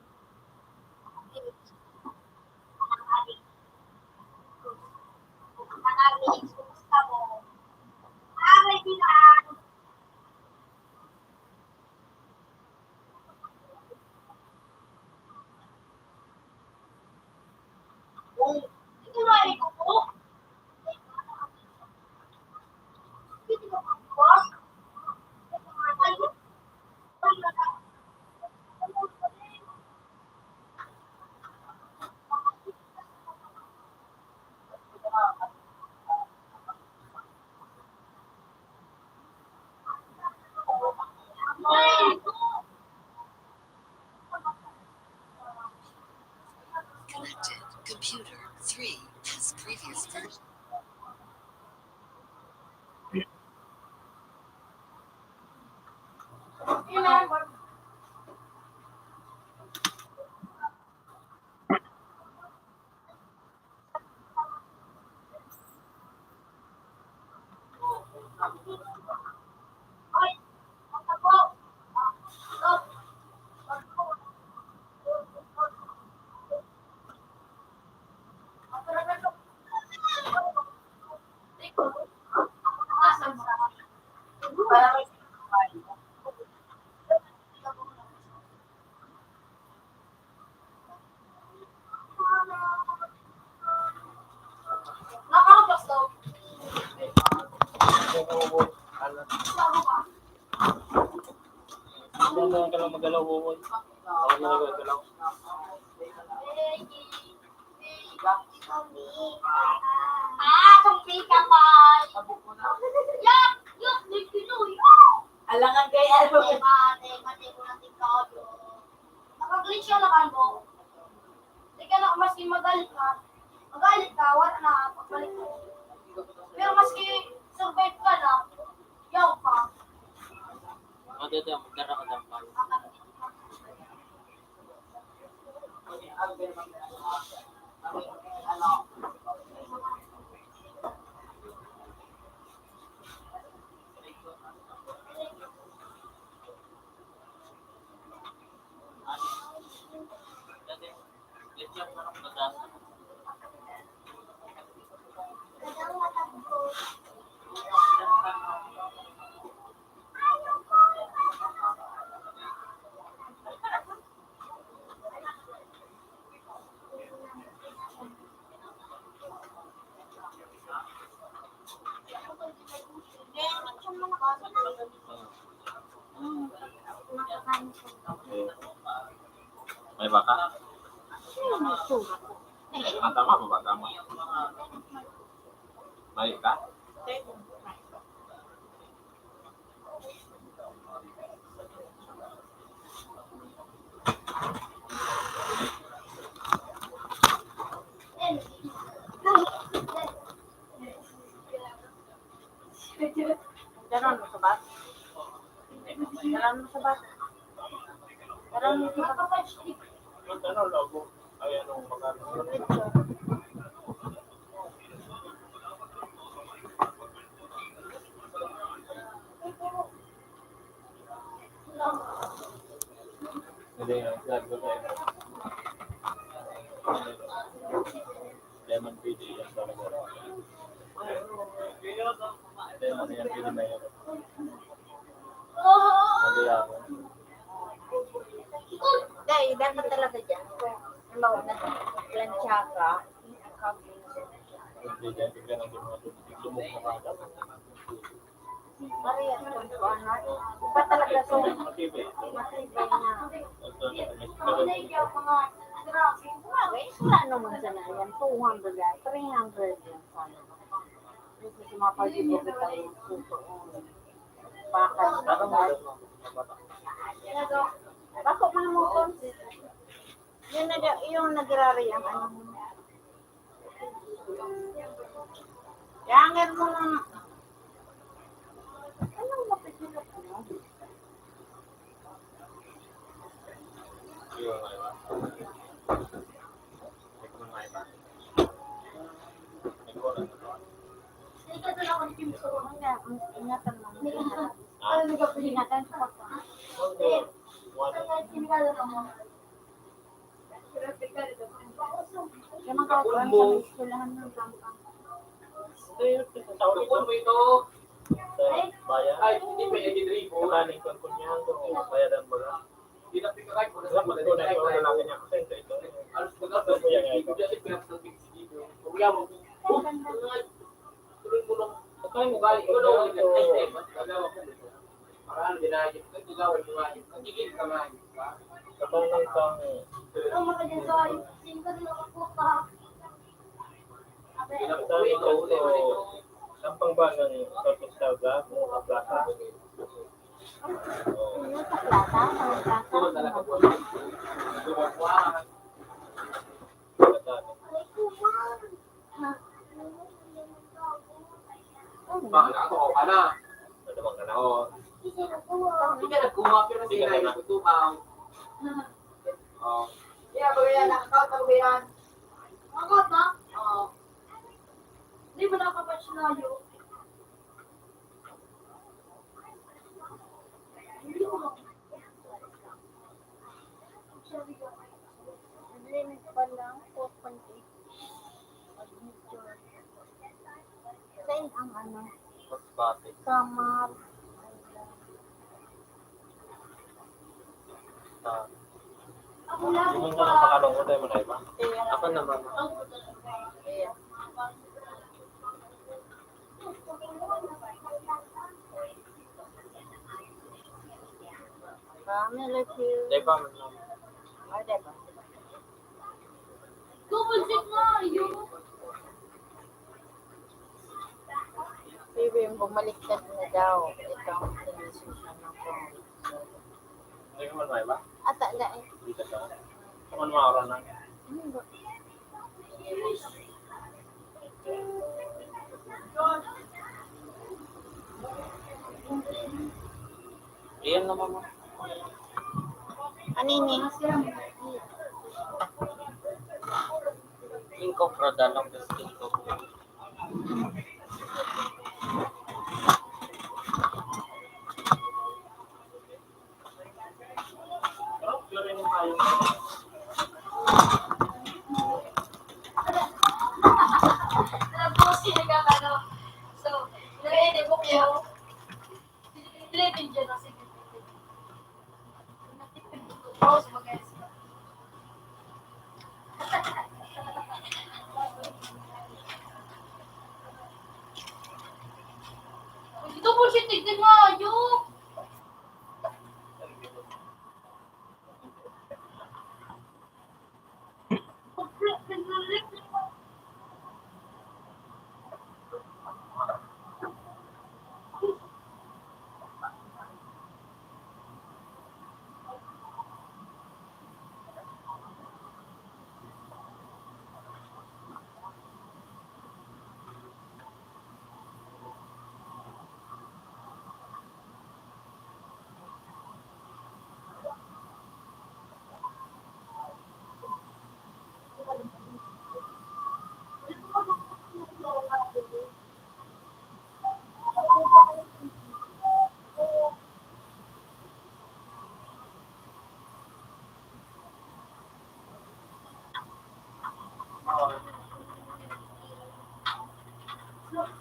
Connected. Computer three has previous version. Ano na ka lang magalaw, Wowoy? Ako na lang magalaw. Ah, kung pika pa. Yak, yak, may Pinoy. Alangan kay ano. Mate, mate, mate, ko natin kayo. Nakaglitch siya na kanbo. Di ka na, maski magalit ka, magalit ka, wala na, pagbalik mo. Pero maski survive ka na, yaw pa. Mate, ito, magdara ka daw pa. May baka? Ang tama, mabaka mo. May ka? Daron mo sa bat. Daron mo sa bat. Daron mo sa bat. Ano, lago? Ay, anong pagkain? Hindi, lago tayo. Lemon pwede yan talaga. Lemon yan, pwede na yan. Hindi ako. Dahil dapat talaga dyan. Kung halimbawa na plancha ka, Hindi dyan, tignan ang mga lumog na kagat. Parehas kung kuwan, ha? Iba talaga itong matibay na. Wala naman sa na yan, two hundred yan, three hundred yan sana. Kasi sa mga pag-ibig ito, yung suso, yung bakal, bakal. Bako man mo to. Yung nag-, yung nagrari ang ano mo. Yanger mo na. Anong mapipinot mo? Ingatan mo. Ingatan sa pagkain. Yung mga kakuan sa eskwelahan ng Pampang. Ito yung sa tao dito. Sa bayan. Ay, hindi, may edit rin po. Kakanin ko ang kunyahan ko, bayaran mo lang. Hindi na pinakain ko na sa mga lalaki niya kasi ito, ito. Alas ko na sa mga ito. Kaya mo, tuloy mo lang. Saan mo galing? Ikaw daw ang nag-test eh. Ba't ikaw daw ako? Parang ginagit ka, ikaw ang ginagit ka. Tigil ka nga, di ba? Katong nang pang-, Ang mga dyan sa ayun, singko din ako pa. Katong nang pang-, ang pangbanang sa Pista Vlog, mga kaplata. Ano sa plata? Ang plata? Tuwag talaga po. Tuwag po, ah. Katong. Bakit ako? Ka na. Ano naman ka na? Oo. Hindi ka nagkuha, pero hindi ka na nagkutukaw. Oo. Kaya ba yan? Nakakatawa ba yan? Ako ba? Oo. Hindi mo nakapatch na yun. Hindi ko Limit pa lang, four point eight. Pag medyo, saan ang ano? Masbate. Samar. Ah. Ako lang. Hindi mo pa napakalungkot, ay, mo na iba? Kaya nga. Ako naman. Kaya. Family feud. Di ba, man? Ay, di ba? Double check na, yun. Baby, bumaliktad na daw. Ito ang pinisusan ng pang-, Hindi ka man, di ba? Ata na eh. Hindi ka sa, sa man, maura na. Hindi. Iyan naman mo. Anini? King Cobra, dalawang beses King Cobra. Alam ko, sino ka, ano? So, nire-rebook yun. Eleven dyan, ah, sige. Oh, so, mag-ayos ka. Ito po siya, tignan mo, ayun.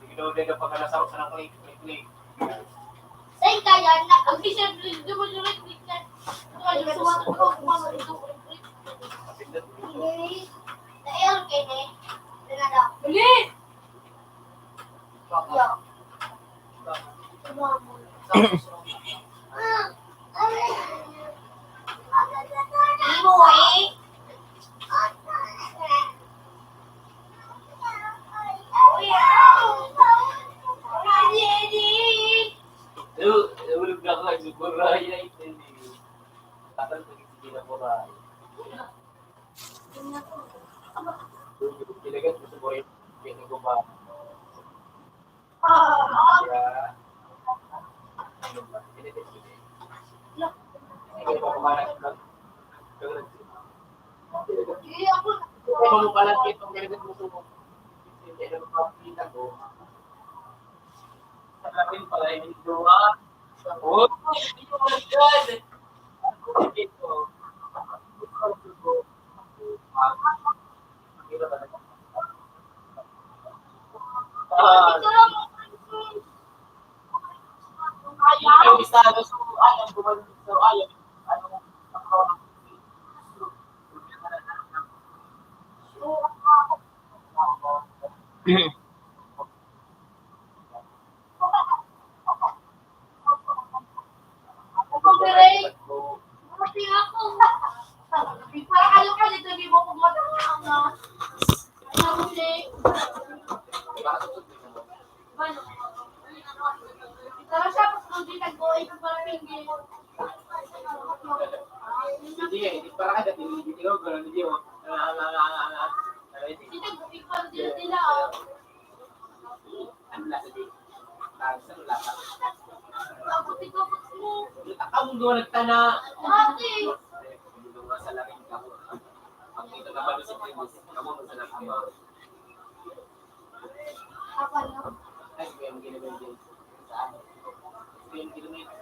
Sige daw, dahil kapag nasa sa nang click, click, click. Saan kaya na? Ang official, double click, click na. Ano, sumagot ko, kung ano ito, click, click. Hindi. Na-error kayo, eh. Ito na daw. Mali! Yo. Imo, eh. Ang duwa nagtana. Ang duwa sa langit, kamo. Ang dito naman si Primus, kamo sa nagtama. Ay, sige, ang ginagawa dyan. Sa ano? Sige, ang ginagawa.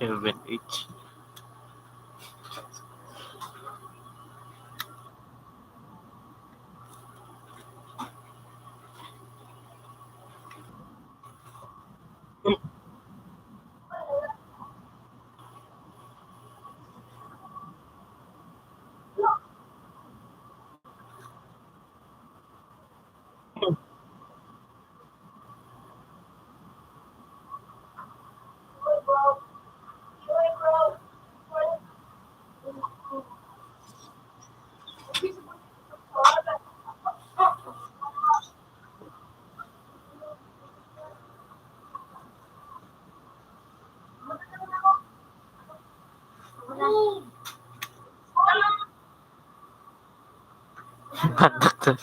Seven H. Doktor.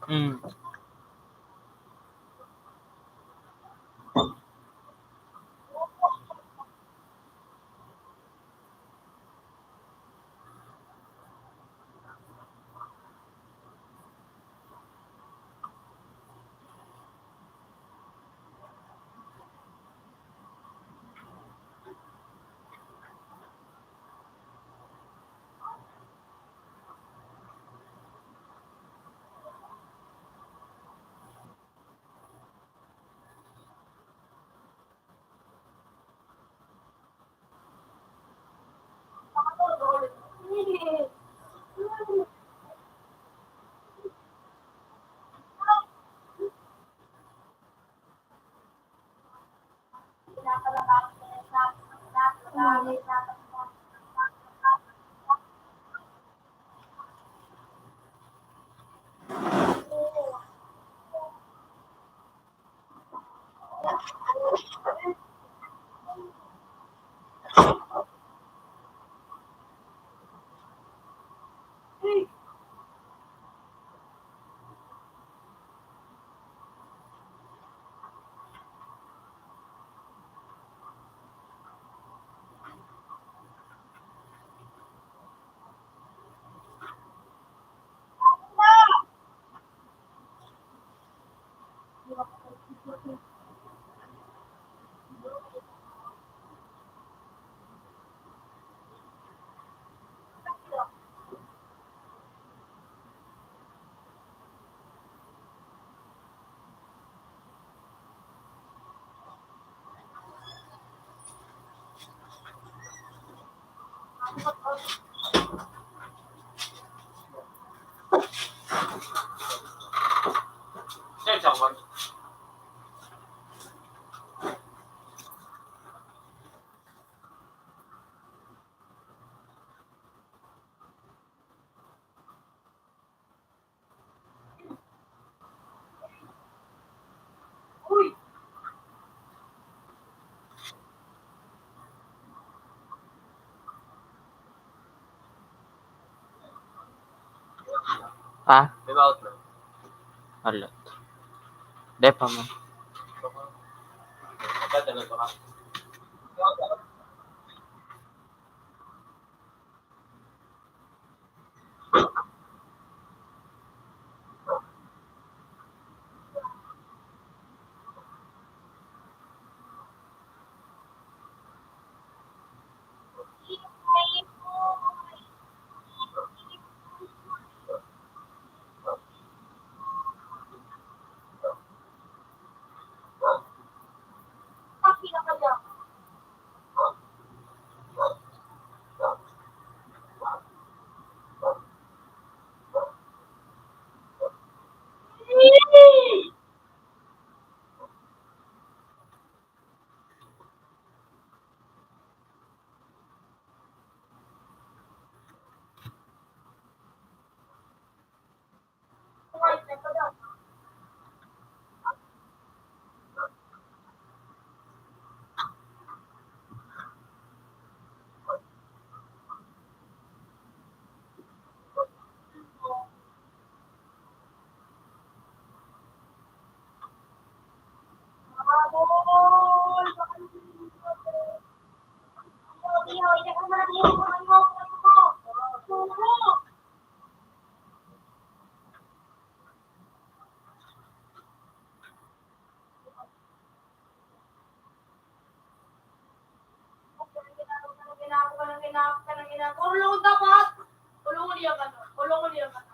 Mm. Ha? May baot na. Wala. Di pa man. Dato na to ka. Kulungan dapat. Kulungan niya ka na. Kulungan niya ka na.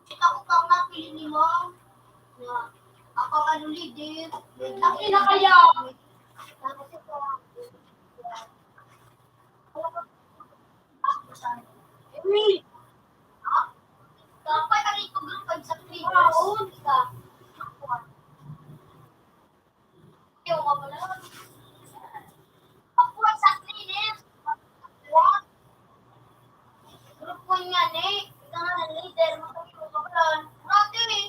Kita ko pa nga, pili ni Mom. Nga, ako ka lulidit. Ang ina kaya. Uy! Kapag ang ito, group sa Christmas. Grupo niya ni, ika nga na leader, makapagpapakalan. Grabe, eh.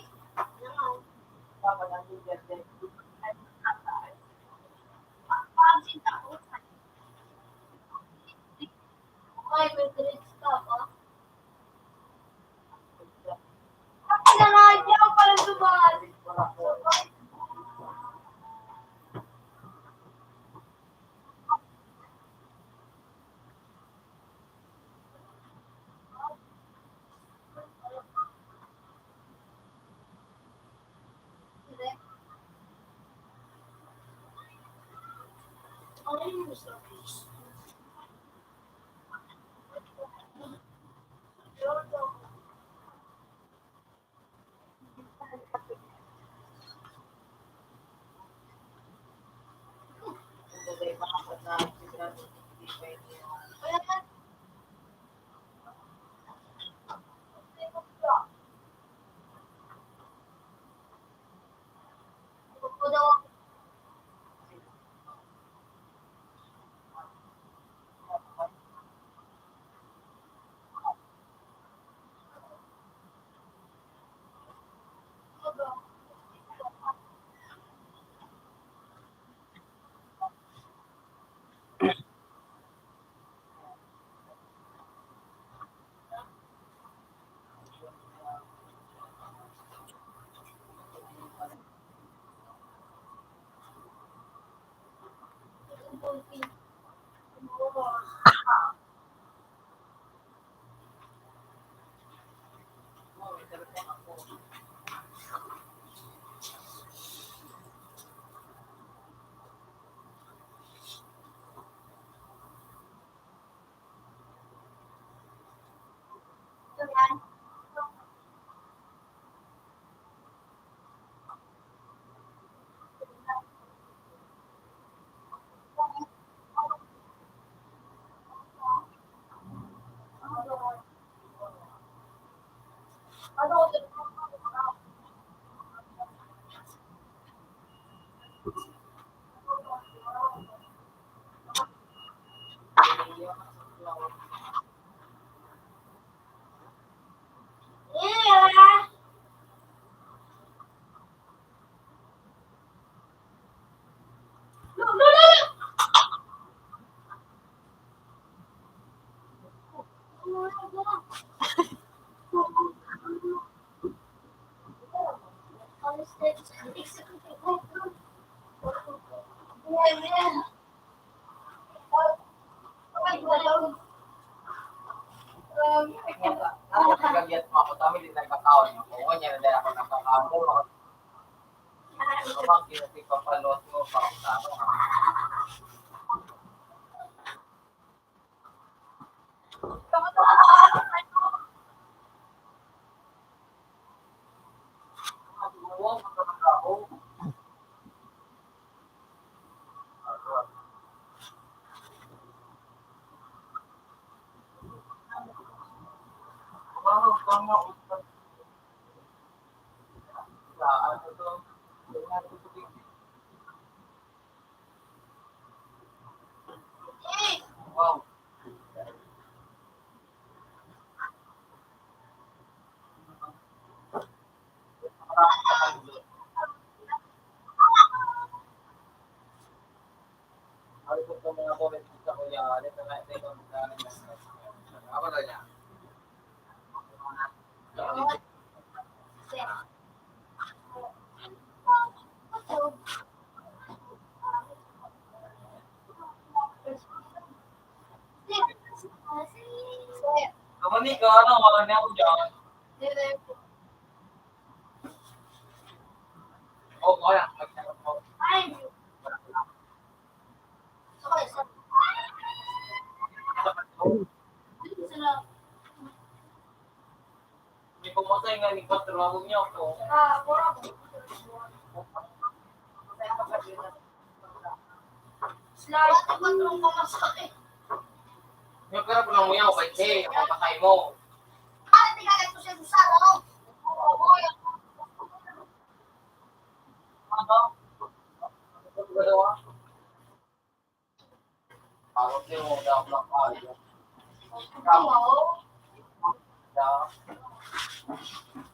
Ano ka, kagyan mo ako, kami din nagkakaon. Kung ano yan, dahil ako nagkakaon. Ano ba, kinatipapalos mo, parang sa ano, ha? Wow. Kaman ikaw, ano, wala na ako dyan. Oh, wala. May pumatay nga ni Patro, ako niya ako. Sila, ito ba itong pumasok eh? Yung pera po nang muyaw, kay Che, ang patay mo. Ah, tingnan ko siya sa sara, no? Oo, oo, yan. Ano? Ano ba daw, ah? Parang yung mga mga kaya.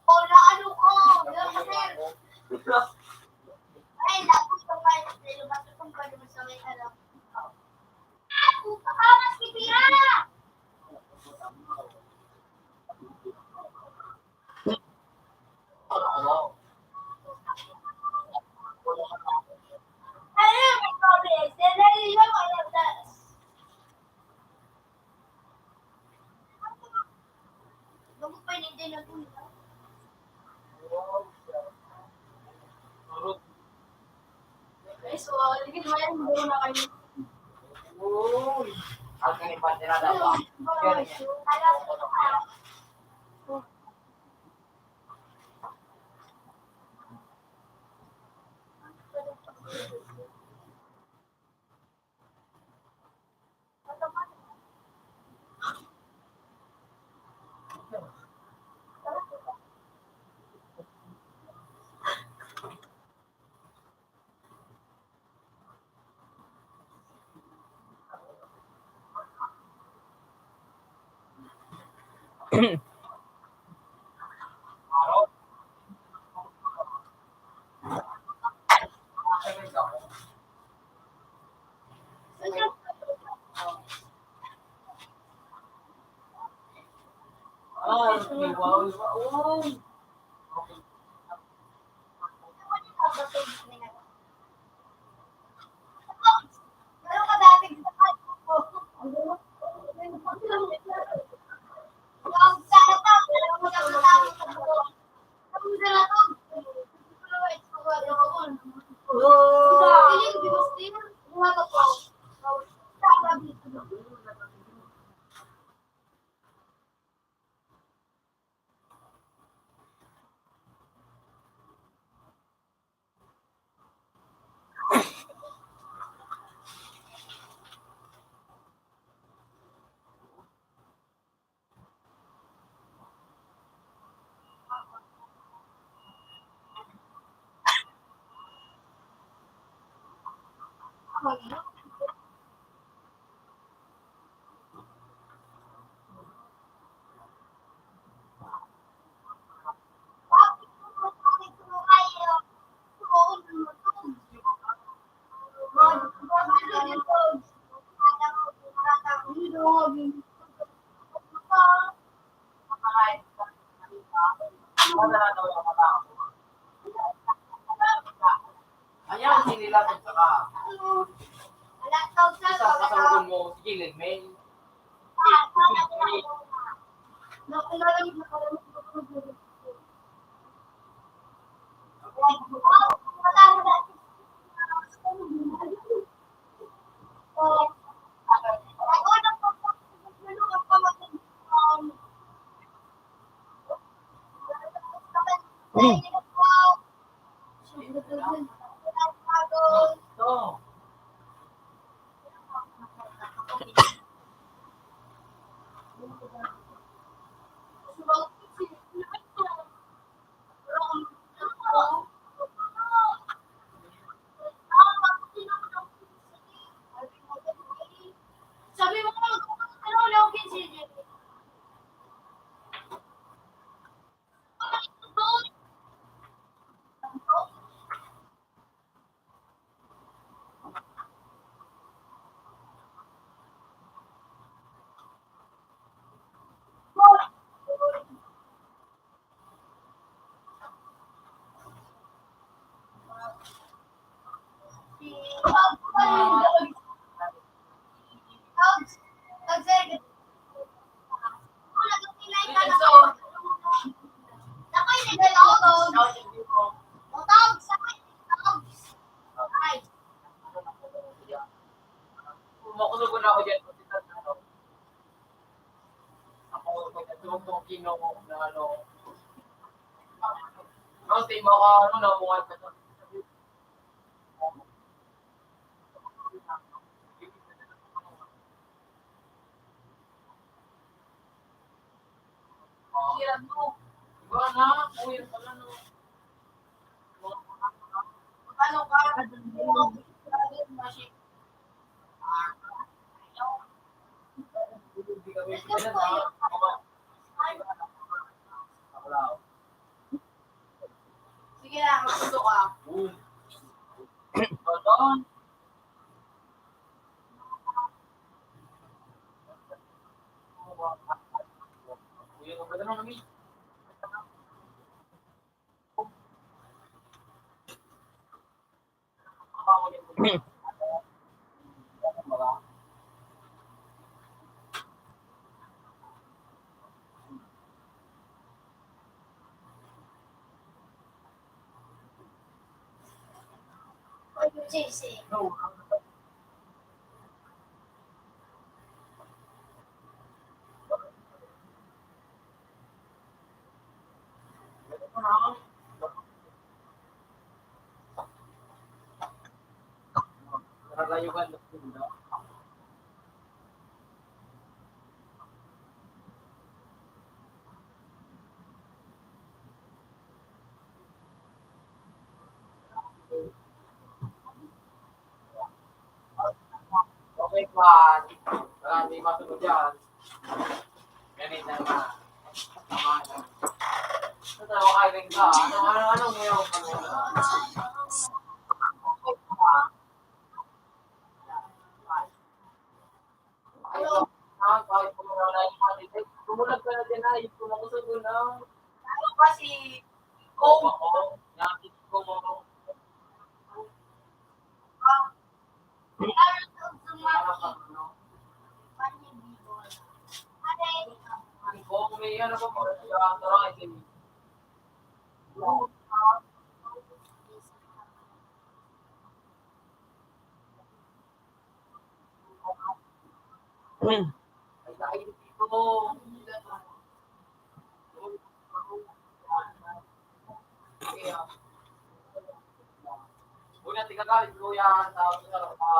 Wala, ano ka? Wala ka, sir. Guys, so, uh, ligid mo yan, hindi mo na kayo. Uy! Ang kanipante na daw. Yan, yan. Ayan, sinilas at saka isang kasalubong mo, sige, Lin May. Sabi mo, ano, ano, ano, Makulog na ako dyan. Ako, pagkatulog ko, Ginoo, na ano. Kasi baka, ano, nabuhay ka na. Hirap mo. Iba na, uwi pala, no. Ano ka? Sige lang, magsundo ka. Okay, man. Wala, hindi masunod yan. Ganit na naman. Tama na. Ano tayo, kain ka? Ano, ano, ano, ngayon? Ano, ano? Ay, ah, kahit kung wala na yung mga details, tumulag ka na din, ay, kung ako sa doon, ah. Ano ba si Kong? Ako, nakikita ko mo. Kung may ano pa, mga, Una, tigagalit ko yan, tapos ano pa.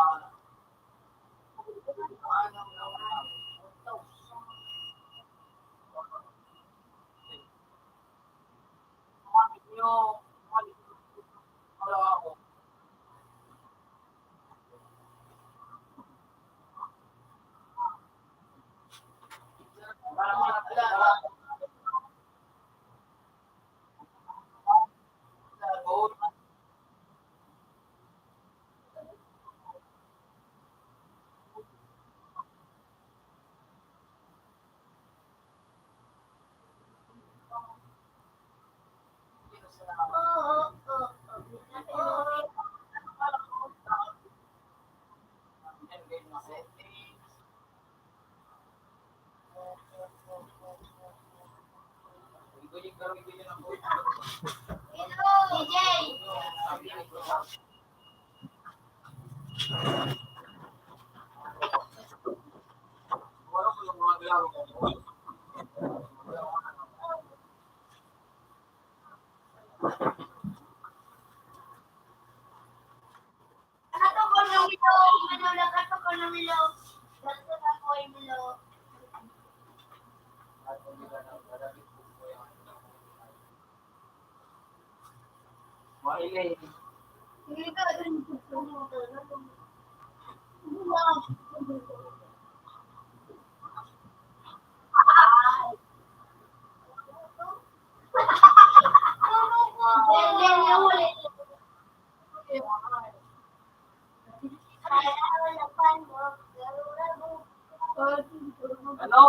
Ano?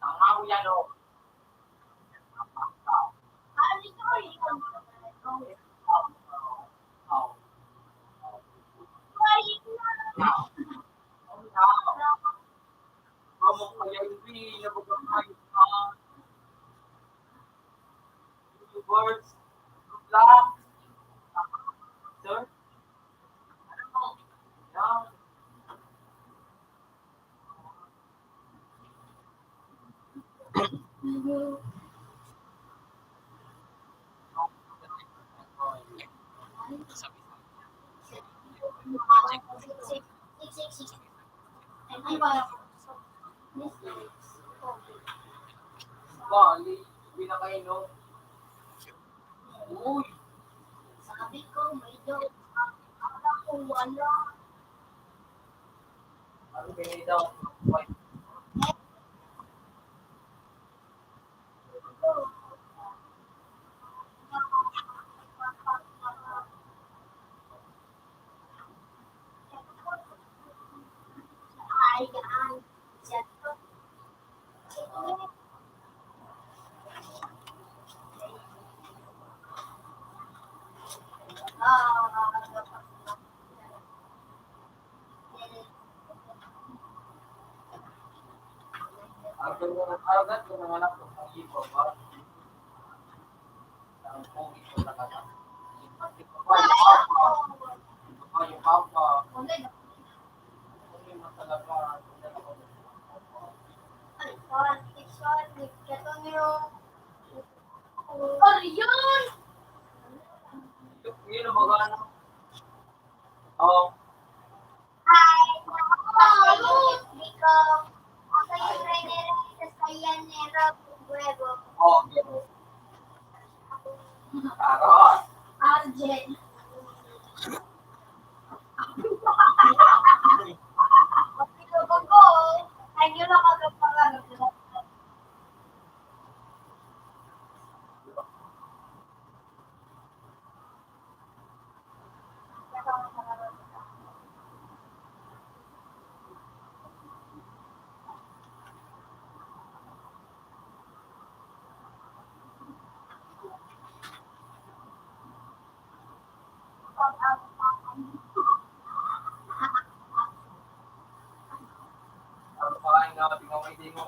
Tama mo yan, oh. Tama mo yan, Pi. Nabugang kayo, ha? Words, good luck. Sir? Yan. Bali, pinakainom. Uy! Sabi ko, may daw. Akala ko wala. Ano, may daw? Ay, sorry, sorry. Ito yung Korean! Yun ang mga ano. Oh. Ay, nako, hindi ko. Ako yung Rene Reyes sa Llanero, Nuevo. Oh, okay. Aron. Arjen. Ay, yun ang magandang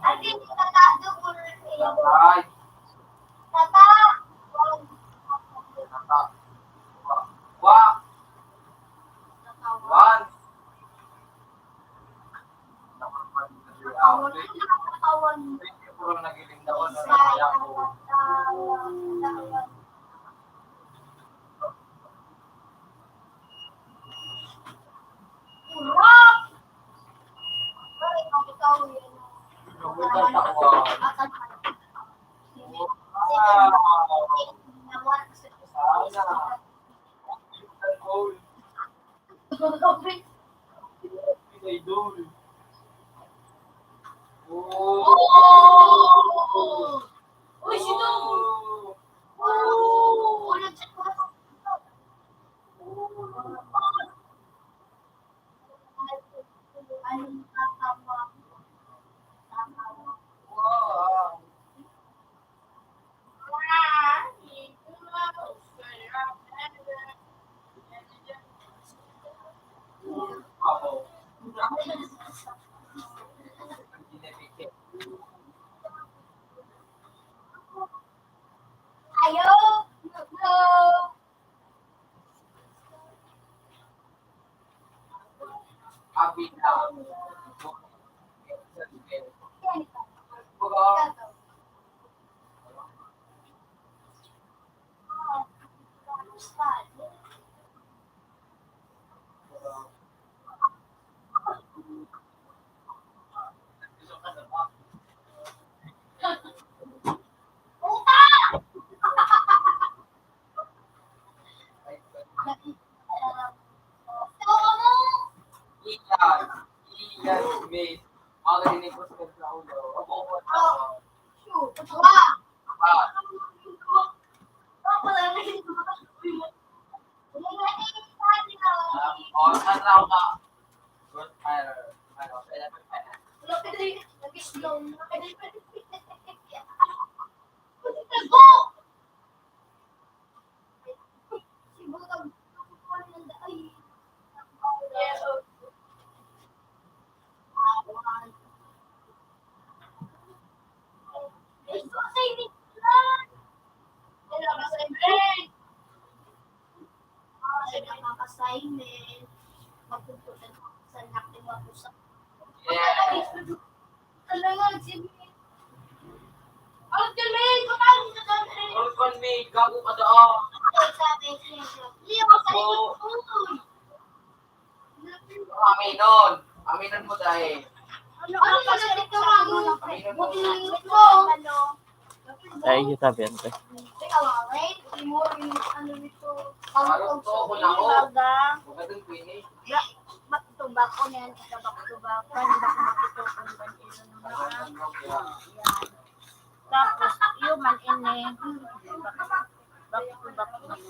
Ate, tatado ko rin. Tatay. Tata. Tata. Wa. Wa. One. Puro nagiling daw na. Idol. Oh! Uy, si Dong! Oh! Oh! Wow! Ayo! Abi na. Iyan. Iyan, Smith. Mga kadinig ko sa ulo. Opo, opo. Shoot. Wow. Assignment. Magpupunta sa anak ni Mabusa. Yes. Talaga, Jimmy. Ang galing! Ang galing! Ang galing! Gago ka daw. Ang sabi niya, Leo, sa likod ko. Aminon. Aminon mo dahil. Ano, ano, ano, ano, ano, ano, ano, ano, ano, ano, ano, ano, Ay, kita, Bente. Teka, wait. Ano nito? Back to back ko niyan, back to back. Paano ba ako makitukan ba nila naman? Yan. Tapos, yun man, ini. Back to back naman.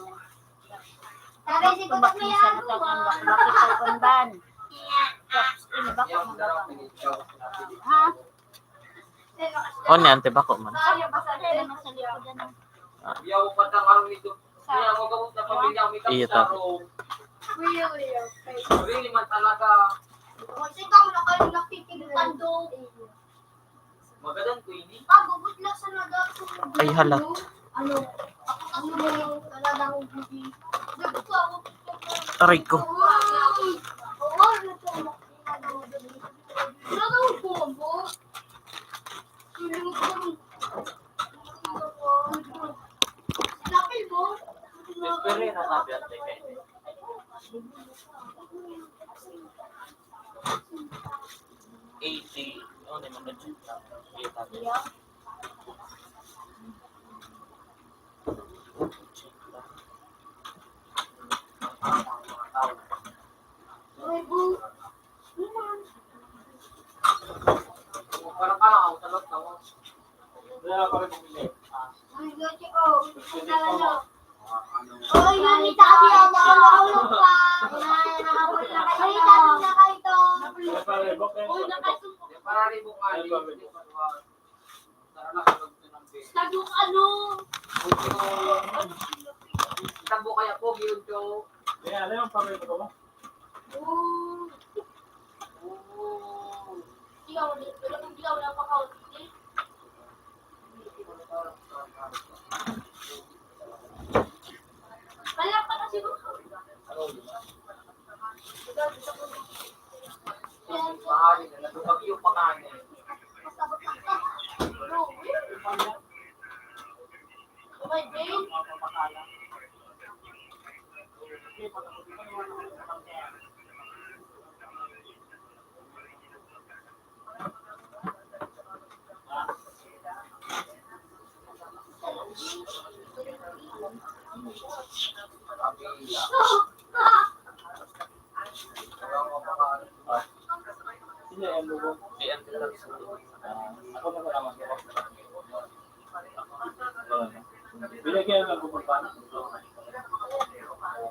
Back to back minsan na tawag ng back to back ito, kundan. Tapos, ini, back to back. Ha? O, ni Ante Bako man. Ah. Iyo, ta. Ay, hala. Aray ko. Eighty. Oh, di man na-check na. Eight hundred. Oy, nani tabi ang mga nahulog pa. Ay, tabi na kayo to. Uy, nakasuko. Tagok ano? Tagok kaya po, yun to. Kaya, ano yung pamilya ko ba? Oo. Oo. Ikaw, wala kang ikaw, wala pa ka, hindi. Wala pa kasi, Mahal na, nagpapagyo pa nga niya. Binigyan ng kumpanya.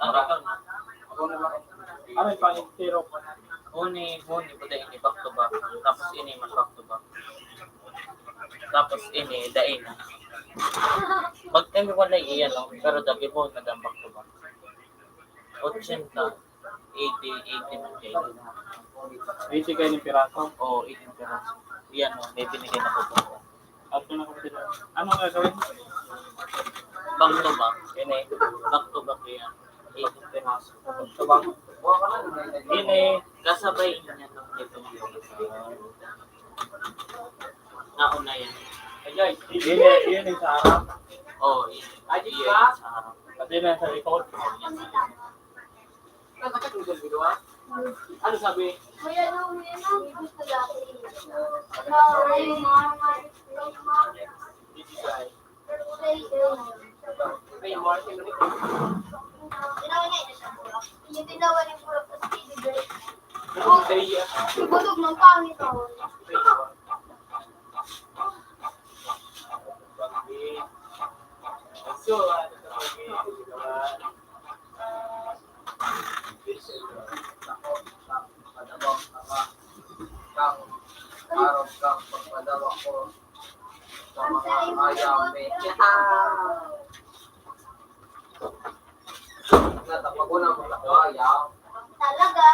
Ang rason. Ano yung pangintiro? Uni, uni, pwede ini back to back. Tapos ini man back to back. Tapos ini, dai na. Magkahiwalay iyan, no? Pero dagi mo na dan back to back. Ochenta, eighty, eighty man kayo. Eighty kayo ng piraso? Oo, eighty piraso. Iyan, no? May binigay na ko po. Ano na gawin? Back to back. Ini, back to back yan. Eighty piraso. Back to back. Ini, kasabay niya ng ito. Nauna yan. Ini, ini sa harap. Oo, ini. Ini sa harap. Kasi na sa likod. Ano sabi? May ano, may ano, gusto lang. Ano, may mga, may mga. May mga. Ginawa niya, ito siya, bulak. Yung ginawa niya, bulak, tapos binibigay. Ano sa iya? Yung busog ng pangit, oh. Kang, arog kang pagpadala ko sa mga ayaw, eh. Natapagunan mo na ko, ayaw. Talaga?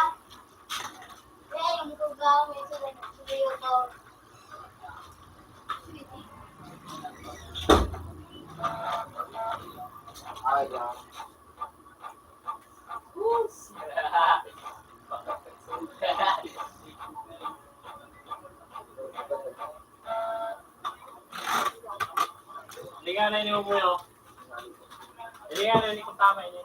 Kaya yung lugaw, may sarap sa lugaw. Ayaw. Hilingan na ini, Uboy, oh. Hilingan na ini kung tama ini.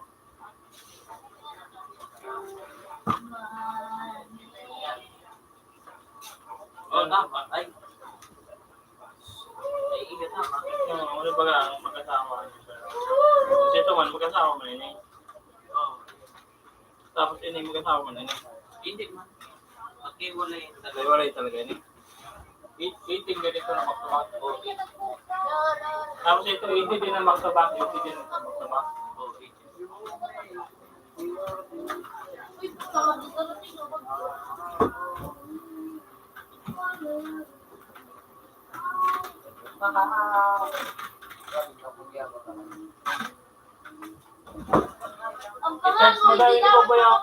Oh, tama. Ay. Ay, iya, tama. Oo, ano ba nga ang magkasama? Kasi ito man, magkasama man ini. Oo. Tapos ini, magkasama man ini. Hindi man. Maghiwalay talaga. Maghiwalay talaga ini. Eight-, eighteen ganito na magkasama. Oo. Tapos ito, eighteen din na magkasama, eighteen din na magkasama. Oo, eighteen. I-charge mo daw yung iba, boy, oh.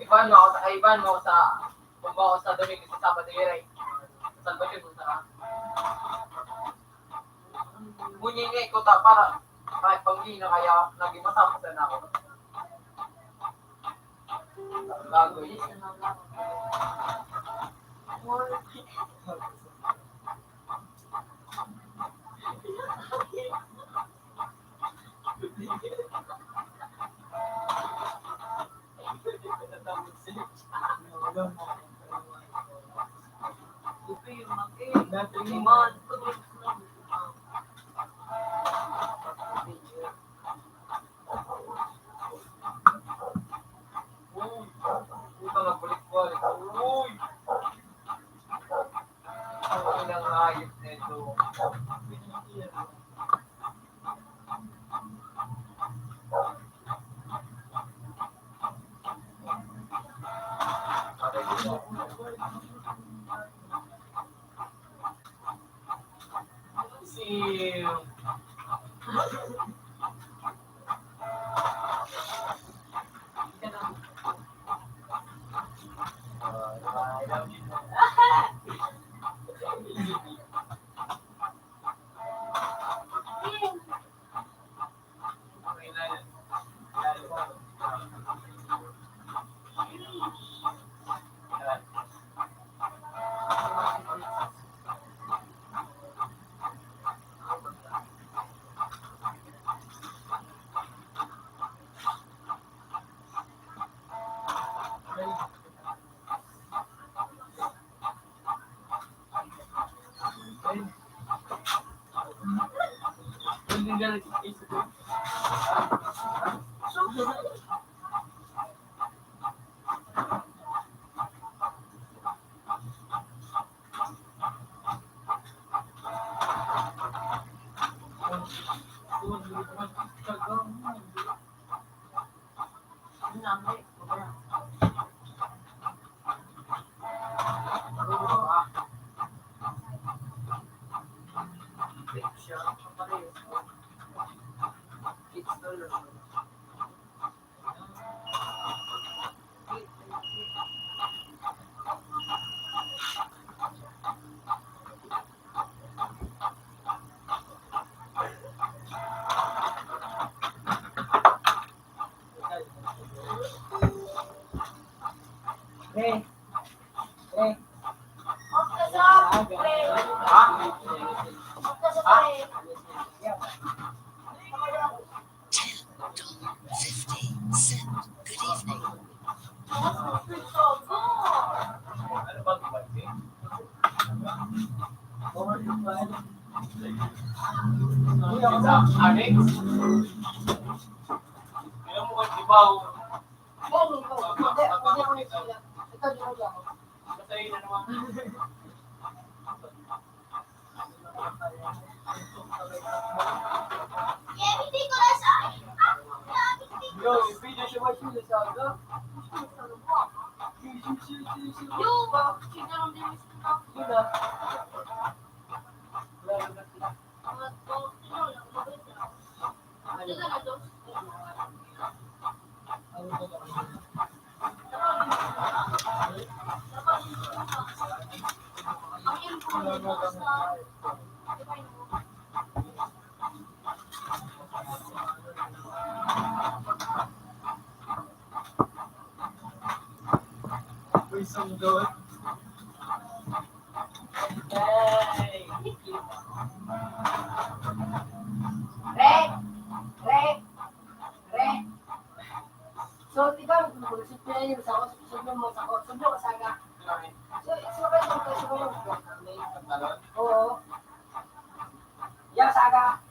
Iban mo ako sa, ay, iban mo ako sa, kung ba ako sa Domingo, sa Sabado, Liray. Sa Salvador, kung saan. Ngunyan nga, ikaw ta, para, kahit pag di na kaya, naging masama sa na ako. Bago yun. Uy! Ang inang hayop na ito. Si Sa annex. Kaya mo kang ibaw. Hindi, hindi ako nagsulat. Ito, di mo lang. Patay na naman. Yo, yung video siya ba siya sa aga? Yo, siya lang din. Re! Re! Re! So, ikaw, sudlo mo sa ako, sudlo mo sa ako, sudlo ka sa aga. So, so, kayo, so, kayo. Oo. Yan, sa aga.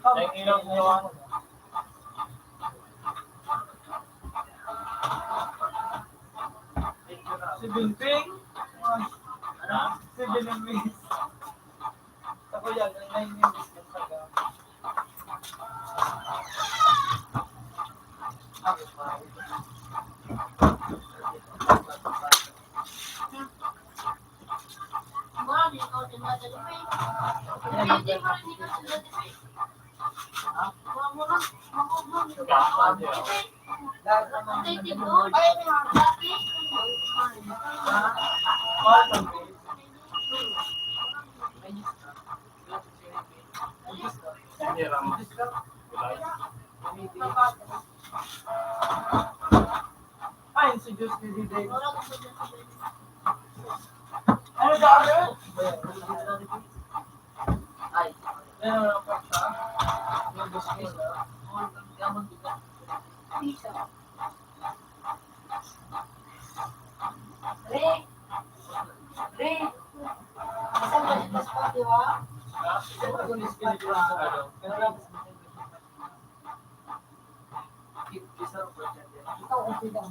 Ang ilaw niyo, ah. Si Bingbing. Si Bingbing. Ako yan, ang nine minutes na talaga. Ay, si Diyos ni Dide. Ano sabi? Ay, ano na pa siya? Yung gusto ko na. Re! Re! Asan ba si Pastor, di ba? Ikaw, okay lang.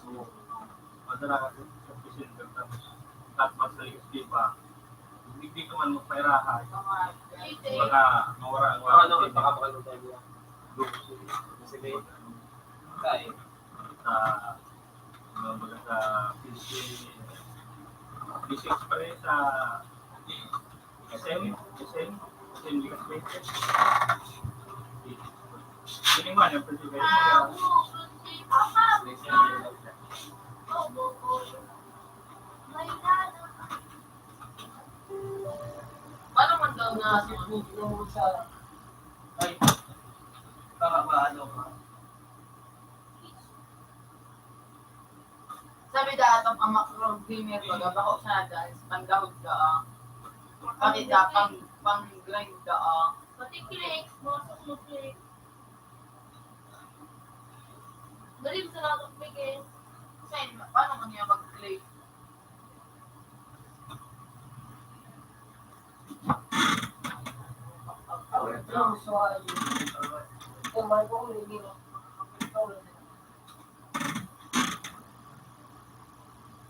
So, madara ka sa, sa presenter, tapos, tapos sa Ligas Viva, hindi ka man magpairahan. Baka mawara ang wala. Ano, baka, baka, baka, baka, Sige. Kaya. Sa, kumbaga sa P C, P C pa rin sa S M, S M, S M Ligas Viva. Hindi man, yung presidente. Paano man daw na sa, ay, para maano ka? Sabi da atong ama ko, gamer, baga bako siya na dance, panggahod ka, ah. Pati da, pang, pang-grind ka, ah. Pati clicks, bosok mo clicks. Dali mo sa lahat ng bigay. Saan? Paano mo niya mag-play?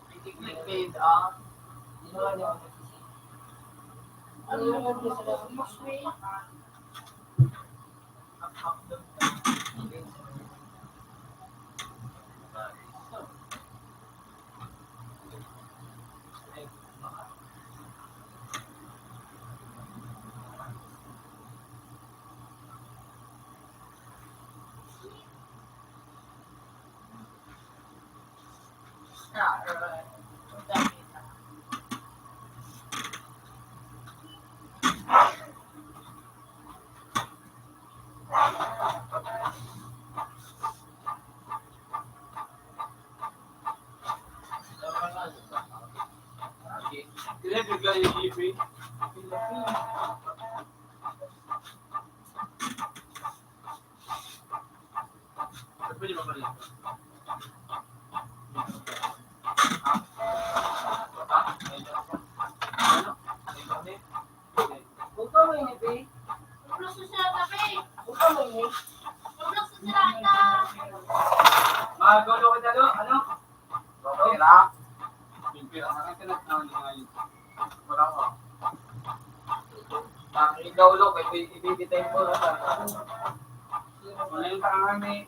Hindi clickbait, ah. Ano yung gusto mo? Buka mo ini, Pi. Buka mo ini. Magulo kita, lo. Ano? Okay lang. Wala ko. Ang ikaw, lo, may ibibitay ko na sa. Wala yung tangan, eh.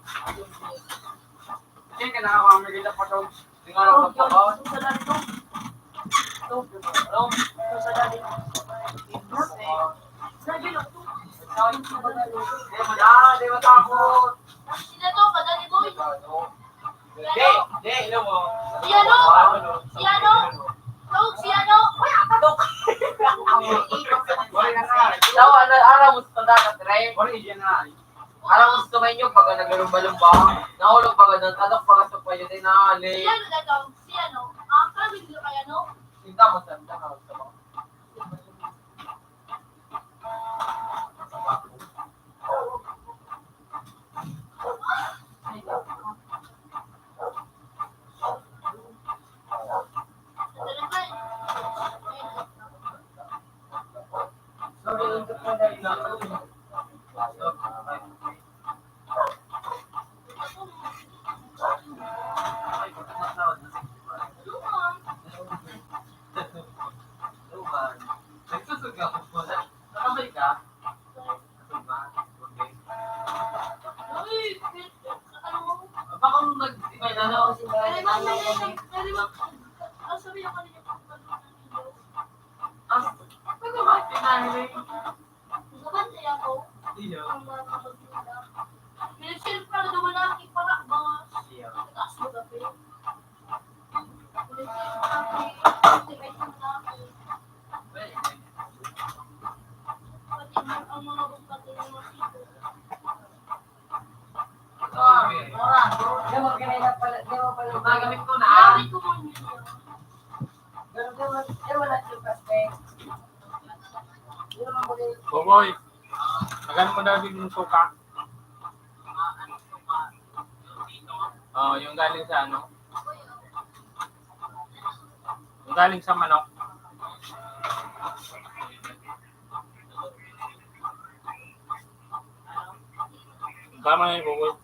Kasi kailangan ko ang maganda pa to. Tingnan ko pa ba? Ito, ito, ito. Ito sa dali. Sabi lang to. Di mo na, di mo takot. Sila to, madali, boy. Di, di, ilo mo. Si ano? Si ano? Tawag si ano? Uy, apatok! Daw, ano, aramos pa dapat, re? Original. Parang gusto kayo nyo, pag naglalumba-lumba, nahulog pa ganun, tatak pa sa payo, tinali. Si ano na to? Si ano? Ah, parang hindi kayo, no? Sinta mo, santa ka, gusto mo? Baka kung nag-, iba na, no? Pwede ba, pwede ba, pwede ba, ah, sabi ako ninyo, pag-, pag-, Ah, ano ba? Tinanong. Gusto ba niya ako? Iyo. Ang mga kapatid nila. Pinag-share pa na naman ang ipara, mga Iyo. Taas mo gabi. Pinag-share pa, pinag-share pa namin. Pwede. Pati ang mga kapatid ng mga sito. Magamit ko na. Boboy, tagan mo daw yung suka. Oh, yung galing sa ano? Yung galing sa manok. Tama na yung Google.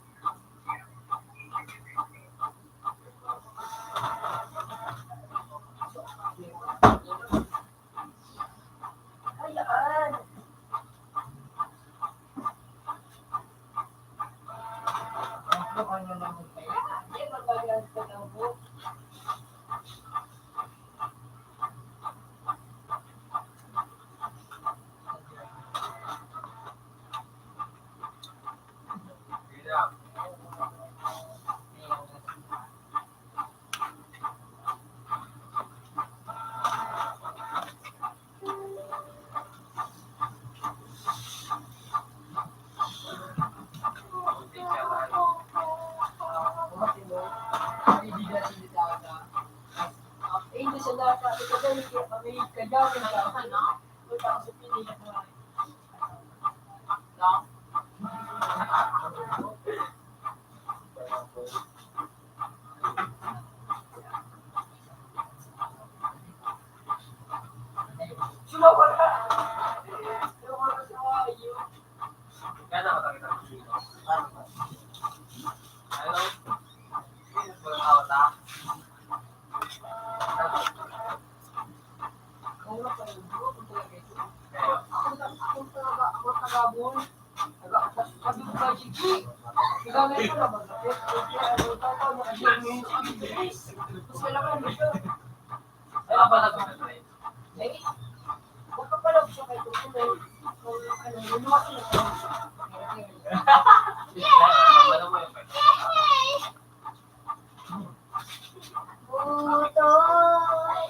Butoy.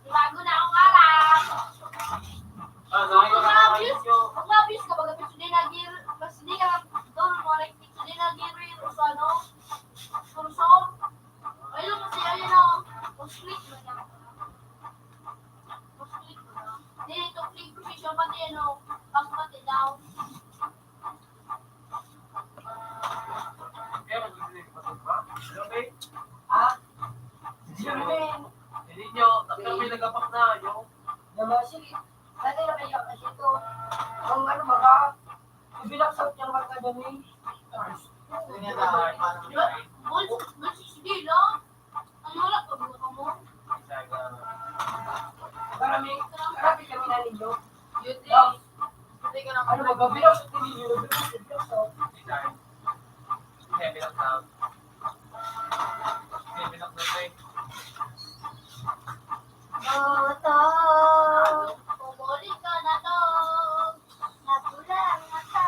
Bago na akong alam. Pag ma-abuse, pag ma-abuse ka, baga, pwede na gir-, pwede ka, doon, mo, like, pwede na gir-, sa ano, kurso. Ayun, kasi, ayun, oh, mas click mo na. Mas click mo na. Dito, click, position, pati, ano, back, pati, down. Ha? Sige, Ruben. Hindi nyo, tatlo may nagapak na, yung Naman, sige. Dati na kayo kasi ito. Ang ano, mga ibilak sa utang mga kadami. Sige na, paano mo Bol-, bol-, sige lang. Ano, wala pa ba ka mo? Marami, marami kami na ninyo. Yun din. Hindi ka na Ano, magbabilak sa tingin nyo? Bilak sa tingin nyo. Heavy lang sound. Heavy lang sound, eh. Motor, pumuli ka na to. Nagulang na ka.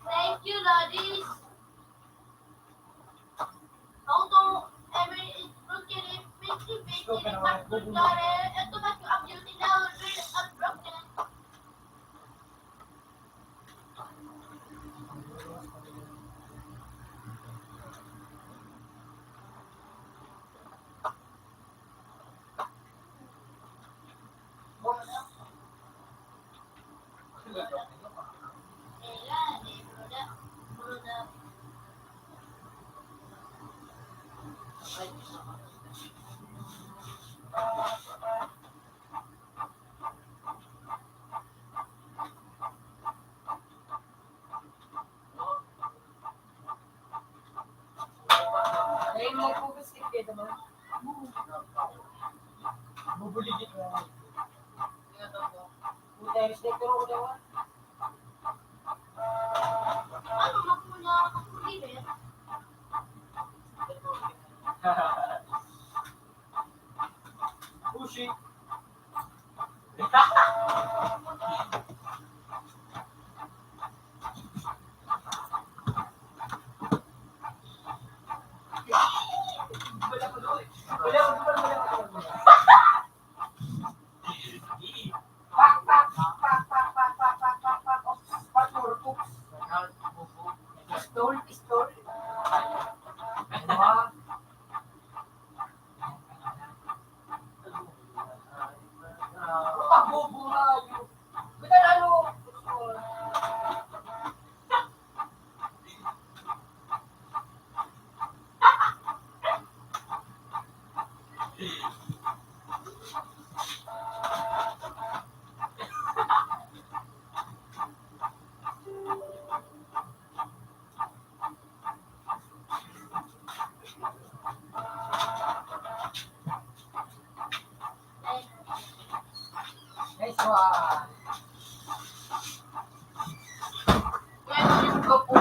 Thank you, Lodis. How to, I mean, it broken, it broken, it broken, it broken, it broken. Ayun, may pupus ka, pwede ba? Bubuligit na. Puta, respect ko ako daw, ah. Ano, magmula ako, hindi, eh. Push it. Pistol, pistol. Nice one. Pwede yung kapo.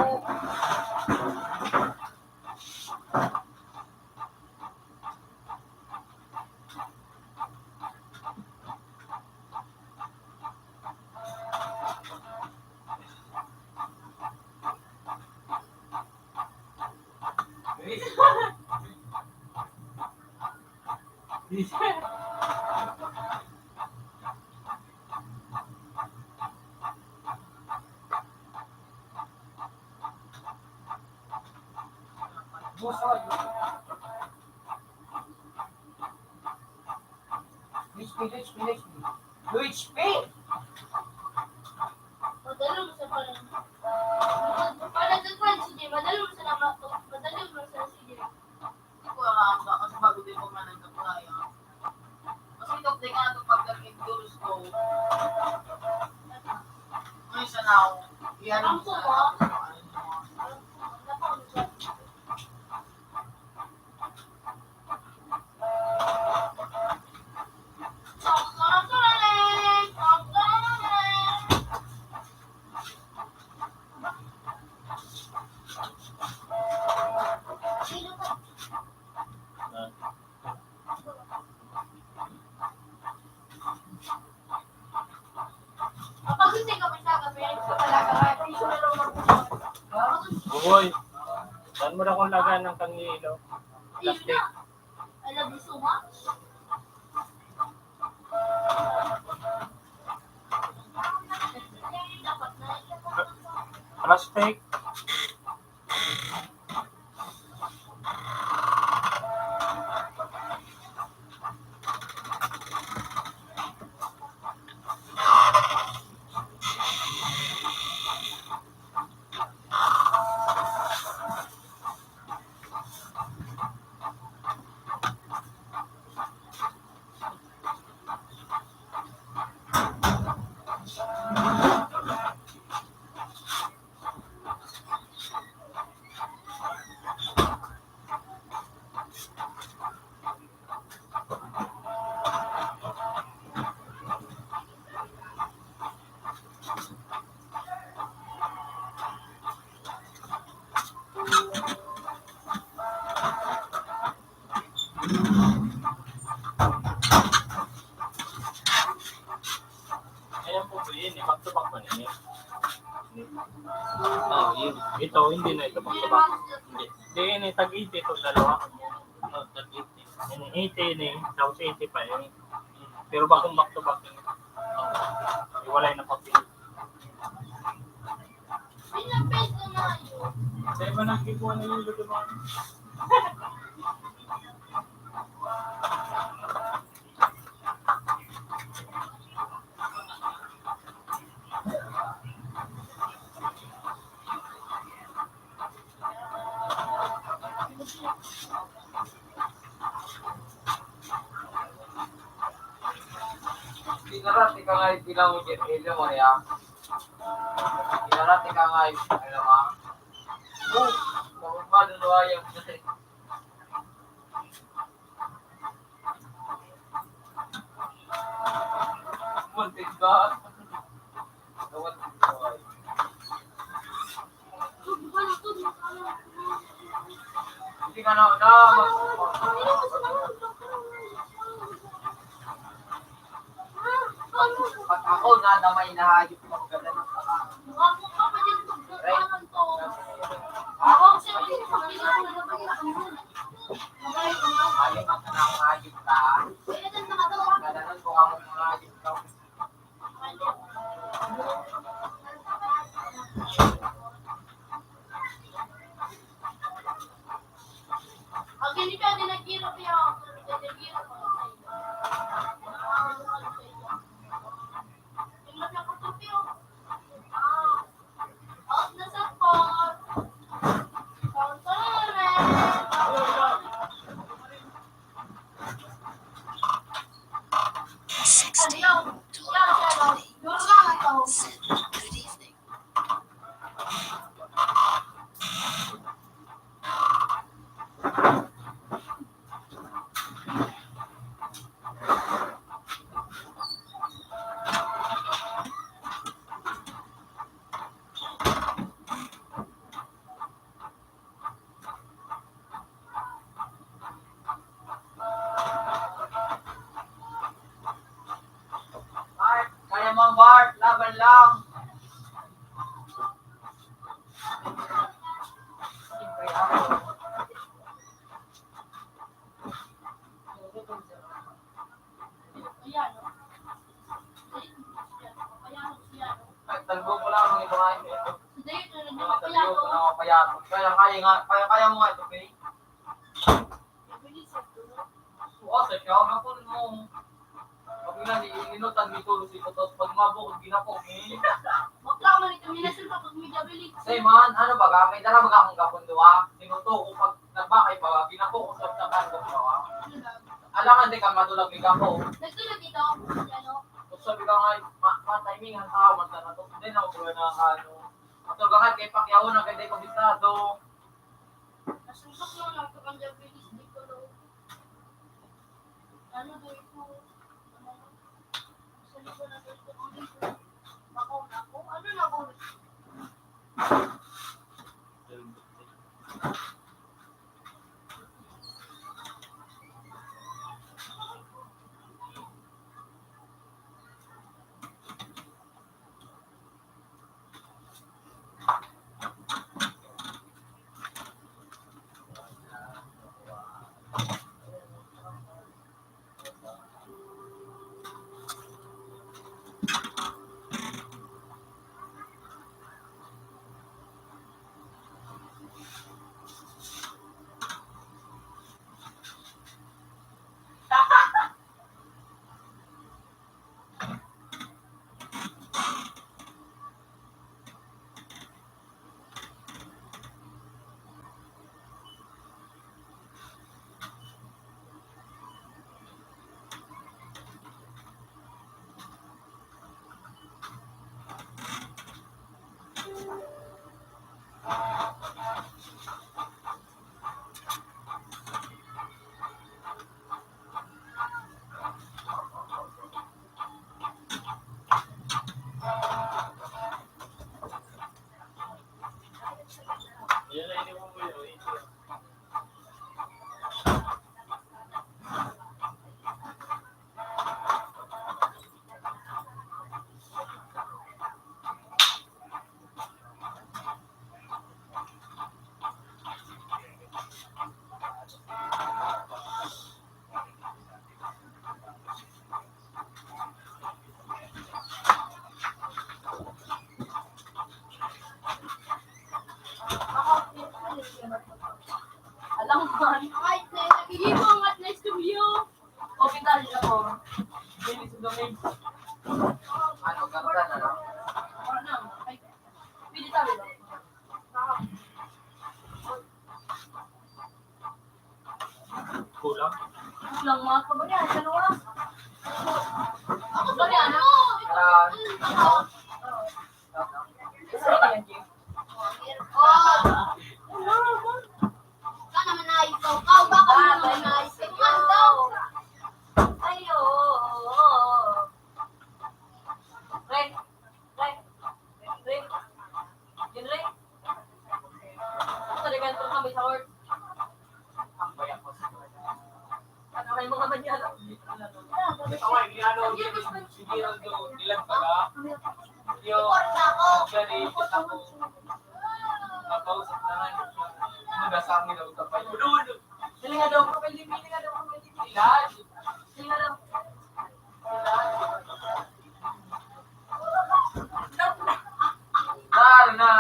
H P, H P, H P. U H P! Madalo mo sa parang, parang sa kwan, sige, madalo mo sa nama-, madalo mo sa sige. Hindi ko alam, baka sa bago din ko man ang kapulaya. Mas ikaw, di ka na ito pagdating dulos ko. Ngayon sa now, iyan mo sa Uy, saan mo na kung lagan ng kangilo? Plastic. I love you so much. Plastic. Ayan po, yun, eh. Back to back man, eh. Oh, yun. Ito, hindi na ito back to back. Hindi. Hindi, yun, eh, tag-eighty ito, dalawa. Oh, tag-eighty. Yun, eh, eighty, yun, eh. Tapos eighty pa, yun. Pero bakong back to back, yun. Oh, iwalay na papel. Sa iba nang kipuan na yung luto mo. Pinarati ka nga yung bilang mo, Jeff, Elio mo, ya. Pinarati ka nga yung, ano, ah. Oh, kung paano na yan. Muntik ba? Hindi ka na, na, mag-, Pag ako na, na may nahayop, magdala ng paa. Right? Ay, magdala ng hayop ka. Magdala ng kung anong hayop ka. Sixteen, twelve, twenty. Good evening. Bart, kaya mo, Bart, laban lang. Siyempre ako. Ay, may ito. Hindi, ito na Mga naman tayo, kaya ako. Mga kaya. Kaya, kaya nga, kaya, kaya mo nga ito, Faye. Mabilis ito. Oo, sa siya, ako, no. Pag nga, ni-, inutan, may tulo si Kutos. Pag mabukod, ginapok, eh. Bakla man ito, minasin pa, pag may jabili. Say, man, ano ba ka? May dara ba ka akong gapon, duwa? Sinuto ko pag nagbakay pa, ginapok ko sa takan ko, duwa. Alangan, di ka madulag, may gapo. Nagtulog ito, ano? Kung sabi ka nga, ma-, ma-timing ang tao, man, sana to. Hindi na, wala na, ano. Matulog ka nga, kay Pacquiao na, kay Deko Bisado. Nasunsok mo lang ito kan diabetes, di ko daw. Ano daw ito? Ano? Sa likod na ito, ang likod. Bakaw na ako. Ano na ako? Alam mo man. Ay, nagigibong at nice to you. Hospital ako. Hindi sa domain. Ano, ganda na lang. Ano na? Ay, pwede tayo ba? Kulang. Kulang mga kabaryan. Ano ah? Ako sa mga ano? Ah. Isa na yan, Jim. Oh. Ka naman na ikaw. Ka, baka mo naman na ikaw. Ayo. Pre. Pre. Pre. Yun, Re. Ako talaga, ito kami sa work. Ang bayan ko sa ano, may mga manyala. Ito, ay, ano, hindi, hindi, hindi lang pala. Yung, actually, kita ko, makausap na nga, yung, yung nasa amin, ang utapay. Dali nga daw, kapag hindi, dali nga daw, kapag hindi, dali. Dali nga daw. Darna!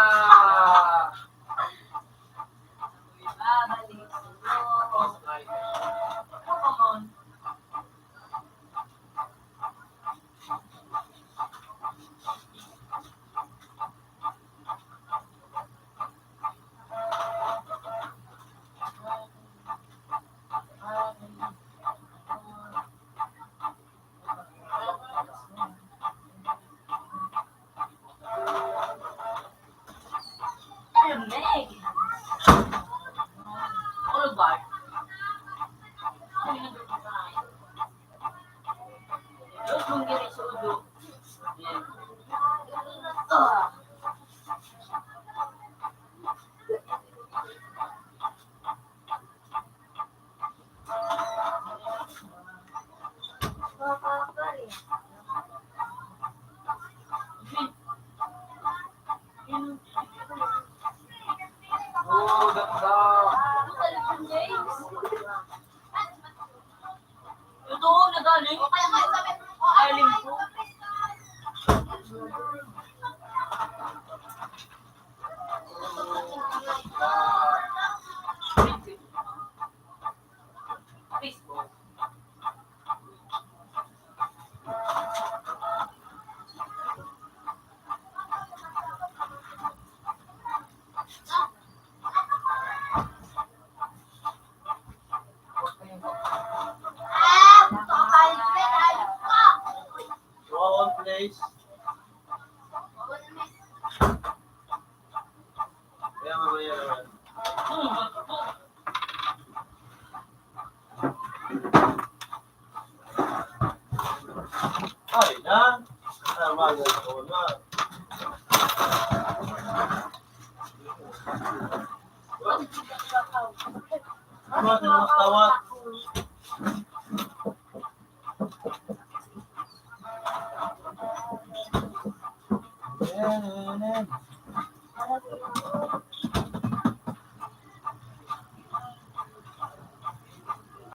Babalik sa Diyos. Come on. Oh, ganda. Ito, nagaling. Galing po. Kaya nga, kaya naman. Ay, na. Tama na, tama na. Tawat, tawat.